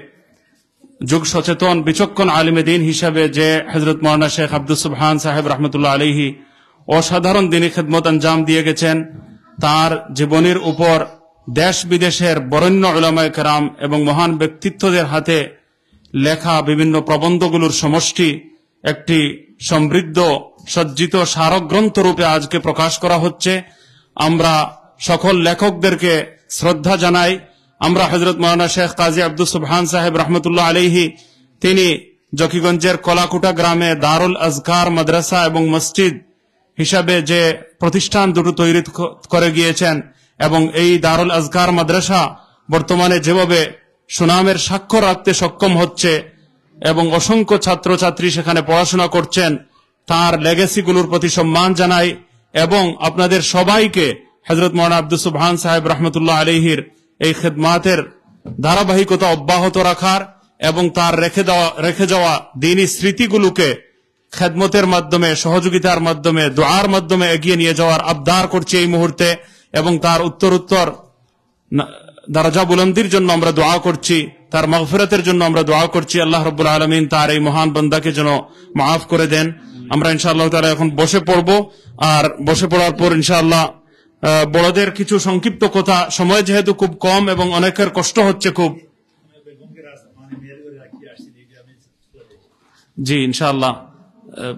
যুগ সচেতন বিচক্ষণ আলিমে দিন হিসাবে যে হযরত মাওলানা শেখ আব্দুস সুবহান সাহেব রহমতুল্লাহ আলাইহি অসাধারণ দিনী খেদমত আঞ্জাম দিয়ে গেছেন, তার জীবনীর উপর দেশ বিদেশের বরেণ্য উলামায়ে কেরাম এবং মহান ব্যক্তিত্বদের হাতে লেখা বিভিন্ন প্রবন্ধগুলোর সমষ্টি একটি সমৃদ্ধ সজ্জিত স্মারক গ্রন্থ রূপে আজকে প্রকাশ করা হচ্ছে। আমরা সকল লেখকদেরকে শ্রদ্ধা জানাই। আমরা হযরত মাওলানা শেখ কাজী আব্দুস সুবহান সাহেব রহমতুল্লাহ আলাইহি, তিনি জকিগঞ্জের কলাকুটা গ্রামে দারুল আজকার মাদ্রাসা এবং মসজিদ হিসাবে যে প্রতিষ্ঠান দুটো তৈরি ক-, করে গিয়েছেন এবং এই দারুল আজকার মাদ্রাসা বর্তমানে যেভাবে সুনামের স্বাক্ষর রাখতে সক্ষম হচ্ছে এবং অসংখ্য ছাত্রছাত্রী সেখানে পড়াশোনা করছেন, তার লেগেসিগুলোর প্রতি সম্মান জানাই এবং আপনাদের সবাইকে হযরত মাওলানা আব্দুস সুবহান সাহেব রহমতুল্লাহ আলাইহির এই খেদমাতের ধারাবাহিকতা অব্যাহত রাখার এবং তার রেখে দেওয়া, রেখে যাওয়া দিনী স্মৃতিগুলোকে খেদমতের মাধ্যমে, সহযোগিতার মাধ্যমে, দোয়ার মাধ্যমে এগিয়ে নিয়ে যাওয়ার আবদার করছি এই মুহূর্তে এবং তার উত্তরোত্তর না-, দরজা বুলন্দির জন্য আমরা দোয়া করছি, তার মাগফিরাতের জন্য আমরা দোয়া করছি। আল্লাহ রাব্বুল আলামিন তার এই মহান বান্দাকে যেন মাফ করে দেন। আমরা ইনশাআল্লাহ তাআলা এখন বসে পড়ব, আর বসে পড়ার পর ইনশাআল্লাহ, আহ, বড়দের কিছু সংক্ষিপ্ত কথা, সময় যেহেতু খুব কম এবং অনেকের কষ্ট হচ্ছে খুব। জি, ইনশাআল্লাহ। আহ,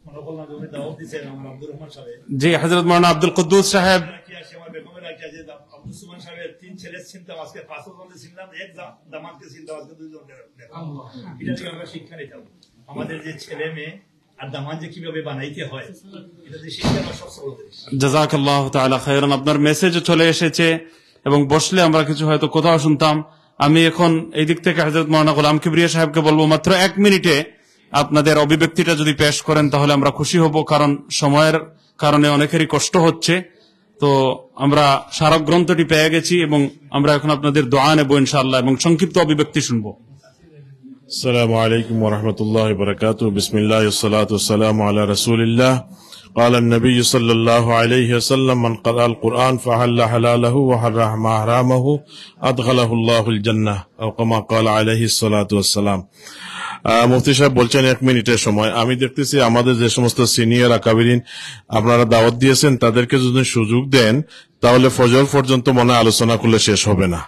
মনে করলাম যে উনি দাওয়াত দিচ্ছেন আমার আব্দুর রহমান সাহেব। জি, হযরত মাওলানা আব্দুল কুদ্দুস সাহেব। রাখি আসে, আমার বেগমে রাখি আসে, আব্দুস সুবহান সাহেবের তিন ছেলে চিনতাম, আজকে পাঁচজনকে চিনলাম, এক দা-, দামাদকে চিনতাম, আজকে দুইজন দেখলাম। এটা থেকে আমরা শিক্ষা নিতাম, আমাদের যে ছেলে মেয়ে আর দামাদ যে কিভাবে বানাইতে হয়, এটা যে শিক্ষা নেওয়ার সবচেয়ে বড় জিনিস। জাযাকাল্লাহু তাআলা খায়রান। আপনার মেসেজও চলে এসেছে এবং বসলে আমরা কিছু হয়তো কথাও শুনতাম। আমি এখন এই দিক থেকে হযরত মাওলানা গোলাম কিবরিয়া সাহেবকে বলবো মাত্র এক মিনিটে আপনাদের অভিব্যক্তিটা যদি পেশ করেন তাহলে আমরা খুশি হব, কারণ সময়ের কারণে অনেকেরই কষ্ট হচ্ছে। তো আমরা স্মারক গ্রন্থটি পেয়ে গেছি এবং আমরা এখন আপনাদের দোয়া নেব ইনশাআল্লাহ এবং সংক্ষিপ্ত অভিব্যক্তি শুনবো। السلام عليكم ورحمة الله وبركاته. بسم الله والصلاة والسلام على رسول الله. قال النبي صلى الله عليه وسلم: من قرأ القرآن فأحل حلاله وحرم حرامه أدخله الله الجنة، أو كما قال عليه الصلاة والسلام. আহ, মুফতি সাহেব বলছেন এক মিনিটের সময়। আমি দেখতেছি আমাদের যে সমস্ত সিনিয়র আকাবিরিন আপনারা দাওয়াত দিয়েছেন, তাদেরকে যদি সুযোগ দেন, তাহলে ফজর পর্যন্ত মনে হয় আলোচনা করলে শেষ হবে না।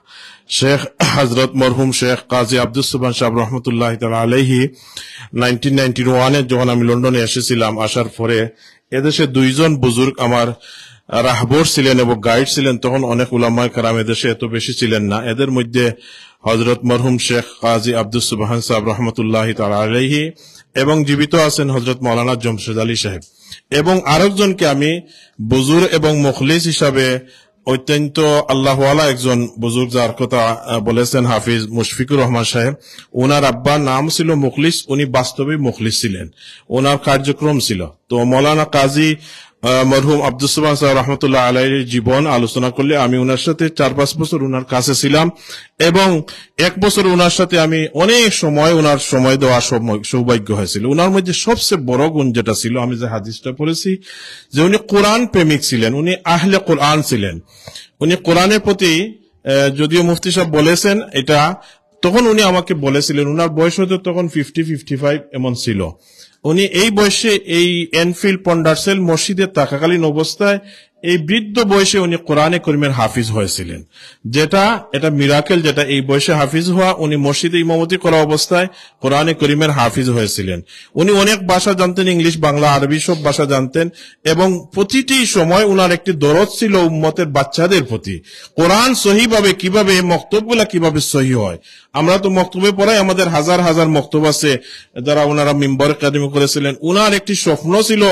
শেখ হযরত মরহুম শেখ কাজী আব্দুস সুবহান সাহেব রহমতুল্লাহ তাআলা আলাইহি নাইনটিন নাইনটি ওয়ানে যখন আমি লন্ডনে এসেছিলাম, আসার পরে এদেশে দুইজন বুজুর্গ আমার রাহবর ছিলেন এবং গাইড ছিলেন। তখন অনেক উলামায়ে কেরাম এদেশে এত বেশি ছিলেন না। এদের মধ্যে হযরত মরহুম শেখ কাজী আব্দুস সুবহান সাহেব রহমতুল্লাহ তাআলা আলাইহি এবং জীবিত আছেন হযরত মাওলানা জমশেদ আলী সাহেব। এবং আরেকজনকে আমি বুজুর্গ এবং মুখলিস হিসাবে অত্যন্ত আল্লাহওয়ালা একজন বুজুর্গ, যার কথা আহ, বলেছেন হাফিজ মুশফিকুর রহমান সাহেব। ওনার আব্বার নাম ছিল মুখলিস, উনি বাস্তবে মুখলিস ছিলেন, ওনার কার্যক্রম ছিল। তো মৌলানা কাজী আহ, মরহুম আব্দুস সোবহান সাহেব রহমতুল্লাহ আলাইহির জীবন আলোচনা করলে, আমি ওনার সাথে চার পাঁচ বছর ওনার কাছে ছিলাম এবং এক বছর ওনার সাথে আমি অনেক সময়, ওনার সময় দেওয়া সৌম-, সৌভাগ্য হয়েছিল। ওনার মধ্যে সবচেয়ে বড় গুণ যেটা ছিল, আমি যে হাদিসটা পড়েছি, যে উনি কোরআন প্রেমিক ছিলেন, উনি আহলে কোরআন ছিলেন। উনি কোরআনের প্রতি, আহ, যদিও মুফতি সাহেব বলেছেন এটা, তখন উনি আমাকে বলেছিলেন, ওনার বয়স হয়তো তখন ফিফটি, ফিফটি ফাইভ এমন ছিল। উনি এই বয়সে, এই এনফিল্ড পন্ডারসেল মসজিদে থাকাকালীন অবস্থায়, এই বৃদ্ধ বয়সে উনি কোরআনে করিমের হাফিজ হয়েছিলেন, যেটা, এটা মিরাকেল, যেটা এই বয়সে হাফিজ হওয়া। উনি মসজিদে ইমামতি করা অবস্থায় কোরআনে করিমের হাফিজ হয়েছিলেন। উনি অনেক ভাষা জানতেন, ইংলিশ, বাংলা, আরবি সব ভাষা জানতেন, এবং প্রতিটি সময় উনার একটি দরদ ছিল উম্মতের বাচ্চাদের প্রতি। কোরআন সহিভাবে কিভাবে, মক্তবগুলা কিভাবে সহি হয়। আমরা তো মক্তবে পড়াই, আমাদের হাজার হাজার মক্তব আছে, যারা ওনারা মিম্বর কায়েম করেছিলেন। ওনার একটি স্বপ্ন ছিল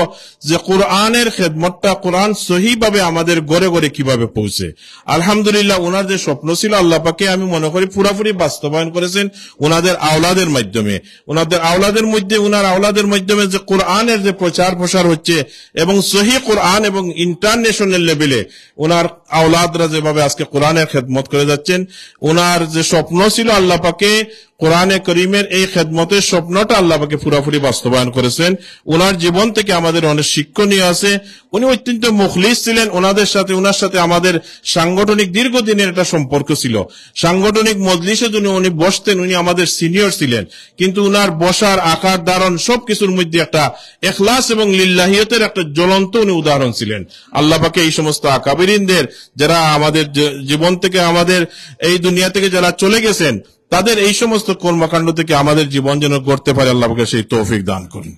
যে কোরআনের খেদমতটা, কোরআন সহিভাবে আমাদের ঘরে ঘরে কিভাবে পৌঁছে। আলহামদুলিল্লাহ, ওনার যে স্বপ্ন ছিল, আল্লাহ পাকে, আমি মনে করি, পুরাপুরি বাস্তবায়ন করেছেন ওনাদের আওলাদের মাধ্যমে। ওনাদের আওলাদের মধ্যে, ওনার আওলাদের মাধ্যমে যে কোরআনের যে প্রচার প্রসার হচ্ছে এবং সহি কোরআন এবং ইন্টারন্যাশনাল লেভেলে ওনার আওলাদরা যেভাবে আজকে কোরআনের খেদমত করে যাচ্ছেন, ওনার যে স্বপ্ন ছিল, আল্লাহ পাকে কোরআনে করিমের এই খেদমতের স্বপ্নটা আল্লাহ পাকে পুরাপুরি বাস্তবায়ন করেছেন। ওনার জীবন থেকে আমাদের অনেক শিক্ষণীয় আছে। উনি অত্যন্ত মুখলিস ছিলেন। ওনাদের সাথে, ওনার সাথে আমাদের সাংগঠনিক দীর্ঘদিনের একটা সম্পর্ক ছিল। সাংগঠনিক মজলিসে যদি উনি বসতেন, উনি আমাদের সিনিয়র ছিলেন, কিন্তু ওনার বসার আকার ধারণ সবকিছুর মধ্যে একটা এখলাস এবং লিল্লাহিয়তের একটা জ্বলন্ত উনি উদাহরণ ছিলেন। আল্লাহ পাকে এই সমস্ত আকাবিরিনদের, যারা আমাদের জী-, জীবন থেকে, আমাদের এই দুনিয়া থেকে যারা চলে গেছেন, তাদের এই সমস্ত কর্মকাণ্ড থেকে আমাদের জীবন যেন গড়তে পারে, আল্লাহ পাকে সেই তৌফিক দান করুন।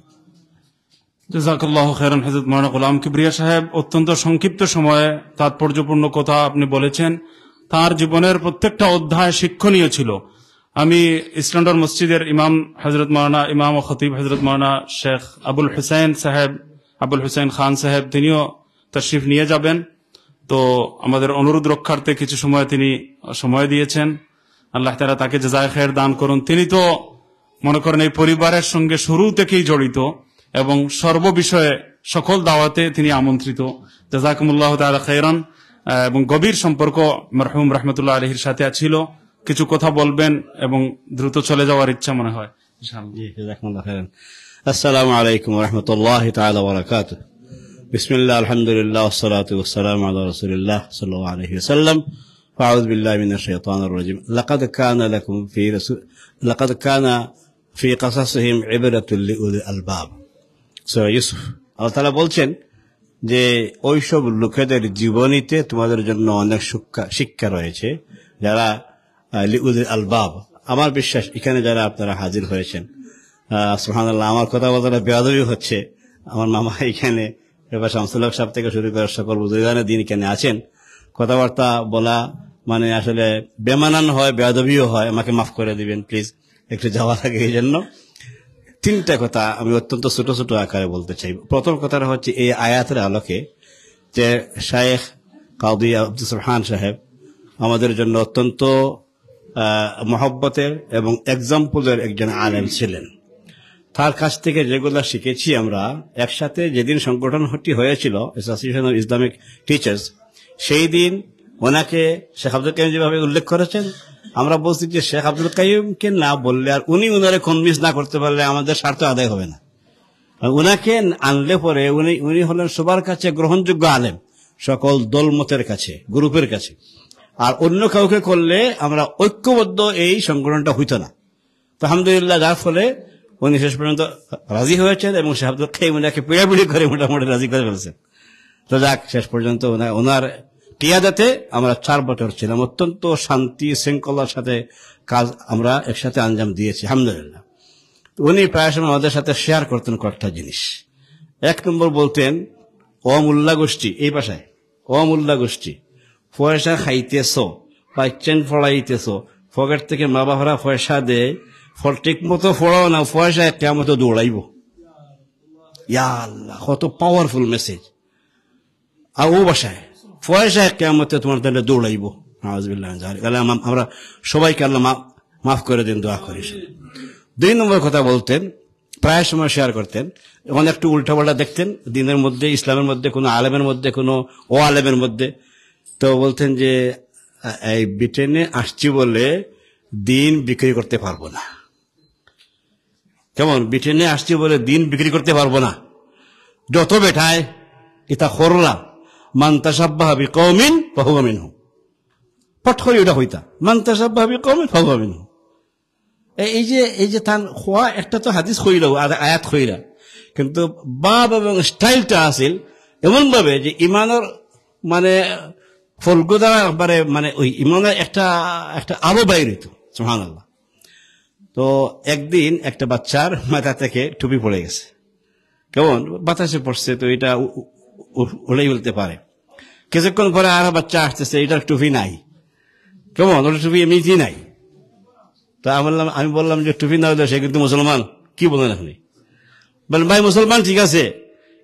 জাযাকাল্লাহু খায়রান হযরত মাওলানা গোলাম কিবরিয়া সাহেব, অত্যন্ত সংক্ষিপ্ত সময়ে তাৎপর্যপূর্ণ কথা আপনি বলেছেন। তার জীবনের প্রত্যেকটা অধ্যায় শিক্ষণীয় ছিল। আমি ইস্ট লন্ডন মসজিদের ইমাম হযরত মাওলানা, ইমাম ও খতিব হযরত মাওলানা শেখ আবুল হুসাইন সাহেব, আবুল হুসাইন খান সাহেব, তিনিও তশরিফ নিয়ে যাবেন। তো আমাদের অনুরোধ রক্ষার্থে কিছু সময় তিনি সময় দিয়েছেন। আল্লাহ তাআলা তাকে জাযায়ে খায়ের দান করুন। তিনি তো মনে করেন এই পরিবারের সঙ্গে শুরু থেকেই জড়িত এবং সর্ববিষয়ে সকল দাওয়াতে তিনি আমন্ত্রিত। জাযাকুমুল্লাহু তাআলা খায়রান। আহ, এবং গভীর সম্পর্ক মরহুম রহমতুল্লাহ আলাইহির সাথে ছিল। কিছু কথা বলবেন এবং দ্রুত চলে যাওয়ার ইচ্ছা মনে হয়, ইনশাআল্লাহ। জি, জাযাকুমুল্লাহু খায়রান। আসসালামু আলাইকুম ওয়া রাহমাতুল্লাহি তাআলা ওয়া বারাকাতুহু। বিসমিল্লাহ, আলহামদুলিল্লাহ, ওয়াসসালাতু ওয়াসসালামু আলা রাসূলিল্লাহ সাল্লাল্লাহু আলাইহি ওয়াসাল্লাম। ফাআউযু বিল্লাহি মিনাশ শাইতানির রাজীম। লাকাদ কানা লাকুম ফি রাসূল-, লাকাদ কানা ফি কাসাসিহিম ইবরাতুল লিউলিল আলবাব। সূরা ইউসুফ। আল্লাহ তাআলা বলছেন যে ওইসব লোকেদের জীবনীতে তোমাদের জন্য অনেক শিক্ষা, শিক্ষা রয়েছে, যারা, আহ, লিউলিল আলবাব। আমার বিশ্বাস এখানে যারা আপনারা হাজির হয়েছেন, আহ, সুবহানাল্লাহ, আমার কথা বলতে একটা বেয়াদবি হচ্ছে। আমার মামা এখানে, এবার শামসুল হক সাহেব থেকে শুরু করে সকল বুজুর্গানে দিন এখানে আছেন। কথাবার্তা বলা মানে আসলে বেমানান হয়, বেয়াদবিও হয়, আমাকে মাফ করে দিবেন প্লিজ, একটু যাওয়া লাগে এই জন্য। তিনটা কথা আমি অত্যন্ত ছোট ছোট আকারে বলতে চাই। প্রথম কথাটা হচ্ছে এই আয়াতের আলোকে যে শায়েখ কাজী আব্দুস সোবহান সাহেব আমাদের জন্য অত্যন্ত, আহ, মহব্বতের এবং এক্সাম্পলের একজন আলেম ছিলেন। তার কাছ থেকে যেগুলো শিখেছি আমরা, একসাথে যেদিন সংগঠনটি হয়েছিল, অ্যাসোসিয়েশন অফ ইসলামিক টিচার্স, সেই দিন ওনাকে শেখ আব্দুল কাইয়ুম যেভাবে উল্লেখ করেছেন, আমরা বলছি যে শেখ আব্দুল কাইয়ুমকে না বললে আর উনি ওনারে কনভিন্স না করতে পারলে আমাদের স্বার্থ আদায় হবে না। আর ওনাকে আনলে পরে উনি, উনি হলেন সবার কাছে গ্রহণযোগ্য আলেম, সকল দলমতের কাছে, গ্রুপের কাছে। আর অন্য কাউকে করলে আমরা ঐক্যবদ্ধ এই সংগঠনটা হইতো না। তো আলহামদুলিল্লাহ, যার ফলে উনি শেষ পর্যন্ত রাজি হয়েছেন এবং শেখ আব্দুল কাইয়ুম ওনাকে পিড়াপিড়ি করে মোটামুটি রাজি করে ফেলছেন। তো যাক, শেষ পর্যন্ত ওনা-, ওনার কিয়াদাতে আমরা চার বছর ছিলাম, অত্যন্ত শান্তি শৃঙ্খলার সাথে কাজ আমরা একসাথে আঞ্জাম দিয়েছি আলহামদুলিল্লাহ। উনি প্রায় সময় আমাদের সাথে শেয়ার করতেন কয়েকটা জিনিস। এক নম্বর বলতেন, "ও মোল্লা গোষ্ঠী", এই ভাষায়, "ও মোল্লা গোষ্ঠী, পয়সা খাইতেছ, বাচ্চাইন পড়াইতেছ, পকেট থেকে মা বাবারা পয়সা দেয়, ফ-, ঠিক মতো পড়াও না, পয়সায় কিয়ামতে দৌড়াইব।" ইয়া আল্লাহ, কত পাওয়ারফুল মেসেজ। আর ও ভাষায়, পয়সায় কিয়ামতে তোমার জন্য দৌড়াইবো। নাউজুবিল্লাহ মিন যালিক। তাহলে আম-, আমরা সবাইকে আল্লাহ মা-, মাফ করে দিন, দোয়া করি। দুই নম্বর কথা বলতেন, প্রায় সময় শেয়ার করতেন, যখন একটু উল্টাপাল্টা দেখতেন দিনের মধ্যে, ইসলামের মধ্যে, কোনো আলেমের মধ্যে, কোনো অ আলেমের মধ্যে, তো বলতেন যে, "আ-, এই ব্রিটেনে আসছি বলে দিন বিক্রি করতে পারবো না।" কেমন? ব্রিটেনে আসছি বলে দিন বিক্রি করতে পারবো না। যত বেটায় ইতা করলা, "মান তাশাব্বাহা বিকওমিন ফাহুয়া মিনহুম।" ফট করি ওটা কইতা, "মান তাশাব্বাহা বিকওমিন ফাহুয়া মিনহুম।" এ-, এই যে, এই যে তান খোয়া, একটা তো হাদিস কইলা, আর আয়াত কইলা, কিন্তু ভাব এবং স্টাইলটা আছিল এমন ভাবে যে ইমানর মানে ফলগুদা একবারে মানে ওই ইমানর একটা, একটা আলো বাইর হইতো। সুবহানাল্লাহ। তো একদিন একটা বাচ্চার মাথা থেকে টুপি পড়ে গেছে। কেমন? বাতাসে পড়ছে, তো এটা উ-, উ-, উ-, উড়েই উড়তে পারে। কিছুক্ষণ পরে আর বাচ্চা আসতেছে, এটার টুপি নাই। কেমন? ওটার টুপি এমনিতেই নাই। তো আমি বললাম, আমি বললাম যে, "টুপি না হলে সে কিন্তু মুসলমান।" কি বলেন আপনি? বলেন, "ভাই, মুসলমান ঠিক আছে,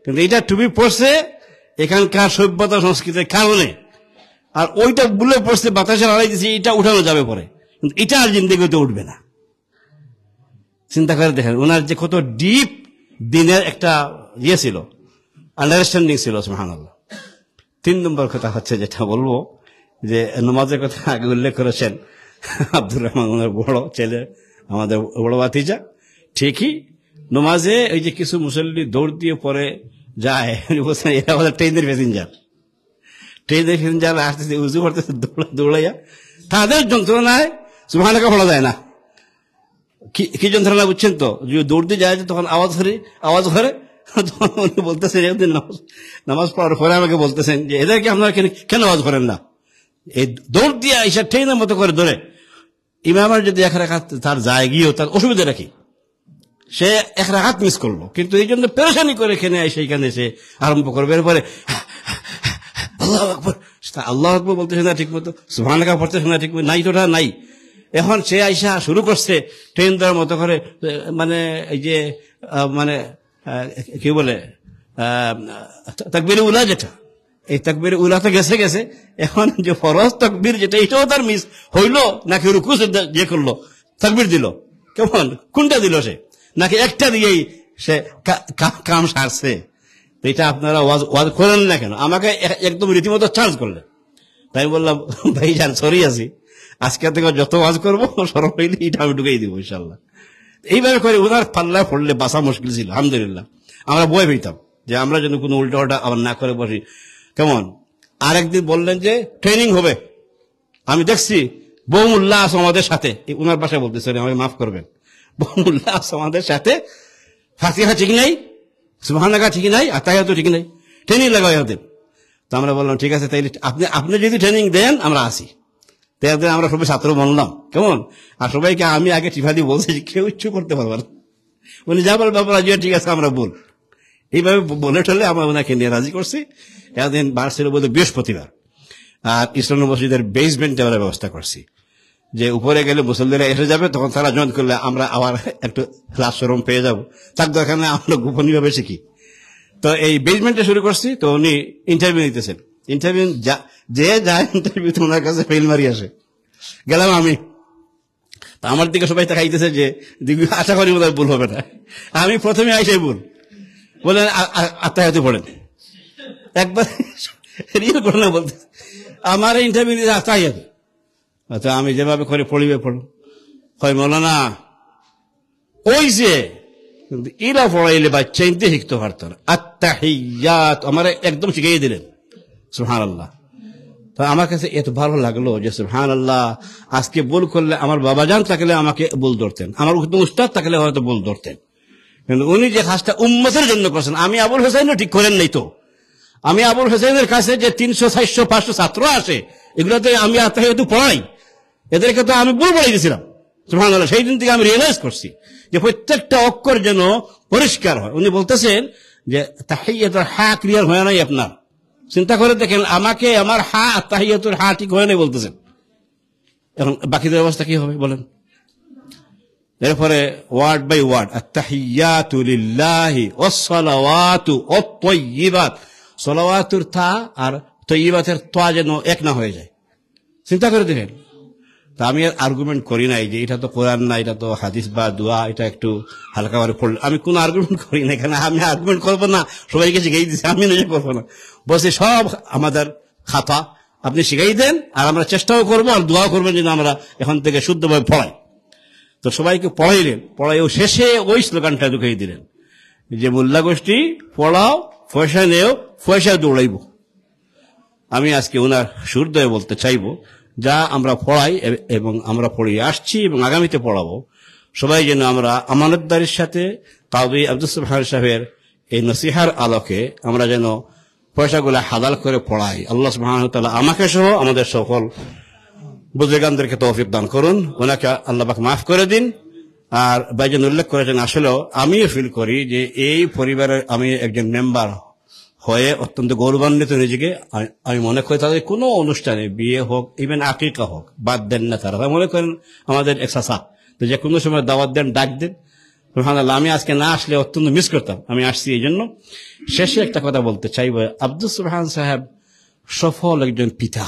কিন্তু এটা টুপি পড়ছে এখানকার সভ্যতা সংস্কৃতির কারণে, আর ওইটা বুলে পড়ছে, বাতাসে লড়াই দিছে, এটা উঠানো যাবে পরে, কিন্তু এটা আর জিন্দেগিতে উঠবে না।" চিন্তা করে দেখেন, ওনার যে কত ডিপ দিনের একটা ইয়ে ছিল, আন্ডারস্ট্যান্ডিং ছিল, সুবহানাল্লাহ। তিন নম্বর কথা হচ্ছে, যেটা বলবো, যে নমাজের কথা আগে উল্লেখ করেছেন আব্দুর রহমান, ওনার বড় ছেলে, আমাদের বড় ভাতিজা, ঠিকই নমাজে ওই যে কিছু মুসল্লি দৌড় দিয়ে পড়ে যায়, উনি বলছেন, "এরা আমাদের ট্রেনের প্যাসেঞ্জার, ট্রেনের প্যাসেঞ্জার আসতেছে, উজু করতেছে, দৌড়া-, দৌড়াইয়া তাদের যন্ত্রণায় সুবহানাকা পড়া যায় না।" কি, কি যন্ত্রণা বুঝছেন তো? যে দৌড় দিয়ে যায়, তখন আওয়াজ করে, আওয়াজ করে, তখন উনি বলতেছেন, একদিন নামাজ, নামাজ পড়ার পরে আমাকে বলতেছেন যে, "এদেরকে আপনারা কেন, কেন আওয়াজ করেন না?" এই দৌড় দিয়ে আইসা ট্রেনের মতো করে ধরে, ইমামের যদি এক রাকাত তার যায় গিয়েও, তার অসুবিধা নাকি? সে এক রাকাত মিস করলো, কিন্তু এই জন্য পেরেশানি করে এখানে এসে, এখানে এসে আরম্ভ করবে। এরপরে আল্লাহু আকবার, আল্লাহু আকবার বলতেছে না ঠিক মতো, সুবহানাকা পড়তেছে না ঠিক মতো, নাই তো ওটা নাই। এখন সে আইসা শুরু করছে ট্রেন দেওয়ার মতো করে, আহ, মানে এই যে, আহ, মানে, আহ, কি বলে, আহ, তাকবীরে উলা যেটা, এই তাকবীরে উলা তো গেছে গেছে, এখন যে ফরজ তাকবীর যেটা, এটাও তার মিস হইলো, নাকি রুকু সিজদা যে করলো, তাকবীর দিল, কেমন, কোনটা দিল সে, নাকি একটা দিয়েই সে কা-, কা-, কাম সারছে? তো এটা আপনারা ওয়াজ, ওয়াজ করেন না কেন? আমাকে এ-, একদম রীতিমতো চার্জ করলেন। তাই আমি বললাম, "ভাইজান, সরি আছি, আজকে থেকে যত ওয়াজ করবো, শরম হইলে এটা আমি ঢুকাই দিব ইনশাল্লাহ।" এইভাবে করে ওনার পাল্লায় পড়লে বাঁচা মুশকিল ছিল। আলহামদুলিল্লাহ, আমরা ভয় পেতাম যে আমরা যেন কোনো উল্টা উল্টা আবার না করে বসি। কেমন, আরেকদিন বললেন যে ট্রেনিং হবে, আমি দেখছি বহু মোল্লা আছে আমাদের সাথে, এই ওনার ভাষায় বলতেছি, আমাকে মাফ করবেন, বহু মোল্লা আছে আমাদের সাথে, ফাতিহা ঠিক নাই, সুবহানাকা ঠিক নাই, আত্তাহিয়াতু ঠিক নাই, ট্রেনিং লাগাই ওদের। তো আমরা বললাম, "ঠিক আছে, তাইলে আপনি, আপনি যদি ট্রেনিং দেন, আমরা আসি।" তো একদিন আমরা সবাই ছাত্র বললাম, কেমন, আর সবাইকে আমি আগে টিফা দিয়ে বলছি যে কেউ ইচ্ছু করতে পারবে না, উনি যা বলবে, "বাবা, রাজি, ঠিক আছে, আমরা বল।" এইভাবে ব-, বলে টলে আমরা ওনাকে নিয়ে রাজি করছি। একদিন বার ছিল বোধহয় বৃহস্পতিবার, আর ইসলাম মসজিদের বেসমেন্টে আমরা ব্যবস্থা করছি যে উপরে গেলে মুসল্লিরা এসে যাবে, তখন তারা জয়েন করলে আমরা আবার একটু লাজ শরম পেয়ে যাব, তার দরকার নেই, আমরা গোপনীয়ভাবে শিখি। তো এই বেসমেন্টে শুরু করছি। তো উনি ইন্টারভিউ নিতেছেন, ইন্টারভিউ যে যায় ইন্টারভিউতে ওনার কাছে ফেল মারি আসে। গেলাম আমি, তো আমার দিকে সবাই তাকাইতেছে যে, দিদি, আশা করি বোধহয় ভুল হবে না। আমি প্রথমে আইসাই ভুল। বললেন, "আ-, আ-, আত্তাহিয়াতু পড়েন।" একবার রিয়েল ঘটনা বলতে, আমার ইন্টারভিউ দিতে আত্তাহিয়াতু। আচ্ছা, আমি যেভাবে করে পড়িবে পড়ো। কয়, "মৌলানা, ওই যে, কিন্তু ইলা পড়াইলে বাচ্চা ইনতে শিখতে পারতো না।" আত্তাহিয়াত, আমারে একদম শিখিয়ে দিলেন। সুবহানাল্লাহ। তো আমার কাছে এত ভালো লাগলো যে, সুবহানাল্লাহ, আজকে ভুল করলে আমার বাবাজান থাকলে আমাকে ভুল ধরতেন, আমার উত্তম উস্তাদ থাকলে হয়তো ভুল ধরতেন, কিন্তু উনি যে কাজটা উম্মতের জন্য করছেন, আমি আবুল হোসেনও ঠিক করেন নাই তো। আমি আবুল হোসেনের কাছে যে তিনশো, চারশো, পাঁচশো ছাত্র আসে, এগুলোতে আমি আত্তাহিয়াতু পড়াই, এদেরকে তো আমি ভুল পড়াই দিয়েছিলাম। সুবহানাল্লাহ, সেই দিন থেকে আমি রিয়েলাইজ করছি যে প্রত্যেকটা অক্ষর যেন পরিষ্কার হয়। উনি বলতেছেন যে তাহিয়াতুল হা ক্লিয়ার হয় নাই আপনার। চিন্তা করে দেখেন, আমাকে আমার হা আর তাহিয়াতুল হা ঠিক হয় নাই বলতেছেন। এখন বাকিদের অবস্থা কি হবে বলেন? এরপরে ওয়ার্ড বাই ওয়ার্ড, আত্তাহিয়াতু লিল্লাহি ওয়াসসালাওয়াতু ওয়াত্তাইয়িবাত। সালাওয়াতুর তা আর তৈয়বাতের তোয়া যেন এক না হয়ে যায়। চিন্তা করে দেখেন। তা আমি আর আর্গুমেন্ট করি নাই যে এটা তো কোরআন না, এটা তো হাদিস বা দোয়া, এটা একটু হালকা করে পড়লে। আমি কোনো আর্গুমেন্ট করি না, কারণ আমি আর্গুমেন্ট করবো না, সবাইকে শিখাই দিছি, আমি নিজে করবো না। বলছি সব আমাদের খাতা, আপনি শিখাই দেন, আর আমরা চেষ্টাও করবো আর দোয়াও করবেন যেন আমরা এখন থেকে শুদ্ধভাবে পড়াই। তো সবাইকে পড়াইলেন, পড়াই ও শেষে ওই স্লোগানটা ঢুকিয়ে দিলেন যে মোল্লা গোষ্ঠী পড়াও, পয়সা নেও, পয়সা দৌড়াইবো। আমি আজকে ওনার সুহৃদয়ে বলতে চাইবো, যা আমরা পড়াই এ-, এবং আমরা পড়িয়ে আসছি এবং আগামীতে পড়াবো, সবাই যেন আমরা আমানতদারির সাথে কাজী আব্দুস সুবহান সাহেবের এই নসিহার আলোকে আমরা যেন পয়সাগুলো হালাল করে পড়াই। আল্লাহ সুবহানাহু ওয়া তাআলা আমাকে সহ আমাদের সকল বুজুর্গানদেরকে তৌফিক দান করুন, ওনাকে আল্লাহ পাক মাফ করে দিন। আর ভাইজান উল্লেখ করেছেন, আসলেও আমিও ফিল করি যে এই পরিবারের আমি একজন মেম্বার হয়ে অত্যন্ত গৌরবান্বিত নিজেকে। আমি, আমি মনে করি তাদের কোনো অনুষ্ঠানে, বিয়ে হোক, ইভেন আকিকা হোক, বাদ দেন না তারা। তারা মনে করেন আমাদের এক চাচা, তো যে কোনো সময় দাওয়াত দেন, ডাক দেন। সুবহানাল্লাহ, আমি আজকে না আসলে অত্যন্ত মিস করতাম, আমি আসছি এই জন্য। শেষে একটা কথা বলতে চাইব, আব্দুস সুবহান সাহেব সফল একজন পিতা,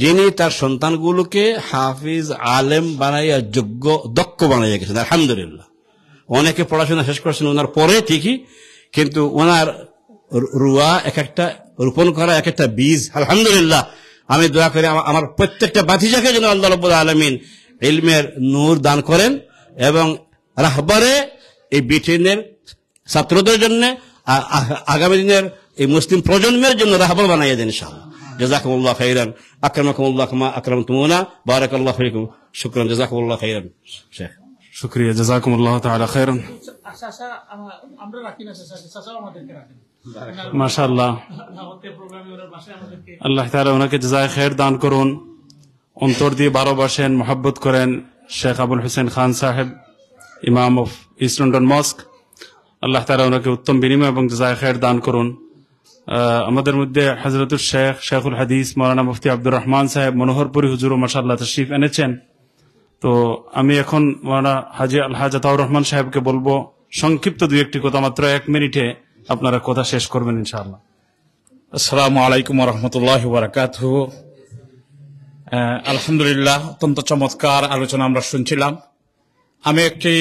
যিনি তার সন্তানগুলোকে হাফিজ, আলেম বানাইয়া যোগ্য, দক্ষ বানাইয়া গেছেন, আলহামদুলিল্লাহ। অনেকে পড়াশোনা শেষ করছেন ওনার পরে ঠিকই, কিন্তু ওনার রু-, রুয়া এক একটা, রোপণ করা এক একটা বীজ, আলহামদুলিল্লাহ। আমি দোয়া করি আমা-, আমার প্রত্যেকটা ভাতিজাকে যেন আল্লাহ রাব্বুল আলামিন ইলমের নূর দান করেন এবং রাহবারে এই ব্রিটেনের ছাত্রদের জন্য, আ-, আ-, আগামী দিনের এই মুসলিম প্রজন্মের জন্য রাহবার বানাইয়া দেন ইনশাআল্লাহ। জাযাকুমুল্লাহ খাইরান, আকরামাকুমুল্লাহ কামা আকরামতুমুনা, বারাকাল্লাহু ফিকুম। শুকরান, জাযাকুমুল্লাহ খাইরান শেখ। শুকরিয়া, জাযাকুমুল্লাহ তাআলা খাইরান। আচ্ছা, আচ্ছা, আমা-, আমরা রাখি না, চাচা, চাচাও আমাদেরকে রাখেন। মাশাআল্লাহ। না, ওতে প্রোগ্রামে ওনার বাসায় আমাদেরকে আল্লাহ তাআলা ওনাকে জাযায়ে খায়ের দান করুন। অন্তর দিয়ে ভালোবাসেন, মহব্বত করেন শেখ আবুল হোসেন খান সাহেব, ইমাম অফ ইস্ট লন্ডন মস্ক। আল্লাহ তাআলা ওনাকে উত্তম বিনিময় এবং জাযায়ে খায়ের দান করুন। আহ, আমাদের মধ্যে হযরতুল শেখ, শেখুল হাদিস মাওলানা মুফতি আব্দুর রহমান সাহেব মনোহরপুরী হুজুরও মাশাআল্লাহ তশরিফ এনেছেন। তো আমি এখন মাওলানা হাজী আলহাজ আতাউর রহমান সাহেবকে বলবো সংক্ষিপ্ত দুই একটি কথা, মাত্র এক মিনিটে আপনারা কথা শেষ করবেন ইনশাআল্লাহ। আসসালামু আলাইকুম ওয়া রাহমাতুল্লাহি ওয়া বারাকাতুহু। আহ, আলহামদুলিল্লাহ, অত্যন্ত চমৎকার আলোচনা আমরা শুনছিলাম। আমি একটি,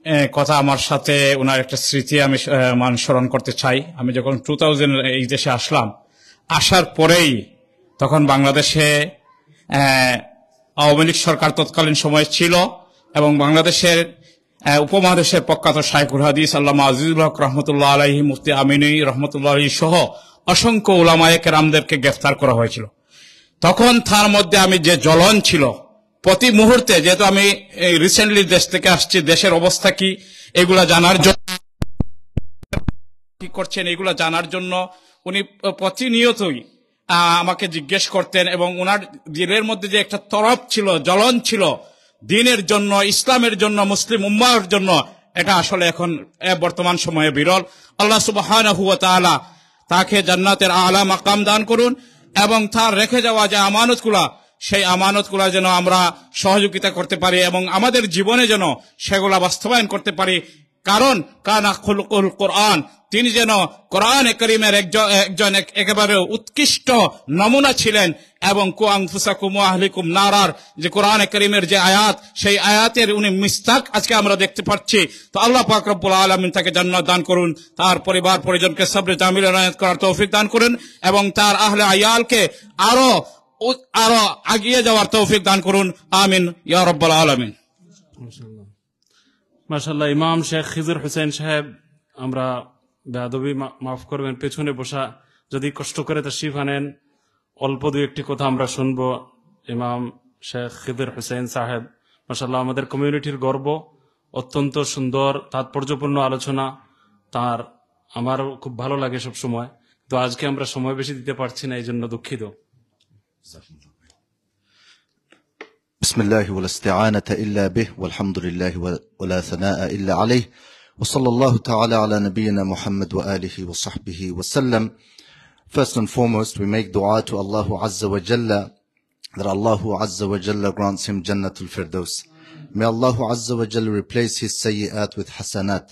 আহ, কথা আমার সাথে ওনার একটা স্মৃতি আমি, আহ, মানে স্মরণ করতে চাই। আমি যখন টু থাউজেন্ড এই দেশে আসলাম, আসার পরেই তখন বাংলাদেশে, আহ, আওয়ামী লীগ সরকার তৎকালীন সময় ছিল এবং বাংলাদেশের, আহ, উপমহাদেশের প্রখ্যাত শাইখুল হাদিস আল্লামা আজিজুল হক রহমতুল্লাহ আলাইহি, মুফতি আমিনী রহমতুল্লাহ আলাইহি সহ অসংখ্য উলামায়ে কেরামদেরকে গ্রেফতার করা হয়েছিল। তখন তার মধ্যে আমি যে জ্বলন ছিল, প্রতি মুহূর্তে, যেহেতু আমি এই রিসেন্টলি দেশ থেকে আসছি, দেশের অবস্থা কি এগুলা জানার জন্য, কি করছেন এগুলা জানার জন্য উনি প্রতিনিয়তই, আহ, আমাকে জিজ্ঞেস করতেন এবং ওনার দিলের মধ্যে যে একটা তরফ ছিল, জ্বলন ছিল দিনের জন্য, ইসলামের জন্য, মুসলিম উম্মাহর জন্য, এটা আসলে এখন, এ, বর্তমান সময়ে বিরল। আল্লাহ সুবহানাহু ওয়া তাআলা তাকে জান্নাতের আলা মাকাম দান করুন এবং তার রেখে যাওয়া যে আমানতগুলা, সেই আমানতগুলা যেন আমরা সহযোগিতা করতে পারি এবং আমাদের জীবনে যেন সেগুলা বাস্তবায়ন করতে পারি। কারণ কানা খুলুকুল কোরআন, তিনি যেন কোরআনে করিমের একজন, একজন এক-, একেবারে উৎকৃষ্ট নমুনা ছিলেন। এবং কু আনফুসাকুম ওয়া আহলিকুম নারার যে কোরআনে করিমের যে আয়াত, সেই আয়াতের উনি মিসদাক আজকে আমরা দেখতে পাচ্ছি। তো আল্লাহ পাক রব্বুল আলামিন তাকে জান্নাত দান করুন, তার পরিবার পরিজনকে সবরে জামিল এনায়েত করার তৌফিক দান করুন এবং তার আহলে আয়ালকে আরো উ-, আরো এগিয়ে যাওয়ার তৌফিক দান করুন। আমিন ইয়া রব্বাল আলামিন। মাশাআল্লাহ। মাশাআল্লাহ, ইমাম শেখ খিজির হোসেন সাহেব, আমরা বেয়াদবি মা-, মাফ করবেন, পেছনে বসা, যদি কষ্ট করে তশরিফ আনেন, অল্প দুই একটি কথা আমরা শুনবো ইমাম শেখ খিজির হোসেন সাহেব। মাশাআল্লাহ, আমাদের কমিউনিটির গর্ব, অত্যন্ত সুন্দর তাৎপর্যপূর্ণ আলোচনা তার, আমার খুব ভালো লাগে সব সময়। তো আজকে আমরা সময় বেশি দিতে পারছি না, এই জন্য দুঃখিত। بسم الله ولا استعانة إلا به والحمد لله و-، ولا ثناء إلا عليه وصلى الله تعالى على نبينا محمد وآله وصحبه وسلم. First and foremost, we make dua to Allah Azza wa Jalla that Allah Azza wa Jalla grants him Jannatul Firdaus. May Allah Azza wa Jalla replace his sayyi'at with hasanat.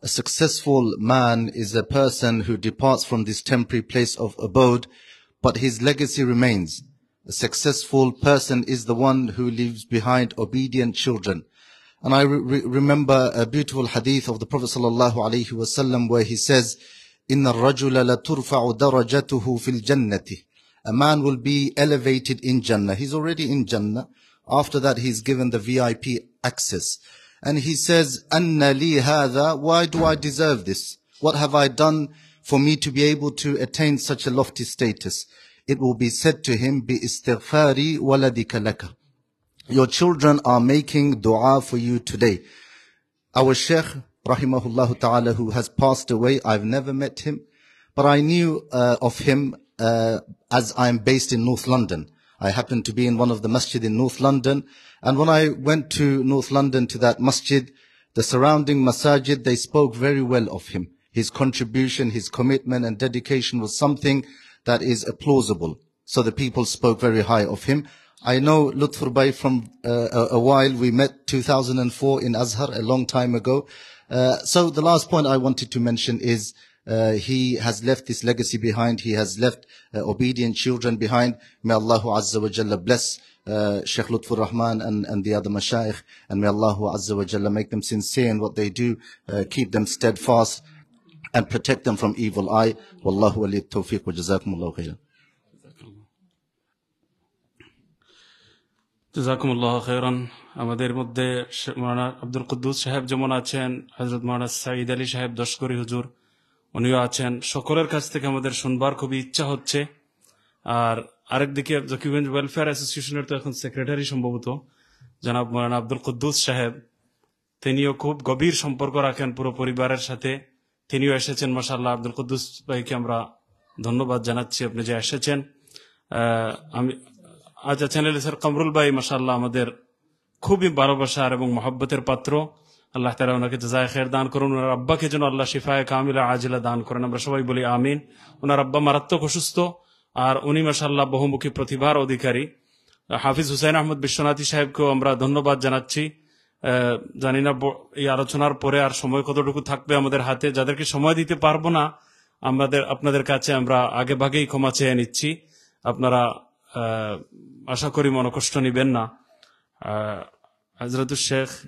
A successful man is a person who departs from this temporary place of abode, but his legacy remains. A successful person is the one who leaves behind obedient children. And I re- re- remember a beautiful hadith of the Prophet sallallahu alaihi wasallam, where he says, إن الرجل لترفع درجته في الجنة. A man will be elevated in Jannah. He's already in Jannah. After that, he's given the V I P access. And he says, أن لي هذا, why do I deserve this? What have I done for me to be able to attain such a lofty status? It will be said to him, باستغفار ولدك لك. Your children are making dua for you today. Our Sheikh, rahimahullah ta'ala, who has passed away, I've never met him, but I knew uh, of him uh, as I'm based in North London. I happened to be in one of the masjid in North London, and when I went to North London to that masjid, the surrounding masajid, they spoke very well of him. His contribution, his commitment and dedication was something that is applaudable. So the people spoke very high of him. I know Lutfur Bhai from uh, a, a while. We met two thousand four in Azhar, a long time ago. Uh, so the last point I wanted to mention is uh, he has left this legacy behind. He has left uh, obedient children behind. May Allah Azza wa Jalla bless uh, Sheikh Lutfur Rahman and, and the other mashayikh, and may Allah Azza wa Jalla make them sincere in what they do, uh, keep them steadfast, and protect them from evil eye. والله ولي التوفيق وجزاكم الله خيرا. জাযাকুমুল্লাহু খায়রান। আমাদের মধ্যে শে- মাওলানা আব্দুল কুদ্দুস সাহেব যেমন আছেন, হযরত মাওলানা সাঈদ আলী সাহেব দশকরি হুজুর, উনিও আছেন। সকলের কাছ থেকে আমাদের শুনবার খুবই ইচ্ছা হচ্ছে। আর আরেকদিকে জকিগঞ্জ ওয়েলফেয়ার অ্যাসোসিয়েশনের তো এখন সেক্রেটারি সম্ভবত জনাব মাওলানা আব্দুল কুদ্দুস সাহেব, তিনিও খুব গভীর সম্পর্ক রাখেন পুরো পরিবারের সাথে। তিনিও এসেছেন, মাশাআল্লাহ। আব্দুল কুদ্দুস ভাইকে আমরা ধন্যবাদ জানাচ্ছি, আপনি যে এসেছেন। আহ, আমি আজ আছেন এলিসের কামরুল ভাই, মাশাআল্লাহ, আমাদের খুবই ভালোবাসার এবং মহব্বতের পাত্র। আল্লাহ তাআলা ওনাকে জাযায়ে খায়ের দান করুন, ওনার আব্বাকে যেন আল্লাহ শিফায়ে কামিলা আজিলা দান করেন। আমরা সবাই বলি আমিন। ওনার আব্বা মারাত্মক অসুস্থ, আর উনি মাশাআল্লাহ বহুমুখী প্রতিভার অধিকারী। হাফিজ হুসাইন আহমদ বিশ্বনাথী সাহেবকেও আমরা ধন্যবাদ জানাচ্ছি। আহ, জানি না ব- এই আলোচনার পরে আর সময় কতটুকু থাকবে আমাদের হাতে। যাদেরকে সময় দিতে পারবো না, আমাদের, আপনাদের কাছে আমরা আগে ভাগেই ক্ষমা চেয়ে নিচ্ছি। আপনারা, আহ, আশা করি মনোকষ্ট নিবেন না। আহ, হযরতুল শেখ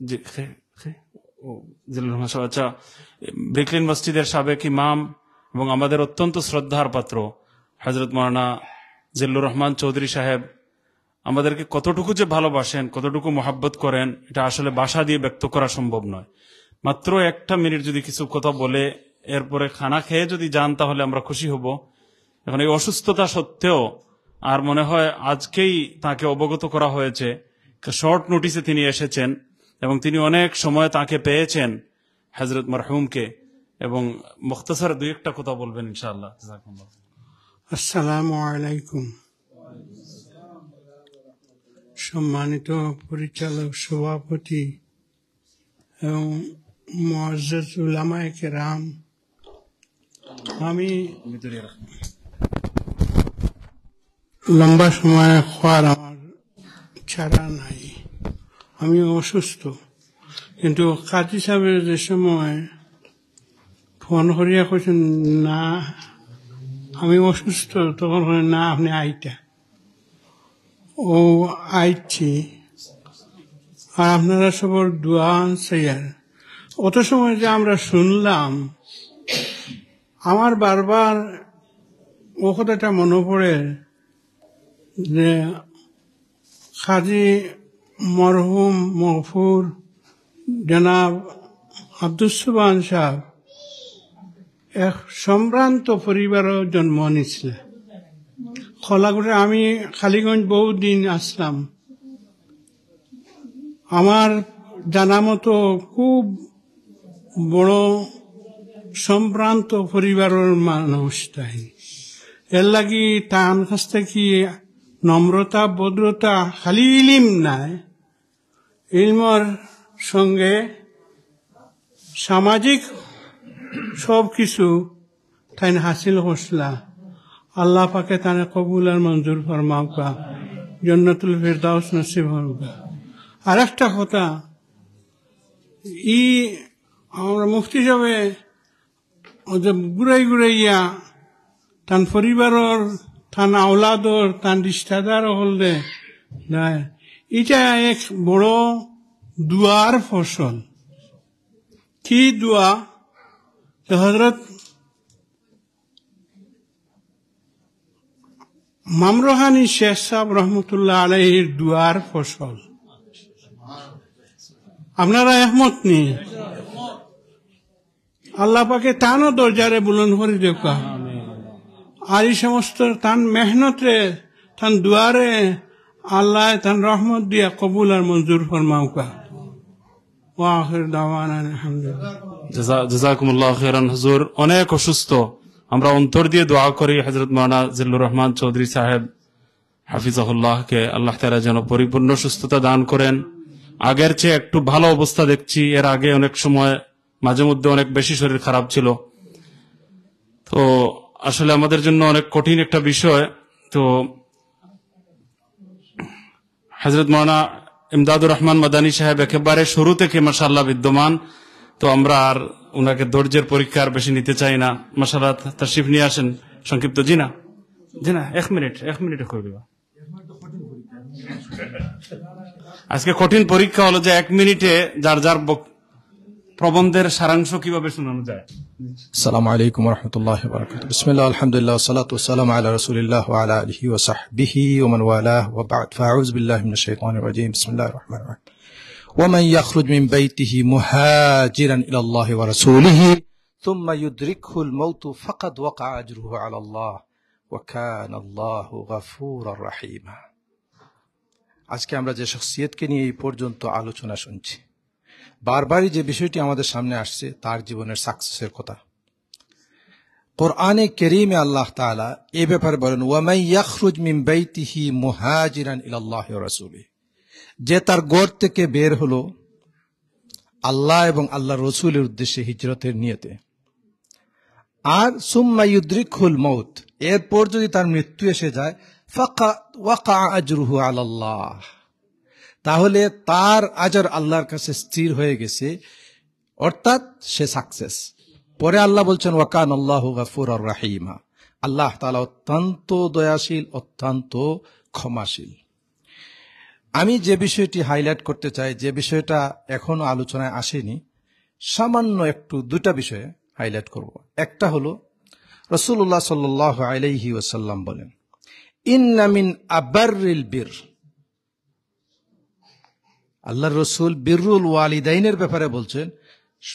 জি-, খে-, খে-, ও, জিল্লুর রহমান সাহেব, আচ্ছা, ব্রিকলিন মসজিদের সাবেক ইমাম এবং আমাদের অত্যন্ত শ্রদ্ধার পাত্র হযরত মাওলানা জিল্লুর রহমান চৌধুরী সাহেব আমাদেরকে কতটুকু যে ভালোবাসেন, কতটুকু মহব্বত করেন, এটা আসলে ভাষা দিয়ে ব্যক্ত করা সম্ভব নয়। মাত্র একটা মিনিট যদি কিছু কথা বলে, এরপরে খানা খেয়ে যদি যান, তাহলে আমরা খুশি হব। এখন এই অসুস্থতা সত্ত্বেও আর মনে হয় আজকেই তাকে অবগত করা হয়েছে, শর্ট নোটিসে তিনি এসেছেন এবং তিনি অনেক সময় তাকে পেয়েছেন, হযরত মরহুমকে, এবং মুখতাসর দুই একটা কথা বলবেন ইনশাআল্লাহ। জাযাকুমুল্লাহ। আসসালামু আলাইকুম। সম্মানিত পরিচালক, সভাপতি এবং মুআজ্জাজ উলামায়ে কেরাম, আমি লম্বা সময় কওয়ার আমার চারা নাই, আমি অসুস্থ। কিন্তু কাজী সাহেব যে সময় ফোন করিয়া কইছেন, "না, আমি অসুস্থ", তখন কইন, "না, আপনি আইতা।" ও আইছি, আর আপনারা সবর দোয়া চাইয়ার। অত সময় যে আমরা শুনলাম, আমার বারবার ও কথাটা মনে পড়ে যে কাজী মরহুম মগফুর জনাব আব্দুস সুবহান সাহেব এক সম্ভ্রান্ত পরিবারো জন্ম নিছিলা। কলাগুড়ে আমি কালীগঞ্জ বহুত দিন আসলাম। আমার জানা মতো খুব বড় সম্ভ্রান্ত পরিবারর মানুষ তাইন। এর লাগি তান কাছ থাকি নম্রতা, ভদ্রতা, খালি ইলিম নায়, ইলমর সঙ্গে সামাজিক সব কিছু তাইন হাসিল করছিলা। আল্লাহ পাকে তানে কবুল আর মঞ্জুর ফরমাউকা, জন্নতুল ফেরদাউস নসিব ফরমাউকা। আর একটা কথা, ই আমরা মুফতি সাহেবে ওদের ঘুরাই ঘুরাইয়া তান পরিবারর, তান আওলাদর, তান রিশতাদার হলদে না, এটা এক বড় দোয়ার ফসল। কি দোয়া? তো হযরত মামরহানি শেখ সাহেব রহমতুল্লাহ আলাইহির দোয়ার ফসল। আপনারা একমত নি? আল্লাহ পাকে তানও দরজারে বুলন্দ করি দেউক্কা। আর এই সমস্ত তান মেহনতরে, তান দোয়ারে আল্লাহ তান রহমত দিয়া কবুল আর মঞ্জুর ফরমাউক্কা। ওয়া আখির দাওয়ানা আলহামদুলিল্লাহ। জাযা-, জাযাকুমুল্লাহু খাইরান হুজুর। অনেক অসুস্থ, আমরা অন্তর দিয়া দোয়া করি হযরত মাওলানা জিল্লুর রহমান চৌধুরী সাহেব হাফিজাহুল্লাহকে আল্লাহ তাআলা যেন পরিপূর্ণ সুস্থতা দান করেন। আগের চেয়ে একটু ভালো অবস্থা দেখছি, এর আগে অনেক সময় মাঝে মধ্যে অনেক বেশি শরীর খারাপ ছিল। তো আসলে আমাদের জন্য অনেক কঠিন একটা বিষয়। তো হযরত মাওলানা ইমদাদুর রহমান মাদানী সাহেব একেবারে শুরু থেকে মাশাআল্লাহ বিদ্যমান। তো আমরা আর ওনাকে ধৈর্যের পরীক্ষা আর বেশি নিতে চাই না। মাশাআল্লাহ, তা-, তশরিফ নিয়ে আসেন সংক্ষিপ্ত। জি না, জি না, এক মিনিট, এক মিনিটে করে দিবা। আজকে কঠিন পরীক্ষা হলো যে এক মিনিটে যার যার বক-, প্রবন্ধের সারাংশ কিভাবে শোনানো যায়। السلام عليكم ورحمة الله وبركاته. بسم الله، الحمد لله، والصلاة والسلام على رسول الله وعلى آله وصحبه ومن والاه، وبعد، فأعوذ بالله من الشيطان الرجيم. بسم الله الرحمن الرحيم. ومن يخرج من بيته مهاجرا إلى الله ورسوله ثم يدركه الموت فقد وقع أجره على الله وكان الله غفورا رحيما. আজকে আমরা যে শখসিয়তকে নিয়ে এই পর্যন্ত আলোচনা শুনছি, বারবারই যে বিষয়টি আমাদের সামনে আসছে তার জীবনের সাকসেসের কথা। কোরআনে কারীমে আল্লাহ তাআলা এই ব্যাপারে বলেন, "ওয়া মান ইয়াখরুজ মিন বাইতিহি মুহাজিরান ইলাল্লাহি ওয়া রাসূলিহি", যে তার ঘর থেকে বের হলো আল্লাহ এবং আল্লাহর রসুলের উদ্দেশ্যে হিজরতের নিয়তে, আর সুম্মা ইউদরিকহুল মউত, এরপর যদি তার মৃত্যু এসে যায়, ফাকা-, ওয়াকা আজরুহু আলাল্লাহ, তাহলে তার আজর আল্লাহর কাছে স্থির হয়ে গেছে, অর্থাৎ সে সাকসেস। পরে আল্লাহ বলছেন, "ওয়াকান আল্লাহু গাফুরার রাহিমা", আল্লাহ তাআলা অত্যন্ত দয়াশীল, অত্যন্ত ক্ষমাশীল। আমি যে বিষয়টি হাইলাইট করতে চাই, যে বিষয়টা এখনো আলোচনায় আসেনি, সামান্য একটু দুটা বিষয়ে হাইলাইট করব। একটা হলো রাসূলুল্লাহ সাল্লাল্লাহু আলাইহি ওয়াসাল্লাম বলেন, "ইন্না মিন আবাররিল বির", আল্লাহর রসুল বিররুল ওয়ালিদাইনের ব্যাপারে বলছেন,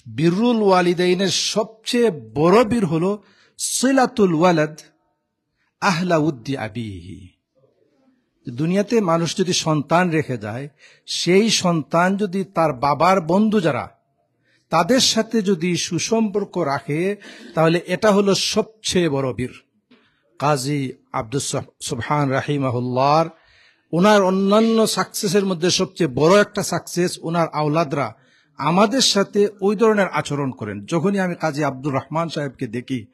বিররুল ওয়ালিদাইনের সবচেয়ে বড় বীর হলো সিলাতুল ওয়ালাদ আহলা উদ্দি আবিহি। দুনিয়াতে মানুষ যদি সন্তান রেখে যায়, সেই সন্তান যদি তার বাবার বন্ধু যারা, তাদের সাথে যদি সুসম্পর্ক রাখে, তাহলে এটা হলো সবচেয়ে বড় বীর। কাজী আব্দুস সুব-, সুবহান রাহিমাহুল্লাহর, ওনার অন্যান্য সাকসেসের মধ্যে সবচেয়ে বড় একটা সাকসেস, ওনার আওলাদরা আমাদের সাথে ওই ধরনের আচরণ করেন। যখনই আমি কাজী আব্দুর রহমান সাহেবকে দেখি,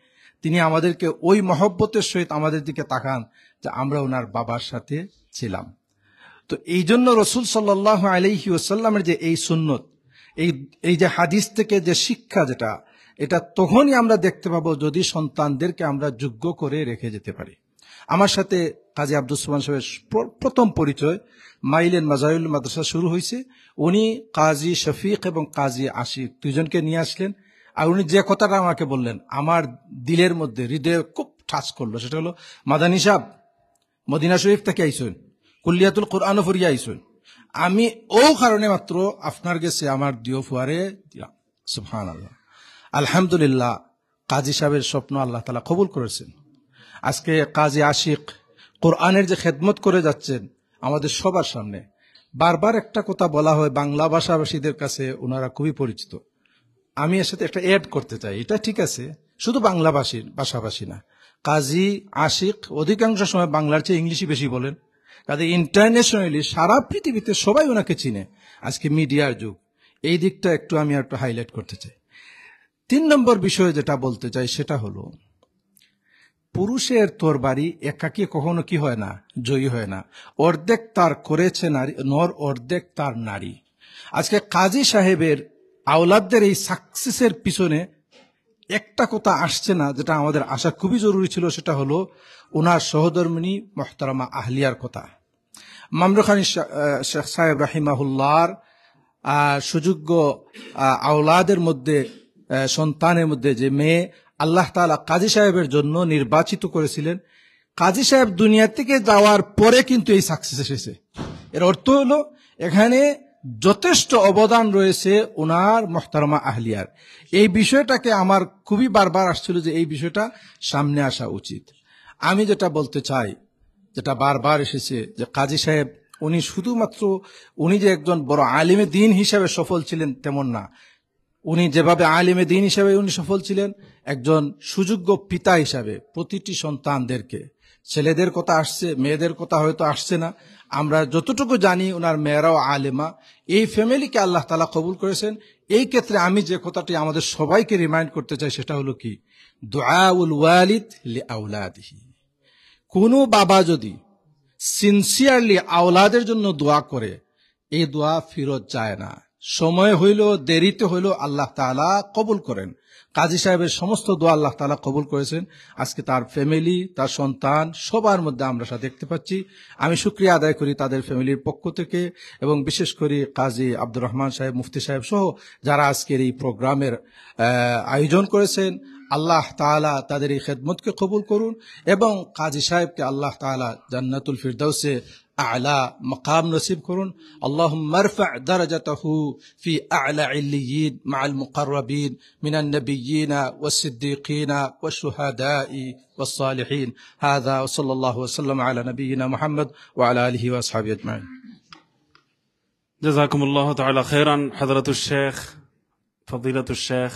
তিনি আমাদেরকে ওই মহব্বতের সহিত আমাদের দিকে তাকান যে আমরা ওনার বাবার সাথে ছিলাম। তো এই জন্য রসুল সাল্লাল্লাহু আলাইহি ওয়াসাল্লামের যে এই সুন্নত, এই, এই যে হাদিস থেকে যে শিক্ষা, যেটা, এটা তখনই আমরা দেখতে পাবো যদি সন্তানদেরকে আমরা যোগ্য করে রেখে যেতে পারি। আমার সাথে কাজী আব্দুস সুবহান সাহেবের প্র-, প্রথম পরিচয় মাইলেন মাজাহিরুল মাদ্রাসা শুরু হয়েছে। উনি কাজী শফিক এবং কাজী আশিক দুইজনকে নিয়ে আসলেন। আর উনি যে কথাটা আমাকে বললেন, আমার দিলের মধ্যে, হৃদয়ে খুব টাচ করলো। সেটা হলো, "মাদানী সাহেব, মদিনা শরীফ থেকে আইসুন, কুল্লিয়াতুল কোরআনও পড়িয়া আইসুন, আমি ও কারণে মাত্র আপনার গেছে আমার দিও ফুয়ারে দিলাম।" সুবহানাল্লাহ, আলহামদুলিল্লাহ। কাজী সাহেবের স্বপ্ন আল্লাহ তাআলা কবুল করেছেন। আজকে কাজী আশিক কোরআনের যে খেদমত করে যাচ্ছেন আমাদের সবার সামনে, বারবার একটা কথা বলা হয়, বাংলা ভাষাভাষীদের কাছে ওনারা খুবই পরিচিত। আমি এর সাথে একটা অ্যাড করতে চাই, এটা ঠিক আছে, শুধু বাংলাভাষী, ভাষাভাষী না, কাজী আশিক অধিকাংশ সময় বাংলার চেয়ে ইংলিশই বেশি বলেন। কাজে ইন্টারন্যাশনালি সারা পৃথিবীতে সবাই ওনাকে চিনে। আজকে মিডিয়ার যুগ, এই দিকটা একটু আমি একটু হাইলাইট করতে চাই। তিন নম্বর বিষয়ে যেটা বলতে চাই সেটা হলো, পুরুষের তরবারি একাকী কখনো কি হয় না, জয়ী হয় না। অর্ধেক তার করেছে নারী, নর, অর্ধেক তার নারী। আজকে কাজী সাহেবের আওলাদদের এই সাকসেসের পিছনে একটা কথা আসছে না, যেটা আমাদের আসা খুবই জরুরি ছিল, সেটা হলো ওনার সহধর্মিনী মোহতারামা আহলিয়ার কথা। মামরুখানী শা-, আহ, শেখ সাহেব রাহিমাহুল্লাহর, আহ, সুযোগ্য, আহ, আওলাদের মধ্যে, আহ, সন্তানের মধ্যে যে মেয়ে আল্লাহ তাআলা কাজী সাহেবের জন্য নির্বাচিত করেছিলেন, কাজী সাহেব দুনিয়া থেকে যাওয়ার পরে কিন্তু এই সাকসেস এসেছে। এর অর্থ হলো এখানে যথেষ্ট অবদান রয়েছে ওনার মোহতারামা আহলিয়ার। এই বিষয়টাকে আমার খুবই বারবার আসছিল যে এই বিষয়টা সামনে আসা উচিত। আমি যেটা বলতে চাই, যেটা বারবার এসেছে, যে কাজী সাহেব উনি শুধুমাত্র, উনি যে একজন বড় আলিমে দ্বীন হিসাবে সফল ছিলেন তেমন না। উনি যেভাবে আলিমে দ্বীন হিসাবে উনি সফল ছিলেন, একজন সুযোগ্য পিতা হিসাবে প্রতিটি সন্তানদেরকে, ছেলেদের কথা আসছে, মেয়েদের কথা হয়তো আসছে না, আমরা যতটুকু জানি ওনার মেয়েরাও আলেমা, এই ফ্যামিলিকে আল্লাহ তাআলা কবুল করেছেন। এই ক্ষেত্রে আমি যে কথাটি আমাদের সবাইকে রিমাইন্ড করতে চাই, সেটা হলো কি, দুআউল ওয়ালিদ লি আওলাদিহি। কোনো বাবা যদি সিনসিয়ারলি আওলাদের জন্য দোয়া করে, এই দোয়া ফিরত যায় না। সময় হইল, দেরিতে হইল, আল্লাহ তাআলা কবুল করেন। কাজী সাহেবের সমস্ত দোয়া আল্লাহ তাআলা কবুল করেছেন। আজকে তার ফ্যামিলি, তার সন্তান, সবার মধ্যে আমরা সেটা দেখতে পাচ্ছি। আমি শুকরিয়া আদায় করি তাদের ফ্যামিলির পক্ষ থেকে, এবং বিশেষ করি কাজী আব্দুর রহমান সাহেব, মুফতি সাহেব সহ যারা আজকের এই প্রোগ্রামের, আহ, আয়োজন করেছেন। আল্লাহ তাআলা তাদের এই খেদমতকে কবুল করুন এবং কাজী সাহেবকে আল্লাহ তাআলা জান্নাতুল ফিরদাউসে আলা মাকাম নসিব করুন। اللهم ارفع درجته في أعلى عليين مع المقربين من النبيين والصديقين والشهداء والصالحين. هذا وصلى الله وسلم على نبينا محمد وعلى آله وأصحابه أجمعين. جزاكم الله تعالى خيرا حضرة الشيخ فضيلة الشيخ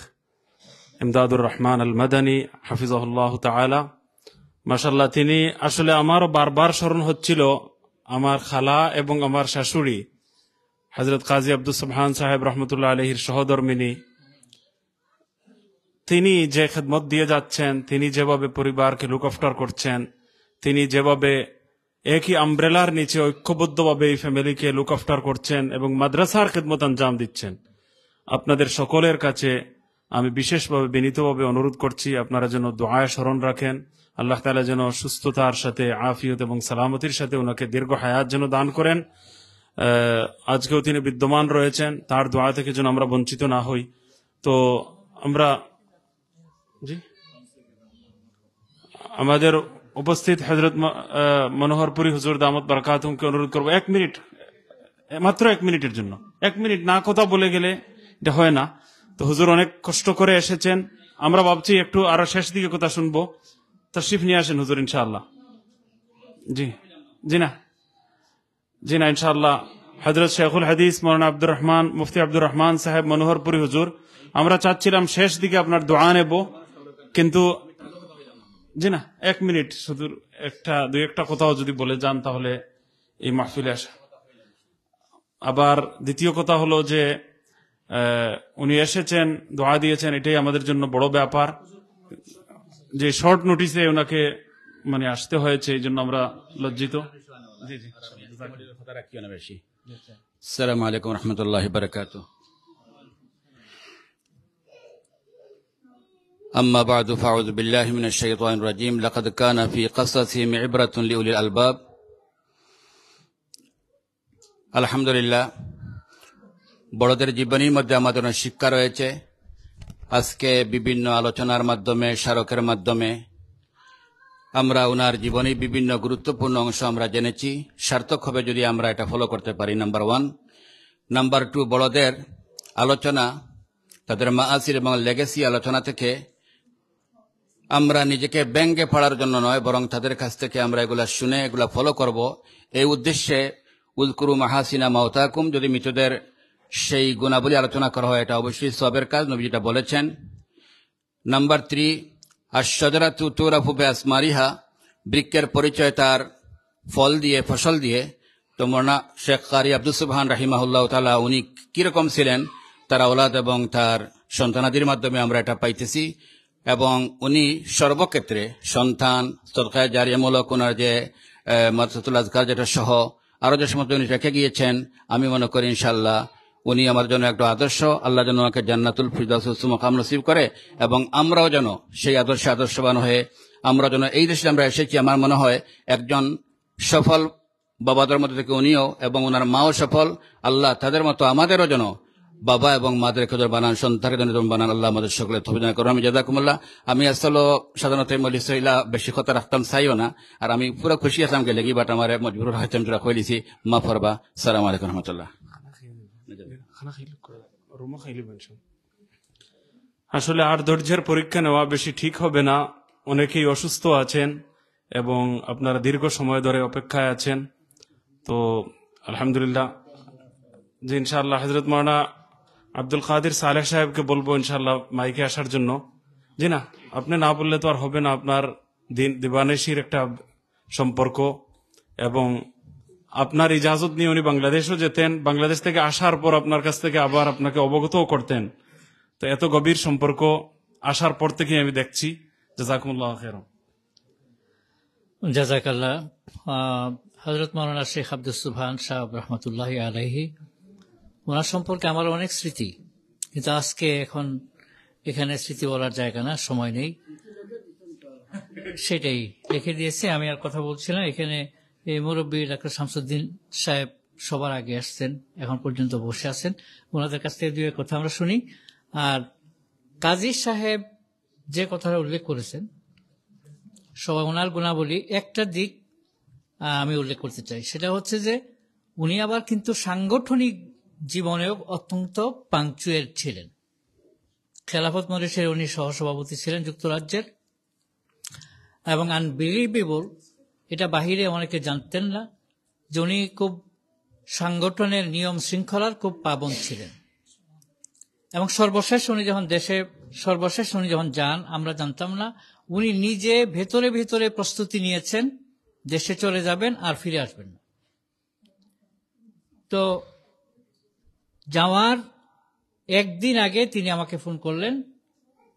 إمداد الرحمن المدني حفظه الله تعالى. মাশাআল্লাহ, তিনি আসলে আমারও বারবার স্মরণ হচ্ছিল আমার খালা এবং আমার শাশুড়ি হযরত কাজী আব্দুস সুবহান সাহেব রহমতুল্লাহ আলাইহির সহধর্মিনী। তিনি যে খেদমত দিয়ে যাচ্ছেন, তিনি যেভাবে পরিবারকে লুক আফটার করছেন, তিনি যেভাবে একই আমব্রেলার নিচে ঐক্যবদ্ধভাবে এই ফ্যামিলিকে লুক আফটার করছেন এবং মাদ্রাসার খেদমত আঞ্জাম দিচ্ছেন, আপনাদের সকলের কাছে আমি বিশেষভাবে বিনীতভাবে অনুরোধ করছি, আপনারা যেন দোয়ায় স্মরণ রাখেন। আল্লাহ তাআলা যেন সুস্থতার সাথে, আফিয়ত এবং সালামতির সাথে ওনাকে দীর্ঘ হায়াত যেন দান করেন। আহ, আজকেও তিনি বিদ্যমান রয়েছেন, তার দোয়া থেকে যেন আমরা বঞ্চিত না হই। তো আমরা, জি, আমাদের উপস্থিত হযরত ম-, আহ, মনোহরপুরী হুজুর দামাত বারাকাতুহুমকে অনুরোধ করব এক মিনিট, এ, মাত্র এক মিনিটের জন্য। এক মিনিট না কথা বলে গেলে এটা হয় না। তো হুজুর অনেক কষ্ট করে এসেছেন, আমরা ভাবছি একটু আরো শেষ দিকে কথা শুনবো। তশরিফ নিয়ে আসেন হুজুর ইনশাআল্লাহ। জি, জি না, জি না, ইনশাআল্লাহ। হযরত শেখুল হাদিস মাওলানা আব্দুর রহমান, মুফতি আব্দুর রহমান সাহেব মনোহরপুরী হুজুর, আমরা চাচ্ছিলাম শেষ দিকে আপনার দোয়া নেব, কিন্তু জি না, এক মিনিট শুধু একটা, দুই একটা কথাও যদি বলে যান তাহলে এই মাহফিলে আসা। আবার দ্বিতীয় কথা হলো যে, আহ, উনি এসেছেন, দোয়া দিয়েছেন, এটাই আমাদের জন্য বড় ব্যাপার। যে শর্ট নোটিসে ওনাকে মানে আসতে হয়েছে, এই জন্য আমরা লজ্জিত। জি, জি। কথা রাখিও না বেশি। السلام عليكم ورحمة الله وبركاته. أما بعد فأعوذ بالله من الشيطان الرجيم. لقد كان في قصصهم عبرة لأولي الألباب. আলহামদুলিল্লাহ, বড়দের জীবনীর মধ্যে আমাদের অনেক শিক্ষা রয়েছে। আজকে বিভিন্ন আলোচনার মাধ্যমে, স্মারকের মাধ্যমে আমরা ওনার জীবনীর বিভিন্ন গুরুত্বপূর্ণ অংশ আমরা জেনেছি। সার্থক হবে যদি আমরা এটা ফলো করতে পারি, নাম্বার ওয়ান। নাম্বার টু, বড়দের আলোচনা, তাদের মাআসির এবং লেগেসি আলোচনা থেকে আমরা নিজেকে ব্যঙ্গে ফাড়ার জন্য নয়, বরং তাদের কাছ থেকে আমরা এগুলা শুনে এগুলা ফলো করব। এই উদ্দেশ্যে উযকুরু মাহাসিনা মাওতাকুম, যদি মৃতদের সেই গুণাবলী আলোচনা করা হয়, এটা অবশ্যই সওয়াবের কাজ, নবী যেটা বলেছেন। নাম্বার থ্রি, আশ-শাজারাতু তুরাফু বিআসমারিহা, বৃক্ষের পরিচয় তার ফল দিয়ে, ফসল দিয়ে। তো মৌলানা শেখ কারি আব্দুস সুবহান রাহিমাহুল্লাহ তাআলা উনি কিরকম ছিলেন, তার আওলাদ এবং তার সন্তানাদির মাধ্যমে আমরা এটা পাইতেছি। এবং উনি সর্বক্ষেত্রে সন্তান, সদকায়ে জারিয়ামূলক ওনার যে, আহ, মাদ্রাসাতুল আজকার যেটা সহ আরো যে সমস্ত উনি রেখে গিয়েছেন, আমি মনে করি ইনশাআল্লাহ উনি আমার জন্য একটা আদর্শ। আল্লাহ যেন ওনাকে জান্নাতুল ফিরদাউস উচ্চ মাকাম নসিব করে এবং আমরাও যেন সেই আদর্শে আদর্শবান হয়ে আমরা যেন এই দেশে আমরা এসেছি, আমার মনে হয় একজন সফল বাবাদের মধ্যে থেকে উনিও এবং ওনার মাও সফল। আল্লাহ তাদের মতো আমাদেরও যেন বাবা এবং মাদের কদর বানান, সন্তানকে যেন বানান। আল্লাহ আমাদের সকলে তৌফিক দান করুন। আমি জাযাকুমুল্লাহ। আমি আসলে সাধারণত এই মজলিসে ইলা বেশি কথা রাখতাম চাইও না, আর আমি পুরা খুশি আছলাম গেলেগি, but আমারে মজবুর হইতাম, তোরা কইলিছি, মাফ করবা। সালাম আলাইকুম রহমতুল্লাহ। খানা খাইলে, রুমো খাইলে মেনশন। আসলে আর ধৈর্যের পরীক্ষা নেওয়া বেশি ঠিক হবে না। অনেকেই অসুস্থ আছেন এবং আপনারা দীর্ঘ সময় ধরে অপেক্ষায় আছেন। তো আলহামদুলিল্লাহ, জি ইনশাআল্লাহ হযরত মাওলানা আব্দুল কাদির সালেহ সাহেবকে বলবো ইনশাআল্লাহ মাইকে আসার জন্য। জি না, আপনি না বললে তো আর হবে না, আপনার দিন দিবানিশির একটা সম্পর্ক এবং আপনার ইজাজত নিয়ে উনি বাংলাদেশও যেতেন, বাংলাদেশ থেকে আসার পর আপনার কাছ থেকে আবার আপনাকে অবগতও করতেন। তো এত গভীর সম্পর্ক আসার পর থেকে আমি দেখছি। জাযাকুমুল্লাহ খাইরান। জাযাকাল্লাহ। আহ, হযরত মাওলানা শেখ আব্দুস সুবহান সাহেব রহমতুল্লাহ আলাইহি, ওনার সম্পর্কে আমার অনেক স্মৃতি, কিন্তু আজকে এখন এখানে স্মৃতি বলার জায়গা না, সময় নেই, সেটাই রেখে দিয়েছে। আমি আর কথা বলছি না। এখানে এই মুরব্বী ডাক্তার শামসুদ্দিন সাহেব সবার আগে আসছেন, এখন পর্যন্ত বসে আছেন। ওনাদের কাছ থেকে দুই এক কথা আমরা শুনি। আর কাজী সাহেব যে কথাটা উল্লেখ করেছেন, সবাই ওনার গুণাবলী, একটা দিক, আহ, আমি উল্লেখ করতে চাই, সেটা হচ্ছে যে উনি আবার কিন্তু সাংগঠনিক জীবনেও অত্যন্ত পাংচুয়েল ছিলেন। খেলাফত মজলিসের উনি সহসভাপতি ছিলেন যুক্তরাজ্যের, এবং আনবিলিভেবল, এটা বাহিরে অনেকে জানতেন না যে উনি খুব সাংগঠনের নিয়ম শৃঙ্খলার খুব পাবন ছিলেন। এবং সর্বশেষ উনি যখন দেশে, সর্বশেষ উনি যখন যান, আমরা জানতাম না, উনি নিজে ভেতরে ভেতরে প্রস্তুতি নিয়েছেন, দেশে চলে যাবেন আর ফিরে আসবেন না। তো যাওয়ার একদিন আগে তিনি আমাকে ফোন করলেন,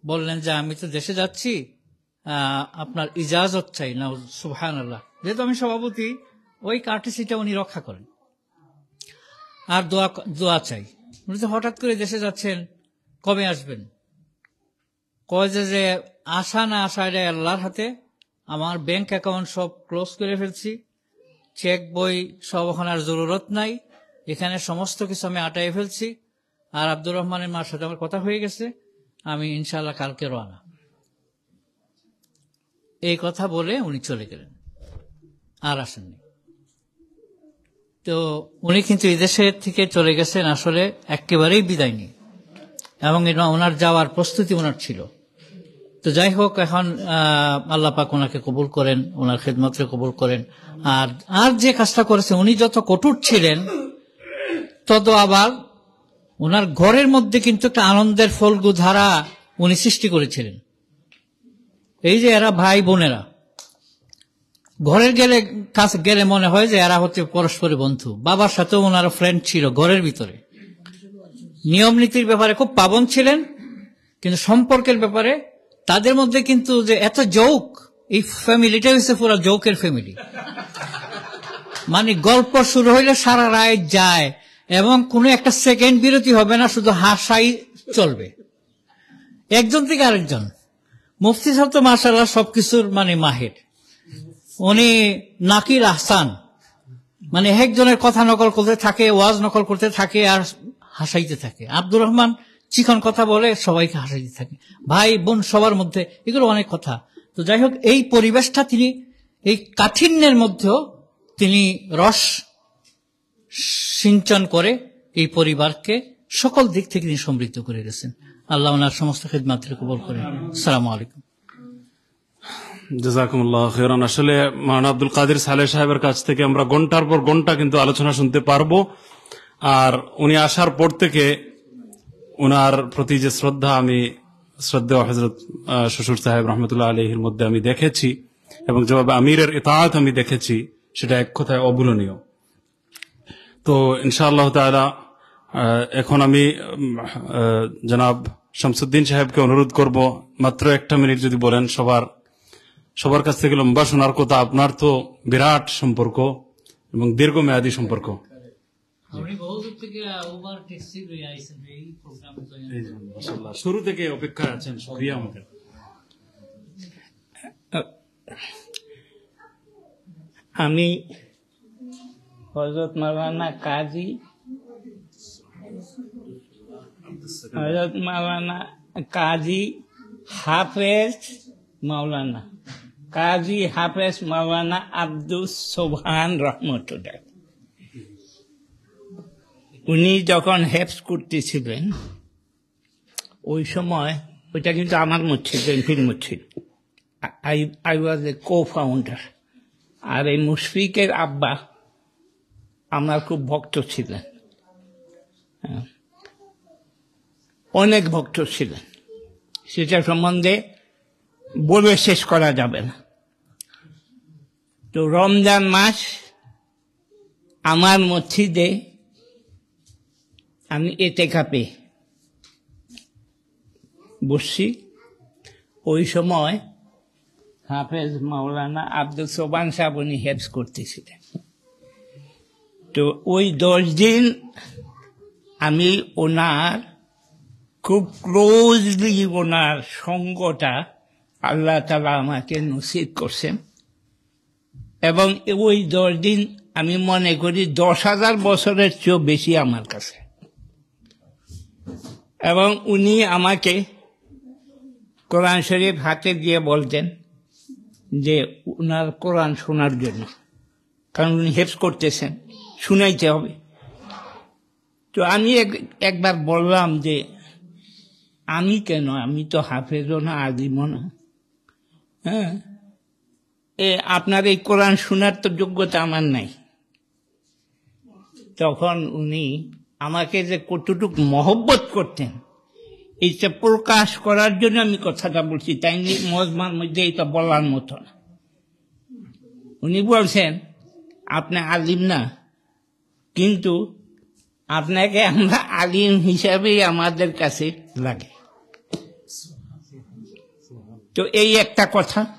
বললেন যে, "আমি তো দেশে যাচ্ছি, আহ, আপনার ইজাজত চাই।" না, সুবহানাল্লাহ। যেহেতু আমি সভাপতি, ওই কার্টেসিটা উনি রক্ষা করেন। আর দোয়া, দোয়া চাই। উনি তো হঠাৎ করে দেশে যাচ্ছেন, কবে আসবেন? কয় যে, যে আসা না আসা এটা আল্লাহর হাতে। আমার ব্যাংক অ্যাকাউন্ট সব ক্লোজ করে ফেলছি, চেক বই সব ওখানে আর জরুরত নাই, এখানে সমস্ত কিছু আমি আটাই ফেলছি। আর আব্দুর রহমানের মার সাথে আমার কথা হয়ে গেছে, আমি ইনশাআল্লাহ কালকে রওনা। এই কথা বলে উনি চলে গেলেন, আর আসেননি। তো উনি কিন্তু এই দেশের থেকে চলে গেছেন আসলে একেবারেই বিদায় নিয়ে, এবং এটা ওনার যাওয়ার প্রস্তুতি ওনার ছিল। তো যাই হোক, এখন, আহ, আল্লাহ পাক ওনাকে কবুল করেন, ওনার খেদমতকে কবুল করেন। আর, আর যে কাজটা করেছেন, উনি যত কটুর ছিলেন, তত আবার ওনার ঘরের মধ্যে কিন্তু একটা আনন্দের ফল্গু ধারা উনি সৃষ্টি করেছিলেন। এই যে এরা ভাই বোনেরা, ঘরের গেলে, কাছে গেলে মনে হয় যে এরা হচ্ছে পরস্পরের বন্ধু। বাবার সাথেও ওনারা ফ্রেন্ড ছিল ঘরের ভিতরে। নিয়ম নীতির ব্যাপারে খুব পাবন ছিলেন, কিন্তু সম্পর্কের ব্যাপারে তাদের মধ্যে কিন্তু যে এত জোক, এই ফ্যামিলিটা হচ্ছে পুরো জোকের ফ্যামিলি। মানে গল্প শুরু হইলে সারা রাত যায় এবং কোনো একটা সেকেন্ড বিরতি হবে না, শুধু হাসাই চলবে একজন থেকে আরেকজন। মুফতি সাহেব তো মাশাআল্লাহ সবকিছুর মানে মাহির, উনি নাকিল আহসান, মানে একজনের কথা নকল করতে থাকে, ওয়াজ নকল করতে থাকে আর হাসাইতে থাকে। আব্দুর রহমান চিকন কথা বলে, সবাইকে হাসাইতে থাকে, ভাই বোন সবার মধ্যে, এগুলো অনেক কথা। তো যাই হোক, এই পরিবেশটা তিনি এই কাঠিন্যের মধ্যেও তিনি রস সিঞ্চন করে এই পরিবারকে সকল দিক থেকে তিনি সমৃদ্ধ করে গেছেন। আল্লাহ ওনার সমস্ত খেদমাতকে কবুল করেন। আসসালামু আলাইকুম। জাযাকুমুল্লাহ খাইরান। আসলে মাওলানা আব্দুল কাদির সালেহ সাহেবের কাছ থেকে আমরা ঘন্টার পর ঘন্টা কিন্তু আলোচনা শুনতে পারবো। আর উনি আসার পর থেকে ওনার প্রতি যে শ্রদ্ধা, আমি শ্রদ্ধেয় হযরত, আহ, শ্বশুর সাহেব রহমতুল্লাহ আলাইহির মধ্যে আমি দেখেছি, এবং যেভাবে আমিরের ইতাআত আমি দেখেছি, সেটা এক কথায় অভুলনীয়। তো ইনশাআল্লাহ তাআলা, আহ, এখন আমি, উম, আহ, জনাব শামসুদ্দিন সাহেবকে অনুরোধ করব মাত্র একটা মিনিট যদি বলেন। সবার, সবার কাছ থেকে লম্বা শোনার কথা, আপনার তো বিরাট সম্পর্ক এবং দীর্ঘমেয়াদী সম্পর্ক। আপনি বহু দূর থেকে, আহ, Uber taxi লইয়া আইছেন এই প্রোগ্রামে জয়েন এই যে, মাশাআল্লাহ, শুরু থেকে অপেক্ষা আছেন, শুকরিয়া আমাদের। আমি হযরত মাওলানা কাজী, হযরত মাওলানা কাজী হাফেজ মাওলানা, কাজী হাফেজ মাওলানা আব্দুস সোবহান রহমতুল্লাহ। উনি যখন হেফজ করতেছিলেন, ওই সময়, ওইটা কিন্তু আমার মসজিদ, এমপির মসজিদ। I, I was a co-founder। আর এই মুশফিকের আব্বা আমার খুব ভক্ত ছিলেন, হ্যাঁ, অনেক ভক্ত ছিলেন, সেটা সম্বন্ধে বলে শেষ করা যাবে না। তো রমজান মাস আমার মসজিদে আমি এতেকাফে বসছি। ওই সময় হাফেজ মাওলানা আব্দুস সোবহান সাহেব উনি হেফজ করতেছিলেন। তো ওই দশ দিন আমি ওনার খুব ক্লোজলি ওনার সঙ্গটা আল্লাহ তাআলা আমাকে নসিব করছেন। এবং ওই দশ দিন আমি মনে করি দশ হাজার বছরের চেয়েও বেশি আমার কাছে। এবং উনি আমাকে কোরআন শরীফ হাতে দিয়ে বলতেন যে ওনার কোরআন শোনার জন্য, কারণ উনি হেফজ করতেছেন, শুনাইতে হবে। তো আমি এক-, একবার বললাম যে, "আমি কেন, আমি তো হাফেজও না, আলিমও না, হ্যাঁ, এ, আপনার এই কোরআন শোনার তো যোগ্যতা আমার নাই।" তখন উনি আমাকে যে কতটুক মহব্বত করতেন, এইটা প্রকাশ করার জন্য আমি কথাটা বলছি, তাই নিয়ে মজমার মধ্যে এটা বলার মতো না। উনি বলছেন, "আপনি আলিম না, কিন্তু আপনাকে আমরা আলিম হিসাবেই আমাদের কাছে লাগে।" তো এই একটা কথা।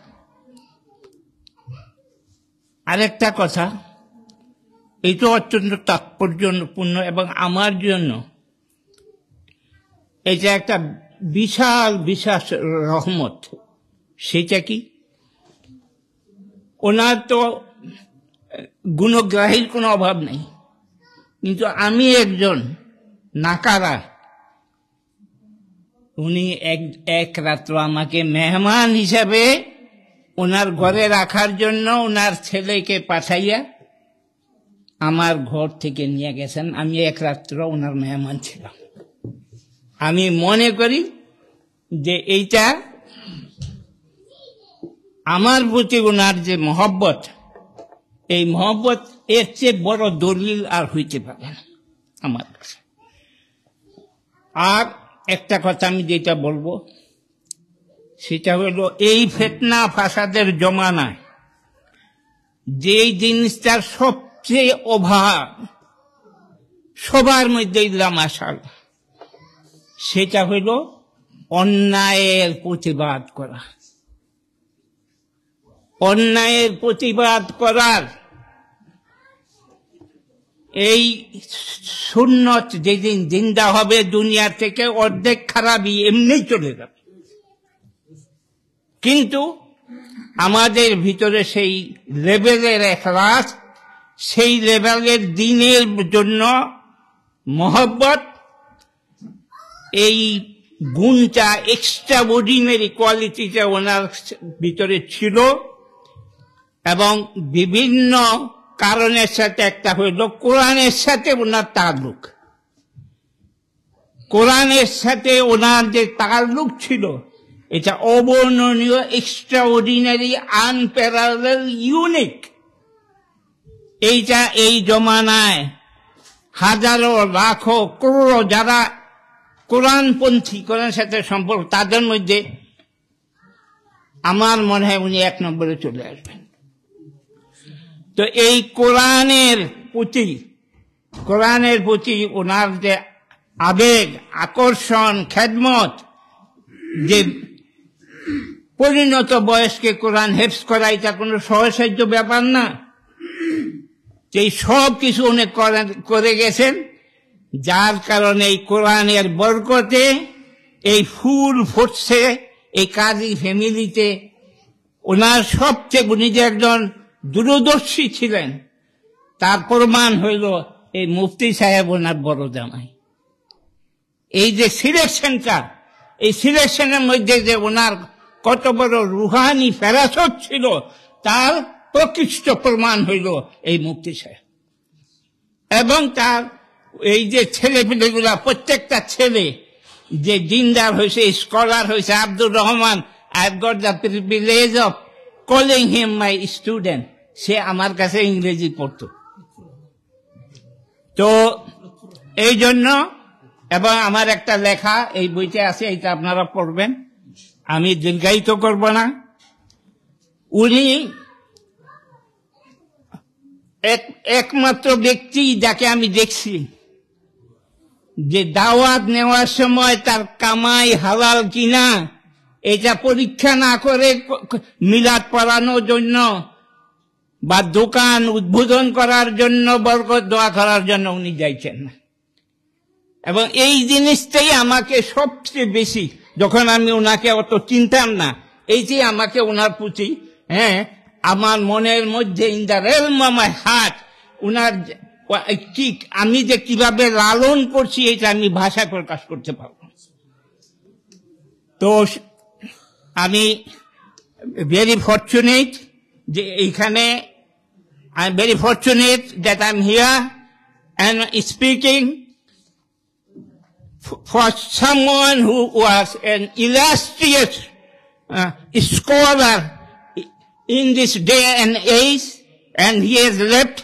আরেকটা কথা, এটা অত্যন্ত তাৎপর্যপূর্ণ এবং আমার জন্য এটা একটা বিশাল, বিশাল রহমত। সেটা কি? ওনার তো গুণগ্রাহীর কোনো অভাব নেই, কিন্তু আমি একজন নাকারা, উনি এক, এক রাত্র আমাকে মেহমান হিসাবে ওনার ঘরে রাখার জন্য ওনার ছেলেকে পাঠাইয়া আমার ঘর থেকে নিয়ে গেছেন। আমি এক রাত্র ওনার মেহমান ছিলাম। আমি মনে করি যে এইটা আমার প্রতি ওনার যে মহব্বত, এই মহব্বত এর চেয়ে বড় দলিল আর হইতে পারে না আমার কাছে। আর একটা কথা আমি যেটা বলবো, সেটা হলো এই ফিতনা ফাসাদের জমানায় যেই জিনিসটার সবচেয়ে অভাব সবার মধ্যে, ইল্লা মাশাআল্লাহ, সেটা হলো অন্যায়ের প্রতিবাদ করা। অন্যায়ের প্রতিবাদ করার এই সুন্নত যেদিন জিন্দা হবে দুনিয়া থেকে, অর্ধেক খারাপি এমনি চলে যাবে। কিন্তু আমাদের ভিতরে সেই লেভেলের এখলাস, সেই লেভেলের দ্বীনের জন্য মহব্বত, এই গুণটা, এক্সট্রাঅর্ডিনারি কোয়ালিটিটা ওনার ভিতরে ছিল। এবং বিভিন্ন কারণের সাথে, একটা হইল কোরআনের সাথে ওনার তাল্লুক। কোরআনের সাথে ওনার যে তাল্লুক ছিল, এটা অবর্ণনীয়, এক্সট্রাঅর্ডিনারি, আনপ্যারালেল, ইউনিক। এইটা এই জমানায় হাজারো, লাখো, করোড়ো যারা কোরআনপন্থী, কোরআনের সাথে সম্পর্ক, তাদের মধ্যে আমার মনে হয় উনি এক নম্বরে চলে আসবেন। তো এই কোরআনের প্রতি, কোরআনের প্রতি ওনার যে আবেগ, আকর্ষণ, খেদমত, যে পরিণত বয়সকে কোরআন হেফজ করা, এটা কোনো সহজসাধ্য ব্যাপার না। এই সব কিছু উনি করেন, করে গেছেন, যার কারণে এই কোরআনের বরকতে এই ফুল ফুটছে এই কাজী ফ্যামিলিতে। ওনার সবচেয়ে, উনি যে একজন দূরদর্শী ছিলেন, তার প্রমাণ হইল এই মুফতি সাহেব ওনার বড় জামাই। এই যে সিলেকশনটা, এই সিলেকশনের মধ্যে যে ওনার কত বড় রুহানি ফেরাসত ছিল, তার প্রকৃষ্ট প্রমাণ হইল এই মুফতি সাহেব। এবং তার এই যে ছেলেপিলেগুলা, প্রত্যেকটা ছেলে যে দিনদার হয়েছে, স্কলার হয়েছে, আব্দুর Rahman, I have got the privilege of calling him my student, সে আমার কাছে ইংরেজি পড়তো। তো এই জন্য, এবং আমার একটা লেখা এই বইতে আছে, এটা আপনারা পড়বেন, আমি দীর্ঘায়িত করব না। উনি এক, একমাত্র ব্যক্তি যাকে আমি দেখছি যে দাওয়াত নেওয়ার সময় তার কামাই হালাল কিনা এটা পরীক্ষা না করে ক-, ক-, মিলাদ পড়ানোর জন্য বা দোকান উদ্বোধন করার জন্য, বরকত দোয়া করার জন্য উনি যাইছেন না। এবং এই জিনিসটাই আমাকে সবচেয়ে বেশি, যখন আমি ওনাকে অত চিনতাম না, এই যে আমাকে ওনার প্রতি, হ্যাঁ, আমার মনের মধ্যে, in the realm of my heart, ওনার যে, ওয়া-, কি, আমি যে কিভাবে লালন করছি, এটা আমি ভাষায় প্রকাশ করতে পারবো না। তো স-, আমি very fortunate যে এইখানে, I'm very fortunate that I'm here and speaking f-, for someone who was an illustrious, uh, scholar in this day and age, and he has left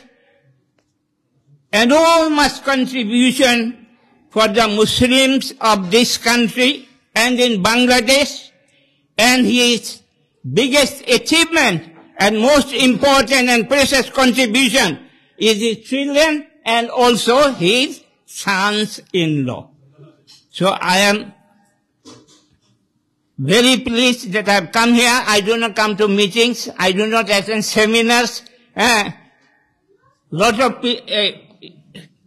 enormous contribution for the Muslims of this country and in Bangladesh, and his biggest achievement and most important and precious contribution is his children and also his sons-in-law. So I am very pleased that I have come here. I do not come to meetings. I do not attend seminars. Eh, lot of pe-, eh,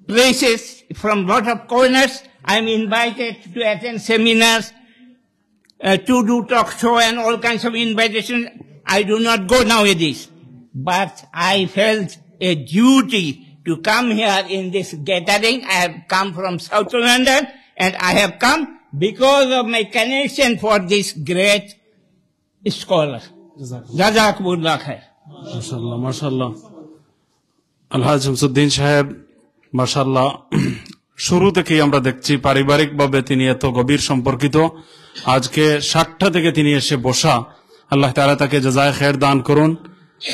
places, from lot of corners, I am invited to attend seminars, uh, to do talk show and all kinds of invitations. I do not go nowadays. But I felt a duty to come here in this gathering. I have come from South London and I have come because of my connection for this great scholar. জাযাকুমুল্লাহ খায়র। মাশাআল্লাহ, মাশাআল্লাহ। আলহাজ শামসুদ্দিন সাহেব, মাশাআল্লাহ, শুরু থেকেই আমরা দেখছি পারিবারিকভাবে তিনি এত গভীর সম্পর্কিত। আজকে সাতটা থেকে তিনি এসে বসা, আল্লাহ তাআলা তাকে জাযায়ে খায়র দান করুন।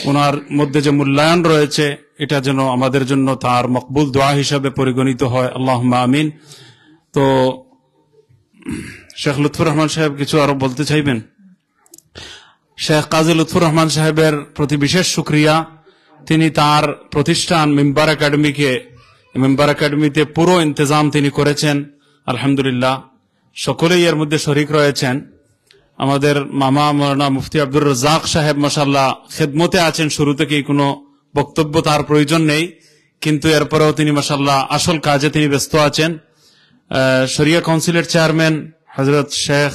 ওনার মধ্যে যে মূল্যায়ন রয়েছে, এটা যেন আমাদের জন্য তার মকবুল দোয়া হিসাবে পরিগণিত হয়, আল্লাহুম্মা আমিন। তো শেখ লুৎফুর রহমান সাহেব কিছু আরো বলতে চাইবেন? শেখ কাজী লুৎফুর রহমান সাহেবের প্রতি বিশেষ শুকরিয়া। তিনি তার প্রতিষ্ঠান মেম্বার একাডেমিকে, মেম্বার একাডেমিতে পুরো ইন্তেজাম তিনি করেছেন, আলহামদুলিল্লাহ। সকলেই এর মধ্যে শরিক রয়েছেন। আমাদের মামা মাওলানা মুফতি আব্দুর রাজ্জাক সাহেব মাশাআল্লাহ খেদমতে আছেন, শুরু থেকেই কোনো বক্তব্য তার প্রয়োজন নেই, কিন্তু এরপরেও তিনি মাশাআল্লাহ আসল কাজে তিনি ব্যস্ত আছেন। আহ, শরিয়া কাউন্সিলের চেয়ারম্যান হযরত শেখ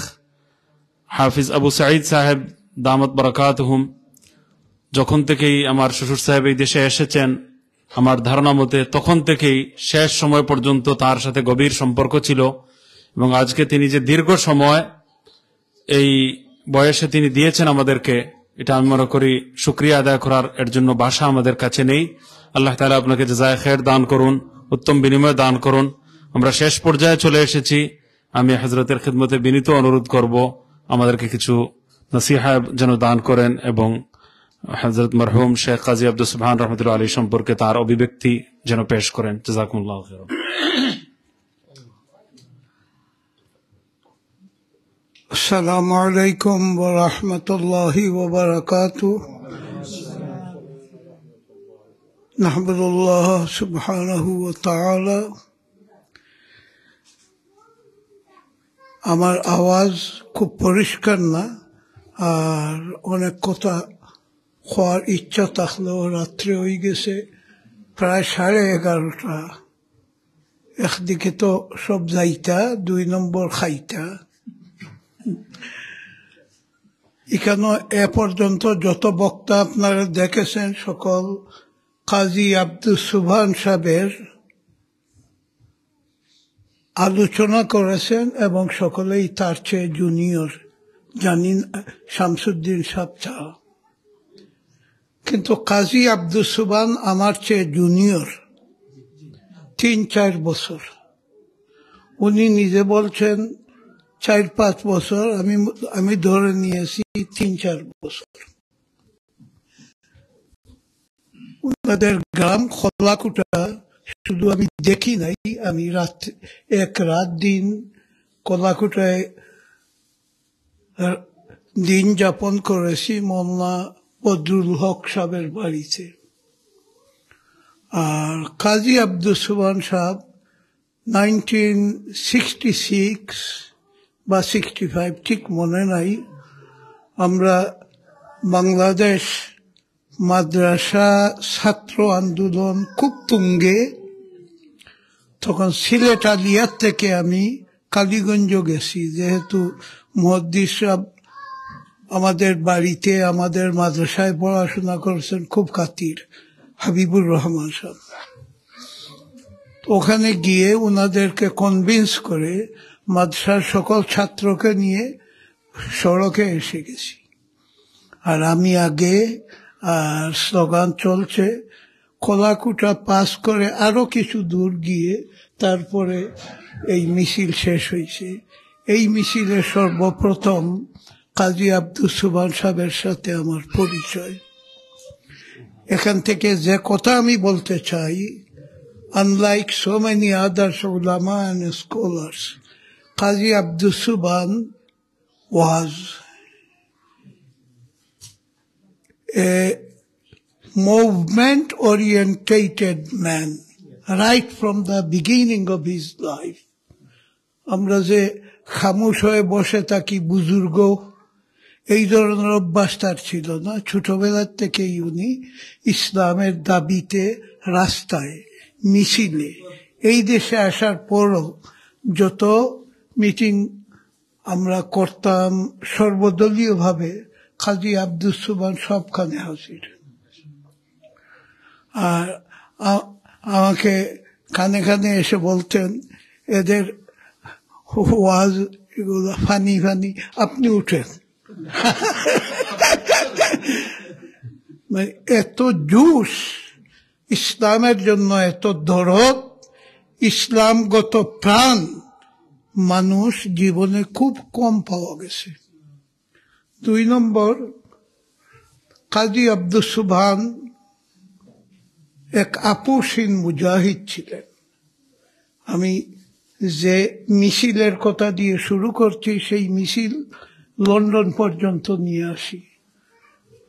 হাফিজ আবু সাঈদ সাহেব দামাত বারাকাতুহুম, যখন থেকেই আমার শ্বশুর সাহেব এই দেশে এসেছেন, আমার ধারণা মতে তখন থেকেই শেষ সময় পর্যন্ত তার সাথে গভীর সম্পর্ক ছিল। এবং আজকে তিনি যে দীর্ঘ সময় এই বয়সে তিনি দিয়েছেন আমাদেরকে, এটা আমি মনে করি শুকরিয়া আদায় করার এর জন্য ভাষা আমাদের কাছে নেই। আল্লাহ তাআলা আপনাকে জাযায়ে খায়র দান করুন, উত্তম বিনিময় দান করুন। আমরা শেষ পর্যায়ে চলে এসেছি। আমি হযরতের খেদমতে বিনীত অনুরোধ করব, আমাদেরকে কিছু নসিহা যেন দান করেন এবং হযরত মরহুম শেখ কাজী আব্দুস সুবহান রহমতুল্লাহ আলাইহি সম্পর্কে তার অভিব্যক্তি যেন পেশ করেন। জাযাকুমুল্লাহু খায়রান। السلام عليكم ورحمة الله وبركاته. نحمد الله سبحانه وتعالى. আমার আওয়াজ খুব পরিষ্কার না, আর অনেক কথা কওয়ার ইচ্ছা থাকলেও রাত্রে হয়ে গেছে, প্রায় সাড়ে এগারোটা। একদিকে তো সব যাইতা, দুই নম্বর খাইতা। এখানে এ পর্যন্ত যত বক্তা আপনারা দেখেছেন, সকল কাজী আব্দুস সুবহান সাহেবের আলোচনা করেছেন এবং সকলেই তার চেয়ে জুনিয়র, জানিন শামসুদ্দিন সাহেব ছাড়া। কিন্তু কাজী আব্দুস সুবহান আমার চেয়ে জুনিয়র তিন চার বছর। উনি নিজে বলছেন চার পাঁচ বছর, আমি, আমি ধরে নিয়েছি তিন চার বছর। ওনাদের গ্রাম কলাকুটা শুধু আমি দেখি নাই, আমি রাত, এক রাত দিন কলাকুটায়, আহ, দিন যাপন করেছি মোল্লা বদরুল হক সাহেবের বাড়িতে। আর কাজী আব্দুস সুবহান সাহেব নাইনটিন সিক্সটি সিক্স বা সিক্সটি ফাইভ, ঠিক মনে নাই, আমরা বাংলাদেশ মাদ্রাসা ছাত্র আন্দোলন খুব তুঙ্গে, তখন সিলেট আলিয়ার থেকে আমি কালীগঞ্জ গেছি, যেহেতু মুহাদ্দিস সাহেব আমাদের বাড়িতে, আমাদের মাদ্রাসায় পড়াশোনা করেছেন খুব খাতির হাবিবুর রহমান সাহেব। ওখানে গিয়ে ওনাদেরকে কনভিন্স করে মাদ্রাসার সকল ছাত্রকে নিয়ে সড়কে এসে গেছি। আর আমি আগে, আর স্লোগান চলছে। কলাকুটা পাস করে আরো কিছু দূর গিয়ে তারপরে এই মিছিল শেষ হয়েছে। এই মিছিলে সর্বপ্রথম কাজী আব্দুস সুবহান সাহেবের সাথে আমার পরিচয়। এখান থেকে যে কথা আমি বলতে চাই, unlike so many others ulama and scholars, কাজী আব্দুস সুবহান was a movement orientated man right from the beginning of his life. আমরা যে খামোশ হয়ে বসে থাকি, বুজুর্গ, এই ধরনের অভ্যাস তার ছিল না। ছোটবেলার থেকেই উনি ইসলামের দাবিতে রাস্তায়, মিছিলে, এই দেশে আসার পরও যত মিটিং আমরা করতাম সর্বদলীয়ভাবে, কাজী আব্দুস সুবহান সবখানে হাজির। আর আ-, আমাকে কানে কানে এসে বলতেন, "এদের ওয়াজ এগুলো ফানি ফানি, আপনি উঠেন।" মানে, এত জোশ, ইসলামের জন্য এত দরদ, ইসলামগত প্রাণ মানুষ জীবনে খুব কম পাওয়া গেছে। দুই নম্বর, কাজী আব্দুস সুবহান এক আপসহীন মুজাহিদ ছিলেন। আমি যে মিছিলের কথা দিয়ে শুরু করছি, সেই মিছিল লন্ডন পর্যন্ত নিয়ে আসি।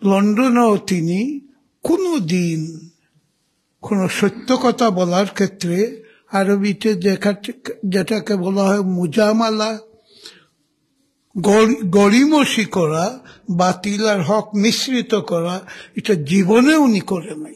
লন্ডনেও তিনি কোনো দিন কোনো সত্য কথা বলার ক্ষেত্রে আরবিতে যেটা, যেটাকে বলা হয় মুজামালা, গড়ি-, গড়িমসি করা, বাতিল আর হক মিশ্রিত করা, এটা জীবনে উনি করে নাই,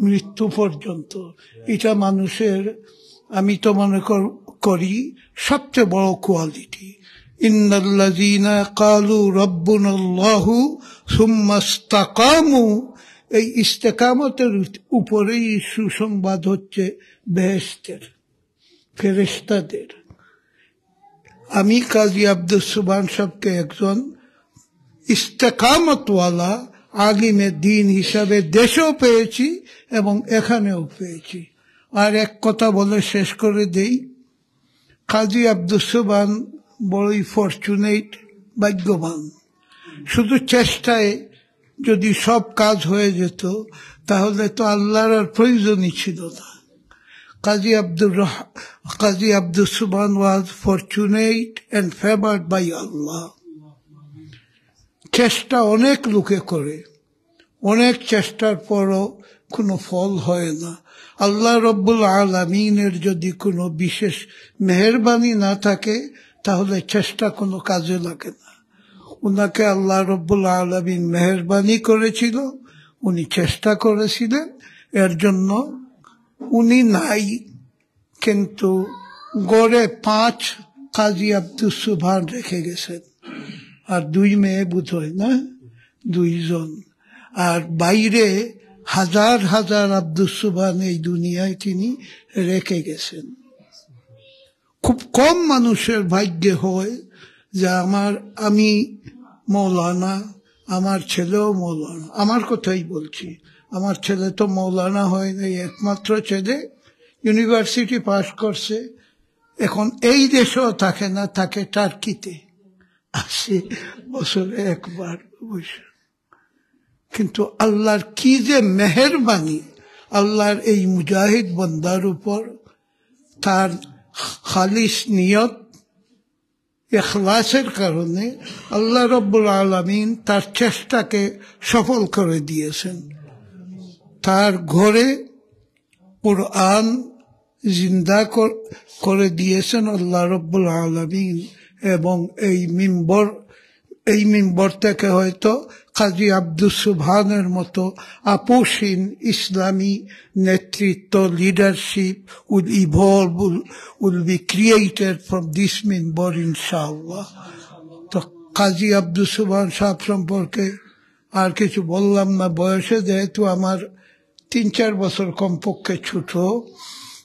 মৃত্যু পর্যন্ত। এটা মানুষের, আমি তো মনে কর-, করি সবচেয়ে বড় কোয়ালিটি। ইন্নাল্লাযীনা ক্বালু রাব্বুনাল্লাহু সুম্মা ইসতাকামু, এই ইস্তেকামতের উত-, উপরেই সুসংবাদ হচ্ছে বেহেশতের, ফেরেশতাদের। আমি কাজী আব্দুস সুবহান সাহেবকে একজন ইস্তেকামতওয়ালা আলিমে দ্বীন হিসাবে দেশেও পেয়েছি এবং এখানেও পেয়েছি। আর এক কথা বলে শেষ করে দেই, কাজী আব্দুস সুবহান বড়ই ফরচুনেট, ভাগ্যবান। শুধু চেষ্টায় যদি সব কাজ হয়ে যেত, তাহলে তো আল্লাহর আর প্রয়োজনই ছিল না। কাজী আব্দুর রহ-, কাজী আব্দুস সুবহান was fortunate and favored by Allah। চেষ্টা অনেক লোকে করে, অনেক চেষ্টার পরও কোনো ফল হয় না। আল্লাহ রব্বুল আলামিনের যদি কোনো বিশেষ মেহেরবানি না থাকে, তাহলে চেষ্টা কোনো কাজে লাগে না। ওনাকে আল্লাহ রব্বুল আলামিন মেহেরবানি করেছিল, উনি চেষ্টা করেছিলেন এর জন্য উনি নাই, কিন্তু ঘরে পাঁচ কাজী আব্দুস সুবহান রেখে গেছেন, আর দুই মেয়ে বোধ হয়, না, দুইজন। আর বাইরে হাজার হাজার আব্দুস সুবহান এই দুনিয়ায় তিনি রেখে গেছেন। খুব কম মানুষের ভাগ্যে হয় যে আমার, আমি মৌলানা, আমার ছেলেও মৌলানা। আমার কথাই বলছি, আমার ছেলে তো মৌলানা হয় নাই, একমাত্র ছেলে ইউনিভার্সিটি পাশ করছে, এখন এই দেশেও থাকে না, থাকে টার্কিতে, আসে বছরে একবার অবশ্য। কিন্তু আল্লাহর কি যে মেহেরবানি, আল্লাহর এই মুজাহিদ বান্দার উপর, তার খালিস নিয়ত, ইখলাসের কারণে আল্লাহ রব্বুল আলামিন তার চেষ্টাকে সফল করে দিয়েছেন। তার ঘরে কোরআন জিন্দা কর-, করে দিয়েছেন আল্লাহ রব্বুল আলামিন, এবং এই মিম্বর, এই মিম্বর থেকে হয়তো কাজী আব্দুস সুবহানের মতো আপসহীন ইসলামী নেতৃত্ব, leadership will evolve, will, will be created from this Mimbar, ইনশাআল্লাহ। তো কাজী আব্দুস সুবহান সাহেব সম্পর্কে আর কিছু বললাম না, বয়সে যেহেতু আমার তিন চার বছর কমপক্ষে ছোট,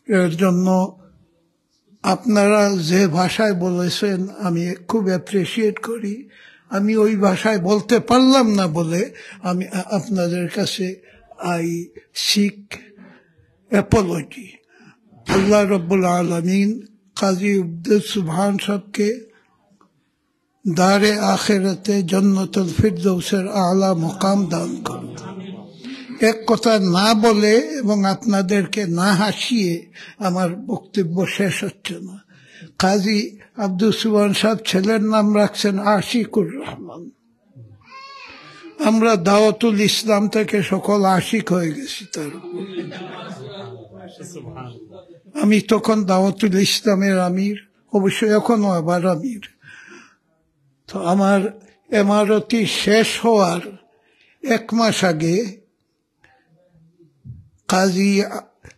এর জন্য আপনারা যে ভাষায় বলেছেন আমি খুব অ্যাপ্রিশিয়েট করি। আমি ওই ভাষায় বলতে পারলাম না বলে আমি আ-, আপনাদের কাছে I seek apology। আল্লাহ রব্বুল আলামিন কাজী আব্দুস সুবহান সাহেবকে দারে আখেরাতে জান্নাতুল ফিরদৌসের আলা মকাম দান করুন। এক কথা না বলে এবং আপনাদেরকে না হাসিয়ে আমার বক্তব্য শেষ হচ্ছে না। কাজী আব্দুস সুবহান সাহেব ছেলের নাম রাখছেন আশিকুর রহমান। আমরা দাওয়াতুল ইসলাম থেকে সকল আশিক হয়ে গেছি তার উপর। আমি তখন দাওয়াতুল ইসলামের আমির, অবশ্য এখনো আবার আমির। তো আমার এমআরওটি শেষ হওয়ার এক মাস আগে কাজী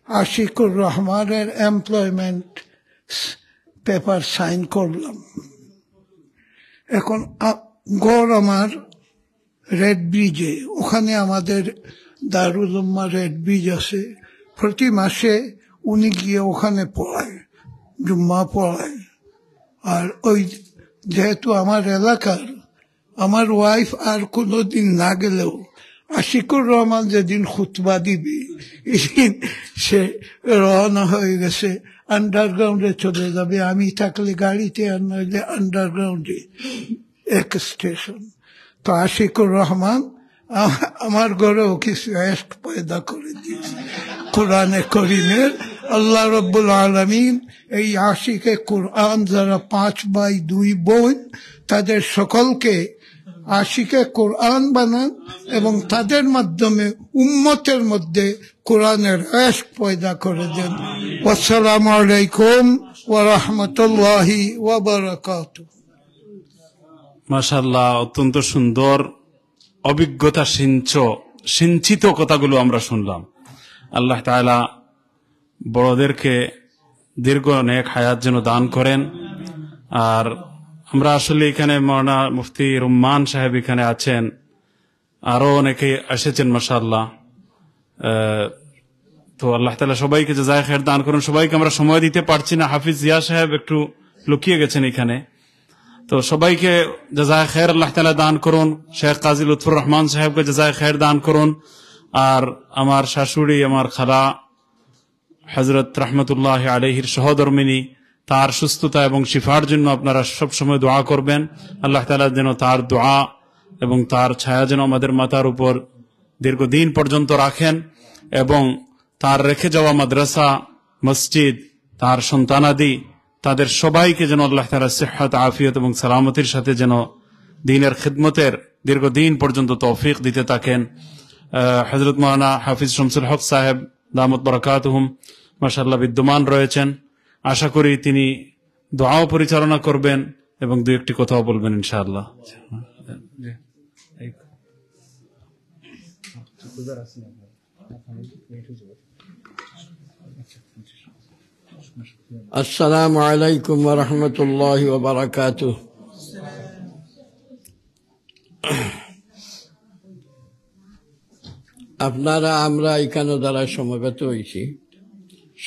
আশিকুর রহমানের এমপ্লয়মেন্ট পেপার সাইন করলাম। এখন আ-, ঘর আমার রেড ব্রিজে, ওখানে আমাদের দারুল উম্মাহ রেড ব্রিজ আছে। প্রতি মাসে উনি গিয়ে ওখানে পড়ায়, জুম্মা পড়ায়। আর ওই যেহেতু আমার এলাকার, আমার ওয়াইফ আর কোনোদিন না গেলেও আশিকুর রহমান যেদিন খুতবা দিবে, এদিন সে রওনা হয়ে গেছে, আন্ডারগ্রাউন্ডে চলে যাবে। আমি থাকলে গাড়িতে, আর নইলে আন্ডারগ্রাউন্ডে এক স্টেশন। তো আশিকুর রহমান আ-, আমার ঘরেও কিছু এশক পয়দা করে দিয়েছে কোরআনে করিমের। আল্লাহ রব্বুল আলামিন এই আশিকে কোরআন যারা পাঁচ ভাই দুই বোন, তাদের সকলকে আশিকে কোরআন বানান এবং তাদের মাধ্যমে উম্মতের মধ্যে কোরআনের এশক পয়দা করে দেন। আসসালামু আলাইকুম ওয়া রাহমাতুল্লাহি ওয়া বারাকাতুহু। মাশাআল্লাহ, অত্যন্ত সুন্দর, অভিজ্ঞতা সিঞ্চ-, সিঞ্চিত কথাগুলো আমরা শুনলাম। আল্লাহ তাআলা বড়দেরকে দীর্ঘ নেক হায়াত যেন দান করেন। আর আমরা আসলে এখানে মৌলানা মুফতি রুম্মান সাহেব এখানে আছেন, আরো অনেকে এসেছেন, মাশাআল্লাহ। আহ, তো আল্লাহ তাআলা সবাইকে জাযায়ে খায়ের দান করুন। সবাইকে আমরা সময় দিতে পারছি না, হাফিজ জিয়া সাহেব একটু লুকিয়ে গেছেন এখানে। তো সবাইকে জাযায়ে খায়ের আল্লাহ তাআলা দান করুন। শেখ কাজী লুৎফুর রহমান সাহেবকে জাযায়ে খায়ের দান করুন। আর আমার শাশুড়ি, আমার খালা হযরত রহমতুল্লাহ আলাইহির সহধর্মিনী, তার সুস্থতা এবং শিফার জন্য আপনারা সব সময় দোয়া করবেন। আল্লাহ তাআলা যেন তার দোয়া এবং তার ছায়া যেন আমাদের মাথার উপর দীর্ঘদিন পর্যন্ত রাখেন এবং তার রেখে যাওয়া মাদ্রাসা, মসজিদ, তার সন্তানাদি, তাদের সবাইকে যেন আল্লাহ তাআলা সিহহাত, আফিয়ত এবং সালামতির সাথে যেন দ্বীনের খিদমতের দীর্ঘদিন পর্যন্ত তৌফিক দিতে থাকেন। আহ, হযরত মাওলানা হাফিজ শামসুল হক সাহেব দামাত বারাকাতুহুম মাশাআল্লাহ বিদ্যমান রয়েছেন। আশা করি তিনি দোয়াও পরিচালনা করবেন এবং দু একটি কথাও বলবেন ইনশাআল্লাহ। السلام عليكم ورحمة الله وبركاته. আপনারা আমরা ইখানো যারা সমবেত অইছি,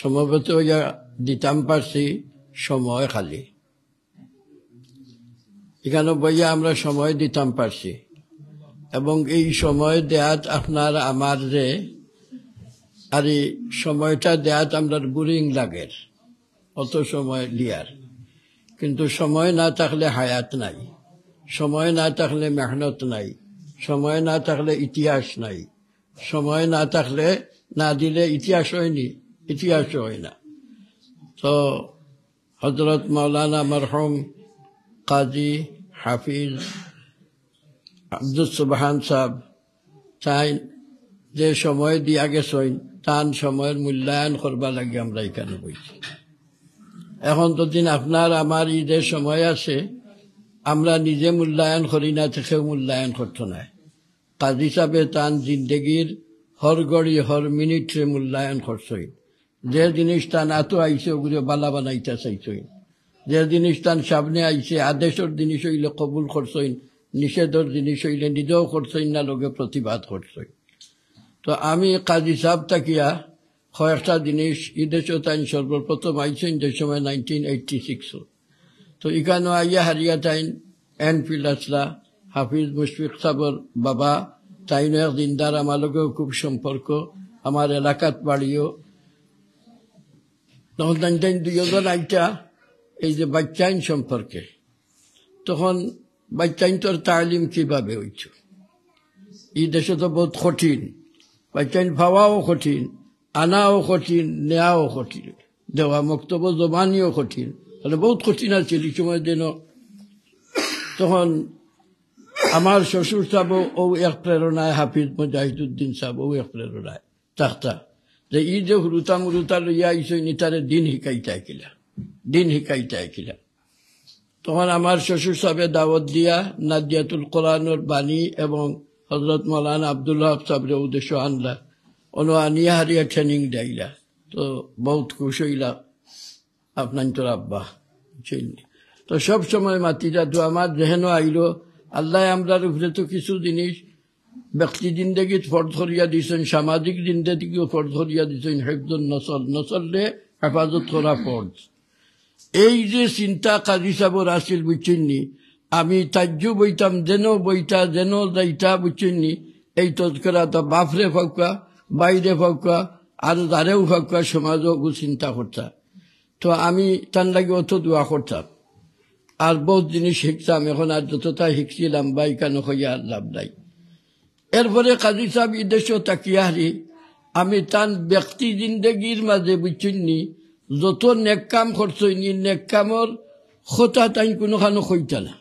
সমবেত অইয়া দিতাম পারছি সময় খালি। ইখানো বইয়া আমরা সময় দিতাম পারছি, এবং এই সময় দেয়াত আপনার আমার যে, আর এই সময়টা দেয়াত আমরার বোরিং লাগের, অত সময় লিয়ার। কিন্তু সময় না থাকলে হায়াত নাই, সময় না থাকলে মেহনত নাই, সময় না থাকলে ইতিহাস নাই, সময় না থাকলে, না দিলে ইতিহাস হয়নি, ইতিহাস হয় না। তো হযরত মাওলানা মরহুম কাজী হাফিজ আব্দুস সুবহান সাহেব তাইন যে সময় দিয়া গেছইন, তান সময়র মূল্যায়ন করবার লাগি আমরা ইখানো বইছি। এখন যদিন আপনার আমার ই যে সময় আছে, আমরা নিজে মূল্যায়ন করি না, তে কেউ মূল্যায়ন করতো নায়। কাজী সাহেবে তান জিন্দেগির হর ঘড়ি, হর মিনিটরে মূল্যায়ন করছইন। যে জিনিস তান আতো আইছে, ওগুলো বালা বানাইতা চাইছইন। যে জিনিস তান সামনে আইছে, আদেশর জিনিস অইলে কবুল করছইন, নিষেধর জিনিস অইলে নিজেও করছইন না, লগে প্রতিবাদ করছইন। তো আমি কাজী সাহেব থাকিয়া কয়েকটা জিনিস, ই দেশো তাইন সর্বপ্রথম আইছইন যে সময় নাইনটিন এইটটি সিক্সো। তো ইখানো আইয়া হারিয়া তাইন এন ফিল্ড আছলা, হাফিজ মুশফিক সাহেবর বাবা, তাইনও এক দিনদার, আমার লগেও খুব সম্পর্ক, আমার এলাকাত বাড়িও। তখন তাইন, তাইন দুইজন আইতা এই যে বাচ্চাইন সম্পর্কে, তখন বাচ্চাইন তোর তালিম কিভাবে হইতো? ই দেশো তো বহুত কঠিন, বাচ্চাইন পাওয়াও কঠিন, আনাও কঠিন, নেয়াও কঠিন, দেওয়া মক্তব্য জমানিও কঠিন, তাহলে বহুত কঠিন আছিল ই সময় দিন। তখন আমার শ্বশুর সাহেব ও এক প্রেরণায়, হাফিজ মুজাহিদুদ্দিন সাহেব ও এক প্রেরণায় থাকতা, যে ই যে হুরুতা মুরুতা লইয়া আইছইন, ইতারে দিন হিকাইতা কিলা, দিন হিকাইতা কিলা। তখন আমার শ্বশুর সাহেবে দাওয়াত দিয়া নাদিয়াতুল কোরআনর বাণী এবং হযরত মাওলানা আব্দুল ওয়াহাব সাহেবরে উদ্দেশ্য আনলা, অনো আনিয়া হারিয়া ট্রেনিং দিলা। তো বহুত খুশ হইলা আপনার তোর আব্বা, বুঝছেন? তো সব সময় মাতি যা তো আমার যেহেন আইলো, আল্লাহ আমরার উপরে তো কিছু জিনিস ব্যক্তি জিন্দেগিত ফরজ করিয়া দিছইন, সামাজিক জিন্দেগিও ফরজ করিয়া দিছইন, হেফজুন নসল, নসলরে হেফাজত করা ফরজ। এই যে চিন্তা কাজী সাহেবর আছিল, বুঝছেন নি? আমি তাজ্জুব হইতাম, যেন বইতা, যেন যাইতা, বুঝছেন নি? এই তজকরাটা বাফরে ফাউকা, বাইরে ফাউকা, আর যারেও ফাউকা, সমাজও চিন্তা করতা। তো আমি তার লাগি অত দোয়া করতাম। আর বহুত জিনিস শিখতাম, এখন আর যতটা শিখছিলাম বা ইখানো কইয়া আর লাভ নাই। এরপরে কাজী সাহেব ই দেশো থাকিয়া হারি, আমি তান ব্যক্তি জিন্দেগির মাঝে, বুঝছেন নি, যত নেক কাম করছইন, ই নেক কামর কথা তাইন কোনোখানো কইতা না,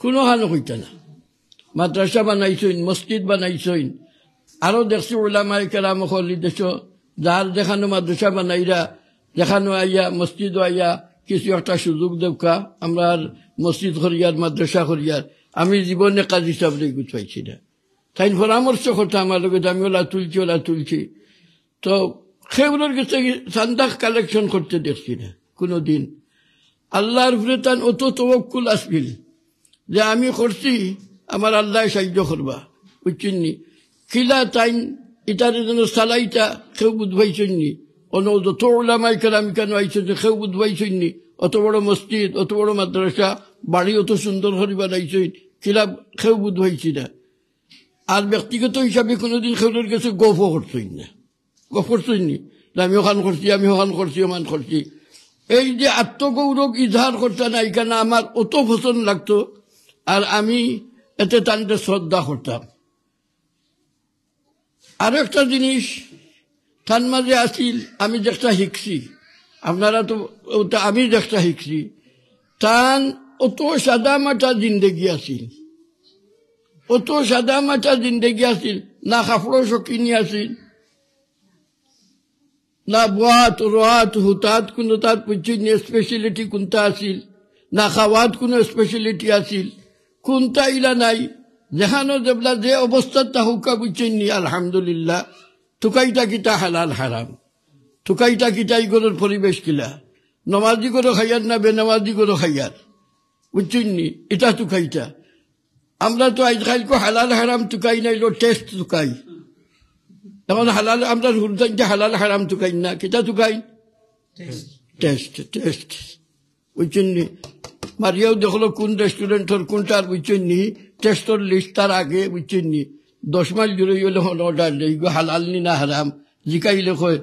কোনোখানো কইতা না। মাদ্রাসা বানাইছইন, মসজিদ বানাইছইন, আরো দেখছি উলামায়ে কেরাম অকল ই দেশো যার যেখানো মাদ্রাসা বানাইরা, যেখানো আইয়া, মসজিদও আইয়া, কিছু একটা সুযোগ দেউক্কা, আমরার মসজিদ করিয়ার, মাদ্রাসা করিয়ার। আমি জীবনে কাজী সাহেবরে গুছাইছি না। তাইন পরামর্শ করতা আমার লগে, আমি ওলা তুলছি, ওলা তুলছি। তো কেউরর গেছে চান্দা কালেকশন করতে দেখছি না কোনোদিন। আল্লাহর উপরে তান অত তওয়াক্কুল আছিল যে আমি করছি, আমার আল্লায় সাহায্য করবা, বুঝছেন নি? কিলা তাইন ইতারে যেন চালাইতা, কেউ বুঝবাইছইন নি? অনো যত উলামায়ে কেরাম ইখানো আইছইন, কেউ বুঝবাইছইন নি? অত বড় মসজিদ, অত বড় মাদ্রাসা, বাড়ি অত সুন্দর করি বানাইছইন, কিলা কেউ বুঝবাইছি না। আর ব্যক্তিগত হিসাবে কোনোদিন কেউরর গেছে গফও করছইন না, গফ করছইন নি যে আমি ওখান করছি, আমি ওখান করছি, ওমান করছি। এই যে আত্মগৌরব ইজহার করতা না, ইখান আমার অত পছন্দ লাগতো, আর আমি এতে তানরে শ্রদ্ধা করতাম। আরো একটা জিনিস তান মাঝে আছিল, আমি যেটা শিখছি, আপনারা তো ওটা আমি যেটা শিখছি, তান অত সাদা মাটা জিন্দেগি আছিল, অত সাদা মাটা জিন্দেগি আছিল, না কাপড় শৌখিনি আছিল, না বোয়াত, রোয়াত, হুতাত, কোনোটাত বুঝছেন নি স্পেশালিটি কোনটা আছিল, না খাওয়াত কোনো স্পেশালিটি আছিল, কোনটা ইলা নাই। যেখানো যেবলা যে অবস্থাত থাকুক্কা বুঝছেন নি, আলহামদুলিল্লাহ, তুকাইতা কিতা হালাল হারাম, তুকাইতা কিতা, ই ঘরর পরিবেশ কিলা, নমাজি ঘরো খাইয়ার না বেনমাজি ঘরো খাইয়ার, বুঝছইন নি? ইটা তুকাইতা। আমরা তো আইজ কাইলকু হালাল হারাম তুকাই নাইলো, টেস্ট তুকাই। এখন হালাল, আমরা হুরুতাইনতে হালাল হারাম তুকাই না, কিতা তুকাই? Test, test. বুঝছইন নি? মারিয়াও দেখলো কোন রেস্টুরেন্টর কোনটার, বুঝছইন নি? টেস্টর লিস্ট তার আগে, বুঝছইন নি? দশ মাইল দূরে গেলে হন অর্ডার দেয়, ইগু হালাল নি না হারাম, জিকাইলে কয়।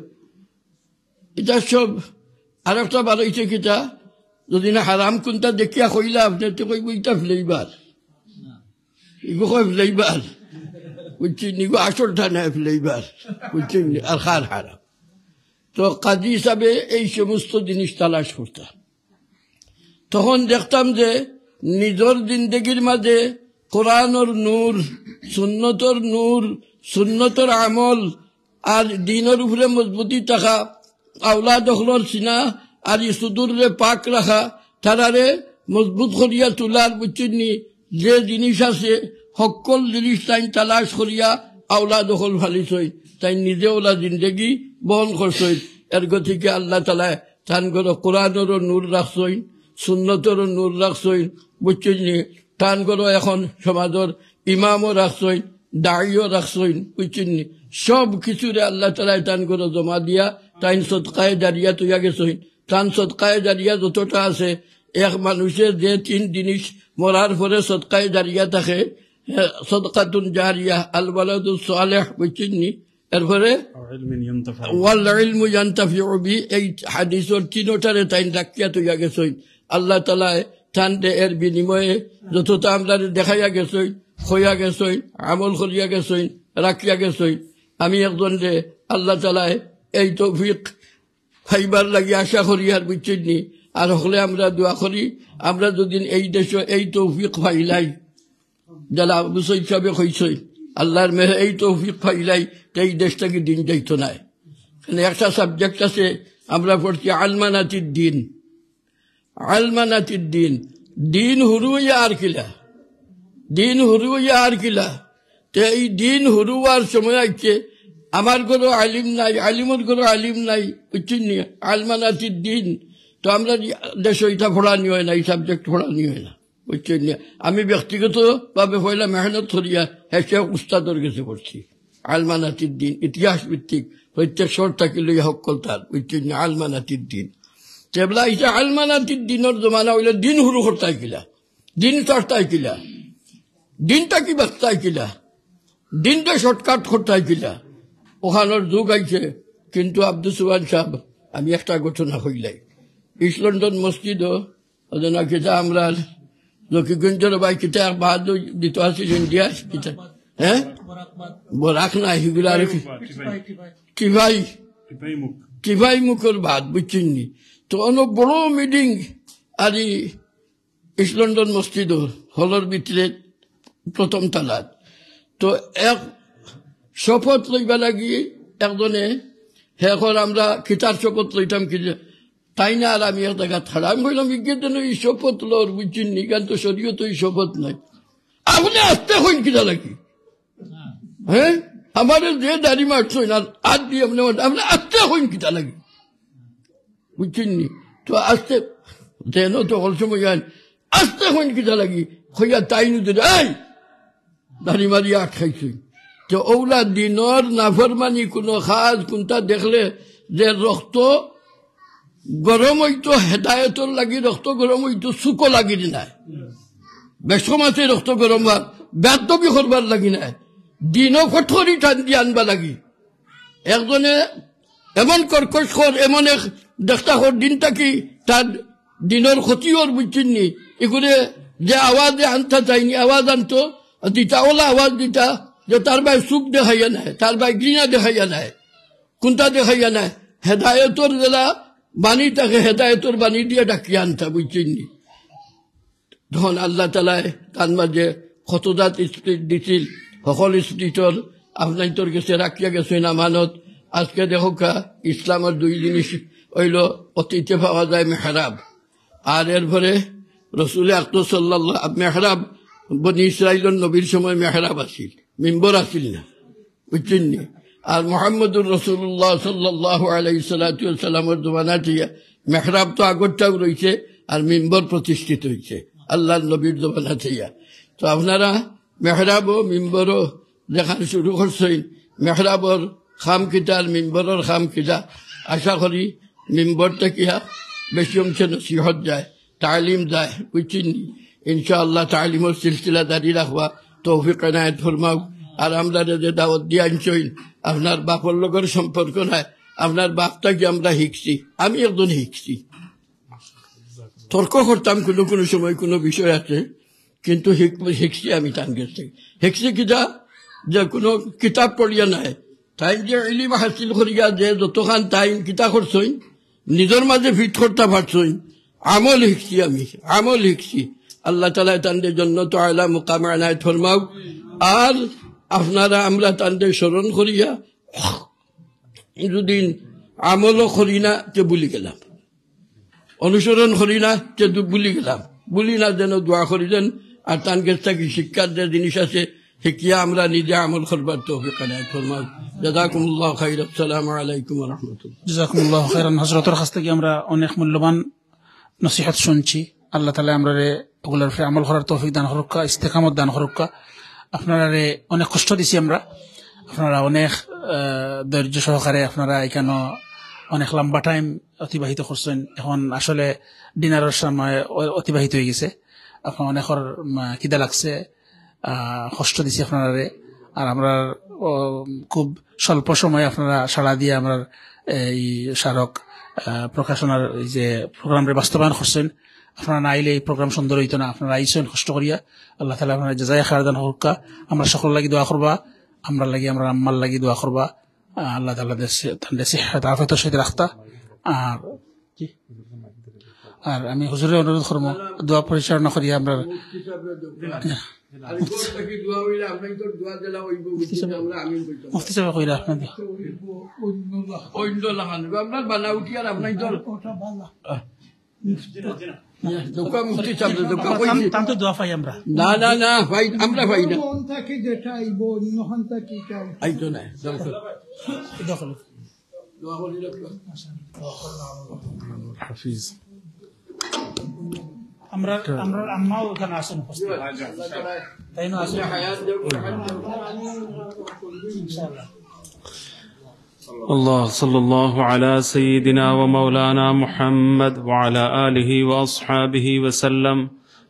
ইটা সব। আর একটা বারইছে কিতা, যদি না হারাম কোনটা দেখিয়া কইলা আপনে, তে কইবো ইটা ফ্লেভার। ইগু কয় ফ্লেভার। বুঝছইন নি? ইগু আসলটা নায় ফ্লেভার। বুঝছইন নি? আর খার হারাম। তো কাজী হিসাবে এই সমস্ত জিনিস তালাশ করতাম। তখন দেখতাম যে নিজর জিন্দেগির মাঝে কোরআনর নূর, সুন্নতর নূর, সুন্নতর আমল আর দ্বীনর উপরে মজবুতি থাকা, আওলাদ অকলর সিনা আর ই সুদুররে পাক রাখা, তারারে মজবুত করিয়া তুলার, বুঝছইন নি? যে জিনিস আছে, হক্কল জিনিস তাইন তালাশ করিয়া আওলাদ অকল ফালিছইন, তাইন নিজে ওলা জিন্দেগি বহন করছইন। এর গতিকে আল্লাহ তাআলায় তান ঘরো কোরআনরও নূর রাখছইন, সুন্নতরও নূর রাখছইন, বুঝছইন নি? তান ঘরো এখন সমাজর ইমামও রাখছইন, দায়ীও রাখছইন, বুঝছইন নি? সব কিছুরে আল্লাহ তাআলায় তান ঘরো জমা দিয়া তাইন সদকায়ে জারিয়াত অইয়া গেছইন। তান সদকায়ে জারিয়া যতটা আছে, এক মানুষে যে তিন জিনিস মরার পরে সদকায়ে জারিয়া থাকে, এ, সদকাতুন জারিয়া, আল ওয়ালাদুস সালেহ, বুঝছইন নি? এরপরে ওয়াল ইলমু ইয়ান্তাফিউ বি, এই হাদিসর তিনোটারে তাইন রাখিয়া থইয়া গেছইন। আল্লাহ তাআলায় তানরে এর বিনিময়ে যতটা আমরারে দেখাইয়া গেছইন, কইয়া গেছইন, আমল করিয়া গেছইন, রাখিয়া গেছইন। আমি একজনরে আল্লাহ তাআলায় এই তৌফিক পাইবার লাগি আশা করি আর, বুঝছইন নি? আর হকলে আমরা দোয়া করি, আমরা যদি এই দেশো এই তৌফিক পাইলাই, যারা আবু সৈয়দ সাহেবে কইছইন, আল্লাহর মেহে এই তৌফিক পাইলাই, তে এই দেশ থাকি দিন যাইতো নায়। মানে একটা সাবজেক্ট আছে, আমরা পড়ছি আলমানাতির দিন, আলমানাতির দিন, দিন হুরু অইয়া আর কিলা, দিন হুরু অইয়া আর কিলা। তে এই দিন হুরু অওয়ার সময় আইছে, আমার ঘরো আলিম নাই, আলিমর ঘরো আলিম নাই, বুঝছইন নি? আলমানাতির দিন, তো আমরা দেশো ইটা পড়ানি অয় না, এই সাবজেক্ট পড়ানি অয় না। বুঝছইন নি? আমি ব্যক্তিগতভাবে পয়লা মেহনত করিয়া হেষে উস্তাদর গেছে পড়ছি। আলমানাতির দিন, ইতিহাস ভিত্তিক, প্রত্যেক শর্ত থাকি লইয়া হক্কল তার, বুঝছইন নি? আলমানাতির দিন। তেবলা ইটা আলমানাতির দিনর জমানা অইলে দিন হুরু করতায় কিলা, দিন ছাড়তায় কিলা, দিন থাকি বাঁচতায় কিলা, দিনরে শর্টকাট করতায় কিলা, অখানর যুগ আইছে। কিন্তু আব্দুস সুবহান সাহেব, আমি একটা ঘটনা কইলাই, ইস্ট লন্ডন মসজিদো ওদের না কিতা আমরার জকিগঞ্জর ভাই কিতা এক বাদ দিত আছিল ইন্ডিয়া কিতা, হ্যাঁ? বরাক না, হিগুলা আর কি। টিফাই, টিফাই মুখর বাদ, বুঝছইন নি? তো অনো বড় মিটিং, আর ই ইস্ট লন্ডন মসজিদো, হলর ভিতরে প্রথম তালাত। তো এক শপথ লইবা লাগি একজনে, হে কর আমরা কিতার শপথ লইতাম কি যে, তাইন আর আমি এক জাগাত খাড়া। আমি কইলাম, "ইগে যেন ই শপথ লর, বুঝছইন নি, ইখান তো শরীয়তো ই শপথ নাই।" আপনে আস্তে কইন কিতা লাগি? হ্যাঁ, আমারে যে দাড়ি মারছইন আর আত দিয়া আপনে, আপনে আস্তে কইন কিতা লাগি? বুঝছইন নি? তো আস্তে, যেন তো হকল সময় আইন, আস্তে কইন কিতা লাগি? কইয়া তাইন নু দিলে, এই! দাড়ি মারিয়া আটকাইছইন। তো অউলা দিনর নাফরমানি কুনু কাজ কুনটা দেখলে যে রক্ত গরম অইতো, হেদায়েতর লাগি রক্ত গরম অইতো, সুখো লাগি নায়। বেশ কম আছে রক্ত গরম আর বেয়াদবি করবার লাগি নায়, দিনও ফটকরি টান দিয়া আনবা লাগি। একজনে এমন কর্কশ কর, এমন এক দেখতা কর, দিন থাকি তার দিনর ক্ষতি অর, বুঝছইন নি? ইগুরে যে আওয়াজে আনতা চাইনি, আওয়াজ আনতো, দিতা, অলা আওয়াজ দিতা, যে তার বায় চুখ দেখাইয়া নায়, তার বায় ঘৃণা দেখাইয়া নায়, কুনটা দেখাইয়া নায়, হেদায়েতর যেলা বাণী থাকে, হেদায়েতর বাণী দিয়া ডাকিয়া আনতা, বুঝছইন নি? তখন আল্লাহ তাআলায় তান মাঝে কত জাত স্পিরিট দিছিল, হকল স্পিরিটর আপনাইন্তর গেছে রাখিয়া গেছইন আমানত। আজকে দেখউক্কা, ইসলামর দুই জিনিস অইলো, অতীতে পাওয়া যায় মেহরাব, আর এরপরে রসুলে আকরাম সাল্লাল্লাহু, মেহরাব বনি ইসরাইলর নবীর সময় মেহরাব আছিল, মিম্বর আছিল না, বুঝছইন নি? আর মুহাম্মদুর রাসূলুল্লাহ সাল্লাল্লাহু আলাইহি সাল্লাতু ওয়াস সালামর জমানা থাকি মেহরাব তো আগরটাও রইছে, আর মিম্বর প্রতিষ্ঠিত অইছে আল্লাহর নবীর জমানা থাকি। তো আপনারা মেহরাবও মিম্বরও যেখান শুরু করছইন, মেহরাবর খাম কিতা আর মিম্বরর খাম কিতা, আশা করি মিম্বর থাকিয়া বেশি অংশে নসিহত যায়, তালিম যায়, বুঝছইন নি? ইনশাআল্লাহ তালিমর সিলসিলা জারি রাখবা, তৌফিক এনায়েত ফরমাও। আর আমরারে যে দাওয়াত দিয়া আনছইন, আপনার বাপর লগর সম্পর্ক নাই, আপনার বাপ থাকি আমরা শিখছি, আমি একজন শিখছি। তর্ক করতাম কোনো কোনো সময় কোনো বিষয় আছে, কিন্তু শিখ-, শিখছি আমি তান গেছ থাকি। শিখছি কিতা, যে কোনো কিতাব পড়িয়া নায়, তাইন যে ইলিম হাসিল করিয়া যে যতখান তাইন কিতা করছইন, নিজর মাঝে ফিট করতা পারছইন, আমল শিখছি আমি, আমল শিখছি। আল্লাহ তাআলায় তানরে জন্নত আলা মুকাম এনায়েত ফরমাও। আর আপনারা আমরা তানরে স্মরণ করিয়া যদি আমলও করি না, তে ভুলি গেলাম, অনুসরণ করি না, তে দু-, ভুলি গেলাম, ভুলি না যেন দোয়া করি দেন। আর তান গেছ থাকি শিক্ষার যে জিনিস আছে, শিখিয়া আমরা নিজে আমল করবার তৌফিক এনায়েত ফরমাও। জাযাকুমুল্লাহু খাইরান। আসসালামু আলাইকুম ওয়া রাহমাতুল্লাহ। জাযাকুমুল্লাহু খাইরান। হযরতর কাছ থাকি আমরা অনেক মূল্যবান নসিহত শুনছি। আল্লাহ তাআলায় আমরারে ওগুলার উপরে আমল করার তৌফিক দান করুক্কা, ইস্তেকামত দান করুক্কা। আপনারারে অনেক কষ্ট দিছি আমরা, আপনারা অনেক, আহ, ধৈর্য সহকারে আপনারা এখানো অনেক লম্বা টাইম অতিবাহিত করছইন। এখন আসলে ডিনারর সময় অ-, অতিবাহিত অই গেছে। আপনার অনেকর, উম, খিদা লাগছে, আহ, কষ্ট দিছি আপনারারে। আর আমরা, ও, খুব স্বল্প সময়ে আপনারা সাড়া দিয়া আমরার এই স্মারক, আহ, প্রকাশনার এই যে প্রোগ্রামরে বাস্তবায়ন করছইন। আপনারা না আইলে এই প্রোগ্রাম সুন্দর অইতো না। আপনারা আইছইন কষ্ট করিয়া, আল্লাহ তাআলায় আপনারারে জাযায়ে খায়ের দান করুক্কা। আমরা সকলর লাগি দোয়া করবা, আমরার লাগি, আমরার আম্মার লাগি দোয়া করবা। আহ, আল্লাহ তাআলায় তানরে সিহহাত আফিয়তর সাথে রাখতা। আর কি? আর আমি হুজুররে অনুরোধ করমু, দোয়া পরিচালনা করি আমরা। মুফতি সাহেব কইরা আপনার দোয়া। অন্য লাখান। আপনার বানাউটি আর আপনার দল। মুফতি সাহেব, দোয়া কইছি। তান তো দোয়া পাই আমরা। না, না, না, পাই, আমরা পাই না। মন থাকি যেটা আইবো, অন্য খান থাকি এটা আইতো না। দোয়া করো। হাফিজ। আমরা, আমরা আম্মাও এখানে আছেন উপস্থিত। তাইন আছেন। ইনশাআল্লাহ। الله، صلى الله على سيدنا ومولانا محمد وعلى آله وأصحابه وسلم.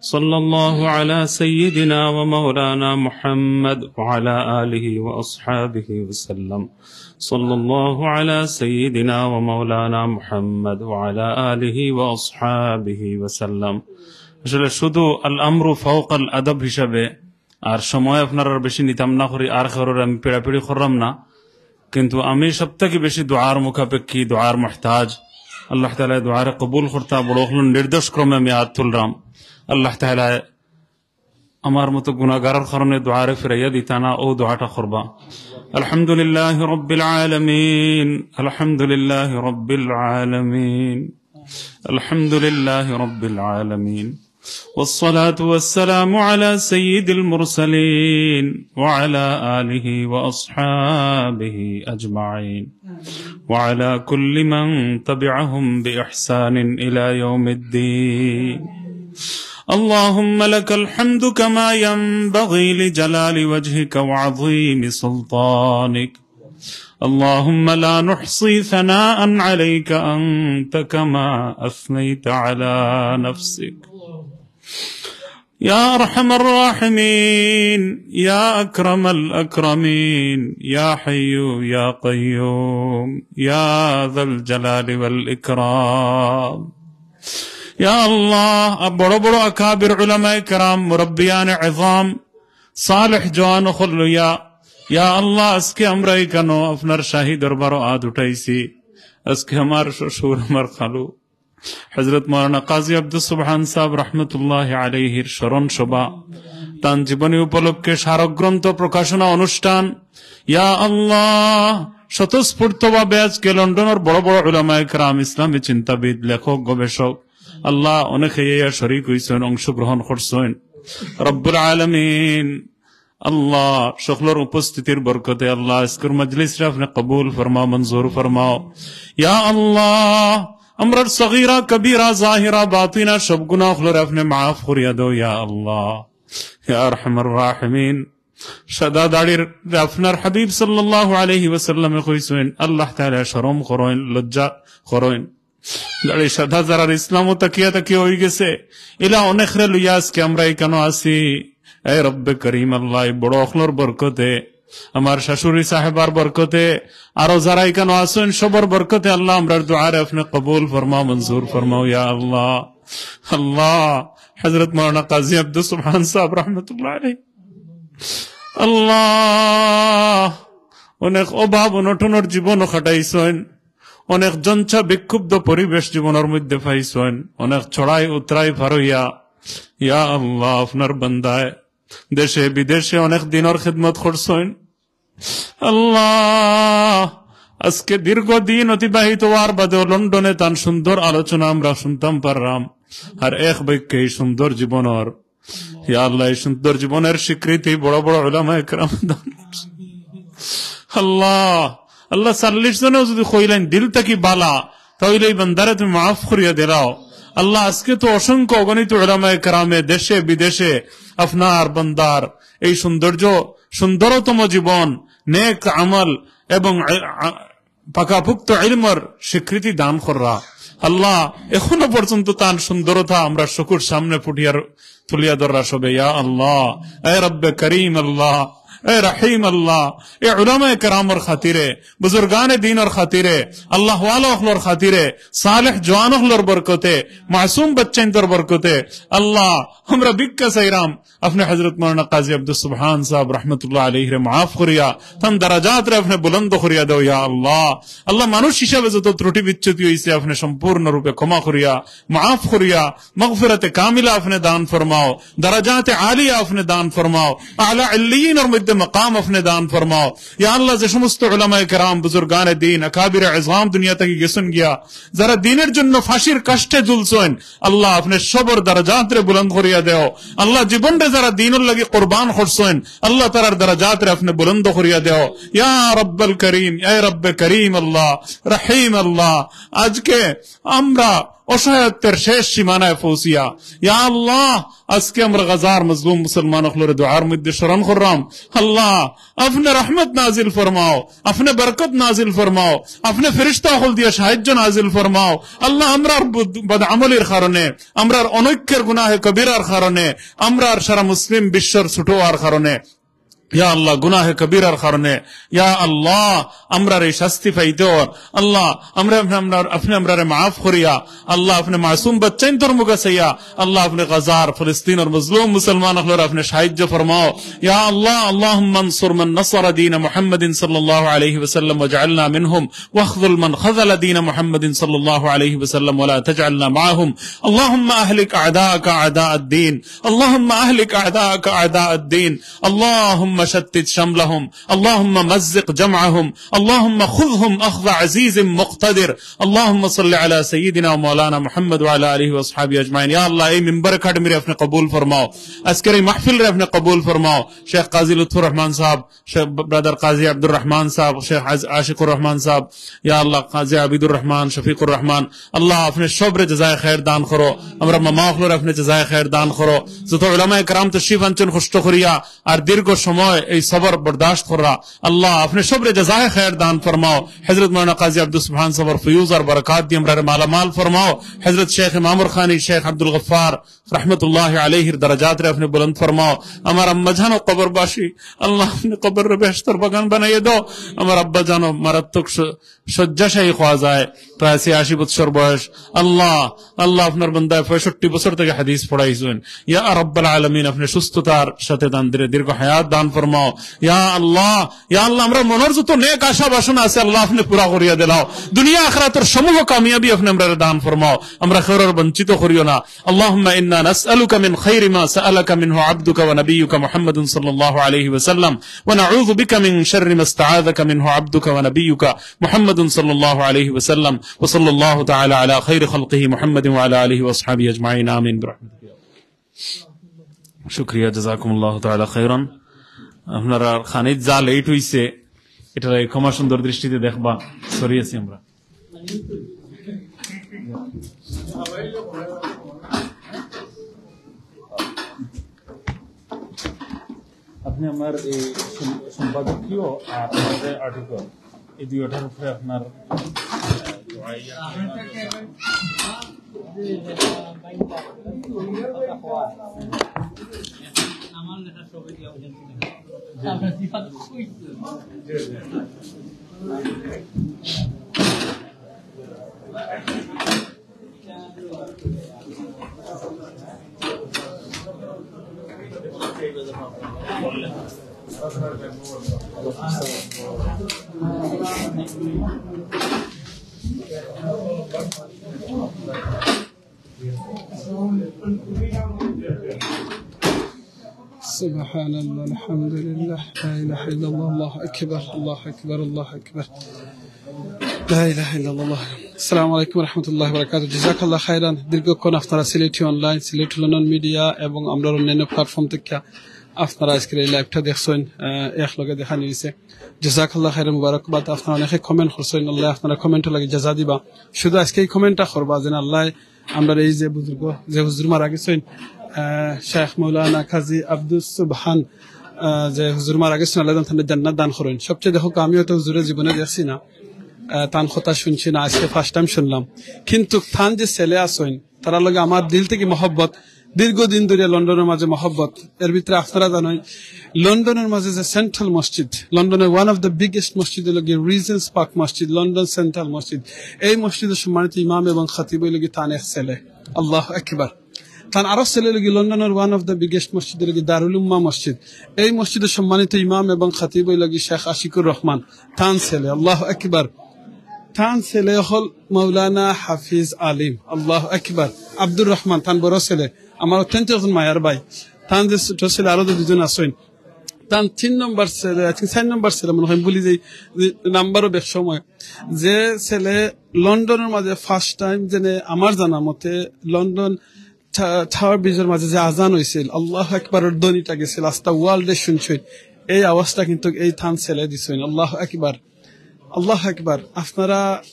صلى الله على سيدنا ومولانا محمد وعلى آله وأصحابه وسلم. صلى الله على سيدنا ومولانا محمد وعلى آله وأصحابه وسلم. আসলে শুধু আল আমরু ফাওকাল আদাব হিসাবে আর সময় আপনারার বেশি নিতাম না করি, আর কারোর আমি পিড়াপিড়ি করলাম না, কিন্তু আমি সব থাকি বেশি দোয়ার মুখাপেক্ষী, দোয়ার মুহতাজ। আল্লাহ তাআলায় দোয়ারে কবুল করতা, বড় অকলর নির্দেশ ক্রমে আমি আত তুলরাম। আল্লাহ তাআলায় আমার মতো গুনাহগারর কারণে দোয়ারে ফিরাইয়া দিতা না, ও দোয়াটা করবা। الحمد لله رب العالمين، الحمد لله رب العالمين، الحمد لله رب العالمين. والصلاة والسلام على سيد المرسلين وعلى آله وأصحابه أجمعين وعلى كل من تبعهم بإحسان إلى يوم الدين. اللهم لك الحمد كما ينبغي لجلال وجهك وعظيم سلطانك. اللهم لا نحصي ثناء عليك أنت كما أثنيت على نفسك. يا أرحم الراحمين، يا أكرم الأكرمين، يا حي يا قيوم، يا ذا الجلال والإكرام. ইয়া আল্লাহ, আ, বড় বড় আকাবির উলামায়ে কেরাম, মুরব্বিয়ানে এজাম, সালেহ জওয়ান অকল লইয়া, ইয়া আল্লাহ, আজকে আমরা এখানো আপনার শাহী দরবারো আত উঠাইছি। আজকে আমার শ্বশুর, আমার খালু, হযরত মাওলানা কাজী আব্দুস সুবহান সাহেব রহমতুল্লাহ আলাইহির স্মরণ সভা, তান জীবনী উপলক্ষে স্মারক গ্রন্থ প্রকাশনা অনুষ্ঠান। ইয়া আল্লাহ, স্বতঃস্ফূর্তভাবে আজকে লন্ডনের বড় বড় উলামায়ে কেরাম, ইসলামী চিন্তাবিদ, লেখক, গবেষক, আল্লাহ, অনেকে ইয়া শরীক হইছেন, অংশগ্রহণ করছেন। রব্বুল আলামিন, আল্লাহ, সকলর উপস্থিতির বরকতে আল্লাহ, আজকের মজলিসরে আপনে কবুল ফরমাও, মঞ্জুর ফরমাও। ইয়া আল্লাহ, আমরার সগীরা, কবিরা, জাহিরা, বাতিনা সব গুনাহ অকলরে আপনে মাফ করিয়া দেও, ইয়া আল্লাহ, ইয়া আরহামার রাহিমিন। সাদা দাড়ির আপনার হাবিব সাল্লাল্লাহু আলাইহি ওয়াসাল্লামে কইছইন, আল্লাহ তাআলা শরম করইন, লজ্জা করইন। দাড়ি সাদা যারার ইসলামও তাকিয়া তাকিয়া অইগেছে, ইলা অনেকরে লইয়া আজকে আমরা ইকানো আছি। এ রব্বে করিম আল্লাহ, এই বড় অকলর বরকতে, আমার শাশুড়ি সাহেবার বরকতে, আরো যারা ইকানো আছইন সবর বরকতে আল্লাহ, আমরার দোয়ারে আপনে কবুল ফরমাও, মঞ্জুর ফরমাও, ইয়া আল্লাহ। আল্লাহ, হযরত মাওলানা কাজী আব্দুস সুবহান সাহেব রহমতুল্লাহ আলাইহি, আল্লাহ, অনেক অভাব অনটনর জীবনও কাটাইছইন, অনেক জঞ্চা বিক্ষুব্ধ পরিবেশ জীবনর মধ্যে পাইছইন, অনেক চড়াই উতরাই পার অইয়া, ইয়া আল্লাহ, আপনার বান্দায় দেশে বিদেশে অনেক দিনর খেদমত করছইন। আল্লাহ, আজকে দীর্ঘ দিন অতিবাহিত অওয়ার বাদেও লন্ডনে তান সুন্দর আলোচনা আমরা শুনতাম পাররাম, আর এক বাক্যে এই সুন্দর জীবনর, ইয়া আল্লাহ, এই সুন্দর জীবনের স্বীকৃতি বড় বড় উলামায়ে কেরাম দান করছইন। আল্লাহ, আল্লাহ, চল্লিশ জনেও যদি কইলাইন দিল থাকি বালা, তাইলে এই বান্দারে তুমি মাফ করিয়া দিলাও। আল্লাহ, আজকে তো অসংখ্য অগণিত উলামায়ে কেরামে দেশে বিদেশে আপনার বান্দার এই সৌন্দর্য, সুন্দরতম জীবন, নেক আমল এবং আ-, আ-, পাকাপুক্ত ইলমর স্বীকৃতি দান কররা। আল্লাহ, এখনো পর্যন্ত তান সুন্দরতা আমরা চকুর সামনে ফুটিয়ার তুলিয়া ধররা সবে। ইয়া আল্লাহ, এ রব্বে করিম আল্লাহ, এ রহিম আল্লাহ, এ উলামায়ে কেরামর খাতিরে, বুজুর্গানে দ্বীনর খাতিরে, আল্লাহ ওয়ালা অকলর খাতিরে, সালেহ জওয়ান অকলর বরকতে, মাসুম বাচ্চাইন্তর বরকতে, আল্লাহ, আমরা ভিক্ষা চাইরাম, আপনে হযরত মাওলানা কাজী আব্দুস সুবহান সাহেব রহমতুল্লাহ আলাইহিরে মাফ করিয়া, তান দারাজাতরে আপনে বুলন্দ করিয়া দেও, ইয়া আল্লাহ। আল্লাহ, মানুষ হিসাবে যত ত্রুটি বিচ্যুতি অইছে, আপনে সম্পূর্ণ রূপে ক্ষমা করিয়া, মাফ করিয়া, মাগফিরাতে কামিলা আপনে দান ফরমাও, দারাজাতে আলিয়া আপনে দান ফরমাও, আলা ইল্লিয়িনর মধ্যে মাকাম আপনে দান ফরমাও। ইয়া আল্লাহ, যে সমস্ত উলামায়ে কেরাম, বুজুর্গানে দ্বীন, আকাবিরে ইজলাম দুনিয়া থাকি গেছইন গিয়া, যারা দ্বীনর জন্য ফাঁসির কাষ্ঠে ঝুলছইন, আল্লাহ, আপনে সবর দারাজাতরে বুলন্দ করিয়া দেও। আল্লাহ, জীবনরে যারা দ্বীনর লাগি কুরবান করছইন, আল্লাহ, তারার দারাজাতরে আপনে বুলন্দ করিয়া দেও। ইয়া রব্বাল করিম, ইয়া রব্বে করিম আল্লাহ, রহিম আল্লাহ, আজকে আমরা অসহায়ত্বের শেষ সীমানায় পৌঁছিয়া, ইয়া আল্লাহ, আজকে আমরা গাজার মজলুম মুসলমান অকলরে দোয়ার মধ্যে স্মরণ কররাম। আল্লাহ, আপনে রহমত নাজিল ফরমাও, আপনে বরকত নাজিল ফরমাও, আপনে ফেরেশতা অকল দিয়া সাহায্য নাজিল ফরমাও। আল্লাহ, আমরার বদ-, বদআমলির কারণে, আমরার অনৈক্যের গুনাহে কবিরার কারণে, আমরার সারা মুসলিম বিশ্বর ছোট অওয়ার কারণে, ইয়া আল্লাহ, গুনাহে কবিরার কারণে, ইয়া আল্লাহ, আমরার এই শাস্তি পাইতে অর। আল্লাহ, আমরা, আমরা, আমরা, আপনে আমরারে মাফ করিয়া, আল্লাহ, আপনে মাসুম বাচ্চাইন্তর মুখে চাইয়া, আল্লাহ, আপনে গাজার, ফিলিস্তিনর মজলুম মুসলমান অকলর আপনে সাহায্য ফরমাও। ইয়া আল্লাহ, اللهم انصر من نصر دين محمد صلى الله عليه وسلم واجعلنا منهم، واخذل من خذل دين محمد صلى الله عليه وسلم ولا تجعلنا معهم. اللهم أهلك أعداءك أعداء الدين. اللهم أهلك أعداءك أعداء الدين. اللهم شتت شملهم. اللهم مزق جمعهم. اللهم خذهم أخذ عزيز مقتدر. اللهم صل على سيدنا ومولانا محمد وعلى آله وأصحابه أجمعين. ইয়া আল্লাহ, এই মিম্বর একাডেমিরে আপনে কবুল ফরমাও, আজকের এই মাহফিলরে আপনে কবুল ফরমাও। শেখ কাজী লুৎফুর রহমান সাহেব, শেখ ব্রাদার কাজী আব্দুর রহমান সাহেব, শেখ আজ-, আশিকুর রহমান সাহেব, ইয়া আল্লাহ, কাজী আবিদুর রহমান, শফিকুর রহমান, আল্লাহ, আপনে সবরে জাযায়ে খায়ের দান করো। আমরার মামা অকলরে আপনে জাযায়ে খায়ের দান করো। যত উলামায়ে কেরাম তশরিফ আনছইন কষ্ট করিয়া, আর দীর্ঘ সময় এই সবর বরদাস্ত কররা, আল্লাহ, আপনে সবরে জাযায়ে খায়ের দান ফরমাও। হযরত মাওলানা কাজী আব্দুস সুবহান সাহেবর ফয়ুজ আর বরকাত দিয়া আমরারে মালামাল ফরমাও। হযরত শেখ মামুর খানি, শেখ আব্দুল গফফার রহমতুল্লাহ আলাইহির দারাজাতরে আপনে বুলন্দ ফরমাও। আমার আম্মা জানও কবরবাসী, আল্লাহ, আপনে কবররে বেহেশতর বাগান বানাইয়া দেও। আমার আব্বা জানও মারাত্মক শ-, শয্যাশায়ী কওয়া যায়, প্রায় ছিয়াশি বৎসর বয়স। আল্লাহ, আল্লাহ, আপনার বান্দায় পঁয়ষট্টি বছর থাকি হাদিস পড়াইছইন। ইয়া রাব্বাল আলামিন, আপনে সুস্থতার সাথে তানরে দীর্ঘ হায়াত দান ফরমাও। ইয়া আল্লাহ, ইয়া আল্লাহ, আমরার মনর যত নেক আশা বাসনা আছে, আল্লাহ, আপনে পুরা করিয়া দিলাও। দুনিয়া আখিরাতর সমূহ কামিয়াবি আপনে আমরারে দান ফরমাও। আমরা কেউরর বঞ্চিত করিও না। اللهم إنا نسألك من خير ما سألك منه عبدك ونبيك محمد صلى الله عليه وسلم، ونعوذ بك من شر ما استعاذك منه عبدك ونبيك محمد صلى الله عليه وسلم، وصلى الله تعالى على خير خلقه محمد وعلى آله وأصحابه أجمعين، آمين برحمتك يا الله. শুকরিয়া, জাযাকুমুল্লাহু তাআলা খায়রান। আপনারা খানিত যা লেট হইছে, এটা ক্ষমা সুন্দর দৃষ্টিতে দেখবা। সরি আছি আমরা। আপনি আমার এই সম-, সম্পাদকীয় আর আমার যে আর্টিকেল, এই দুইটার উপরে আপনার, আহ, দোয়াই আছে। سبحان الله، الحمد لله، لا إله إلا الله، الله أكبر، الله أكبر، الله أكبر. لا إله إلا الله. السلام عليكم ورحمة الله وبركاته. جزاك الله خيرا. দীর্ঘক্ষণ আপনারা সিলেটি অনলাইন, সিলেটি লন্ডন মিডিয়া এবং আমরা অন্যান্য প্ল্যাটফর্ম থেকে আপনারা আজকের এই লাইভটা দেখছেন, আহ, একলগে দেখা নিয়েছে। জাযাকাল্লাহ খাইরান, মুবারকবাদ। আপনারা অনেকে কমেন্ট করছেন, আল্লাহ আপনারা কমেন্টর লাগি জাযা দিবা। শুধু আজকে এই কমেন্টটা করবা যেন আল্লাহ আমরা এই যে বুজুর্গ, যে হুজুর মারা গেছেন, আহ, শেখ মৌলানা কাজী আব্দুস সুবহান, আহ, যে হুজুর মারা গেছেন, আল্লাহ তাআলা জান্নাত দান করেন। সবচেয়ে দেখো, আমি হয়তো হুজুরের জীবনে দেখছি না, আহ, তান কথা শুনছি না, আজকে ফার্স্ট টাইম শুনলাম। কিন্তু তান যে ছেলে আছেন, তারার লগে আমার দিল থেকে মহব্বত, দীর্ঘদিন ধরে লন্ডনের মাঝে মহব্বত। এর ভিতরে আপনারা জানেন, লন্ডনের মাঝে যে সেন্ট্রাল মসজিদ, লন্ডনের ওয়ান অফ দ্য বিগেস্ট মসজিদ হলো গিয়ে রিজেন্টস পার্ক মসজিদ, লন্ডন সেন্ট্রাল মসজিদ। এই মসজিদের সম্মানিত ইমাম এবং খতিব হইল গিয়ে তান এক ছেলে। আল্লাহ আকবার। তান আরো ছেলে হইল গিয়ে লন্ডনের ওয়ান অফ দ্য বিগেস্ট মসজিদ হইল গিয়ে দারুল উম্মাহ মসজিদ। এই মসজিদের সম্মানিত ইমাম এবং খতিব হইল গিয়ে শেখ আশিকুর রহমান, তান ছেলে। আল্লাহ আকবার। তান ছেলে হল মাওলানা হাফিজ আলিম। আল্লাহ আকবার। আব্দুর রহমান, তান বড় ছেলে, আমার অত্যন্ত একজন মায়ার ভাই। তান যে ছোট ছেলে আরো যে দুজন আছেন, তান তিন নম্বর ছেলে, আই থিংক চার নম্বর ছেলে মনে হয়, ভুলি যাই, যে নাম্বারও বেশ সময়। যে ছেলে লন্ডনের মাঝে ফার্স্ট টাইম, যেনে আমার জানা মতে লন্ডন টা-, টাওয়ার ব্রিজের মাঝে যে আজান হয়েছিল, আল্লাহ একবারের ধ্বনিটা গেছিল, আস্তা ওয়ার্ল্ডে শুনছিল। এই আওয়াজটা কিন্তু এই তান ছেলে দিছেন। আল্লাহ একবার, আল্লাহ একবার। আপনারা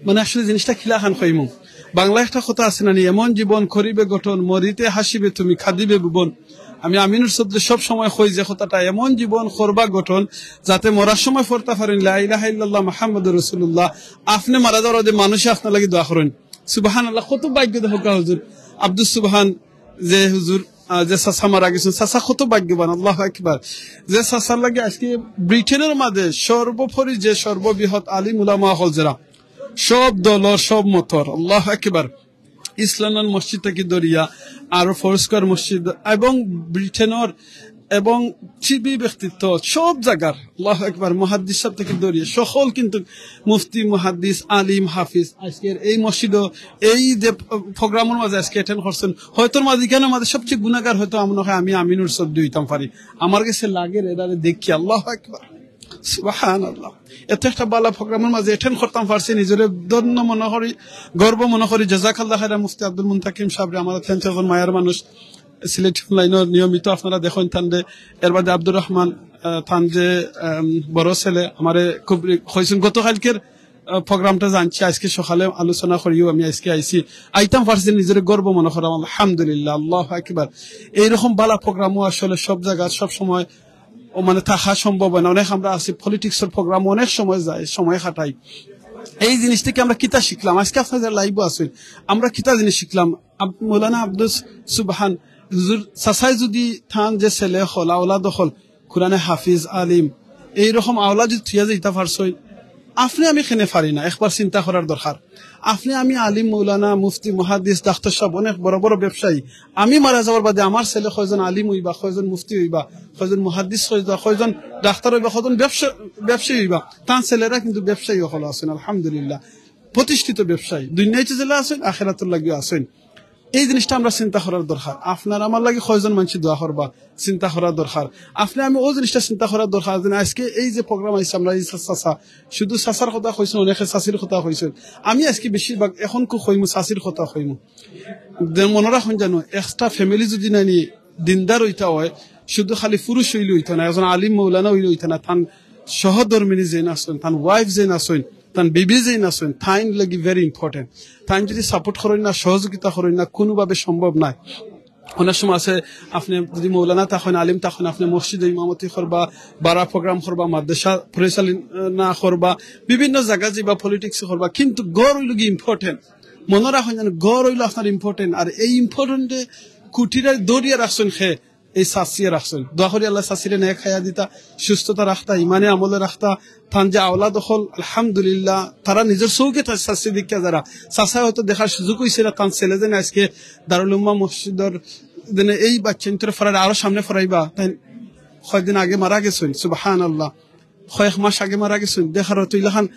মানে আসলে জিনিসটা কিলাখান কইমু। বাংলা একটা কথা আছে না নি, "এমন জীবন করিবে গঠন, মরিতে হাসিবে তুমি, কাঁদিবে ভুবন।" আমি আমিনুর সবদে সব সময় কই যে কথাটা, "এমন জীবন করবা গঠন, যাতে মরার সময় পড়তা পারেন, লা ইলাহা ইল্লাল্লাহ মুহাম্মাদুর রাসূলুল্লাহ।" আপনি মারা যাওয়ার আগে মানুষে আপনার লাগি দোয়া করেন। সুবহানাল্লাহ, কত ভাগ্য দেখো কা হুজুর। আব্দুস সুবহান যে হুজুর, আহ, যে চাচা মারা গেছেন, চাচা কত ভাগ্যবান, আল্লাহু আকবার। যে চাচার লাগি আজকে ব্রিটেনের মাঝে সর্বোপরি যে সর্ববৃহৎ আলিম উলামা হল যারা, সব দলর, সব মতর, আল্লাহু আকবার। ইস্ট লন্ডন মসজিদ থাকি ধরিয়া আরো ফোর স্কয়ার মসজিদ এবং ব্রিটেনের এবং টিভি ব্যক্তিত্ব সব জায়গার, আল্লাহু আকবার, মুহাদ্দিস সাহেব থাকি ধরিয়া সকল কিন্তু মুফতি, মুহাদ্দিস, আলিম, হাফিজ আজকের এই মসজিদও এই যে প্রোগ্রামের মাঝে আজকে অ্যাটেন্ড করছেন, হয়তো মাঝে কেন মাঝে সবচেয়ে গুণাগার হয়তো আমরা হয় আমি আমিনুর সবদি হইতাম পারি। আমার কাছে লাগে এরারে দেখি, আল্লাহু আকবার, সুবহানাল্লাহ। এত একটা ভালা প্রোগ্রামের মাঝে অ্যাটেন্ড করতাম পারছি, নিজেরে ধন্য মনে করি, গর্ব মনে করি। জাযাকাল্লাহ খাইরা মুফতি আব্দুল মুনতাকিম সাহেবরে, আমার অত্যন্ত একজন মায়ার মানুষ, সিলেটি অনলাইনর নিয়মিত আপনারা দেখেন তানরে। এর বাদে আব্দুর রহমান, আহ, তান যে, আম, বড় ছেলে, আমারে খুব রি-, কইছেন গতকালকের, আহ, প্রোগ্রামটা জানছি, আজকে সকালে আলোচনা করিও আমি আজকে আইছি, আইতাম পারছি, নিজের গর্ব মনে করাম, আলহামদুলিল্লাহ, আল্লাহু আকবার। এইরকম ভালা প্রোগ্রামও আসলে সব জায়গা সব সময় ও মানে থাকা সম্ভব হয় না। অনেক আমরা আছি পলিটিক্সের প্রোগ্রাম, অনেক সময় যায়, সময় কাটাই। এই জিনিস থেকে আমরা কিতা শিখলাম? আজকে আপনাদের লাইভও আছেন, আমরা কিতা জিনিস শিখলাম? আব-, মৌলানা আব্দুস সুবহান হুজুর চাচাই যদি থান যে ছেলে হল, আওলাদ হল, কোরআনে হাফিজ, আলিম, এইরকম আওলাদ যদি থুইয়া যাইতা পারছই, আপনি আমি কেনে পারি না, একবার চিন্তা করার দরকার। আপনি আমি আলিম, মৌলানা, মুফতি, মুহাদ্দিস, ডাক্তার সাহেব, অনেক বড় বড় ব্যবসায়ী। আমি মারা যাওয়ার বাদে আমার ছেলে কয়জন আলিম হইবা, কয়জন মুফতি হইবা, কয়জন মুহাদ্দিস হইবা, কয়জন ডাক্তার হইবা, কয়জন ব্যবসা-, ব্যবসায়ী হইবা। তার ছেলেরা কিন্তু ব্যবসায়ী হল আছেন, আলহামদুলিল্লাহ, প্রতিষ্ঠিত ব্যবসায়ী। দুনিয়াতে যেলা আছেন, আখেরাতের লাগিও আছেন। এই জিনিসটা আমরা চিন্তা করার দরকার। আপনার আমার লাগি কয়জন মানুষ দোয়া করবা, চিন্তা করার দরকার। আপনি আমি ওই জিনিসটা চিন্তা করার দরকার, যে আজকে এই যে প্রোগ্রাম আইছে, আমরা এই চাচা, শুধু চাচার কথা কইছেন, অনেকে চাচির কথা কইছেন। আমি আজকে বেশিরভাগ এখন কু কইমু, চাচির কথা কইমু। যে মনে রাখুন জানো, একটা ফ্যামিলি যদি নানি দিনদার হইতা হয়, শুধু খালি পুরুষ অইলে অইতো না, একজন আলিম মৌলানা অইলে অইতো না, তান সহধর্মিনী যেইন আছইন, তান ওয়াইফ যেইন আছইন, তান বিবি যেইন আছইন, তাইন লাগি very important। তাইন যদি সাপোর্ট করইন না, সহযোগিতা করইন না, কোনোভাবে সম্ভব নায়। অনেক সময় আছে, আপনে যদি মৌলানা থাকইন, আলিম থাকইন, আপনে মসজিদো ইমামতি করবা, বারা প্রোগ্রাম করবা, মাদ্রাসা পরিচালনা করবা, বিভিন্ন জাগা যাইবা, পলিটিক্স করবা, কিন্তু ঘর অইলো গি ইম্পর্টেন্ট। মনো রাখইন যেন ঘর অইলো আপনার ইম্পর্টেন্ট। আর এই ইম্পর্টেন্টে খুঁটিরে ধরিয়া রাখছইন কে? এই চাচিয়ে রাখছইন। দোয়া করি আল্লায় চাচিরে নেক হায়াত দিতা, সুস্থতা রাখতা, ইমানে আমলে রাখতা। তান যে আওলাদ অকল, আলহামদুলিল্লাহ, তারা নিজর চউখে তার চাচি দেখিয়া যারা, চাচায় হয়তো দেখার সুযোগ অইছে না, তান ছেলে যেন আজকে দারুল উম্মাহ মসজিদর যেন এই বাচ্চাইন্তরে ফরাইরা আরো সামনে ফরাইবা, তাইন কয়দিন আগে মারা গেছইন, সুবহানাল্লাহ। কয়েক মাস আগে মারা গেছইন, দেখার তো ইলাখান,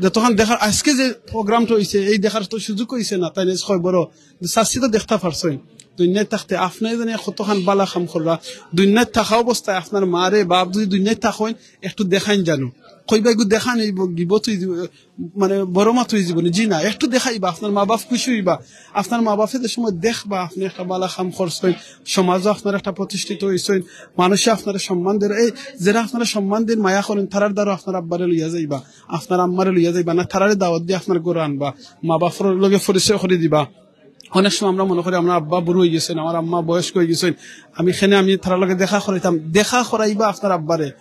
যতখান দেখার, আজকে যে প্রোগ্রামটা অইছে, এই দেখার তো সুযোগ অইছে না, তাইন আজ কয় বড় চাচি তো দেখতা পারছইন। দুনিয়াত থাকতে আপনে জানি কতখান বালা কাম কররা, দুনিয়াত থাকা অবস্থায় আপনার মারে বাপ যদি দুনিয়াত থাকইন, একটু দেখাইন জানো। কইবা এগু দেখান অইবো, গিবত অইযিবো, মানে বড় মাত অইযিবো নি? জি না, একটু দেখাইবা, আপনার মা বাপ খুশি অইবা, আপনার মা বাপে যে সময় দেখবা আপনে একটা বালা কাম করছইন, সমাজো আপনার একটা প্রতিষ্ঠিত অইছইন, মানুষে আপনারে সম্মান দের, এই যেরা আপনারে সম্মান দের, মায়া করইন, তারার দ্বারা আপনার আব্বারে লইয়া যাইবা, আপনার আম্মারে লইয়া যাইবা না, তারারে দাওয়াত দিয়া আপনার ঘরো আনবা, মা বাপর লগে পরিচয় করি দিবা। অনেক সময় আমরা মনো করি আমার আব্বা বুড়া অইগেছইন, আমার আম্মা বয়স্ক অইগেছইন, আমি কেনে আমি তারার লগে দেখা করাইতাম। দেখা করাইবা আপনার আব্বারে,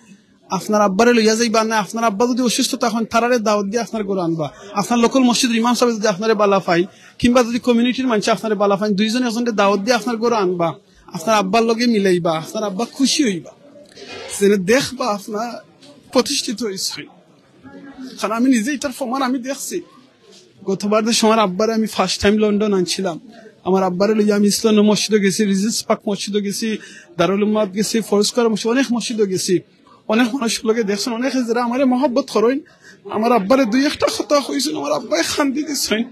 আপনার আব্বারে লইয়া যাইবা না, আপনার আব্বা যদি অসুস্থ থাকইন তারারে দাওয়াত দিয়া আপনার ঘরো আনবা। আপনার লোকাল মসজিদর ইমাম সাবে যদি আপনারে বালা পাইন, কিংবা যদি কমিউনিটির মানষে আপনারে বালা পাইন, দুইজন একজনরে দাওয়াত দিয়া আপনার ঘরো আনবা, আপনার আব্বার লগে মিলাইবা, আপনার আব্বা খুশি অইবা, যেন দেখবা আপনার প্রতিষ্ঠিত অইছইন। কারণ আমি নিজে ইটার প্রমাণ আমি দেখছি। গতবার যে সময় আব্বারে আমি ফার্স্ট টাইম লন্ডন আনছিলাম, আমার আব্বারে লইয়া আমি ইসলাম মসজিদো গেছি, রিজেন্স পার্ক মসজিদো গেছি, দারুল উম্মাত গেছি, ফোর্থ স্কয়ার মসজিদ, অনেক মসজিদো গেছি। অনেক মানুষর লগে দেখছইন, অনেকে যেরা আমারে মহব্বত করইন, আমার আব্বারে দুই একটা কথা কইছইন, আমার আব্বায় কান্দি দিছইন।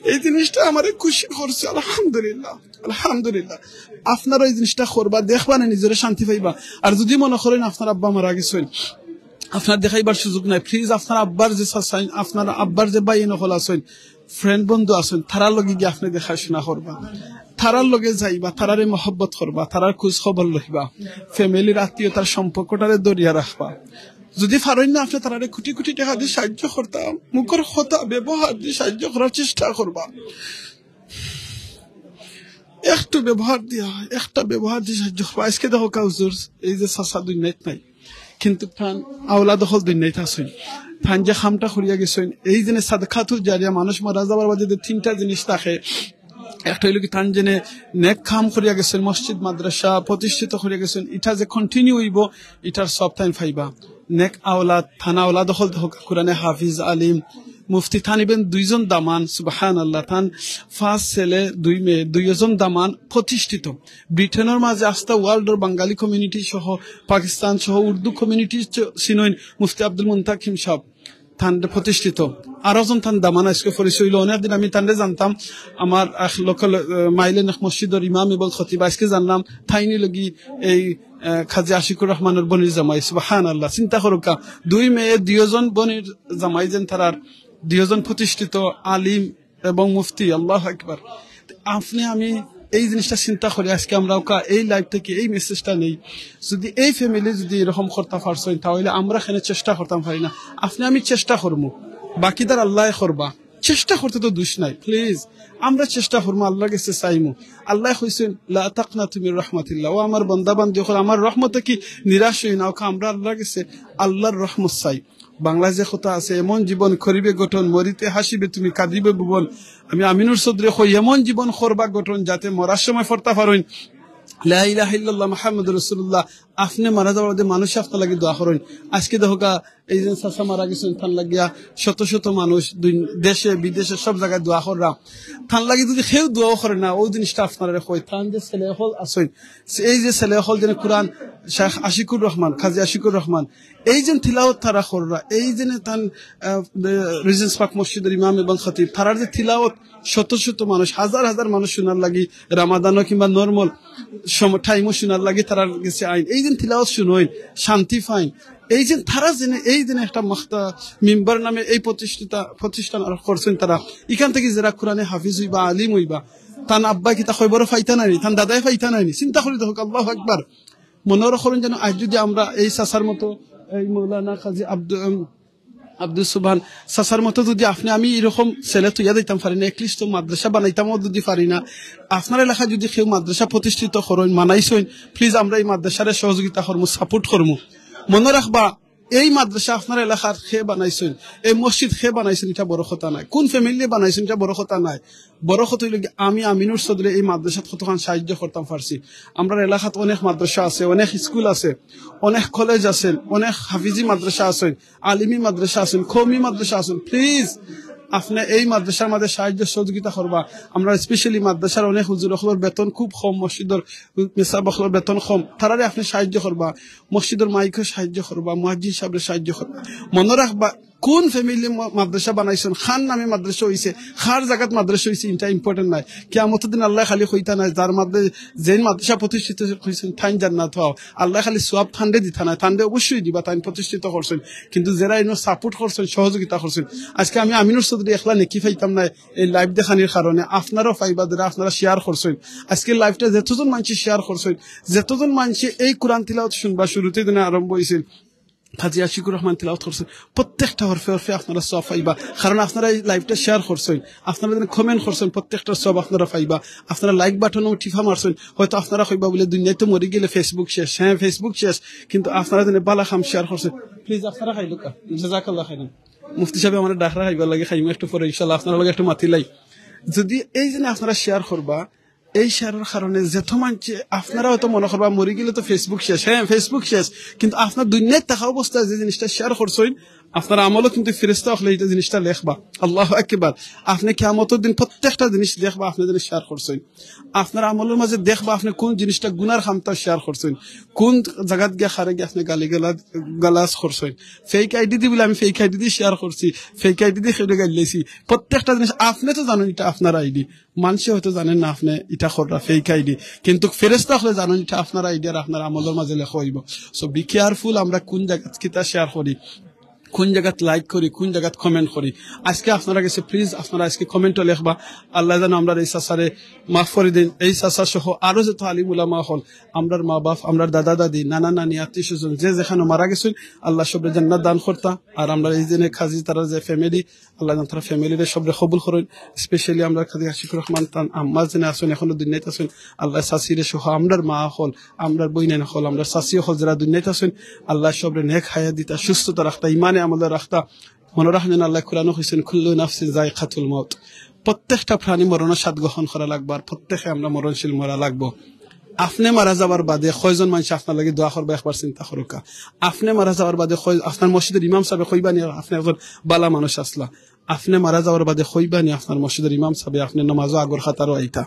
এই জিনিসটা আমারে খুশি করছে, আলহামদুলিল্লাহ, আলহামদুলিল্লাহ। আপনারা এই জিনিসটা করবা, দেখবা না নিজরে শান্তি পাইবা। আর যদি মনো করইন আপনার আব্বা মারা গেছইন, আপনার দেখাইবার সুযোগ নাই, প্লিজ আপনার আব্বার যে চাচাইন, আপনার আব্বার যে ভাইয়াইন অকল আছইন, ফ্রেন্ড বন্ধু আছইন, তারার লগে গিয়া আপনে দেখাশোনা করবা, তারার লগে যাইবা, তারারে মহব্বত করবা, তারার খোঁজ খবর লইবা, ফ্যামিলির আত্মীয়তার সম্পর্কটারে ধরিয়া রাখবা। যদি পারইন না আপনে তারারে কোটি কোটি টেকা দি সাহায্য করতা, মুখর কথা ব্যবহার দি সাহায্য করার চেষ্টা করবা। একটু ব্যবহার দিয়া, একটা ব্যবহার দি সাহায্য করবা। আজকে দেখো কা হুজুর, এই যে চাচা দুনিয়াত নাই, কিন্তু তান আওলাদ অকল দুনিয়াত আছইন। তান যে কামটা করিয়া গেছইন, এই যে সাদকাতুল জারিয়া, মানুষ মারা যাবার বাদে যে তিনটা জিনিস থাকে, একটা অইলো কি তান যেন নেক কাম করিয়া গেছইন, মসজিদ মাদ্রাসা প্রতিষ্ঠিত করিয়া গেছইন, ইটা যে কন্টিনিউ অইবো, ইটার সওয়াব তাইন পাইবা। নেক আওলাদ, তান আওলাদ অকল দেখো কা কুরআনে হাফিজ, আলিম, মুফতি, তান ইভেন দুইজন দামান, সুবহানাল্লাহ, তান পাঁচ ছেলে, দুই মেয়ে, দুইজন দামান প্রতিষ্ঠিত। ব্রিটেনর মাঝে আস্তা ওয়ার্ল্ডর বাঙালি কমিউনিটি সহ, পাকিস্তান সহ উর্দু কমিউনিটি চ-, চিনইন মুফতি আব্দুল মুন্তাকিম সাহেব, তানরে প্রতিষ্ঠিত। আরো জন তান দামান আজকে পরিচয় অইলো। অনেকদিন আমি তানরে জানতাম, আমার এক লোকাল, আহ, মাইলেন এক মসজিদর ইমাম এবং খতিব, আজকে জানলাম তাইন অইলো গি এই, আহ, কাজী আশিকুর রহমানর বইনর জামাই। সুবহানাল্লাহ, চিন্তা করো কা, দুই মেয়ে, দুইজন বইনর জামাই যেন তারার দুইজন প্রতিষ্ঠিত আলিম এবং মুফতি, আল্লাহু আকবার। আপনে আমি এই জিনিসটা চিন্তা করি, আজকে আমরা ওকা এই লাইভ থেকে এই মেসেজটা নেই। যদি এই ফ্যামিলি যদি এরকম করতা পারছইন, তাহলে আমরা কেনে চেষ্টা করতাম পারি না? আপনে আমি চেষ্টা করমু, বাকিদার আল্লায় করবা। চেষ্টা করতে তো দোষ নাই, প্লিজ আমরা চেষ্টা করমু, আল্লাহর গেছে চাইমু। আল্লায় কইছইন, "লা তাকনাতু মির রাহমাতিল্লাহ", ও আমার বান্দা বান্দি অকল, আমার রহমত থাকি নিরাশ অইও না। ওকা আমরা আল্লাহর গেছে আল্লাহর রহমত চাই। বাংলায় যে কথা আছে, "এমন জীবন করিবে গঠন, মরিতে হাসিবে তুমি, কাঁদিবে ভুবন।" আমি আমিনুর চৌধুরী কই, এমন জীবন করবা গঠন যাতে মরার সময় পড়তা পারইন, "লা ইলাহা ইল্লাল্লাহ মুহাম্মাদুর রাসূলুল্লাহ।" আপনে মারা যাওয়ার বাদে মানুষে আপনার লাগি দোয়া করইন। আজকে দেখো কা, এই যে চাচা মারা গেছইন, তান লাগিয়া শত শত মানুষ দুই-, দেশে বিদেশে সব জাগায় দোয়া কররা। তান লাগি যদি কেউ দোয়াও করে না, ওই জিনিসটা আপনারে কই, তান যে ছেলে অকল আছইন, এই যে ছেলে অকল যেন কুরআন, শেখ আশিকুর রহমান, কাজী আশিকুর রহমান, এই যে তিলাওয়াত তারা কররা, এই যে তান, আহ, রিজেন্স পার্ক মসজিদর ইমাম এবং খতিব, তারার যে তিলাওয়াত শত শত মানুষ, হাজার হাজার মানুষ শুনার লাগি, রামাদানো কিংবা নরমাল সম-, টাইমও শুনার লাগি তারার গেছে আইন। এই যে তিলাওয়াত শুনইন, শান্তি পাইন। এই যে তারা যেন, এই যে একটা মাখতা মিম্বার নামে এই প্রতিষ্ঠিতা, প্রতিষ্ঠান আর করছইন তারা, ইখান থাকি যেরা কুরআনে হাফিজ অইবা, আলিম অইবা, তান আব্বায় কিতা কয়বরো পাইতা নায়নি, তান দাদায় পাইতা নায়নি। চিন্তা করি দেখো, আল্লাহু আকবার। মনে করইন যেন আজ যদি আমরা এই চাচার মতো, এই মৌলানা কাজী আব্দু-, উম, আব্দুস সুবহান চাচার মতো যদি আপনে আমি এরকম ছেলে তৈয়া দিতাম পারি না, at least তো মাদ্রাসা বানাইতামও যদি পারি না, আপনার এলাকায় যদি কেউ মাদ্রাসা প্রতিষ্ঠিত করইন, বানাইছইন, please আমরা এই মাদ্রাসারে সহযোগিতা করমু, support করমু। মনে রাখবা, এই মাদ্রাসা আপনার এলাকার কে বানাইছইন, এই মসজিদ কে বানাইছইন, ইটা বড় কথা নায়, কোন family বানাইছইন, ইটা বড় কথা নায়। বড় কথা অইলো কি, আমি আমিনুর চৌধুরী এই মাদ্রাসাত কতখান সাহায্য করতাম পারছি। আমরার এলাকাত অনেক মাদ্রাসা আছে, অনেক স্কুল আছে, অনেক কলেজ আছে, অনেক হাফিজি মাদ্রাসা আছে, আলিমি মাদ্রাসা আছে, কওমি মাদ্রাসা আছে। Please, আপনে এই মাদ্রাসার মাঝে সাহায্য সহযোগিতা করবা। আমরা specially মাদ্রাসার অনেক হুজুর অকলর বেতন খুব কম, মসজিদর মেসাব অকলর বেতন কম, তারারে আপনে সাহায্য করবা, মসজিদর মাইকরে সাহায্য করবা, মুয়াজ্জিন সাবরে সাহায্য করবা। মনে রাখবা, কোন family মা-, মাদ্রাসা বানাইছইন, কার নামে মাদ্রাসা অইছে, কার জাগাত মাদ্রাসা অইছে, ইটা important নায়। কিয়ামতর দিন আল্লায় খালি কইতা নায়, যার মাদ্রা-, যেইন মাদ্রাসা প্রতিষ্ঠিত করছইন, তাইন জান্নাত পাও। আল্লায় খালি সওয়াব তানরে দিতা নায়, তানরে অবশ্যই দিবা, তাইন প্রতিষ্ঠিত করছইন। কিন্তু যেরা ইনো support করছইন, সহযোগিতা করছইন, আজকে আমি আমিনুর চৌধুরী একলা নেকি পাইতাম নায়, এই live দেখানির কারণে আপনারাও পাইবা, যেরা আপনারা share করছইন। আজকে liveটা যতজন মানষে share করছইন, যতজন মানষে এই কোরআন তিলাওয়াত শুনবা, শুরুতে দিনে আরম্ভ অইছিল, কাজী আশিকুর রহমান তিলাওয়াত করছইন, প্রত্যেকটা হরফে হরফে আপনারা সওয়াব পাইবা, কারণ আপনারা এই liveটা share করছইন, আপনারা যেন comment করছইন, প্রত্যেকটা সওয়াব আপনারা পাইবা। আপনারা like buttonও টিপা মারছইন, হয়তো আপনারা কইবা বলে দুনিয়াত তো মরি গেলে Facebook শেষ, হ্যাঁ Facebook শেষ, কিন্তু আপনারা যেন বালা কাম share করছইন। Please আপনারা খাইলউক্কা, জাযাকাল্লাহ খাইরান। মুফতি সাবে আমারে ডাকরা খাইবার লাগি, খাইমু একটু পরে ইনশাআল্লাহ, আপনারার লগে একটু মাতিলাই। যদি এই যে আপনারা share করবা, এই shareর কারণে যত মানষে, আপনারা হয়তো মনে করবা মরি গেলে তো Facebook শেষ, হ্যাঁ Facebook শেষ, কিন্তু আপনার দুনিয়াত থাকা অবস্থায় যে জিনিসটা share করছইন, আপনার আমলও কিন্তু ফেরেশতা অকলে ইটা জিনিসটা লেখবা। আল্লাহু আকবার। আপনে কিয়ামতর দিন প্রত্যেকটা জিনিস দেখবা, আপনে যেন share করছইন। আপনার আমলর মাঝে দেখবা আপনে কোন জিনিসটা গুনার কামটা share করছইন, কোন জাগাত গিয়া কারে গিয়া আপনে গালি গালা-, গালাজ করছইন। Fake ID দি বলে আমি fake ID দি share করছি, fake ID দি কেউরে গাইল্লাইছি। প্রত্যেকটা জিনিস আপনে তো জানইন ইটা আপনার ID, মানষে হয়তো জানইন না আপনে ইটা কররা fake ID, কিন্তু ফেরেশতা অকলে জানইন ইটা আপনার ID আর আপনার আমলর মাঝে লেখা অইবো। So be careful, আমরা কোন জাগাত কিতা share করি, কোন জাগাত like করি, কোন জাগাত comment করি। আজকে আপনারা গেছে, please আপনারা আজকে commentও লেখবা। আল্লায় যেন আমরার এই চাচারে মাফ করি দেইন। এই চাচা সহ আরো যত আলিম উলামা অকল, আমরার মা বাপ, আমরার দাদা দাদি, নানা নানি, আত্মীয় স্বজন, যে যেখানো মারা গেছইন, আল্লায় সবরে জান্নাত দান করতা। আর আমরার এই যে কাজী তারার যে family, আল্লায় যেন তারার familyরে সবরে কবুল করইন। Specially আমরার কাজী আশিকুর রহমান তান আম্মা যেন আছইন, এখনো দুনিয়াত আছইন, আল্লায় চাচিরে সহ আমরার মা অকল, আমরার বইনাইন অকল, আমরার চাচি অকল যেরা দুনিয়াত আছইন, আল্লায় সবরে নেক হায়াত দিতা, সুস্থতা রাখতা, ইমানে আমলে রাখতা। মনো রাখইন যেন আল্লায় কোরআনো কইছইন, "কুল্লু নাফসিন যায়িকাতুল মাউত।" প্রত্যেকটা প্রাণী মরণর স্বাদ গ্রহণ করা লাগবো, আর প্রত্যেকে আমরা মরণশীল, মরা লাগবো। আপনে মারা যাওয়ার বাদে কয়জন মানষে আপনার লাগি দোয়া করবা, একবার চিন্তা করউক্কা। আপনে মারা যাওয়ার বাদে কয়-, আপনার মসজিদর ইমাম সাবে কইবা নি আপনে একজন বালা মানুষ আছলা? আপনে মারা যাওয়ার বাদে কইবা নি আপনার মসজিদর ইমাম সাবে আপনে নমাজো আগর কাতারো আইতা?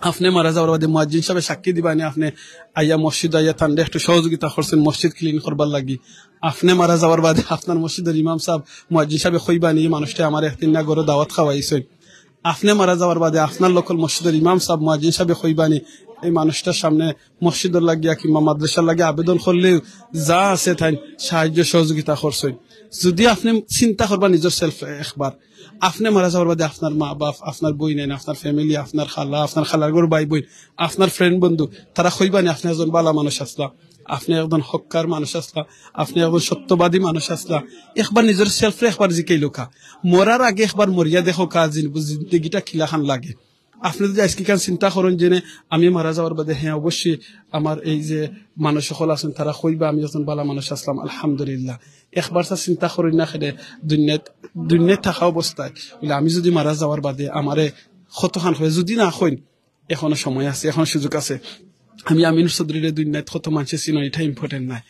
আপনে মারা যাওয়ার বাদে মুয়াজ্জিন সাবে সাক্ষী দিবা নি আপনে আইয়া মসজিদ আইয়া তানরে একটু সহযোগিতা করছইন মসজিদ clean করবার লাগি? আপনে মারা যাওয়ার বাদে আপনার মসজিদর ইমাম সাব, মুয়াজ্জিন সাবে কইবা নি, "এই মানুষটায় আমারে একদিন না ঘরো দাওয়াত খাওয়াইছইন"? আপনে মারা যাওয়ার বাদে আপনার local মসজিদর ইমাম সাব, মুয়াজ্জিন সাবে কইবা নি, "এই মানুষটার সামনে মসজিদর লাগিয়া কিংবা মাদ্রাসার লাগি আবেদন করলেও যা আছে তাইন সাহায্য সহযোগিতা করছইন"? যদি আপনে চিন্তা করবা নিজর self একবার, আপনে মারা যাওয়ার বাদে আপনার মা বাপ, আপনার বইনাইন, আপনার family, আপনার খালা, আপনার খালার ঘর ভাই বইন, আপনার friend বন্ধু, তারা কইবা নি আপনে একজন বালা মানুষ আছলা, আপনে একজন হক্কার মানুষ আছলা, আপনে একজন সত্যবাদী মানুষ আছলা? একবার নিজর selfরে একবার জিকাইলউক্কা, মরার আগে একবার মরিয়া দেখউক্কা, জিন-, জিন্দেগিটা কিলাখান লাগে। আপনে যদি আজকে খান চিন্তা করইন যে, "নে, আমি মারা যাওয়ার বাদে, হ্যাঁ, অবশ্যই আমার এই যে মানুষ অকল আছইন, তারা কইবা আমি একজন বালা মানুষ আছলাম, আলহামদুলিল্লাহ।" একবার তা চিন্তা করইন না কেনে, দুনিয়াত, দুনিয়াত থাকা অবস্থায় বলে, "আমি যদি মারা যাওয়ার বাদে আমারে কতখান কইবা?" যদি না কইন, এখনো সময় আছে, এখনো সুযোগ আছে। আমি আমিনুর চৌধুরীরে দুনিয়াত কত মানষে চিনইন, ইটা important নায়।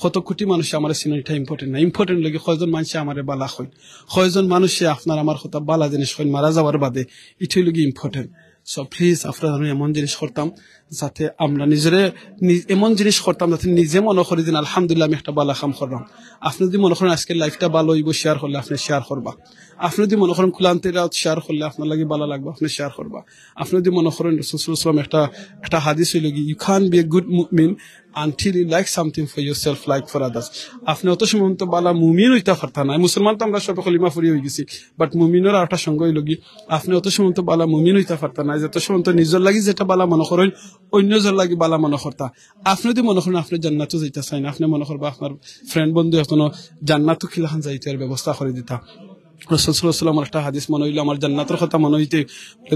কত কোটি মানষে আমারে চিনইন, ইটা important নায়। Important লাগে কয়জন মানষে আমারে বালা কইন, কয়জন মানষে আপনার আমার কথা বালা জিনিস কইন মারা যাওয়ার বাদে, ইটাউ লাগে important। So please, আপনারা আমি এমন জিনিস করতাম, যাতে আমরা নিজরে নি-, এমন জিনিস করতাম, যাতে নিজে মনো করি যেন, "আলহামদুলিল্লাহ, আমি একটা বালা কাম করলাম।" আপনে যদি মনো করইন আজকের liveটা বালা অইবো, share করলে আপনে share করবা। আপনে যদি মনো করইন কোরআন তিলাওয়াত share করলে আপনার লাগি বালা লাগবো, আপনে share করবা। আপনে যদি মনো করইন রাসূল সাল্লাল্লাহু আলাইহি ওয়াসাল্লাম একটা, একটা হাদিস অইলো গি, "You can't be a good mu'min until you like something for yourself, like for others।" আপনে অত সময় তো বালা মুমিন অইতা পারতা নায়। মুসলমান তো আমরা সবে কলিমা পড়ি অইগেছি, but মুমিনর আরেকটা সংজ্ঞা অইলো গি, আপনে অত সময় তো বালা মুমিন অইতা পারতা নায়, যত সময় তো নিজর লাগি যেটা বালা মনো করইন, অইন্য জনর লাগি বালা মনো করতা। আপনে যদি মনো করইন আপনে জান্নাতো যাইতা চাইন, আপনে মনো করবা আপনার friend বন্ধু একজনও জান্নাতো কিলাখান যাইতে আর ব্যবস্থা করি দিতা। রাসূল সাল্লাল্লাহু আলাইহি ওয়াসাল্লামর একটা হাদিস মনো অইলো, আমার জান্নাতর কথা মনো অইতে,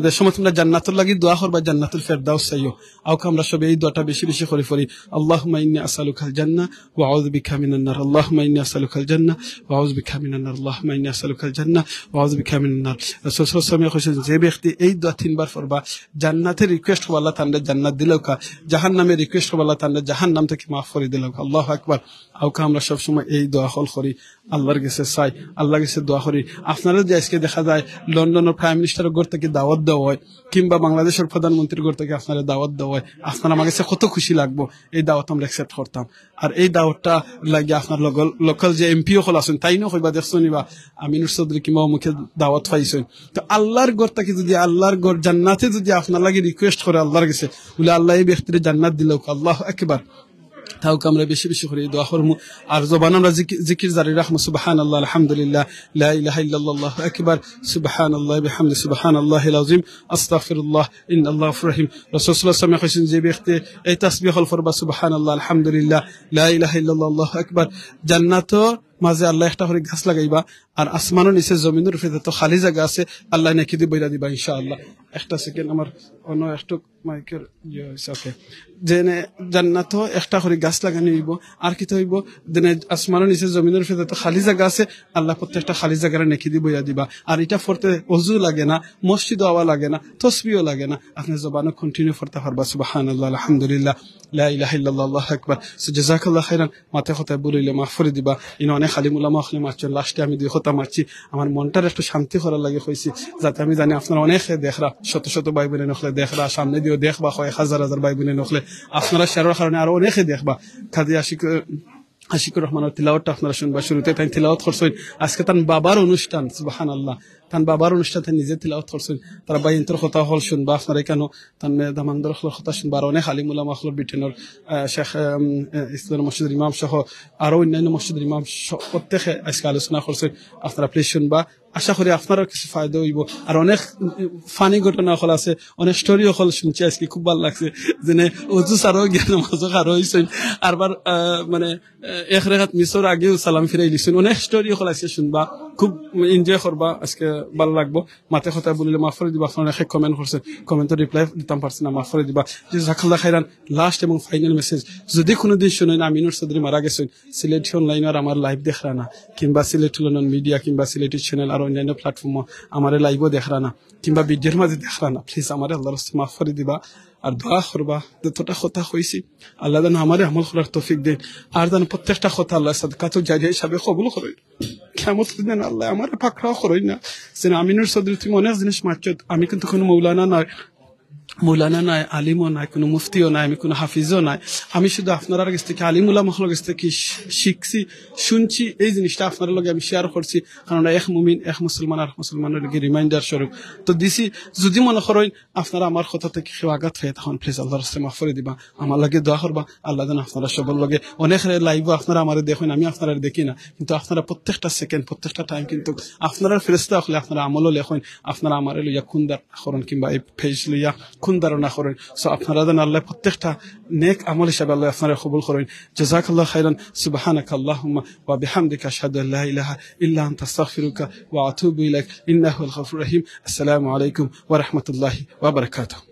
যে সময় তুমরা জান্নাতর লাগি দোয়া করবা, জান্নাতুল ফেরদাউস চাইও। আউক্কা আমরা সবে এই দোয়াটা বেশি বেশি করি পড়ি, اللهم إني أسألك الجنة وأعوذ بك من النار، اللهم إني أسألك الجنة وأعوذ بك من النار، اللهم إني أسألك الجنة وأعوذ بك من النار। রাসূল সাল্লাল্লাহু আলাইহি ওয়াসাল্লাম কইছইন, যে ব্যক্তি এই দোয়া তিনবার পড়বা, জান্নাতে request করবা আল্লাহ তানরে জান্নাত দিলাউক্কা, জাহান্নামে request করবা আল্লাহ তানরে জাহান্নাম থাকি মাফ করি দিলাউক্কা। আল্লাহু আকবার। আউক্কা আমরা সব সময় এই দোয়া হকল করি, আল্লাহর গেছে চাই, আল্লাহর গেছে দোয়া করি। আপনারা যদি আজকে দেখা যায় লন্ডনর Prime Minister ঘর থাকি দাওয়াত দেওয়া অয়, কিংবা বাংলাদেশর প্রধানমন্ত্রীর ঘর থাকি আপনারে দাওয়াত দেওয়া অয়, আপনার আমার গেছে কত খুশি লাগবো, এই দাওয়াত আমরা accept করতাম। আর এই দাওয়াতটা লাগি আপনার local, local যে এমপি হকল আছইন, তাইনও কইবা, "দেখছো নি বা, আমিনুর চৌধুরী কিংবা অমুকে দাওয়াত পাইছইন।" তো আল্লাহর ঘর থাকি যদি, আল্লাহর ঘর জান্নাতে যদি আপনার লাগি request করে আল্লাহর গেছে, বলে, "আল্লাহ এই ব্যক্তিরে জান্নাত দিলাউক্কা।" আল্লাহু আকবার। তাও আমরা বেশি বেশি করি দোয়া করমু। আর জবান আমরা জিকি-, জিকির জারি রাখমু, সুবহানাল্লাহ, আলহামদুলিল্লাহ, লা ইলাহা ইল্লাল্লাহ, আল্লাহু আকবার, সুবহানাল্লাহ বিহামদি, সুবহানাল্লাহিল আযীম, আস্তাগফিরুল্লাহ, ইন্নাল্লাহু গাফুরুর রহিম। রাসূল সাল্লাল্লাহু আলাইহি ওয়াসাল্লাম কইছইন, যে ব্যক্তি এই তাসবিহ হকল পড়বা, সুবহানাল্লাহ, আলহামদুলিল্লাহ, লা ইলাহা ইল্লাল্লাহ, আল্লাহু আকবার, জান্নাতর মাঝে আল্লাহ একটা করি গাছ লাগাইবা, আর আসমানর নিচে জমিনর উপরে যত খালি জাগা আছে, আল্লাহ নেকি দি বইরা দিবা ইনশাআল্লাহ। একটা second, আমার অন্য একটু মাইকের ইয়ে হইছে, ওকে। যেনে জান্নাতো একটা করি গাছ লাগানি অইবো, আর কিতা অইবো, যেনে আসমানর নিচে জমিনর উপরে যত খালি জাগা আছে, আল্লাহ প্রত্যেকটা খালি জাগারে নেকি দি বইরা দিবা। আর ইটা পড়তে অজু লাগে না, মসজিদও আওয়া লাগে না, তসবিও লাগে না, আপনে জবানো continue পড়তা পারবা, সুবহানাল্লাহ, আলহামদুলিল্লাহ, লা ইলাহা ইল্লাল্লাহ, আল্লাহু আকবার। So, জাযাকাল্লাহু খাইরান। মাতে কথায় ভুল অইলে মাফ করি দিবা। ইনো অনেক আলিম উলামা অকলে মাতছইন, last-এ আমি দুই কথা মাতছি, আমার মনটারে একটু শান্তি করার লাগি কইছি, যাতে আমি জানি আপনারা অনেকে দেখরা, শত শত ভাই বইন অকলে দেখরা, সামনে দিও দেখবা, কয়েক হাজার হাজার ভাই বইন অকলে আপনারা share-র কারণে আরো অনেকে দেখবা। কাজী আশিক, আশিকুর রহমানর তিলাওয়াতটা আপনারা শুনবা, শুরুতে তাইন তিলাওয়াত করছইন, আজকে তান বাবার অনুষ্ঠান, সুবহানাল্লাহ, তান বাবার অনুষ্ঠান তাইন নিজে তিলাওয়াত করছইন। তারা ভাইয়াইন্তর কথা হকল শুনবা আপনারা, কেন তান মেয়ে দামান্দর হকলর কথা শুনবা, আর অনেক আলিম উলামা হকল ব্রিটেনর, আহ, শেখ, আম, আহ, ইসলাম মসজিদর ইমাম সহ আরো অন্যান্য মসজিদর ইমাম সহ প্রত্যেকে আজকে আলোচনা করছইন, আপনারা please শুনবা। আশা করি আপনারার কিছু ফায়দা অইবো। আর অনেক, উম, funny ঘটনা হকল আছে, অনেক story হকল শুনছি আজকে, খুব ভালা লাগছে। যেনে অজু ছাড়াও গিয়া নামাজো খাড়া অইছইন, আরবার, আহ, মানে, আহ, এক রেকাত miss অওয়ার আগেউ সালাম ফিরাইলিছইন। অনেক story হকল আজকে শুনবা, খুব enjoy করবা, আজকে ভালা লাগবো। মাতে কথায় ভুল অইলে মাফ করি দিবা, আপনারা অনেকে comment করছইন, comment-ও reply দিতাম পারছি না, মাফ করি দিবা। জাযাকাল্লাহু খাইরান। Last এবং final message, যদি কোনোদিন শুনইন আমিনুর চৌধুরী মারা গেছইন, সিলেটি online-ও আর আমার live দেখরা না, কিংবা সিলেটি লন্ডন media কিংবা সিলেটি channel আর অন্যান্য platform-ও আমারে live-ও দেখরা না, কিংবা video-র মাঝে দেখরা না, please আমারে আল্লাহর ওয়াস্তে মাফ করি দিবা। আর দোয়া করবা, যতটা কথা কইছি, আল্লাহ যেন আমারে আমল করার তৌফিক দেইন, আর যেন প্রত্যেকটা কথা আল্লাহ সাদকাতুল জারিয়া হিসাবে কবুল করইন। কিয়ামতর দিন আল্লাহ আমারে পাকড়াও করইন না। যেন আমিনুর চৌধুরী, তুমি অনেক জিনিস মাতছো, আমি কিন্তু কোনো মৌলানা নায়, মৌলানা নায়, আলিমও নায়, কোনো মুফতিও নায়, আমি কোনো হাফিজও নায়। আমি শুধু আপনারার গেছ থাকি, আলিম উলামা হকলর গেছ থাকি শি-, শিখছি, শুনছি, এই জিনিসটা আপনারার লগে আমি share করছি। কারণ আমরা এক মুমিন, এক মুসলমান, আর মুসলমানর লাগি reminder স্বরূপ তো দিছি। যদি মনে করইন আপনারা আমার কথা থাকি কেউ আঘাত পাইয়া থাকইন, please আল্লাহর ওয়াস্তে মাফ করি দিবা। আমার লাগি দোয়া করবা, আল্লাহ যেন আপনারা সবর লগে, অনেকরে live-ও আপনারা আমারে দেখইন, আমি আপনারারে দেখি না, কিন্তু আপনারা প্রত্যেকটা second, প্রত্যেকটা time কিন্তু আপনারার ফেরেশতা অকলে আপনারার আমলও লেখইন, আপনারা আমারে লইয়া কুন ধারণা করইন কিংবা এই page লইয়া কুন ধারণা করইন। So আপনারা যেন আল্লাহ প্রত্যেকটা নেক আমল হিসাবে আল্লাহ আপনারারে কবুল করইন। জাযাকাল্লাহু খাইরান। সুবহানাকা আল্লাহুম্মা ওয়া বিহামদিকা, আশহাদু আল্লা ইলাহা ইল্লা আনতা, আস্তাগফিরুকা ওয়া আতুবু ইলাইক। ইন্নাকা হুয়াল গাফুরুর রহিম। আসসালামু আলাইকুম ওয়া রাহমাতুল্লাহি ওয়া বারাকাতুহু।